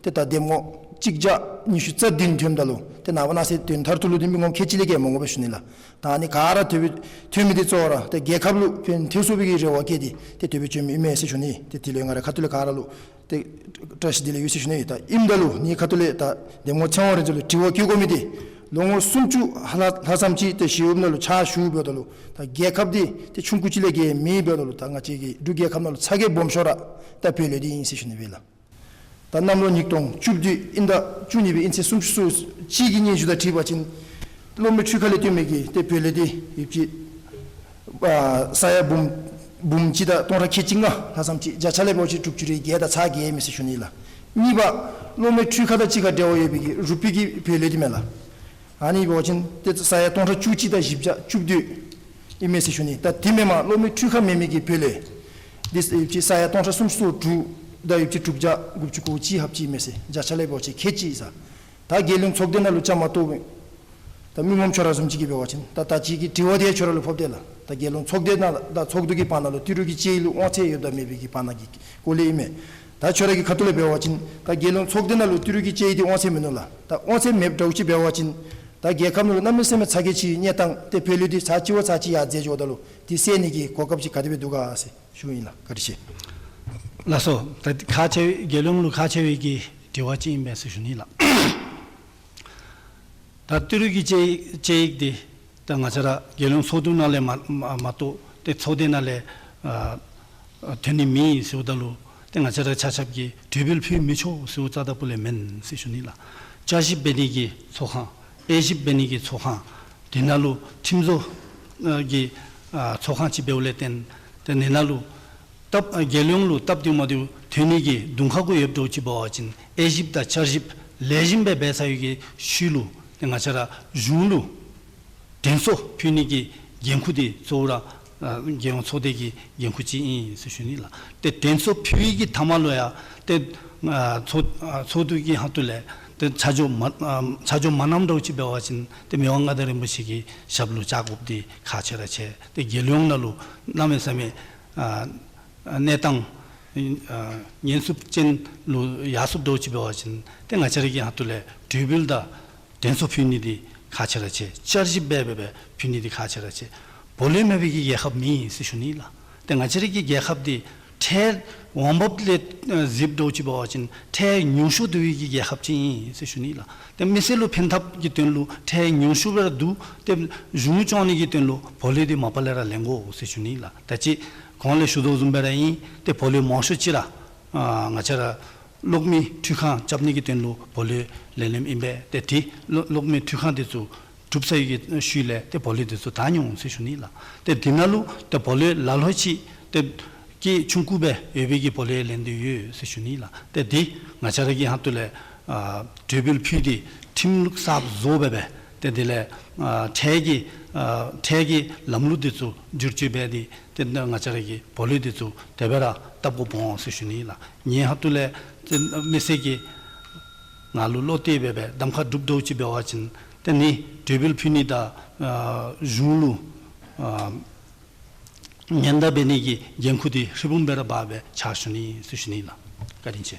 ཏེ་ད་གདམ་ངོ་ གཅིག་བརྒྱ་ཉི་ཤུ་རྩ་བདུན་ཐོནམ་ད་ལུ་ཏེ་ནངས་པ་གནངས་ཚེ་ཐོན་མཐར་ཐུག་ལུ་ཏེ་མི་ངོམ་ཁལ་གཅིག་ལས་བརྒལ་མ་འོང་པས་ཞུ་ནི་ལགས། ད་ཨ་ནི་ག་ར་ཐོན་པའི་ཐོན་མི་འདི་གཙོ་བོ་ར་ཏེ་རྒྱལ་ཁབ་ལུ་ཕན་ཐོགས་ཚུགས་པའི་གི་རེ་བ་བསྐྱེད་དེ་ཏེ་དེ་སྦེ་བྱོན་མི་ཨིན་མས་ཟེར་ཞུ་ནི། ཏེ་དེ་ལས་ང་རའི་ཁ་ཐུག་ལས་ག་ར་ལུ་ཏེ་བཀྲ་ཤིས་བདེ་ལེགས་ཡོད་ཟེར་ཞུ་ནི། ད་ཨིནམ་ད་ལུ་ངེའི་ཁ་ཐུག་ལས་ད་འདེམས་ངོ་ཚེ་དབང་རིག་འཛིན་ལུ་དྲི་བ་བཀོད་དགོ་མི་འདི་ལོ་ངོ་སུམ་ཅུ་ལྷག་ལྷག་ཙམ་ཅིག་ཏེ་ཞི་གཡོགཔ་ནང་ལུ་ཕྱག་ཞུ་འབདཝ་ད་ལུ་ད་རྒྱལ་ཁབ་འདི་ཏེ་ཆུང་ཀུ་ཅིག་ལས་བརྒལ་མེད་འབདཝ་ད་ལུ་ད་ང་བཅས་ཀྱི་འབྲུག་རྒྱལ་ཁབ་ནང་ལུ་ཚ་གྱང་སྦོམ་ཤོས་ར་ད་བོད་ལས་འདི་ཨིན་ཟེར་ཞུ་ནི་སྦེ་ལགས། ད་གནམ་ལོ་ཉིས་སྟོང་བཅུ་བདུན་དབྱིན་ཟླ་བཅུ་གཉིས་པའི་དབྱིན་ཚེས་སུམ་ཅུ་སོ་གཅིག་གི་སྙན་ཞུ་དང་འཁྲིལ་བ་ཅིན་གློག་མེ་འཕྲུལ་ཁང་ལས་བཏོན་མི་གི་ཏེ་བོད་ལས་འདི་ཡོདཔ་ཅིག་ཨ་ས་ཡ་འབུམ་འབུམ་གཅིག་དང་སྟོང་ཕྲག་ཁལ་གཅིག་ལྔ་ལྷག་ཙམ་ཅིག་བརྒྱ་ཆ་ལས་འབད་བ་ཅིན་དྲུག་ཅུ་རེ་བརྒྱད་དང་ཚག་བརྒྱད་མས་ཟེར་ཞུ་ནི་ལགས། གཉིས་པ་གློག་མེ་འཕྲུལ་ཁང་དང་གཅིག་ཁར་འབྲེལ་བ་ཡོད་པའི་གི་རུ་པི་གི་བོད་ལས་འདི་མས་ལགས། ཨ་ནི་འབད་བ་ཅིན་ཏེ་ས་ཡ་སྟོང་ཕྲག་བཅུ་གཅིག་དང་བཞི་བརྒྱ་བཅུ་བདུན་ཨིན་མས་ཟེར་ཞུ་ནི། ད་དེ་མེན་པར་གློག་མེ་འཕྲུལ་ཁང་མེད་མི་གི་བོད་ལས་འདི་ཡོདཔ་ཅིག་ས་ཡ་སྟོང་ཕྲག་སུམ་ཅུ་སོ་དྲུག་དང་ཡོདཔ་ཅིག་དྲུག་བརྒྱ་དགུ་བཅུ་གོ་གཅིག་ལྷགཔ་ཅིག་མས་ཟེར། བརྒྱ་ཆ་ལས་འབད་བ་ཅིན་ཁལ་གཅིག་ཟེར། ད་རྒྱལ་ཡོངས་ཚོགས་སྡེ་ནང་ལུ་བཅའ་མར་གཏོགས་མི་ད་མི་ངོམ་ཁྱོད་ར་བཟུམ་ཅིག་གིས་འབད་བ་ཅིན་ད་ད་ཅི་གི་དྲི་བ་འདི་ཁྱོད་ར་ལུ་ཕོགཔ་འདི་ལགས། ད་རྒྱལ་ཡོངས་ཚོགས་སྡེ་ནང་ད་ཚོགས་འདུ་གི་བར་ན་ལུ་ཏི་རུ་གི་དཔྱད་ཡིག་ལུ་དབང་ཚད་ཡོདཔ་དང་མེད་པའི་གི་བར་ན་གི་སྐོར་ལས་ཨིན་མས། ད་ཁྱོད་ར་གི་ཁ་ཐུག་ལས་འབད་བ་ཅིན་ད་རྒྱལ་ཡོངས་ཚོགས་སྡེ་ནང་ལུ་ཏི་རུ་གི་དཔྱད་ཡིག་འདི་དབང་ཚད་མིན་ནུག་ལགས། ད་དབང་ཚད་མེདཔ་འདྲཝ་ཅིག་འབད་བ་ཅིན་ད་རྒྱལ་ཁབ་ནང་ལུ་གནམ་མེད་ས་མེད་ཚ་གྱང་ཅིག་གནས་སྟངས་ཏེ་བོད་ལས་འདི་ཚར་གཅིག་བ་ཚར་གཅིག་ཡར་འཛེགས་འགྱོཝ་ད་ལུ་འདི་སེལ་ནི་གི་གོ་སྐབས་ཅིག་ག་དེ་སྦེ་འདུག་ག་ཟེར་ཞུཝ་ཨིན་ལགས། བཀའ་དྲིན་ཆེ། ལགས་སོ། ད་ཁག་ཆེ་བའི་རྒྱལ་ཡོངས་ལུ་ཁག་ཆེ་བའི་གི་དྲི་བ་ཅིག་ཨིན་པས་ཟེར་ཞུ་ནི་ལགས། ད་ཏི་རུ་གི་དཔྱད་ཡིག་དཔྱད་ཡིག་འདི་ད་ང་བཅས་ར་རྒྱལ་ཡོངས་ཚོགས་འདུ་ནང་ལས་མ་མ་མ་གཏོགས་ཏེ་ཚོགས་སྡེ་ནང་ལས་ཨ་ཨ་ཐོན་ནི་མེད་ཟེརཝ་ད་ལུ་ཏེ་ང་བཅས་ར་ཆ་ཁྱབ་ཀྱིས་གྲོས་འབུལ་ཕུལ་མི་ཆོག་ཟེརཝ་རྩ་དང་པོ་ལས་མེན་ཟེར་ཞུ་ནི་ལགས། བསྐྱར་ཞིབ་འབད་ནི་གི་ཚོགས་ཁང་དབྱེ་ཞིབ་འབད་ནི་གི་ཚོགས་ཁང་དེ་ནང་ལུ་ཁྲིམས་བཟོ་ཨ་གི་ཨ་ཚོགས་ཁང་ཅིག་འབདཝ་ལས་བརྟེན་ཏེ་ཨ་ནི་ནང་ལུ་སྟབས་ཨ་རྒྱལ་ཡོངས་ལུ་སྟབས་བདེཝ་མ་བདེཝ་ཐོན་ནི་གི་གདོང་ཁ་གུ་ཡོདཔ་འདྲཝ་ཅིག་འབད་བ་ཅིན་དབྱེ་ཞིབ་དང་བསྐྱར་ཞིབ་ལེགས་ཤོམ་སྦེ་འབད་ཚར་བའི་གི་ཤུལ་ལུ་ཏེ་ང་བཅས་ར་གཞུང་ལུ་དྲན་གསོ་ཕུལ་ནི་གི་འགན་ཁུར་འདི་གཙོ་བོ་ར་ཨ་རྒྱལ་ཡོངས་ཚོགས་སྡེ་གི་འགན་ཁུར་ཅིག་ཨིན་ཟེར་ཞུ་ནི་ལགས། ཏེ་དྲན་གསོ་ཕུལ་བའི་གི་མཐའ་མ་ལུ་ཡང་ཏེ་ཨ་ཚོགས་ཨ་ཚོགས་འདུ་གི་ཁ་ཐུག་ལས་ཏེ་ཆ་འཇོག་མ་ཨ་ཆ་འཇོག་མ་གནངམ་འདྲཝ་ཅིག་འབད་བ་ཅིན་ཏེ་མི་དབང་མངའ་བདག་རིན་པོ་ཆེ་གི་ཞབས་ལུ་བཅར་དགོཔ་འདི་ཁག་ཆེ་ར་ཆེ། ཏེ་རྒྱལ་ཡོངས་ནང་ལུ་གནམ་མེད་ས་མེད་ཨ་ཨ་གནས་སྟངས་ཨ་ཉེན་སྲུང་ཅན་ལུ་ཡར་སོངམ་འདྲཝ་ཅིག་འབད་བ་ཅིན་ཏེ་ང་བཅས་ར་གི་ཁ་ཐུག་ལས་གྲོས་འབུལ་དང་དྲན་གསོ་ཕུལ་ནི་འདི་ཁག་ཆེ་ར་ཆེ། བསྐྱར་ཞིབ་འབད་འབད་འབད་ཕུལ་ནི་འདི་ཁག་ཆེ་ར་ཆེ། བོ་ལོ་མེད་པའི་གི་རྒྱལ་ཁབ་མེད་ཟེར་ཞུ་ནི་ལགས། ཏེ་ང་བཅས་ར་གི་རྒྱལ་ཁབ་འདི་ཁྲལ་འོང་འབབ་ལས་ཨ་གཟིགསཔ་འདྲཝ་ཅིག་འབད་བ་ཅིན་ཁྲལ་ཉུང་ཤོས་བསྡུ་བའི་གི་རྒྱལ་ཁབ་ཅིག་ཨིན་ཟེར་ཞུ་ནི་ལགས། ཏེ་མི་སེར་ལུ་ཕན་ཐབས་ཀྱི་དོན་ལུ་ཁྲལ་ཉུང་ཤོས་སྦེ་ར་བསྡུ། ཏེ་གཞུང་སྐྱོང་ནི་གི་དོན་ལུ་བོ་ལོ་འདི་མ་པ་ལས་ར་ལེན་དགོ་ཟེར་ཞུ་ནི་ལགས། ད་ཅི་གོང་ལས་ཞུ་དོ་བཟུམ་སྦེ་ར་ཨིན། ཏེ་བོ་ལོ་མང་ཤོས་ཅིག་ར་ཨ་ང་བཅས་ར་གློག་མེ་འཕྲུལ་ཁང་རྐྱབ་ནི་གི་དོན་ལུ་བོ་ལོ་ལེན་ལེནམ་ཨིན་པས། ཏེ་དེ་གློག་གློག་མེ་འཕྲུལ་ཁང་འདི་ཚུ་གྲུབ་ཚར་བའི་གི་ཤུལ་ལས་ཏེ་བོ་ལོ་འདི་ཚུ་དྲག་ཉུང་ཟེར་ཞུ་ནི་ལགས། ཏེ་དེ་ནང་ལུ་ཏེ་བོ་ལོ་ལ་ལུ་ཅིག་ཏེ་སྐད་ཆུང་ཀུ་སྦེ་ཡོད་པའི་གི་བོ་ལོ་ལེན་དོ་ཡོད་ཟེར་ཞུ་ནི་ལགས། ཏེ་འདི་ང་བཅས་ར་གི་ཁ་ཐུག་ལས་ཨ་གྲོས་འབུལ་ཕུལ་ཏེ་ཁྲིམས་ལུགས་གསརཔ་བཟོ་འབད་འབད་ཏེ་དེ་ལས་ཨ་ཁྲལ་གྱི་ཨ་ཁྲལ་གྱི་ལམ་ལུགས་འདི་ཚུ་བསྒྱུར་བཅོས་འབད་དེ་ཏེ་ང་བཅས་ར་གི་བོ་ལོ་འདི་ཚུ་དེ་སྦེ་ར་བཏབ་དགོཔ་འོང་ཟེར་ཞུ་ནི་ལགས། ངེའི་ཁ་ཐུག་ལས་ཏེ་མི་སེར་གྱིས་ང་ལུ་བློ་གཏད་འབད་འབད་གདམ་ཁ་གྲུབ་དོ་ཅིག་འབད་བ་ཅིན་ཏེ་ཨ་ནི་གྲོས་འབུལ་ཕུལ་ནི་དང་ཨ་གཞུང་ལུ་ཨ་ཉེན་བརྡ་འབད་ནི་གི་འགན་ཁུར་འདི་ཧྲིལ་བུམ་སྦེ་ར་འབག་སྦེ་ཕྱག་ཞུ་ནི་ཟེར་ཞུ་ནི་ལགས། བཀའ་དྲིན་ཆེ།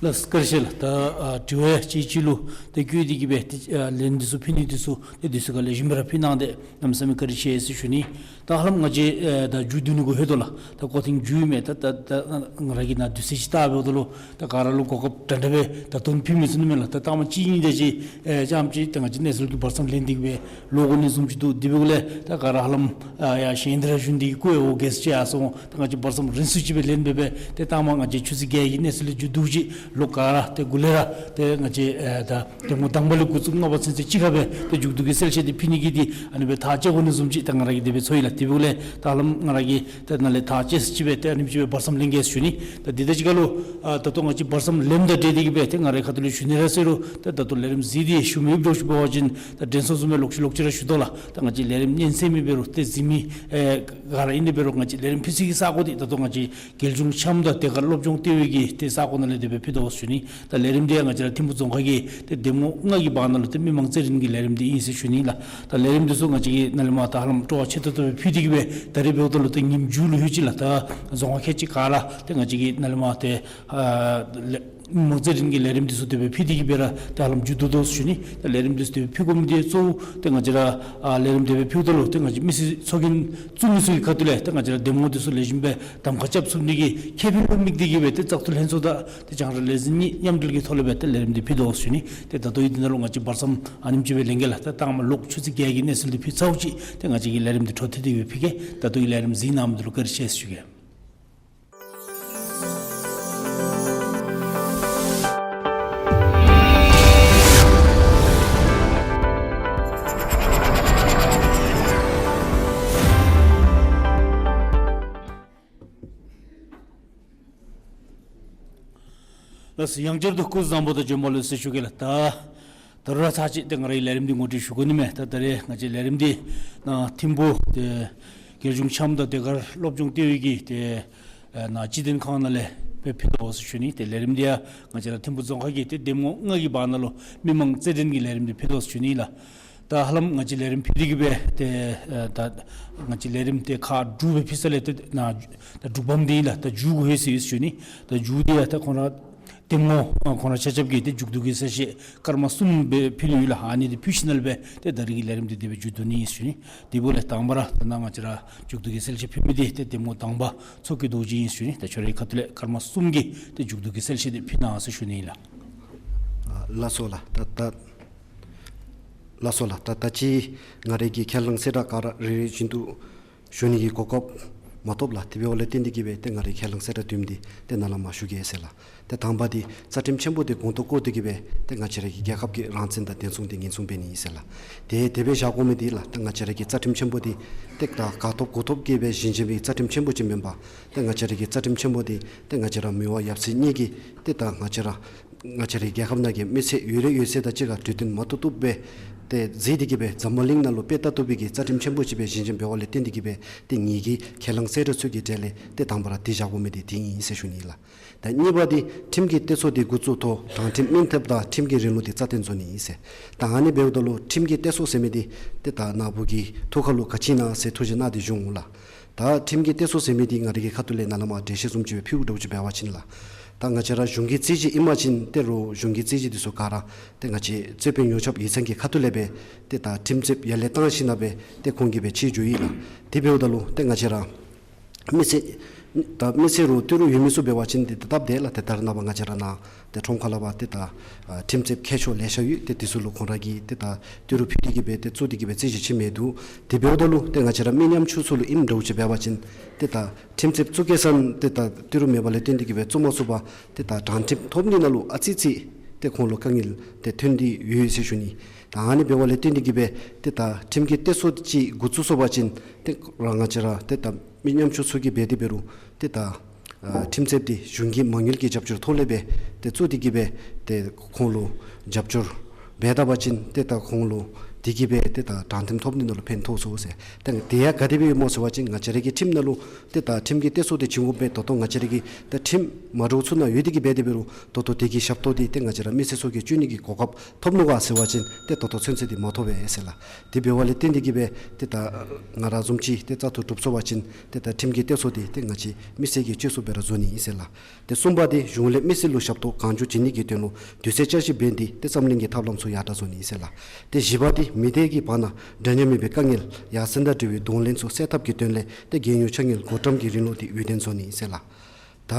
ལགས་སོ། བཀའ་དྲིན་ཆེ་ལགས། ད་ཨ་དྲི་བ་ཅིག་ཅིག་ལུ་ཏེ་བཀོད་དེ་གིས་སྦེ་ཏེ་ཨ་ལན་འདི་ཚུ་ཕུལ་ནི་འདི་ཚུ་ཏེ་དུས་ཚོད་ཁར་ལེགས་ཤོམ་སྦེ་ར་ཕུལ་གནང་སྟེ་གནམ་མེད་ས་མེད་བཀའ་དྲིན་ཆེ་ཟེར་ཞུ་ནི། ད་ཧ་ལམ་ང་བཅས་ཨེ་ད་མཇུག་བསྡུ་ནི་གུ་ལྷོད་དོ་ལགས། ད་སྐོར་ཐེངས་མཇུག་ཨིན་མས། ད་ད་ད་ང་ར་གིས་ནཱ་དུས་ཚོད་ཅིག་བལྟ་འབདཝ་ད་ལུ་ད་ག་ར་ལུ་གོ་སྐབས་འདྲན་འདྲ་སྦེ་ད་སྟོན་ཕུལ་མི་ཚུགས་ནི་མས་ལགས། ད་ཐང་མ་གཅིག་གཉིས་དེ་ཅིག་ཨེ་ཙམ་ཅིག་ད་ང་བཅས་གནས་ཚུལ་གྱི་བར་མཚམས་ལེན་ཏེ་གིས་སྦེ་ལོག་འགྱོ་ནི་བཟུམ་ཅིག་འདུག། དེ་འབདཝ་ལས་ད་ག་ར་ཧ་ལམ་ཨ་ཡར་གཞན་དེ་ར་ཞུ་ནི་དེ་གིས་བཀོད་འོང་གེ་ཟེར་ཅིག་ཡར་སོང་། ད་ང་བཅས་བར་མཚམས་རིང་སུ་ཅིག་སྦེ་ལེན་འབད་འབད་ཏེ་ཐང་མ་ང་བཅས་ཆུ་ཚོད་བརྒྱད་ཀྱི་གནས་ཚུལ་ལས་མཇུག་བསྡུ་ཅིག་ལོག་ག་ར་ཏེ་འགོ་ལས་ར་ཏེ་ང་བཅས་ཨེ་ད་འདེམས་ངོ་དང་པ་ལས་འགོ་བཙུགས་ལྔ་པ་ཚུན་ཚོད་གཅིག་ཁར་སྦེ་ཏེ་མཇུག་བསྡུ་གི་གསལ་བཤད་འདི་ཕུལ་ནི་གི་འདི་ཨ་ནི་སྦེ་ཐག་བཅད་དགོ་ནི་བཟུམ་ཅིག་ད་ང་ར་གིས་དེ་སྦེ་ཚོར་ཡི་ལགས། དེ་འབདཝ་ལས་ད་ཧ་ལམ་ང་ར་གིས་ད་ནཱ་ལས་ཐག་བཅད་ཅིག་སྦེ་ཏེ་ཨ་ནེམ་ཅིག་སྦེ་བར་མཚམས་ལེན་གེ་ཟེར་ཞུ་ནི། ད་འདི་ད་ཅི་ཁ་ལུ་ཨ་ད་ལྟོ་ང་བཅས་བར་མཚམས་ལེནམ་དང་འབྲེལ་ཏེ་གིས་སྦེ་ཏེ་ང་རའི་ཁ་ཐུག་ལས་ཞུ་ནི་ར་ཟེར་རུང་ད་ད་ལྟོ་ལས་རིམ་གཟིགས་ཏེ་ཞུ་མི་འདྲཝ་ཅིག་འབད་བ་ཅིན་ད་དྲན་གསོ་བཟུམ་སྦེ་ལོག་ཅི་ལོག་ཅི་ར་ཞུ་དོ་ལགས། ད་ང་བཅས་ལས་རིམ་ཉན་ཚད་མི་འབད་རུང་ཏེ་གཟིགས་མི་ཨེ་ག་ར་ཨིན་ཏེ་འབད་རུང་ང་བཅས་ལས་རིམ་ཕུལ་སའི་གི་ས་གོ་འདི་ད་ལྟོ་ང་བཅས་རྒྱལ་གཞུང་འཆམ་དང་དེ་ཁར་སློབ་སྦྱོང་ལྟེ་བའི་གི་ཏེ་ས་གོ་ནང་ལས་དེ་སྦེ་ཕུལ་དོ་ཟེར་ཞུ་ནི། ད་ལས་རིམ་འདི་ཡང་ང་བཅས་ར་ཐིམ་ཕུག་རྫོང་ཁག་གི་ཏེ་འདེམས་ངོ་ལྔ་གི་བར་ན་ལུ་ཏེ་མི་མང་རྩིས་རིན་གྱི་ལས་རིམ་འདི་ཨིན་ཟེར་ཞུ་ནི་ལགས། ད་ལས་རིམ་འདི་ཚུ་ང་བཅས་ཀྱིས་ནཱ་ལས་མར་ད་ཧ་ལམ་སྤྲོ་བ་ཆེ་ཏོག་ཏོ་སྦེ་ཕུལ་ཏེ་གིས་སྦེ་ད་རེས་འབདཝ་ད་ལུ་ཏེ་ཉིནམ་མཇུག་ལུ་ལྷོད་ཅི་ལགས། ད་རྫོང་ཁག་ཁལ་གཅིག་ཁར་ལགས་ཏེ་ང་བཅས་ཀྱིས་ནཱ་ལས་མར་ཏེ་ཨ་ལས་ མི་མང་རྩེད་འགྲན་གྱི་ལས་རིམ་འདི་ཚུ་དེ་སྦེ་ཕུལ་ཏེ་གི་སྦེ་ར་ཏེ་ཧ་ལམ་མཇུག་བསྡུ་དོ་ཟེར་ཞུ་ནི། ཏེ་ལས་རིམ་འདི་ཚུ་དེ་སྦེ་ཕུལ་དགོ་མི་འདི་གཙོ་བོ་ཏེ་ང་བཅས་ར་ཨ་ལས་རིམ་དེ་སྦེ་ཕུལཝ་ད་ལུ་ཏེ་ང་བཅས་མི་སེར་ཚོགས་རྒྱན་བཙུགས་མི་ཚུ་གི་ཁ་ཐུག་ལས་ཏེ་ང་བཅས་ར་འདེམས་ངོ་འདི་ཚུ་ལེགས་ཤོམ་སྦེ་གདམ་ཁ་རྐྱབ་ཚུགས་ནི་གི་ཁེ་ཕན་ལུ་དམིགས་ཏེ་གི་སྦེ་ཏེ་བཙག་འཐུ་ལྷན་ཚོགས་དང་ཏེ་རྒྱང་བསྒྲགས་ལས་འཛིན་གཉིས་མཉམ་འབྲེལ་གྱི་ཐོག་ལས་སྦེ་ཏེ་ལས་རིམ་འདི་ཕུལ་དོ་ཟེར་ཞུ་ནི། ཏེ་ད་ལྟོ་ཡང་འདི་ནང་ལུ་ང་བཅས་བར་མཚམས་ཨ་ནེམ་ཅིག་སྦེ་ལེན་གེ་ལགས། ད་དང་པ་ལོག་ཆུ་ཚོད་བརྒྱད་ཀྱི་གནས་ཚུལ་འདི་ཕུལ་ཚརཝ་ཅིག་ཏེ་ང་བཅས་ཀྱི་ལས་རིམ་འདི་འཕྲོ་མཐུད་དེ་སྦེ་ཕུལ་གེ། ད་ལྟོ་ཡང་ལས་རིམ་གཟིགས་གནང་མི་འདི་ལུ་བཀའ་དྲིན་ཆེ་ཟེར་ཞུ་གེ། ལགས་སོ། ཡང་བསྐྱར་དུ་སྐུ་གཟུགས་བཟང་པོ་དང་བྱོན་པ་ལེགས་སོ་ཟེར་ཞུ་གེ་ལགས། ད་ད་རུང་ར་ཚར་གཅིག་ཏེ་ང་རའི་ལས་རིམ་འདི་ངོ་སྤྲོད་ཞུ་དགོ་ནི་མས། ད་ད་རེས་ང་བཅས་ལས་རིམ་འདི་ནཱ་ཐིམ་ཕུ་ཏེ་རྒྱལ་གཞུང་འཆམ་དང་ཟློས་གར་སློབ་སྦྱོང་ལྟེ་བའི་གི་ཏེ་ཨ་ནཱ་སྤྱི་དོན་ཁང་ནང་ལས་སྦེ་ཕུལ་དོ་ཟེར་ཞུ་ནི། ཏེ་ལས་རིམ་འདི་ཡང་ང་བཅས་ར་ཐིམ་ཕུ་རྫོང་ཁག་གི་ཏེ་འདེམས་ངོ་ལྔ་གི་བར་ན་ལུ་མི་མང་རྩེད་འགྲན་གྱི་ལས་རིམ་འདི་ཕུལ་དོ་ཟེར་ཞུ་ནི་ལགས། ད་ཧ་ལམ་ང་བཅས་ལས་རིམ་ཕུལ་ཏེ་གི་སྦེ་ཏེ་ཨ་ད་ང་བཅས་ལས་རིམ་ཏེ་ཁག་དྲུག་སྦེ་ཕུལ་ས་ལས་ཏེ་ནཱ་ད་དྲུག་པམ་འདི་ཨིན་ལགས། ད་མཇུག་གུ་ལྷོད་སོ་ཡི་ཟེར་ཞུ་ནི། ད་མཇུག་འདི་ཡང་ད་ཁོང་ར་འདེམས་ངོ་ཨ་ཁོང་ར་ཆ་ཁྱབ་ཀྱིས་ཏེ་མཇུག་བསྡུ་གི་གསལ་བཤད་སྐར་མ་གསུམ་སྦེ་ཕུལ་ནི་ཡོད་ལགས། ཨ་ནི་འདི་ཕུལ་ཞིནམ་ལས་སྦེ་ཏེ་ད་རིས་ཀྱི་ལས་རིམ་འདི་དེ་སྦེ་མཇུག་བསྡུ་ནི་ཨིན་ཟེར་ཞུ་ནི། དེ་འབདཝ་ལས་དང་པ་ར་ད་ནཱ་ང་བཅས་ར་མཇུག་བསྡུ་གི་གསལ་བཤད་ཕུལ་མི་འདི་ཏེ་འདེམས་ངོ་དང་པ་མཚོ་སྐྱེས་རྡོ་རྗེ་ཨིན་ཟེར་ཞུ་ནི། ད་ཁྱོད་རའི་ཁ་ཐུག་ལས་སྐར་མ་གསུམ་གྱི་ཏེ་མཇུག་བསྡུ་གི་གསལ་བཤད་འདི་ཕུལ་གནང་ཟེར་ཞུ་ནི་ཨིན་ལགས། ཨ་ལགས་སོ་ལགས། ད་ད་ལགས་སོ་ལགས། ད་ད་ཅི་ང་རའི་གི་ཁས་བླངས་གསལ་བསྒྲགས་ག་ར་རེ་རེ་བཞིན་དུ་ཞུ་ནི་གི་གོ་སྐབས་མ་ཐོབ་ལགས། དེ་འབདཝ་ལས་བརྟེན་ཏེ་གི་སྦེ་ཏེ་ང་རའི་ཁས་བླངས་གསལ་བསྒྲགས་བདུན་འདི་ཏེ་ནཱ་ལས་མར་ཞུ་གེ་ཟེར་ལགས། ཏེ་དང་པ་འདི་རྩ་ཁྲིམས་ཆེན་པོ་འདི་གོང་དུ་བཀོད་དེ་གི་སྦེ་ཏེ་ང་བཅས་ར་གི་རྒྱལ་ཁབ་ཀྱི་རང་བཙན་དང་བདེན་དཔུང་འདི་ཉེན་སྲུང་འབད་ནི་ཨིན་ཟེར་ལགས། ཏེ་དེ་སྦེ་བཞག་དགོ་མི་འདི་ལགས། ཏེ་ང་བཅས་ར་གི་རྩ་ཁྲིམས་ཆེན་པོ་འདི་ཏེ་ད་ག་ཐོབ་གུ་ཐོབ་ཀྱི་སྦེ་བཞེངས་བཞེངས་པའི་རྩ་ཁྲིམས་ཆེན་པོ་ཅིག་མེན་པར་ཏེ་ང་བཅས་ར་གི་རྩ་ཁྲིམས་ཆེན་པོ་འདི་ཏེ་ང་བཅས་ར་མི་དབང་ཡབ་སྲས་གཉིས་ཀྱིས་ཏེ་ད་ང་བཅས་ར་ང་བཅས་རའི་རྒྱལ་ཁབ་ནང་གི་མི་སེར་ཡོད་རེ་ཡོད་ཚད་དང་གཅིག་ཁར་གྲོས་བསྟུན་མ་བཏུབ་བཏུབ་སྦེ་ཏེ་མཛད་དེ་གི་སྦེ་འཛམ་བུ་གླིང་ནང་ལུ་དཔེ་ལྟ་བཏུབ་པའི་གི་རྩ་ཁྲིམས་ཆེན་པོ་ཅིག་སྦེ་བཞེངས་བཞེངས་འབདཝ་ལས་བརྟེན་ཏེ་གི་སྦེ་ཏེ་ངེ་གི་ཁས་བླངས་གསལ་བསྒྲགས་ཚུ་གི་གྲས་ལས་ཏེ་དང་པ་ར་འདི་བཞག་དགོ་མི་འདི་འདི་ཨིན་ཟེར་ཞུ་ནི་ལགས། ད་གཉིས་པ་འདི་ཁྲིམས་ཀྱི་གཏད་སོ་འདི་འགོ་བཙུགས་ཐོག་དྲང་ཁྲིམས་སྨིན་ཐབས་དང་ཁྲིམས་ཀྱི་རིང་ལུགས་འདི་རྩ་བརྟན་བཟོ་ནི་ཨིན་ཟེར། ད་ཨ་ནི་འབདཝ་ད་ལུ་ཁྲིམས་ཀྱི་གཏད་སོ་ཟེར་མི་འདི་ཏེ་ད་ནཱ་བུ་གི་ཐུགས་ཁར་ལུ་ག་ཅི་ཨིན་ན་ཟེར་ཐུགས་རྗེ་གནང་སྟེ་ཞུ་འོང་ལགས། ད་ཁྲིམས་ཀྱི་གཏད་སོ་ཟེར་མི་འདི་ང་རའི་གི་ཁ་ཐུག་ལས་ནཱ་ལས་མར་འགྲེལ་བཤད་བཟུམ་ཅིག་སྦེ་ཕུལཝ་འདྲཝ་ཅིག་འབད་བ་ཅིན་ལགས། ད་ང་བཅས་ར་གཞུང་གི་རྩོད་གཞི་ཨིན་པ་ཅིན་ཏེ་རུང་གཞུང་གི་རྩོད་གཞི་འདི་ཚུ་ག་ར་ཏེ་ང་བཅས་རྩོད་དཔོན་ཉོ་ཆཔ་ཡིག་ཚང་གི་ཁ་ཐུག་ལས་སྦེ་ཏེ་ད་ཁྲིམས་རྩོདཔ་ཡར་ལས་བཏང་ཞིནམ་ལས་སྦེ་ཏེ་ཁོང་གིས་སྦེ་ཕྱེ་འགྱོཝ་ཨིན་ལགས། དེ་འབདཝ་ད་ལུ་ཏེ་ང་བཅས་ར་མི་སེར་ད་མི་སེར་རུང་ཏི་རུ་ཡོད་མི་ཚུ་འབད་བ་ཅིན་ཏེ་ད་སྟབས་བདེ་ལགས། ཏེ་ད་རེས་ནངས་པ་ང་བཅས་ར་ནཱ་ཏེ་ཁྲོམ་ཁ་ལས་ཕར་ཏེ་ད་ཨ་ཁྲིམས་རྩོདཔ་མཁས་མཆོག་ལེ་ཤ་ཡོད། ཏེ་འདི་ཚུ་ལུ་ཁོང་ར་གིས་ཏེ་ད་ཏི་རུ་ཕུལ་ཏེ་གི་སྦེ་ཏེ་བཙུགས་ཏེ་གི་སྦེ་རྩོད་གཞི་ཅིག་མེད་འདུག། དེ་འབདཝ་ད་ལུ་ཏེ་ང་བཅས་ར་མི་ཉམ་ཆུང་ཚུ་ལུ་ཨིནམ་འདྲཝ་ཅིག་འབད་བ་ཅིན་ཏེ་ད་ཁྲིམས་རྩོདཔ་བཙུགས་གེ་ཟེར་ཏེ་ད་ཏི་རུ་མེད་པ་ལས་བརྟེན་ཏེ་གི་སྦེ་བཙུགས་མ་ཚུགས་པར་ཏེ་ད་དྲང་ཁྲིམས་ཐོབ་ནི་ནང་ལུ་ཨ་ཙི་ཙི་ཏེ་ཁོང་ལུ་དཀའ་ངལ་ཏེ་ཐོན་ཏེ་ཡོད་ཟེར་ཞུ་ནི། ད་ཨ་ནི་འབདཝ་ལས་བརྟེན་ཏེ་གི་སྦེ་ཏེ་ད་ཁྲིམས་ཀྱི་གཏད་སོ་ཅིག་འགོ་བཙུགས་སོང་པ་ཅིན་ཏེ་ར་ང་བཅས་ར་ཏེ་ད་མི་ཉམ་ཆུང་ཚུ་གིས་འབད་དེ་འབད་རུང་ཏེ་ད་ཨ་ཁྲིམས་རྩོདཔ་འདི་གཞུང་གི་མ་དངུལ་གྱི་རྒྱབ་སྐྱོར་ཐོག་ལས་སྦེ་ཏེ་བཙུགས་ཏེ་གི་སྦེ་ཏེ་ཁོང་ལུ་རྒྱབ་སྐྱོར་འབད་ད་པ་ཅིན་ཏེ་ད་ཁོང་ལུ་དེ་གིས་སྦེ་ཏེ་ད་དྲང་ཁྲིམས་ཐོབ་ནི་ནང་ལུ་ཕན་ཐོགས་སོ་ཟེར། ཏེ་དེ་ཡང་ག་དེ་སྦེ་ཡོདཔ་སྨོ་ཟེར་བ་ཅིན་ང་བཅས་ར་གི་ཁྲིམས་ནང་ལུ་ཏེ་ད་ཁྲིམས་ཀྱི་གཏད་སོ་འདི་བྱིན་དགོ་པས། ད་ལྟོ་ང་བཅས་ར་གི་ད་ཁྲིམས་མ་འདྲཝ་ཚུ་ནང་ཡོད་དེ་གི་སྦེ་དེ་འབད་རུང་ད་ལྟོ་དེ་གི་ཞབས་ཏོག་འདི་ཏེ་ང་བཅས་ར་མི་སེར་ཚུ་གིས་སྤྱོད་ནི་གི་གོ་སྐབས་ཐོབ་ནུག་ག་ཟེར་བ་ཅིན་ཏེ་ད་ལྟོ་ཚུན་ཚོད་འདི་མ་ཐོབ་པས་ཟེར་ལགས། དེ་འབདཝ་ལས་བརྟེན་ཏེ་གི་སྦེ་ཏེ་ད་ང་ར་བཟུམ་ཅིག་ཏེ་བཙག་འཐུ་གྲུབ་སོང་པ་ཅིན་ཏེ་ད་ཁྲིམས་ཀྱི་གཏད་སོ་འདི་ཏེ་ང་བཅས་མི་སེར་གྱིས་སྤྱོད་ཚུགསཔ་སྦེ་ར་བཟོ་ནི་ཨིན་ཟེར་ལགས། ཏེ་གསུམ་པ་འདི་གཞུང་ལས་མི་སེར་ལུ་ཞབས་ཏོག་གང་མགྱོགས་བྱིན་ནི་གི་དོན་ལུ་དུས་ཚོད་བསྐྱར་ཞིབ་འབད་ནི་འདི་ཏེ་འཛམ་གླིང་གི་ཐབས་ལམ་ཚུ་ཡར་དྲག་བཟོ་ནི་ཨིན་ཟེར་ལགས། ཏེ་བཞི་པ་འདི་མི་སྡེ་གི་བར་ན་འདྲ་མཉམ་མེད་པའི་དཀའ་ངལ་ཡར་སེང་དང་འབྲེལ་བའི་གདོང་ལེན་ཚུ་སེལ་ཐབས་ཀྱི་དོན་ལས་ཏེ་རྒྱལ་ཡོངས་ཕྱག་དངུལ་བགོ་བཀྲམ་གྱི་རིང་ལུགས་འདི་ཡུན་བརྟན་བཟོ་ནི་ཨིན་ཟེར་ལགས། ད་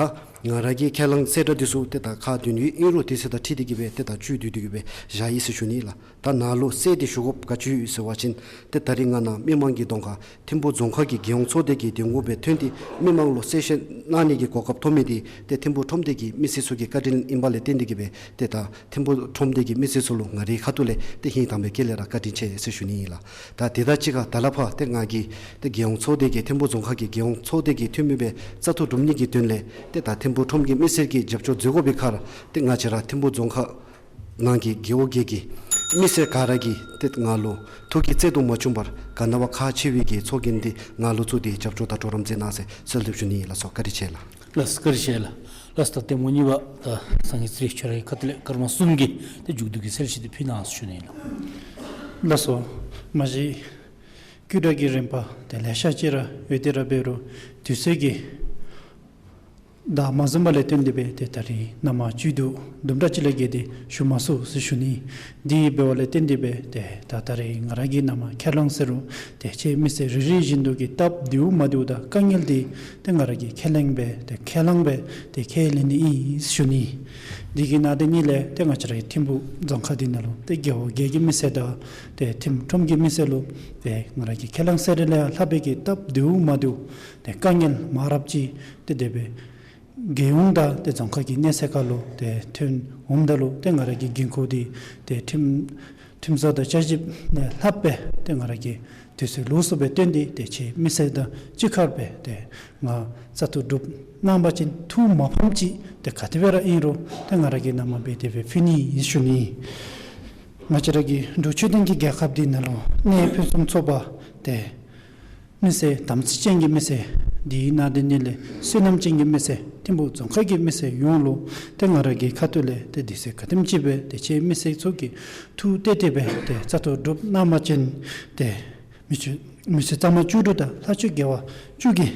ང་ར་གི་ཁས་བླངས་གསལ་བསྒྲགས་འདི་ཚུ་ཏེ་ད་ཁག་བདུན་ཡོད་ཨིན་རུང་དུས་ཚོད་དང་འཁྲིལ་ཏེ་གི་སྦེ་ཏེ་ད་བཅུད་བསྡུས་ཏེ་གི་སྦེ་བཞག་ཡི་ཟེར་ཞུ་ནི་ལགས། ད་ནཱ་ལུ་གསལ་ཏེ་ཞུ་དགོཔ་ག་ཅི་ཡོད་ཟེར་བ་ཅིན་ཏེ་ད་རིས་ང་ནཱ་མི་མང་གི་གདོང་ཁར་ཐིམ་ཕུ་རྫོང་ཁག་གི་རྒྱལ་ཡོངས་ཚོགས་སྡེ་གི་འདེམས་ངོ་སྦེ་ཐོན་ཏེ་མི་མང་ལུ་གསལ་བཤད་གནང་ནི་གི་གོ་སྐབས་ཐོབ་མི་འདི་ཏེ་ཐིམ་ཕུ་ཁྲོམ་སྡེ་གི་མི་སེར་ཚུ་གི་བཀའ་དྲིན་ཨིན་པ་ལས་བརྟེན་ཏེ་གི་སྦེ་ཏེ་ད་ཐིམ་ཕུ་ཁྲོམ་སྡེ་གི་མི་སེར་ཚུ་ལུ་ང་རའི་ཁ་ཐུག་ལས་ཏེ་ཧིང་དྭངས་པའི་དཀྱིལ་ལས་ར་བཀའ་དྲིན་ཆེ་ཟེར་ཞུ་ནི་ཨིན་ལགས། ད་དེ་དང་གཅིག་ཁར་ད་ལས་ཕར་ཏེ་ང་གིས་ཏེ་རྒྱལ་ཡོངས་ཚོགས་སྡེ་གི་ཐིམ་ཕུ་རྫོང་ཁག་གི་རྒྱལ་ཡོངས་ཚོགས་སྡེ་གི་འཐུས་མི་སྦེ་བཙག་འཐུ་གྲུབ་ནི་གི་དོན་ལས་ཏེ་ད་ཐིམ་ཕུ་ཁྲོམ་གྱི་མི་སེར་གྱི་རྒྱབ་སྐྱོར་མཛད་དགོ་པའི་ཁར་ཏེ་ང་བཅས་ར་ཐིམ་ཕུ་རྫོང་ཁག་ནང་གི་རྒེད་འོག་བརྒྱད་ཀྱི་མི་སེར་ག་ར་གིས་ཏེ་ང་ལུ་ཐུགས་ཀྱི་བརྩེ་གདུང་མ་བཅུངམ་པར་ག་ནི་བ་ཁག་ཆེ་བའི་གི་ཚོགས་རྒྱན་འདི་ང་ལུ་བཙུགས་ཏེ་རྒྱབ་སྐྱོར་དང་གྲོགས་རམ་མཛད་གནང་ཟེར་གསོལ་འདེབས་ཞུ་ནི་ཨིན་ལགས་སོ། བཀའ་དྲིན་ཆེ་ལགས། ལགས་སོ། བཀའ་དྲིན་ཆེ་ལགས། ལགས་སོ། ད་འདེམས་ངོ་གཉིས་པ་ད་སངས་རྒྱས་ཚེ་རིང་ཁྱོད་རའི་ཁ་ཐུག་ལས་སྐར་མ་གསུམ་གྱི་ཏེ་མཇུག་བསྡུ་གི་གསལ་བཤད་འདི་ཕུལ་གནང་ཟེར་ཞུ་ནི་ཨིན་ལགས། ལགས་སོ། མ་གཞི་བཀོད་སྒྲིག་གི་རིམ་པ་ཏེ་ལེ་ཤ་ཅིག་ར་ཡོད་དེ་ར་འབད་རུང་དུས་ཚོད་ཀྱི་ བདའ་མ་བཟུང་བ་ལས་བརྟེན་ཏེ་སྦེ་ཏེ་ད་རིས་ནང་མ་བཅུད་དུ་དུམ་གྲ་ཅིག་ལས་བརྒལ་ཏེ་ཞུ་མ་ཚུགས་ཟེར་ཞུ་ནི། དེ་འབདཝ་ལས་བརྟེན་ཏེ་སྦེ་ཏེ་ད་ད་རིས་ང་ར་གིས་ནང་མ་ཁས་བླངས་ཟེར་རུང་ཏེ་ཁྱེད་མི་སེར་རེ་རེ་བཞིན་དུ་གི་སྟབས་བདེཝ་མ་བདེཝ་དང་དཀའ་ངལ་འདི་ཏེ་ང་ར་གིས་ཁས་ལེན་སྦེ་ཏེ་ཁས་བླངས་སྦེ་ཏེ་ཁས་ལེན་ནི་ཨིན་ཞུ་ནི། དེ་གི་ནང་དེ་ཉིད་ལས་ཏེ་ང་བཅས་རའི་ཐིམ་ཕུག་རྫོང་ཁག་འདི་ནང་ལུ་ཏེ་རྒེད་འོག་བརྒྱད་ཀྱི་མི་སེར་དང་ཏེ་ཁྲིམས་ཁྲིམས་ཀྱི་མི་སེར་ལུ་ཏེ་ང་ར་གིས་ཁས་བླངས་ཟེར་རུང་ལས་ལྷག་པའི་གི་སྟབས་བདེཝ་མ་བདེཝ་ཏེ་དཀའ་ངལ་མང་རབས་ཅིག་ཏེ་དེ་སྦེ་རྒྱལ་ཡོངས་དང་ཏེ་རྫོང་ཁག་གི་གནས་ཚད་ཁར་ལུ་ཏེ་ཐོན་འོངམ་ད་ལུ་ཏེ་ང་ར་གི་འགན་ཁུར་འདི་ཏེ་ཁྲིམས་ཁྲིམས་བཟོ་དང་བསྐྱར་ཞིབ་ལས་ལྷག་པའི་ཏེ་ང་ར་གི་དུས་ཚོད་ལོག་སོང་བའི་དོན་འདི་ཏེ་ཁྱེད་མི་སེར་དང་གཅིག་ཁར་སྦེ་ཏེ་ང་བཙག་འཐུ་གྲུབ་གནང་པ་ཅིན་ཐུགས་མ་ཕམ་ཅིག་ཏེ་ག་དེ་སྦེ་ར་ཨིན་རུང་ཏེ་ང་ར་གིས་ནང་མ་སྦེ་དེ་སྦེ་ཕུལ་ནི་ཨིན་ཞུ་ནི། ང་བཅས་ར་གི་འབྲུག་ཆོས་ལྡན་གྱི་རྒྱལ་ཁབ་འདི་ནང་ལུ་གནས་ཕུན་སུམ་ཚོགས་པ་ཏེ་མི་སེར་དམ་ཚིག་ཅན་གྱི་མི་སེར་དེའི་ནང་དེ་ཉིད་ལས་བསོད་ནམས་ཅན་གྱི་མི་སེར་ཐིམ་ཕུག་རྫོང་ཁག་གི་མི་སེར་ཡོངས་ལུ་ཏེ་ང་ར་གི་ཁ་ཐུག་ལས་ཏེ་དུས་ཚོད་ག་དེམ་ཅིག་སྦེ་ཏེ་ཁྱེད་མི་སེར་ཚུ་གིས་ཐུགས་གཏད་དེ་སྦེ་ཏེ་བཙག་འཐུ་གྲུབ་གནང་པ་ཅིན་ཏེ་མི་ཚེ་མི་ཚེ་གཙང་མ་བཅུ་དྲུག་དང་ལྷ་ཆོས་དགེ་བ་བཅུ་གི་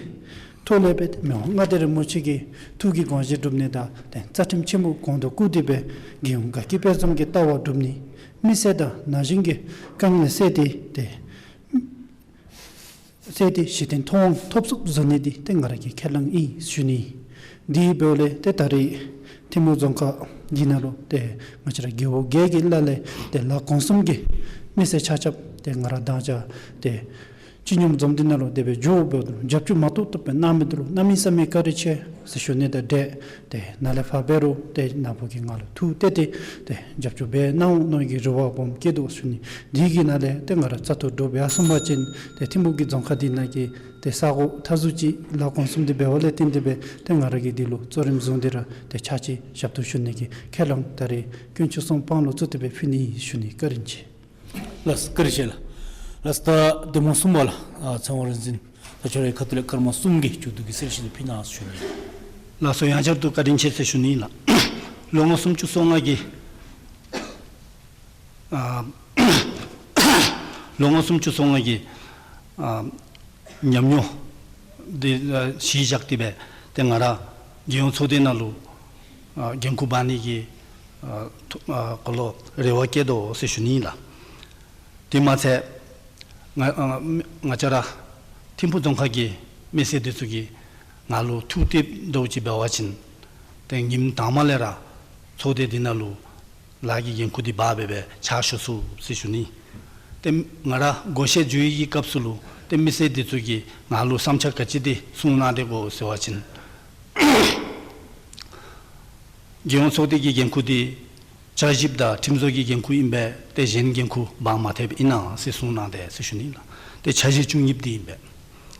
ཐོག་ལས་སྦེ་མི་དབང་མངའ་བདག་རིན་པོ་ཆེ་གི་ཐུགས་ཀྱི་དགོངས་བཞེད་སྒྲུབ་ནི་དང་ཏེ་རྩ་ཁྲིམས་ཆེན་མོ་གོང་དུ་བཀུར་ཏེ་སྦེ་རྒྱལ་ཡོངས་དགའ་སྐྱིད་དཔལ་འཛོམས་ཀྱི་ལྟ་བ་སྒྲུབ་ནི། མི་སེར་དང་ན་གཞོན་གྱི་དཀའ་ངལ་སེལ་ཏེ་ཏེ་སེལ་ཏེ་གཞི་རྟེན་ཐོབ་དབང་ཐོབ་ཚུགསཔ་བཟོ་ནི་འདི་ཏེ་ང་ར་གིས་ཁས་བླངས་ཨིན་ཞུ་ནི། དེ་འབདཝ་ལས་ཏེ་ད་རིས་ཐིམ་ཕུག་རྫོང་ཁག་འདི་ནང་ལུ་ཏེ་ང་བཅས་ར་རྒེད་འོག་བརྒྱད་ཀྱི་ལ་ལས་ཏེ་ལ་གོང་གསུམ་གྱི་མི་སེར་ཆ་ཁྱབ་ཏེ་ང་ར་དང་ཅ་ཏེ་སྤྱི་སྙོམས་འཛོམས་འདུ་ནང་ལུ་དེ་སྦེ་འགྱོ་སྦེ་རྒྱབ་སྐྱོར་མ་ཏོག་ཏོ་སྦེ་གནང་མི་འདི་ལུ་གནམ་མེད་ས་མེད་བཀའ་དྲིན་ཆེ་ཟེར་ཞུ་ནི་དང་འབྲེལ་ཏེ་ནཱ་ལས་ཕར་འབད་རུང་ཏེ་ནཱ་བུ་གིས་ང་ལུ་ཐུགས་གཏད་དེ་ཏེ་རྒྱབ་སྐྱོར་འབད་གནང་འོང་མནོ་བའི་རེ་བ་སྦོམ་བསྐྱེད་དོ་ཞུ་ནི། དེ་གི་ནང་ལས་ཏེ་ང་ར་བཙག་འཐུ་གྲུབ་ཡར་སོང་པ་ཅིན་ཏེ་ཐིམ་ཕུག་གི་རྫོང་ཁག་འདི་ནང་གི་ཏེ་ས་གོ་མཐའ་ཟུར་ཅིག་ལ་གོང་གསུམ་འདི་འབདཝ་ལས་བརྟེན་ཏེ་སྦེ་ཏེ་ང་ར་གིས་འདི་ལུ་གཙོ་རིམ་བཟུང་སྟེ་ར་ཏེ་ཕྱག་ཕྱི་ཞབས་ཏོག་ཞུ་ནི་གི་ཁས་བླངས་ད་རིས་དཀོན་མཆོག་གསུམ་དཔང་ལུ་བཙུགས་ཏེ་སྦེ་ཕུལ་ནི་ཨིན་ཞུ་ནི། བཀའ་དྲིན་ཆེ། ལགས་བཀའ་དྲིན་ཆེ་ལགས། ལགས་ད་གདམ་ངོ་གསུམ་པ་ལགས་ཨ་ཚེ་དབང་རིག་འཛིན་ད་ཁྱོད་རའི་ཁ་ཐུག་ལས་སྐར་མ་གསུམ་གྱི་མཇུག་བསྡུ་གི་གསལ་བཤད་ཕུལ་གནང་ཞུ་ནི། ལགས་སོ། ཡང་བསྐྱར་དུ་བཀའ་དྲིན་ཆེ་ཟེར་ཞུ་ནི་ལགས། ལོ་ངོ་སུམ་ཅུ་སོ་ལྔ་གི་ཨ་ལོ་ངོ་སུམ་ཅུ་སོ་ལྔ་གི་ཨ་ཉམས་མྱོང་འདི་ཨ་གཞི་བཞག་སྟེ་སྦེ་ཏེ་ང་ར་རྒྱལ་ཡོངས་ཚོགས་སྡེ་ནང་ལུ་ཨ་འགན་ཁུར་འབག་ནི་གི་ཨ་ཐུ་ཨ་གོ་ལོ་རེ་བ་བསྐྱེད་དོ་ཟེར་ཞུ་ནི་ལགས། དེ་མ་ཚད་ང་ཨ་ང་བཅས་ར་ཐིམ་ཕུག་རྫོང་ཁག་གི་མི་སེར་འདི་ཚུ་གིས་ང་ལུ་ཐུགས་གཏད་དོ་ཅིག་འབད་བ་ཅིན་ཏེ་ཉིནམ་དང་པ་ལས་ར་ཚོགས་སྡེ་འདི་ནང་ལུ་ལཱ་གི་འགན་ཁུར་འདི་འབག་སྦེ་སྦེ་ཕྱག་ཞུ་ཚུགས་ཟེར་ཞུ་ནི། ཏེ་ང་ར་བགོ་བཤའ་འཇུ་ནི་གི་སྐབས་སུ་ལུ་ཏེ་མི་སེར་འདི་ཚུ་གིས་ང་ལུ་བསམ་འཆར་ག་ཅི་འདི་གསུང་གནང་སྟེ་གོ་ཟེར་བ་ཅིན་རྒྱལ་ཡོངས་ཚོགས་སྡེ་གི་འགན་ཁུར་འདི་བསྐྱར་ཞིབ་དང་ཁྲིམས་བཟོ་གི་འགན་ཁུར་ཨིན་པས། ཏེ་གཞན་འགན་ཁུར་འབག་མ་ཐེགཔ་ཨིན་ན་ཟེར་གསུང་གནང་སྟེ་ཟེར་ཞུ་ནི་ལགས། ཏེ་འཆར་གཞི་བཅུ་གཉིསཔ་འདི་ཨིན་པས།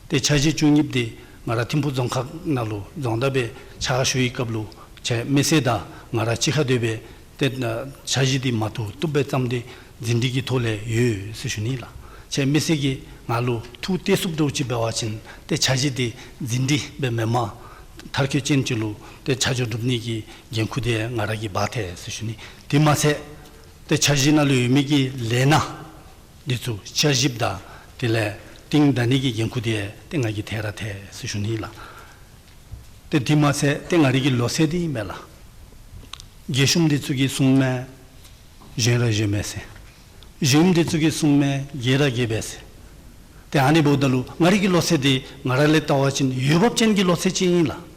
ཏེ་འཆར་གཞི་བཅུ་གཉིསཔ་འདི་ང་ར་ཐིམ་ཕུག་རྫོང་ཁག་ནང་ལུ་རྫོང་བདག་སྦེ་ཕྱག་ཞུ་བའི་སྐབས་ལུ་ཁྱེད་མི་སེར་དང་ང་ར་གཅིག་ཁར་སྡོད་སྦེ་ཏེ་འཆར་གཞི་འདི་མ་བཏུབ་བཏུབ་སྦེ་བརྩམས་ཏེ་འཛིན་སྒྲིག་གི་ཐོག་ལས་ཡོད་ཟེར་ཞུ་ནི་ལགས། ཁྱེད་མི་སེར་གྱིས་ང་ལུ་ཐུགས་གཏད་ཚུགསཔ་འདྲཝ་ཅིག་འབད་བ་ཅིན་ཏེ་འཆར་གཞི་འདི་འཛིན་སྒྲིག་སྦེ་མེན་པར་མཐར་འཁྱོལ་ཅན་ཅིག་ལུ་ཏེ་ཆ་འཇོག་སྒྲུབ་ནི་གི་འགན་ཁུར་འདི་ང་ར་གིས་འབག་ཐལ་ཟེར་ཞུ་ནི། དེ་མ་ཚད་ཏེ་འཆར་གཞི་ནང་ལུ་ཡོད་མི་གི་ལས་སྣ་འདི་ཚུ་བསྐྱར་ཞིབ་དང་དེ་ལས་གཏིང་བདའ་ནི་གི་འགན་ཁུར་འདི་ཏེ་ང་གིས་ཐལ་ར་ཐལ་ཟེར་ཞུ་ནི་ལགས། ཏེ་དེ་མ་ཚད་ཏེ་ང་རའི་གི་ལོ་ཚད་འདི་ཨིན་པས་ལགས། རྒྱས་ཤོམ་འདི་ཚུ་གིས་གསུངམ་མས། གཞོན་ར་གཞོནམ་མས་ཟེར། གཞོནམ་འདི་ཚུ་གིས་གསུངམ་མས། རྒས་ར་རྒསཔ་མས་ཟེར། ཏེ་ཨ་ནི་འབདཝ་ད་ལུ་ང་རའི་གི་ལོ་ཚད་འདི་ང་ར་ལས་བལྟ་བ་ཅིན་འོས་འབབ་ཅན་གྱི་ལོ་ཚད་ཅིག་ཨིན་ལགས།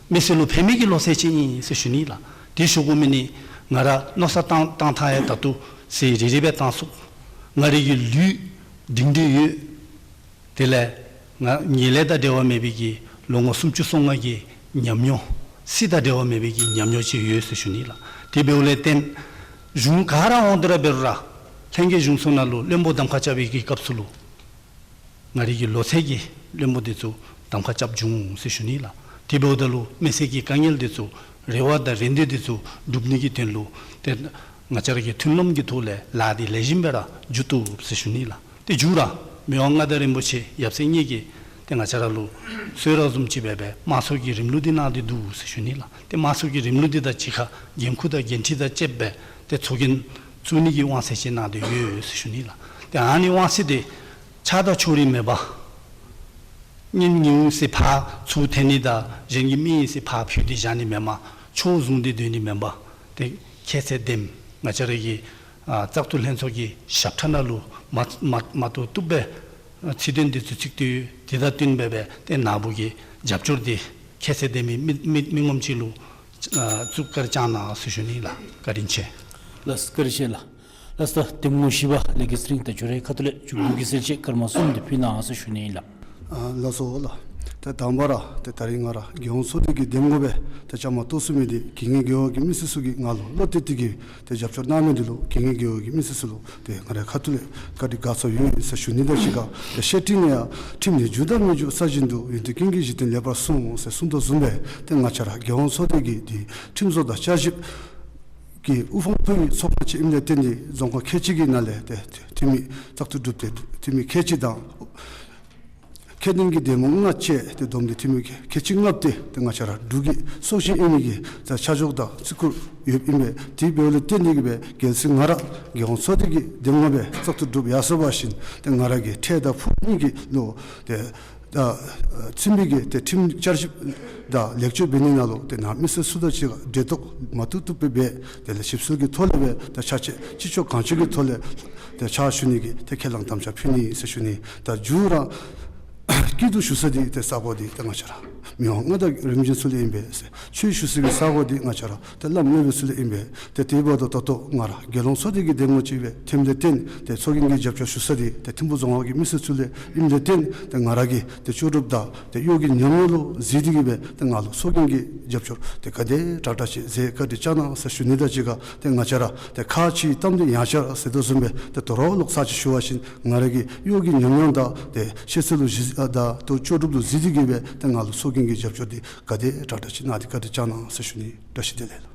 མི་སེར་ལུ་ཕན་མི་གི་ལོ་ཚད་ཅིག་ཨིན་ཟེར་ཞུ་ནི་ལགས། དེ་ཞུ་དགོ་མི་ནི་ང་ར་མནོ་བསམ་བཏང་བཏང་ཐངས་ཡང་ད་ལྟོ་ཚེ་རེ་རེ་སྦེ་བཏང་ཚུགས། ང་རའི་གི་ལུས་སྒྲིང་སྒྲིང་ཡོད། དེ་ལས་ང་ངན་ལྷད་དང་འབྲེལ་བ་མེད་པའི་གི་ལོ་ངོ་སུམ་ཅུ་སོ་ལྔ་གི་ཉམས་མྱོང་སྲིད་དང་འབྲེལ་བ་མེད་པའི་གི་ཉམས་མྱོང་ཅིག་ཡོད་ཟེར་ཞུ་ནི་ལགས། དེ་འབདཝ་ལས་བརྟེན་གཞུང་ག་ར་འོང་སྟེ་ར་འབད་རུང་ར་ལྷན་རྒྱས་གཞུང་ཚོགས་ནང་ལུ་བློན་པོ་གདམ་ཁ་རྐྱབ་པའི་གི་སྐབས་སུ་ལུ་ང་རའི་གི་ལོ་ཚད་ཀྱི་བློན་པོ་འདི་ཚུ་གདམ་ཁ་རྐྱབ་བྱུང་ཟེར་ཞུ་ནི་ལགས། དེ་འབདཝ་ད་ལུ་མི་སེར་གྱི་དཀའ་ངལ་འདི་ཚུ་རེ་བ་དང་རེ་འདུན་འདི་ཚུ་སྒྲུབ་ནི་གི་དོན་ལུ་ཏེ་ང་བཅས་ར་གི་མཐུན་ལམ་གྱི་ཐོག་ལས་ལཱ་འདི་ལེགས་ཤོམ་སྦེ་ར་མཇུག་བསྡུ་ཟེར་ཞུ་ནི་ལགས། ཏེ་མཇུག་ར་མི་དབང་མངའ་བདག་རིན་པོ་ཆེ་ཡབ་སྲས་གཉིས་ཀྱིས་ཏེ་ང་བཅས་ར་ལུ་གསོལ་རས་བཟུམ་ཅིག་འབད་སྦེ་དམངས་གཙོ་གི་རིང་ལུགས་འདི་གནང་སྟེ་འདུག་ཟེར་ཞུ་ནི་ལགས། ཏེ་དམངས་གཙོ་གི་རིང་ལུགས་འདི་དང་གཅིག་ཁར་འགན་ཁུར་དང་འགན་འཁྲི་དང་བཅསཔ་སྦེ་ཏེ་ཚོགས་རྒྱན་བཙུགས་ནི་གི་དབང་ཚད་ཅིག་གནང་སྟེ་ཡོད་ཟེར་ཞུ་ནི་ལགས། ཏེ་ཨ་ནི་དབང་ཚད་འདི་ཆགས་སྡང་ཕྱོགས་རིས་མེད་པར་ གཉེན་ཉེཝ་ཟེར་ཕར་ཚུར་འཐེན་ནི་དང་གཞན་གྱི་མི་ཨིན་ཟེར་ཕར་ཕུད་དེ་བཞག་ནི་མེན་པར་ཕྱོགས་བཟུང་སྟེ་སྡོད་ནི་མེན་པར་ཏེ་ཁྱད་ཚད་ལྡནམ་ང་བཅས་ར་གི་ཨ་བཙག་འཐུ་ལྷན་ཚོགས་ཀྱི་ཞབས་ཁྲ་ནང་ལུ་མ་མ་མ་བཏུབ་བཏུབ་སྦེ་ཚིག་དོན་འདི་ཚུ་ཚིག་ཏུ་ཡོད། དེ་དང་བསྟུན་སྦེ་སྦེ་ཏེ་ནཱ་བུ་གི་རྒྱབ་སྐྱོར་འདི་ཁྱད་ཚད་ལྡན་མི་མི་མི་མི་ངོམ་ཅིག་ལུ་ཨ་བཙུགས་བཀའ་དྲིན་བསྐྱང་གནང་ཟེར་ཞུ་ནི་ལགས། བཀའ་དྲིན་ཆེ། ལགས་བཀའ་དྲིན་ཆེ་ལགས། ལགས་ད་གདམ་ངོ་བཞི་པ་ལེགས་ཀྱི་སེང་བློན་ད་ཇུ་རའི་ཁ་ཐུག་ལས་མཇུག་བསྡུ་གི་གསལ་བཤད་སྐར་མ་གསུམ་འདི་ཕུལ་གནང་ཟེར་ཞུ་ནི་ལགས། ཨ་ལགས་སོ་ལགས། ཏེ་དང་པ་ར་ཏེ་ད་རིས་ང་ར་རྒྱལ་ཡོངས་ཚོགས་སྡེ་གི་གདམ་ངོ་སྦེ་ཏེ་བཅའ་མར་གཏོགས་ཚུགས་མི་འདི་གི་ངེ་རྒྱལ་ཡོངས་ཀྱི་མི་སེར་ཚུ་གིས་ང་ལུ་བློ་གཏད་དེ་གིས་ཏེ་རྒྱབ་སྐྱོར་གནང་མི་འདི་ལུ་གི་ངེ་རྒྱལ་ཡོངས་ཀྱི་མི་སེར་ཚུ་ལུ་ཏེ་ང་རའི་ཁ་ཐུག་ལས་བཀའ་དྲིན་དགའ་ཚོར་ཡོད་ཟེར་ཞུ་ནི་དང་གཅིག་ཁར་ཏེ་བཤད་ཁྲིམས་ནི་ཡང་ཁྲིམས་ནི་རྒྱུ་དང་མི་རྒྱུ་ས་བཞིན་དུ་ཡོན་ཏན་ཀུན་གྱི་གཞི་རྟེན་ལེགས་པར་སྲུངས་ཟེར་གསུངས་དོ་བཟུམ་སྦེ་ཏེ་ང་བཅས་ར་རྒྱལ་ཡོངས་ཚོགས་སྡེ་གི་ཏེ་ཁྲིམས་བཟོ་དང་བསྐྱར་ཞིབ་ཀྱི་དབུ་འཕང་མཐོ་བའི་ཚོགས་པ་ཅིག་ཨིནམ་ལས་བརྟེན་ཏེ་རྫོང་ཁག་ཁལ་གཅིག་གི་ནང་ལས་ཏེ་འཐུས་མི་བཙག་འཐུ་གྲུབ་སྟེ་འཐུས་མི་ཁལ་གཅིག་དང་ཁེ་ཉེན་གྱི་གདམ་ངོ་ལྔ་བཅས་ཏེ་བསྡོམས་ཏེ་འཐུས་མི་ཁལ་གཅིག་ལྔ་སྟེ་ཏེ་ང་བཅས་ར་འབྲུག་གི་སྲོག་ཤིང་ཨིན་མི་གི་ཏེ་ཆ་འཇོག་དང་བརྩི་བཀུར་ཡོདཔ་ཨིན་པས། དེ་འབདཝ་ལས་བརྟེན་ཏེ་གིས་སྦེ་རྒྱལ་སྲས་ང་ར་རྒྱལ་ཡོངས་ཚོགས་སྡེ་གི་གདམ་ངོ་སྦེ་བཙག་འཐུ་གྲུབ་ཡར་སོ་བ་ཅིན་ཏེ་ང་ར་གི་འཕྲལ་དང་ཕུགས་གཉིས་ཀྱི་ལུ་ཏེ་ད་ཨ་ཚུན་པའི་གི་ཏེ་ཁྲིམས་བསྐྱར་ཞིབ་དང་ལེགས་བཅོས་འབད་ནི་ནང་ལུ་ཏེ་ནཱ་མི་སེར་ཚུ་དང་གཅིག་ཁར་འབྲེལ་གཏོགས་མ་བཏུབ་བཏུབ་སྦེ་འབད་དེ་ལས་ཞིབ་འཚོལ་གྱི་ཐོག་ལས་སྦེ་ཏེ་ཕྱག་ཕྱིད་ཅི་ལྕོགས་གང་ལྕོགས་ཀྱི་ཐོག་ལས་ཏེ་ཕྱག་ཞུ་ནི་གི་ཏེ་ཁས་བླངས་དམ་བཅའ་ཕུལ་ནི་ཟེར་ཞུ་ནི། ད་མཇུག་ར་སྐྱིད་སྡུག་ཞུ་ས་འདི་ཏེ་ས་གོ་འདི་ཏེ་ང་བཅས་ར་མི་དབང་མངའ་བདག་རིམ་བྱོན་ཚུ་ལས་ཨིན་པས་ཟེར། ཆོས་ཞུ་ས་གི་ས་གོ་འདི་ང་བཅས་ར་ཏེ་བླམ་སློབ་དཔོན་ཚུ་ལས་ཨིན་པས། ཏེ་དེ་འབདཝ་ད་ད་ལྟོ་ང་ར་རྒྱལ་ཡོངས་ཚོགས་སྡེ་གི་གདམ་ངོ་ཅིག་སྦེ་ཐིམ་ལས་བརྟེན་ཏེ་ཚོགས་རྒྱན་གྱི་རྒྱབ་སྐྱོར་ཞུ་ས་འདི་ཏེ་ཐིམ་ཕུ་རྫོང་ཁག་གི་མི་སེར་ཚུ་ལས་ཨིནམ་ལས་བརྟེན་ཏེ་ང་ར་གི་ཏེ་ལྕོགས་གྲུབ་དང་ཏེ་གཡོག་གི་ཉམས་མྱོང་ལུ་གཟིགས་ཏེ་གིས་སྦེ་ཏེ་ང་ལུ་ཚོགས་རྒྱན་གྱི་རྒྱབ་སྐྱོར་ཏེ་ག་དེ་དྲག་དྲག་ཅིག་མཛད་བཀའ་དྲིན་བསྐྱང་གནང་ཟེར་ཞུ་ནི་དང་གཅིག་ཁར་ཏེ་ང་བཅས་ར་ཏེ་ཁ་ཕྱེ་གཏམ་འདི་ཡང་བསྐྱར་ཟེར་དོ་བཟུམ་སྦེ་ཏེ་དོ་རུང་ལོག་ཚར་ཅིག་ཞུ་བ་ཅིན་ང་ར་གི་གཡོག་གི་ཉམས་མྱོང་དང་ཏེ་ཤེས་ཚད་ལུ་གཞི་ཨ་དང་ཏེ་ལྕོགས་གྲུབ་ལུ་གཟིགས་ཏེ་གིས་སྦེ་ཏེ་ང་ལུ་ཚོགས་རྒྱན་གྱི་རྒྱབ་སྐྱོར་འདི་ག་དེ་དྲག་དྲག་ཅིག་གནང་སྟེ་བཀའ་དྲིན་བསྐྱང་གནང་ཟེར་ཞུ་ནི། བཀྲ་ཤིས་བདེ་ལེགས།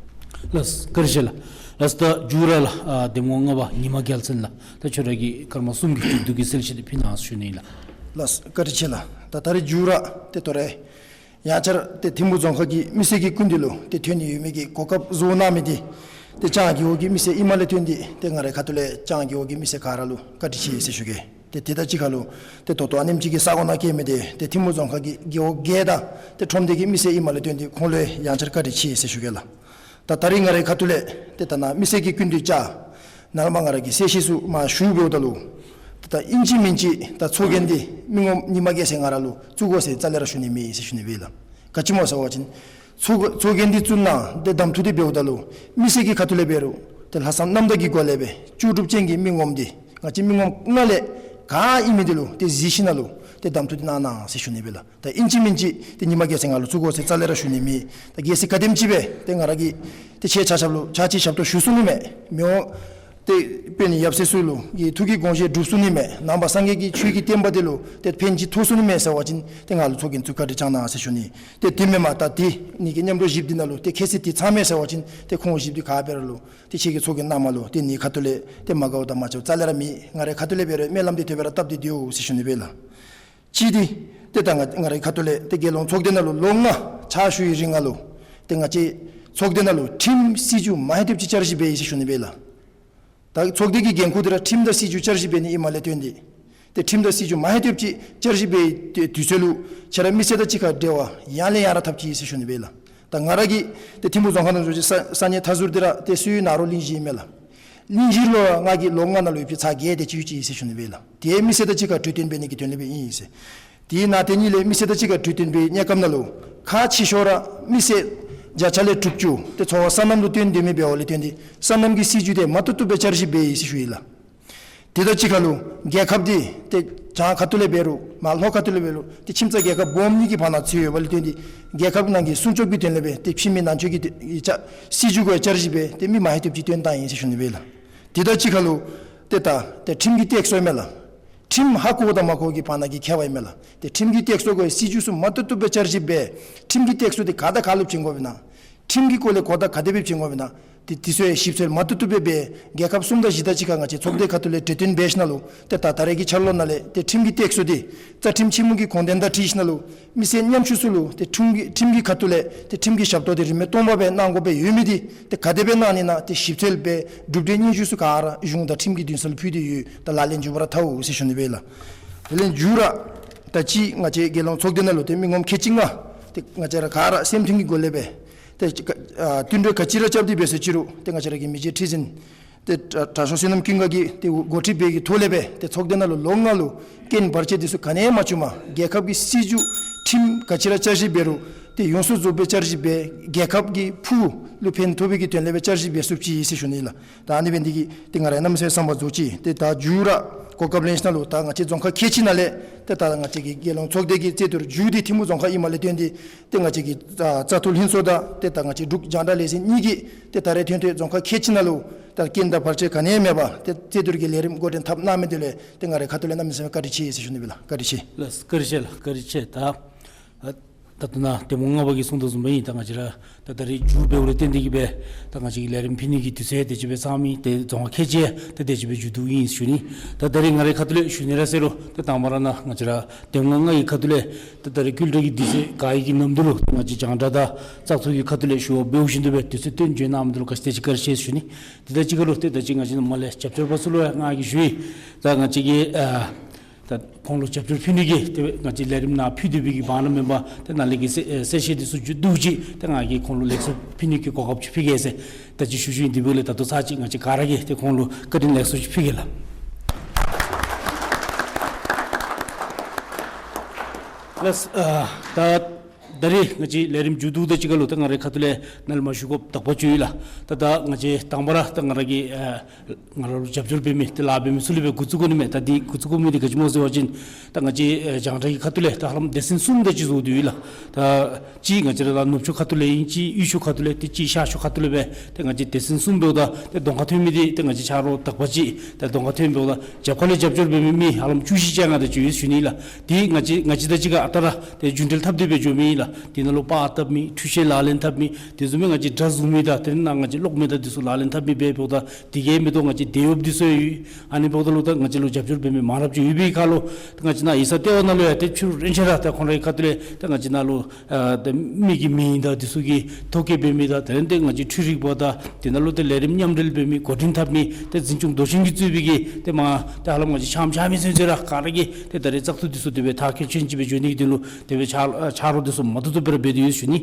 ལགས་བཀའ་དྲིན་ཆེ་ལགས། ལགས་ད་མཇུག་ར་ལགས་ཨ་གདམ་ངོ་ལྔ་པ་ཉི་མ་རྒྱལ་མཚན་ལགས་ད་ཁྱོད་ར་གིས་སྐར་མ་གསུམ་གྱི་མཇུག་བསྡུ་གི་གསལ་བཤད་འདི་ཕུལ་གནང་ཟེར་ཞུ་ནི་ལགས། ལགས་བཀའ་དྲིན་ཆེ་ལགས། ད་ད་རིས་མཇུག་ར་ཏེ་དོ་རུང་ཡང་བསྐྱར་ཏེ་ཐིམ་ཕུ་རྫོང་ཁག་གི་མི་སེར་གྱི་སྐུ་མདུན་ལུ་ཏེ་ཐོན་ནི་ཡོད་མི་གི་གོ་སྐབས་བཟོ་གནང་མི་འདི་ཏེ་ལྕང་རྒེད་འོག་གི་མི་སེར་ཨིནམ་ལས་བརྟེན་ཏེ་ཏེ་ང་རའི་ཁ་ཐུག་ལས་ལྕང་རྒེད་འོག་གི་མི་སེར་ག་ར་ལུ་བཀའ་དྲིན་ཆེ་ཟེར་ཞུ་གེ། ཏེ་དེ་དང་གཅིག་ཁར་ལུ་ཏེ་ད་ལྟོ་ཨ་ནེམ་ཅིག་གི་ས་གོ་ནང་སྐྱེས་མི་འདི་ཏེ་ཐིམ་ཕུ་རྫོང་ཁག་གི་རྒེད་འོག་བརྒྱད་དང་ཏེ་ཁྲོམ་སྡེ་གི་མི་སེར་ཨིནམ་ལས་བརྟེན་ཏེ་ཁོང་ལུ་ཡང་བསྐྱར་བཀའ་དྲིན་ཆེ་ཟེར་ཞུ་གེ་ལགས། ད་ད་རིས་ང་རའི་ཁ་ཐུག་ལས་ཏེ་ད་ནཱ་མི་སེར་གྱི་སྐུ་མདུན་བཅར་ནཱ་ལས་མར་ང་ར་གིས་གསལ་བཤད་ཚུ་མར་ཞུ་འབདཝ་ད་ལུ་ཏེ་ད་ཨིན་ཅི་མིན་ཅི་ད་ཚོགས་རྒྱན་འདི་མི་ངོམ་ཉི་མ་རྒྱལ་མཚན་ང་ར་ལུ་བཙུགས་དགོ་ཟེར་རྩ་ལས་ར་ཞུ་ནི་མེད་ཟེར་ཞུ་ནི་སྦེ་ལགས། ག་ཅི་སྨོ་ཟེར་བ་ཅིན་ཚོགས་ཚོགས་རྒྱན་འདི་བཙུགས་གནང་ཏེ་གདམ་འཐུ་འདི་འབདཝ་ད་ལུ་མི་སེར་གྱི་ཁ་ཐུག་ལས་འབད་རུང་ཏེ་ལྷག་བསམ་རྣམ་དག་གི་སྒོ་ལས་སྦེ་ལྕོགས་གྲུབ་ཅན་གྱི་མི་ངོམ་འདི་ང་བཅས་མི་ངོམ་ལྔ་ལས་ག་ཨིན་མི་འདི་ལུ་ཏེ་གཟིགས་ཞིནམ་ལས་ཏེ་གདམ་འཐུ་འདི་གནང་གནང་ཟེར་ཞུ་ནི་སྦེ་ལགས། ད་ཨིན་ཅི་མིན་ཅི་ཏེ་ཉི་མ་རྒྱལ་མཚན་ང་ལུ་བཙུགས་དགོ་ཟེར་རྩ་ལས་ར་ཞུ་ནི་མེད། ད་རྒྱལ་སྲས་ག་དེམ་ཅིག་སྦེ་ཏེ་ང་ར་གིས་ཏེ་ཁྱེད་ཆ་ཁྱབ་ལུ་ཕྱག་ཕྱིད་ཞབས་ཏོག་ཞུ་ཚུགས་ནི་མས། མི་དབང་ཏེ་དཔོན་ཡབ་སྲས་ཚུ་ལུ་གི་ཐུགས་ཀྱི་དགོངས་བཞེད་འགྲུབ་ཚུགས་ནི་མས། ནང་པ་སངས་རྒྱས་ཀྱི་ཆོས་ཀྱི་བསྟན་པ་འདི་ལུ་ཏེ་ཕན་ཅིག་ཐོགས་ཚུགས་ནི་མས་ཟེར་བ་ཅིན་ཏེ་ང་ལུ་ཚོགས་རྒྱན་བཙུགས་བཀའ་དྲིན་བསྐྱང་གནང་ཟེར་ཞུ་ནི། ཏེ་དེ་མེན་པར་ད་འདི་ནི་གི་མཉམ་རོགས་ཞིབ་འདི་ནང་ལུ་ཏེ་ཁྱད་ཚད་འདི་ཚང་མས་ཟེར་བ་ཅིན་ཏེ་ཁོང་ཞིབ་འདི་ག་འབད་རུང་ལུ་ཏེ་ཁྱེད་ཀྱི་ཚོགས་རྒྱན་ནང་མ་ལུ་ཏེ་ནི་ཁ་ཐུག་ལས་ཏེ་མ་དགའཝ་དང་མ་ཆོག་རྩ་ལས་ར་མེད། ང་རའི་ཁ་ཐུག་ལས་འབད་རུང་སྨོན་ལམ་འདི་དེ་སྦེ་ར་བཏབ་སྟེ་སྡོད་ཟེར་ཞུ་ནི་སྦེ་ལགས། གཅིག་འདི་ཏེ་ད་ང་ང་རའི་ཁ་ཐུག་ལས་ཏེ་རྒྱལ་ཡོངས་ཚོགས་སྡེ་ནང་ལུ་ལོ་ལྔ་ཕྱག་ཞུ་བའི་རིང་ནང་ལུ་ཏེ་ང་བཅས་ཚོགས་སྡེ་ནང་ལུ་ཁྲིམས་སྲིད་བྱུས་མ་ཧེ་ཐེབས་ཅིག་བསྐྱར་ཞིབ་འབད་ཡི་ཟེར་ཞུ་ནི་སྦེ་ལགས། ད་ཚོགས་སྡེ་གི་འགན་ཁུར་འདི་ར་ཁྲིམས་དང་སྲིད་བྱུས་བསྐྱར་ཞིབ་འབད་ནི་ཨིནམ་ལས་བརྟེན་ཏེ་ཏེ་ཁྲིམས་དང་སྲིད་བྱུས་མ་ཧེ་ཐེབས་ཅིག་བསྐྱར་ཞིབ་འབད་བའི་དུས་ཚོད་ལུ་ཁྱེད་ར་མི་སེར་དང་གཅིག་ཁར་འབྲེལ་བ་ཡང་ལས་ཡང་ར་འཐབ་ཅི་ཟེར་ཞུ་ནི་སྦེ་ལགས། ད་ང་ར་གིས་ཏེ་ཐིམ་ཕུ་རྫོང་ཁག་ནང་འཛུལ་ཅི་ས་ས་གནས་མཐའ་ཟུར་འདི་ར་ཏེ་སུའི་ནཱ་རོ་གླིང་བཞི་ཨིན་མས་ལགས། གླིང་བཞི་ལུ་ང་གིས་ལོ་ལྔ་ནང་ལུ་ཡོད་པའི་ཚར་བརྒྱད་དེ་ཅིག་ཡོད་ཅི་ཟེར་ཞུ་ནི་སྦེ་ལགས། ཏེ་མི་སེར་དང་གཅིག་ཁར་གྲོས་བསྟུན་འབད་ནི་གི་དོན་ལས་སྦེ་ཨིན་ཟེར། དེ་ནང་དེ་ཉིད་ལས་མི་སེར་དང་གཅིག་ཁར་གྲོས་བསྟུན་འབད་བའི་དུས་སྐབས་ནང་ལུ་ཁག་ཆེ་ཤོས་ར་མི་སེར་བརྒྱ་ཆ་ལས་དྲུག་ཅུ་ཏེ་འཚོ་བ་སོ་ནམ་ལུ་བརྟེན་སྡོད་མི་འབདཝ་ལས་བརྟེན་ཏེ་སོ་ནམ་གྱི་སྲིད་བྱུས་འདི་མ་བཏུབ་བཏུབ་སྦེ་བསྐྱར་ཞིབ་འབད་ཡི་ཟེར་ཞུ་ཡི་ལགས། དེ་དང་གཅིག་ཁར་ལུ་རྒྱལ་ཁབ་འདི་ཏེ་བྱང་ཁ་ཐུག་ལས་འབད་རུང་མར་ལྷོ་ཁ་ཐུག་ལས་འབད་རུང་ཏེ་ཁྱིམ་ཚང་རྒྱལ་ཁབ་སྦོམ་གཉིས་ཀྱི་བར་ན་ཚུད་ཡོདཔ་ལས་བརྟེན་ཏེ་རྒྱལ་ཁབ་ནང་གི་སྲུང་སྐྱོབ་ཀྱི་དོན་ལས་སྦེ་ཏེ་ཕྱི་མི་ནང་འཛུལ་གྱི་ཏེ་ཅ་སྲིད་བྱུས་གུ་བསྐྱར་ཞིབ་འབད་དེ་མི་མ་ཧེ་ཐེབས་ཅིག་བཏོན་བཏང་ཡི་ཟེར་ཞུ་ནི་སྦེ་ལགས། དེ་དང་གཅིག་ཁར་ལུ་ཏེ་ད་ཏེ་ཁྲིམས་ཀྱི་སྟེགས་གསོ་མས་ལགས། ཁྲིམས་ཧ་གོ་དང་མ་གོ་གི་བར་ན་གི་ཁྱད་པར་ཨིན་མས་ལགས། ཏེ་ཁྲིམས་ཀྱི་སྟེགས་གསོ་གི་སྲིད་བྱུས་ཚུ་མ་བཏུབ་བཏུབ་སྦེ་བསྐྱར་ཞིབ་འབད། ཁྲིམས་ཀྱི་སྟེགས་གསོ་འདི་ག་དང་ག་ལུ་བྱིན་དགོཔ་ཨིན་ན། ཁྲིམས་ཀྱི་སྐོར་ལས་གོ་བརྡ་ག་དེ་སྦེ་བྱིན་དགོཔ་ཨིན་ན། ཏེ་དེ་ཚུ་ཡང་ཞིབ་འཚོལ་མ་བཏུབ་བཏུབ་སྦེ་འབད། རྒྱལ་ཁབ་གསུམ་དང་བཞི་དང་གཅིག་ཁར་ང་བཅས་ཚོགས་སྡེ་ཁ་ཐུག་ལས་གྲོས་བསྟུན་འབད་ཞིནམ་ལས་ཏེ་ད་ད་རེས་ཀྱི་འཆར་ལོ་ནང་ལས་ཏེ་ཁྲིམས་ཀྱི་སྟེགས་གསོ་འདི་རྩ་ཁྲིམས་ཆེན་མོ་གི་དགོངས་དོན་དང་འཁྲིལ་ཞིནམ་ལས་མི་སེར་ཉམ་ཆུང་ཚུ་ལུ་ཏེ་ཁྲིམས་ཀྱི་ཁྲིམས་ཀྱི་ཁ་ཐུག་ལས་ཏེ་ཁྲིམས་ཀྱི་ཞབས་ཏོག་འདི་རིན་མེད་སྟོང་པ་སྦེ་གནང་དགོཔ་སྦེ་ཡོད་མི་འདི་ཏེ་ག་དེ་སྦེ་གནང་ནི་ཨིན་ན་ཏེ་ཞིབ་འཚོལ་འབད། གྲུབ་འབྲས་སྙན་ཞུ་ཚུ་ག་ར་གཞུང་དང་ཁྲིམས་ཀྱི་འདུན་ས་ལུ་ཕུལ་ཏེ་ཡོད། ད་ལག་ལེན་འཇུག་པར་འཐབ་འོང་ཟེར་ཞུ་ནི་སྦེ་ལགས། དེ་ལས་མཇུག་ར་ ད་ཅི་ང་བཅས་རྒྱལ་ཡོངས་ཚོགས་སྡེ་ནང་ལུ་ཏེ་མི་ངོམ་ཁལ་གཅིག་ལྔ་ཏེ་ང་བཅས་ར་ག་ར་སེམས་མཐུན་གྱི་སྒོ་ལས་སྦེ་ཏེ་ཨ་བསྟུན་གྲོས་ག་ཅི་ར་རྐྱབ་སྟེ་འབད་སོང་ཅི་རུང་ཏེ་ང་བཅས་ར་གི་མི་རྗེ་ཁྲི་འཛིན་ཏེ་དྲ་དྲག་ཤོས་བསོད་ནམས་ཀུན་དགའ་གིས་ཏེ་འགོ་ཁྲིད་འབད་བའི་གི་ཐོག་ལས་སྦེ་ཏེ་ཚོགས་སྡེ་ནང་ལུ་ལོ་ལྔ་ལུ་རྐྱེན་བར་ཆད་འདི་ཚུ་ག་ནི་ཡང་མ་བྱུངམ་རྒྱལ་ཁབ་ཀྱི་སྲིད་བྱུས་ཁྲིམས་ག་ཅི་ར་བསྐྱར་ཞིབ་འབད་རུང་ཏེ་ཡོངས་སུ་རྫོགས་པའི་བསྐྱར་ཞིབ་འབད་རྒྱལ་ཁབ་ཀྱི་ཕུགས་ལུ་ཕན་ཐོགས་པའི་གི་དོན་ལས་སྦེ་བསྐྱར་ཞིབ་འབད་ཚུགསཔ་ཅིག་ཨིན་ཟེར་ཞུ་ནི་ལགས། ད་ཨ་ནི་འབད་ནི་འདི་གིས་ཏེ་ང་ར་གནམ་མེད་ས་མེད་བསམ་པ་རྫོགས་ཅི། ཏེ་ད་མཇུག་ར་གོ་སྐབས་ལེན་ཞིནམ་ལས་ད་ང་བཅས་རྫོང་ཁག་ཁལ་གཅིག་ནང་ལས་ཏེ་ད་ང་བཅས་ཀྱི་རྒྱལ་ཡོངས་ཚོགས་སྡེ་གི་རྩིས་ཐོག་མཇུག་འདི་ཐིམ་ཕུ་རྫོང་ཁག་ཨིནམ་ལས་བརྟེན་ཏེ་ཏེ་ང་བཅས་ཀྱི་ཨ་བཙག་འཐུ་ལྷན་ཚོགས་དང་ཏེ་ད་ང་བཅས་འབྲུག་རྒྱང་བསྒྲགས་ལས་འཛིན་གཉིས་ཀྱིས་ཏེ་ད་རེས་ཐོན་ཐོན་རྫོང་ཁག་ཁལ་གཅིག་ནང་ལུ་ད་རྐྱེན་དང་བར་ཆད་ག་ནི་ཡང་མེད་པར་ཏེ་རྩིས་ཐོག་གི་ལས་རིམ་འགོ་འདྲེན་འཐབ་གནང་མི་འདི་ལུ་ཏེ་ང་རའི་ཁ་ཐུག་ལས་གནམ་མེད་ས་མེད་བཀའ་དྲིན་ཆེ་ཟེར་ཞུ་ནི་ཨིན་ལགས། བཀའ་དྲིན་ཆེ། ལགས་བཀའ་དྲིན་ཆེ་ལགས། བཀའ་དྲིན་ཆེ། ད་ད་ལྟོ་ནཱ་གདམ་ངོ་ལྔ་པ་གིས་གསུངས་དོ་བཟུམ་སྦེ་ཨིན། ད་ང་བཅས་ར་ད་ད་རེས་མཇུག་འབདཝ་ལས་བརྟེན་ཏེ་གིས་སྦེ་ད་ང་བཅས་ཀྱི་ལས་རིམ་ཕུལ་ནི་གི་དུས་ཚོད་དེ་ཅིག་སྦེ་ཚང་མི་ཏེ་རྫོང་ཁག་ཁལ་གཅིག་ད་དེ་ཅིག་སྦེ་མཇུག་བསྡུཝ་ཨིན་ཞུ་ནི། ད་ད་རེས་ང་རའི་ཁ་ཐུག་ལས་ཞུ་ནི་ར་ཟེར་རུང་ད་དང་པ་ར་ནཱ་ང་བཅས་ར་གདམ་ངོ་ལྔ་གི་ཁ་ཐུག་ལས་ད་ད་རེས་སྐུལ་གྲོས་ཀྱི་དུས་ཚོད་ག་ཡི་གི་ནམ་དུས་ལུ་ང་བཅས་རྒྱང་བསྒྲགས་དང་བཙག་འཐུ་གི་ཁ་ཐུག་ལས་ཞུ་བ་འབདཝ་བཞིན་དུ་སྦེ་དུས་ཚོད་བཏོན་བྱོན་གནང་མི་འདི་ལུ་ག་ཅི་དེ་ཅིག་བཀའ་དྲིན་ཆེ་ཞུ་ནི། དེ་དང་གཅིག་ཁར་ལུ་ཏེ་ད་ཅི་ང་བཅས་ནཱ་མར་ལས་རྒྱབ་སྐྱོར་པ་ཚུ་ལུ་ཡང་ང་གིས་ཞུ་ཡི། ད་ང་བཅས་ཀྱིས་ཨ་ད་ཁོང་ལུ་རྒྱབ་སྐྱོར་ཕུལ་ནི་གི་ཏེ་ང་བཅས་ལས་རིམ་ནང་ཕུལ་སྡོད་པའི་གི་བར་ན་མེན་པར་ཏེ་ནཱ་ལས་ཀྱི་གསལ་ཨེ་གསལ་བཤད་འདི་ཚུ་མཇུག་བསྡུ་ཅིག་ཏེ་ང་གིས་ཁོང་ལུ་ལེགས་སོ་ཕུལ་ནི་གི་གོ་སྐབས་ཅིག་ཕུལ་གེ་ཟེར་ད་ཅི་ཞུ་ཞུཝ་ཨིན། དེ་འབདཝ་ལས་ད་ལྟོ་ཚར་ཅིག་ང་བཅས་ག་ར་གིས་ཏེ་ཁོང་ལུ་བཀའ་དྲིན་ལེགས་སོ་ཅིག་ཕུལ་གེ་ལགས། ལགས་ཨ་ད་ད་རེས་ང་བཅས་ལས་རིམ་མཇུག་བསྡུཝ་དང་གཅིག་ཁར་ལུ་ད་ང་རའི་ཁ་ཐུག་ལས་ནཱ་ལས་མར་ཞུ་དགོཔ་དག་པ་ཅིག་ཡོད་ལགས། ད་ད་ང་བཅས་དང་པ་ར་ད་ང་ར་གི་ཨ་ང་ར་ལུ་རྒྱབ་སྐྱོར་འབད་མི་ཏེ་ལཱ་འབད་མི་ཚུ་ལུ་སྦེ་འགོ་བཙུགས་དགོ་ནི་མས། ད་འདི་འགོ་བཙུགས་དགོ་མི་འདི་ག་ཅི་སྨོ་ཟེར་བ་ཅིན་ད་ང་བཅས་ཨེ་རྒྱང་བསྒྲགས་ཀྱི་ཁ་ཐུག་ལས་ད་ཧ་ལམ་སྡེ་ཚན་གསུམ་དེ་ཅིག་བཟོ་སྟེ་ཡོད་ལགས། ད་གཅིག་ང་བཅས་ར་ད་ནུབ་ཕྱོགས་ཁ་ཐུག་ལས་ཨིན། གཅིག་དབུས་ཕྱོགས་ཁ་ཐུག་ལས། ཏེ་གཅིག་ཤར་ཕྱོགས་ཁ་ཐུག་ལས་སྦེ་ཏེ་ང་བཅས་སྡེ་ཚན་གསུམ་འབདཝ་ད་ཏེ་གདོང་ཁར་ཐོན་མི་འདི་ཏེ་ང་བཅས་ཆ་རོགས་དག་པ་ཅིག་ཏེ་གདོང་ཁར་ཐོན་འབདཝ་ད་རྒྱབ་ཁ་ལས་རྒྱབ་སྐྱོར་འབད་མི་མི་ཧ་ལམ་བཅུ་བཞི་བཅོ་ལྔ་དེ་ཅིག་ཡོད་ཞུ་ནི་ལགས། དེ་ང་བཅས་ང་བཅས་དང་གཅིག་ཁར་ཨ་རྟག་ར་ཏེ་རྒྱུན་འབྲེལ་འཐབ་སྟེ་སྦེ་འགྱོ་མི་ཨིན་ལགས། དེ་ནང་ལུ་པར་བཏབ་མི་འཕྲུལ་ཆས་ལག་ལེན་འཐབ་མི་དེ་བཟུམ་སྦེ་ང་བཅས་སྒྲ་བཟུང་མི་དང་དེ་ནང་ང་བཅས་གློག་མེ་དང་དེ་ཚུ་ལག་ལེན་འཐབ་མི་འབད་འབདཝ་ད་དེ་གིས་མི་དོ་ང་བཅས་དེད་གཡོགཔ་དེ་ཚུ་ཡང་ཡོད། ཨ་ནི་འབདཝ་ད་ལུ་ད་ང་བཅས་ལུ་རྒྱབ་སྐྱོར་འབད་མི་མང་རབས་ཅིག་ཡོད་པའི་ཁར་ལུ་ད་ང་བཅས་ནཱ་ཡིག་ཚང་ལྟེ་བ་ནང་ལུ་ཡང་ཏེ་ཕྱི་རུ་རན་ཆད་ར་ད་ཁོང་རའི་ཁ་ཐུག་ལས་ད་ང་བཅས་ནཱ་ལུ་ཨ་ད་མི་གི་མིང་དང་དེ་ཚུ་གི་ཐོ་བཀོད་འབད་མི་དང་དེ་ལས་ཏེ་ང་བཅས་འཕྲུལ་རིག་པ་དང་དེ་ནང་ལུ་ཏེ་ལས་རིམ་མཉམ་འབྲེལ་འབད་མི་འགོ་འདྲེན་འཐབ་མི་ཏེ་འཛིན་སྐྱོང་མདོ་ཆེན་གྱིས་གཙོས་པའི་གི་ཏེ་མ་ཏེ་ཧ་ལམ་ང་བཅས་ཆ་མཉམ་ཆ་མཉམ་ཚུན་ཚོད་ར་ག་ར་གིས་ཏེ་ད་རེས་བཙག་འཐུ་དེ་ཚུ་དེ་སྦེ་མཐར་འཁྱོལ་ཅན་ཅིག་སྦེ་འགྱོ་ནི་གི་དོན་ལུ་དེ་སྦེ་ཆ་ཆ་རོགས་དེ་ཚུ་མ་ཐུབ་ཐུབ་སྦེ་ར་འབད་དེ་ཡོད་ཞུ་ནི།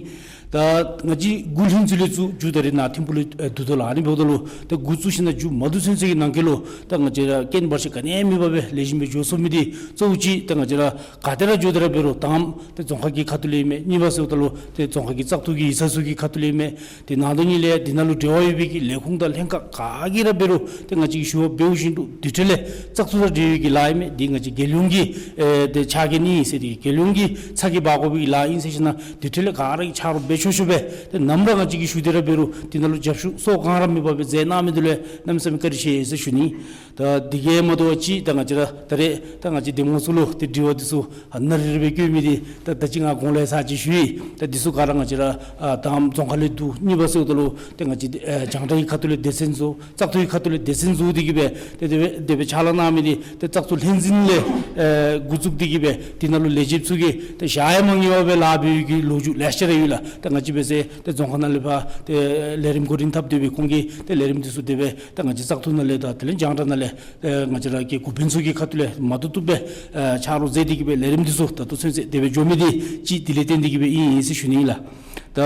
ད་ང་བཅས་འགོ་ལྷན་ཚོགས་ལས་བཙུགས་མཇུག་ད་རེས་ནཱ་ཐིམ་ཕུ་ལུ་ཨེ་བསྡུ་དོ་ལགས། ཨ་ནི་འབདཝ་ད་ལུ་ཏེ་འགོ་བཙུགས་ཞིནམ་ལས་མཇུག་མ་བསྡུ་ཚུན་ཚོད་ཀྱི་ནང་འཁོད་ལུ་ད་ང་བཅས་ར་རྐྱེན་བར་ཆད་ག་ནི་ཡང་མེད་པར་སྦེ་ལེགས་ཤོམ་སྦེ་འགྱོ་ཚུགས་མི་འདི་གཙོ་བོ་ཅིག་ད་ང་བཅས་ར་ག་ཏེ་ར་འགྱོ་སྟེ་ར་འབད་རུང་དང་པ་ཏེ་རྫོང་ཁག་གི་ཁ་ཐུག་ལས་ཨིན་མས། གཉིས་པ་ཟེརཝ་ད་ལུ་ཏེ་རྫོང་ཁག་གི་བཙག་འཐུ་གི་ཡིག་ཚང་ཚུ་གི་ཁ་ཐུག་ལས་ཨིན་མས། ཏེ་ནང་དོན་གཉིས་ལས་འདི་ནང་ལུ་འབྲེལ་བ་ཡོད་པའི་གི་ལས་ཁུངས་དང་ལྷན་ཁག་ག་གིས་ར་འབད་རུང་ཏེ་ང་བཅས་ཀྱིས་ཞུ་བ་འབདཝ་བཞིན་དུ་དེ་འཕྲོ་ལས་བཙག་འཐུ་དང་འབྲེལ་བའི་གི་ལཱ་ཨིན་མས། འདི་ང་བཅས་རྒྱལ་ཡོངས་ཀྱི་ཨེ་ཏེ་ཕྱག་འགན་ཨིན་ཟེར་ཏེ་རྒྱལ་ཡོངས་ཀྱི་ཚབ་ཀྱིས་འབག་དགོ་པའི་གི་ལཱ་ཨིན་ཟེར་ཞིནམ་ལས་དེ་འཕྲོ་ལས་ག་ར་གིས་ཆ་རོགས་འབད་ཆོག་ཆོག་སྦེ་ཏེ་ནམ་ར་ང་བཅས་ཀྱིས་ཞུ་སྟེ་ར་འབད་རུང་འདི་ནང་ལུ་རྒྱབ་སྐྱོར་གང་ར་མེད་པར་སྦེ་མཛད་གནང་མི་འདི་ལུ་གནམ་མེད་ས་མེད་བཀའ་དྲིན་ཆེ་ཟེར་ཞུ་ནི། ད་འདི་གིས་མ་དོ་བར་ཅིག་ད་ང་བཅས་ར་ད་རེས་ད་ང་བཅས་གདམ་ངོ་ཚུ་ལུ་ཏེ་དྲི་བ་འདི་ཚུ་ཨ་ནཱ་རེ་རེ་སྦེ་བཀོད་མི་འདི་ད་ད་ཅི་ང་གོང་ལས་ཚར་ཅིག་ཞུ་ཡི། ད་འདི་ཚུ་ག་ར་ང་བཅས་ར་ཨ་དང་པ་རྫོང་ཁག་ལས་བསྡུ། གཉིས་པ་ཟེརཝ་ད་ལུ་ཏེ་ང་བཅས་ཨེ་རྒྱང་བསྒྲགས་ཀྱི་ཁ་ཐུག་ལས་སྡེ་ཚན་བཟོ། བཙག་འཐུ་གི་ཁ་ཐུག་ལས་སྡེ་ཚན་བཟོ་སྟེ་གིས་སྦེ་ཏེ་དེ་སྦེ་དེ་སྦེ་ཕྱག་ལཱ་གནང་མི་འདི་ཏེ་བཙག་འཐུ་ལྷན་འཛིན་ལས་ཨེ་འགོ་བཙུགས་ཏེ་གིས་སྦེ་འདི་ནང་ལུ་ལས་བྱེདཔ་ཚུ་གིས་ཏེ་ཞག་ཡང་མ་ཉལ་བར་སྦེ་ལཱ་འབད་བའི་གི་ལོ་རྒྱུས་ལེ་ཤ་ར་ཡོད་ལགས། ད་ང་བཅས་འབད་ཟེར་ཏེ་རྫོང་ཁག་ནང་ལས་ཕར་ཏེ་ལས་རིམ་འགོ་འདྲེན་འཐབ་སྡོད་པའི་ཁོང་གིས་ཏེ་ལས་རིམ་འདི་ཚུ་དེ་སྦེ་ད་ང་བཅས་བཙག་འཐུ་ནང་ལས་དང་དེ་ལས་རྒྱང་བསྒྲགས་ནང་ལས་ཨེ་ང་བཅས་ར་གི་འགོ་དཔོན་ཚུ་གི་ཁ་ཐུག་ལས་མ་བཏུབ་བཏུབ་སྦེ་ཨེ་ཆ་རོགས་མཛད་དེ་གིས་སྦེ་ལས་རིམ་འདི་ཚུ་ད་ལྟོ་ཚུན་ཚོད་དེ་སྦེ་འགྱོ་མི་འདི་ཅིག་དེ་ལས་བརྟེན་ཏེ་གིས་སྦེ་ཨིན་ཨིན་ཟེར་ཞུ་ནི་ཨིན་ལགས། ད་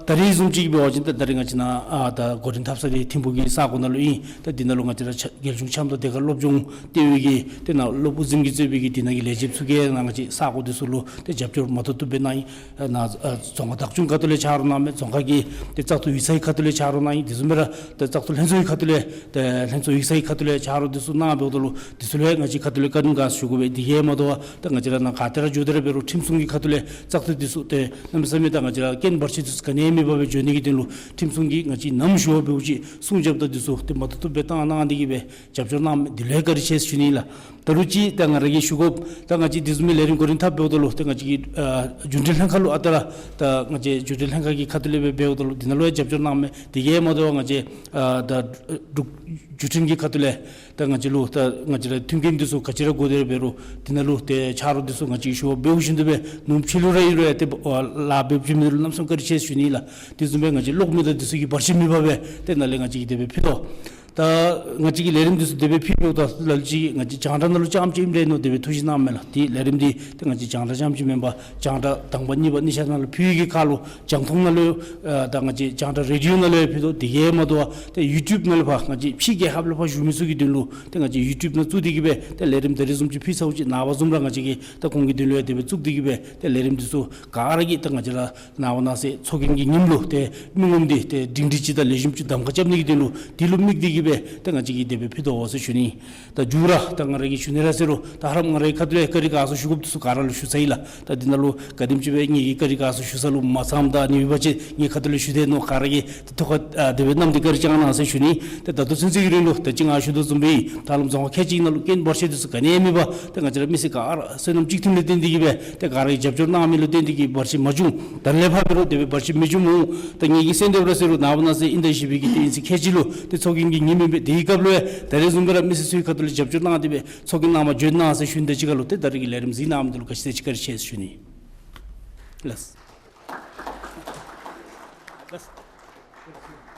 ད་རེས་བཟུམ་ཅིག་འབད་བ་ཅིན་ད་ད་རེས་ང་བཅས་ནཱ་ཨ་ད་འགོ་འདྲེན་འཐབ་ས་འདི་ཐིམ་ཕུ་གི་ས་གོ་ནང་ལུ་ཨིན། ད་འདི་ནང་ལུ་ང་བཅས་ར་རྒྱལ་གཞུང་འཆམ་དང་སྡེ་ཁག་སློབ་སྦྱོང་ལྟེ་བའི་གི་ཏེ་ནཱ་སློབ་དབུ་འཛིན་གྱིས་གཙོས་པའི་གི་འདི་ནང་གི་ལས་བྱེདཔ་ཚུ་གིས་ནཱ་ང་བཅས་ས་གོ་འདི་ཚུ་ལུ་ཏེ་རྒྱབ་སྐྱོར་མ་བཏུབ་བཏུབ་སྦེ་གནང་ཡི། ཨ་ནཱ་ཨ་རྫོང་ཁག་བདག་སྐྱོང་ཁ་ཐུག་ལས་ཆ་རོགས་གནང་མི་རྫོང་ཁག་གི་ཏེ་བཙག་འཐུ་ཡིག་ཚང་གི་ཁ་ཐུག་ལས་ཆ་རོགས་གནང་ཡི། དེ་བཟུམ་སྦེ་ར་ཏེ་བཙག་འཐུ་ལྷན་ཚོགས་ཀྱི་ཁ་ཐུག་ལས་ཏེ་ལྷན་ཚོགས་ཡིག་ཚང་གི་ཁ་ཐུག་ལས་ཆ་རོགས་འདི་ཚུ་གནང་འབདཝ་ད་ལུ་འདི་ཚུ་ལུ་ཡང་ང་བཅས་ཁ་ཐུག་ལས་བཀའ་དྲིན་དགའ་ཟེར་ཞུ་དགོ་པས། དེ་གིས་མ་དོ་བར་ད་ང་བཅས་ར་ནཱ་ག་ཏེ་ར་འགྱོ་སྟེ་ར་འབད་རུང་ཁྲིམས་སྲུང་གི་ཁ་ཐུག་ལས་བཙག་འཐུ་འདི་ཚུ་ཏེ་གནམ་མེད་ས་མེད་ད་ང་བཅས་ར་རྐྱེན་བར་ཆད་འདི་ཚུ་ག་ནི་ཡང་མེད་པར་སྦེ་འགྱོ་ནི་གི་དོན་ལུ་ཁྲིམས་སྲུང་གིས་ང་བཅས་ནམ་ཞུ་བ་འབདཝ་ཅིག་སྲུང་སྐྱོབ་དང་འདི་ཚུ་ཏེ་མ་བཏུབ་བཏུབ་སྦེ་བཏང་གནང་སྟེ་གིས་སྦེ་རྒྱབ་སྐྱོར་གནང་མི་འདི་ལུ་ཡང་བཀའ་དྲིན་ཆེ་ཟེར་ཞུ་ནི་ལགས། ད་རུང་ཅིག་ད་ང་ར་གིས་ཞུ་དགོཔ་ད་ང་བཅས་དེ་བཟུམ་མའི་ལས་རིམ་འགོ་འདྲེན་འཐབ་འབདཝ་ད་ལུ་ད་ང་བཅས་ཀྱི་ཨ་རྒྱུན་འབྲེལ་ལྷན་ཁག་ལུ་ཨ་རྟག་ར་ད་ང་བཅས་རྒྱུན་འབྲེལ་ལྷན་ཁག་གི་ཁ་ཐུག་ལས་སྦེ་འབདཝ་ད་ལུ་འདི་ནང་ལུ་ཡང་རྒྱབ་སྐྱོར་གནང་མི་དེ་གིས་མ་དོ་བར་ང་བཅས་ཨ་ད་འབྲུག་བརྒྱུད་འཕྲིན་གྱི་ཁ་ཐུག་ལས་ད་ང་བཅས་ལུ་ད་ང་བཅས་ར་མཐུན་རྐྱེན་འདི་ཚུ་ག་ཅི་ར་དགོ་སྟེ་ར་འབད་རུང་འདི་ནང་ལུ་ཏེ་ཆ་རོགས་འདི་ཚུ་ང་བཅས་ཀྱིས་ཞུ་བ་འབདཝ་བཞིན་དུ་སྦེ་ནུབ་ཕྱེད་ལུ་ར་ཨིན་རུང་ཡང་ཏེ་ཨ་ལཱ་འབད་བྱིན་མི་འདི་ལུ་གནམ་མེད་ས་མེད་བཀའ་དྲིན་ཆེ་ཟེར་ཞུ་ནི་ལགས། དེ་བཟུམ་སྦེ་ང་བཅས་གློག་མེ་དང་འདི་ཚུ་གི་བར་ཆད་མེད་པར་སྦེ་ཏེ་ནཱ་ལས་ང་བཅས་ཀྱིས་དེ་སྦེ་ཕུལ་དོ། ད་ང་བཅས་ཀྱི་ལས་རིམ་འདི་ཚུ་དེ་སྦེ་ཕུལཝ་ད་ལ་ལུ་ཅིག་ང་བཅས་རྒྱང་བསྒྲགས་ནང་ལུ་རྐྱངམ་ཅིག་ཨིནམ་འདྲས་མནོ། དེ་སྦེ་ཐུགས་བཞེད་གནངམ་མས་ལགས། ཏེ་ལས་རིམ་འདི་ཏེ་ང་བཅས་རྒྱང་བསྒྲགས་རྐྱངམ་ཅིག་མེན་པར་རྒྱང་བསྒྲགས་དང་པ་གཉིས་པ་གཉིས་ཆ་ནང་ལུ་ཕུལ་བའི་ཁར་ལུ་རྒྱང་མཐོང་ནང་ལུ་ཨ་ད་ང་བཅས་རྒྱང་བསྒྲགས་རེ་ཌི་ཡོ་ནང་ལུ་ཕུལ་དོ། དེ་གིས་མ་དོ་བར་ཏེ་ཡུ་ཊུབ་ནང་ལུ་ཕར་ང་བཅས་ཕྱི་རྒྱལ་ཁབ་ལུ་ཕར་བཞུགས་མི་ཚུ་གི་དོན་ལུ་ཏེ་ང་བཅས་ཡུ་ཊུབ་ནང་བཙུགས་ཏེ་གི་སྦེ་ཏེ་ལས་རིམ་ད་རེས་བཟུམ་ཅིག་ཕུལ་ཚརཝ་ཅིག་ནངས་པ་བཟུམ་ར་ང་བཅས་ཀྱིས་ད་ཁོང་གི་དོན་ལུ་ཡང་དེ་སྦེ་བཙུགས་ཏེ་གི་སྦེ་ཏེ་ལས་རིམ་འདི་ཚུ་ག་ར་གིས་ད་ང་བཅས་ར་ནངས་པ་གནངས་ཚེ་ཚོགས་རྒྱན་གྱི་ཉིནམ་ལུ་ཏེ་མི་ངོམ་འདི་ཏེ་སྒྲིང་སྒྲི་ཅིག་དང་ལེགས་ཤོམ་ཅིག་གདམ་ཁ་རྐྱབ་ནི་གི་དོན་ལུ་དེ་ལུ་དམིགས་ཏེ་གི་སྦེ་ཏེ་ང་བཅས་ཀྱིས་དེ་སྦེ་ཕུལ་དོ་ཟེར་ཞུ་ནི། ད་མཇུག་ར་ད་ང་ར་གིས་ཞུ་ནི་ར་ཟེར་རུང་ད་ཧ་རམ་ང་རའི་ཁ་ཐུག་ལས་བཀའ་དྲིན་དགའ་ཚོར་ཞུ་དགོཔ་འདི་ཚུ་ག་ར་ལུ་ཞུ་ཚར་ཡི་ལགས། ད་འདི་ནང་ལུ་ག་དེམ་ཅིག་སྦེ་ངེ་གི་བཀའ་དྲིན་དགའ་ཚོར་ཞུ་ས་ལུ་མ་ཚངམ་ད་ཨ་ནི་ཡོད་པ་ཅིན་ངེའི་ཁ་ཐུག་ལས་ཞུ་དེས་མནོ། ག་ར་གིས་ཏེ་ཐུགས་ཁར་ཨ་དེ་སྦེ་བསྣམས་ཏེ་བཀའ་དྲིན་བསྐྱང་གནང་ཟེར་ཞུ་ནི། ཏེ་ད་ལྟོ་ཚུན་ཚོད་ཀྱི་རིང་ལུ་ད་ཅི་ང་ཞུ་དོ་བཟུམ་སྦེ་ད་ཧ་ལམ་རྫོང་ཁག་ཁལ་གཅིག་ནང་ལུ་རྐྱེན་བར་ཆད་འདི་ཚུ་ག་ནི་ཡང་མེད་པར་ཏེ་ང་བཅས་ར་མི་སེར་ག་ར་བསོད་ནམས་གཅིག་མཐུན་ལས་བརྟེན་ཏེ་གི་སྦེ་ཏེ་ག་ར་གིས་རྒྱབ་སྐྱོར་གནང་མི་ལུ་བརྟེན་ཏེ་གི་བར་ཆད་མ་བྱུང་། ད་ལས་ཕར་འབད་རུང་དེ་སྦེ་བར་ཆད་མི་འབྱུང་འོང་། ད་ངེ་གི་གསོལ་འདེབས་ར་ཟེར་རུང་ནངས་པ་གནངས་ཚེ་དབྱིན་ཟླ་བཞི་པའི་གི་ཏེ་དབྱིན་ཚེས་ཁལ་གཅིག་ལུ་ཏེ་ཚོགས་རྒྱན་གྱི་ཉིནམ་ཨིན་པས། དེའི་སྐབས་ལུ་ཡང་ད་རེས་བཟུམ་སྦེ་ར་མི་སེར་ཚུ་གི་ཁ་ཐུག་ལས་རྒྱབ་སྐྱོར་གནང་སྟེ་སྦེ་ཚོགས་རྒྱན་ནང་མར་བྱོན་གནང་ཟེར་ཞུ་ནི། དེ་གཅིག་ཁར་ལུ་ཏེ་ད་རེས་ཀྱི་ལས་རིམ་གཟིགས་གནང་མི་འདི་ལུ་ག་ཅི་དེ་ཅིག་བཀའ་དྲིན་ཆེ་ཟེར་ཞུ་ནི། ལགས། ལགས།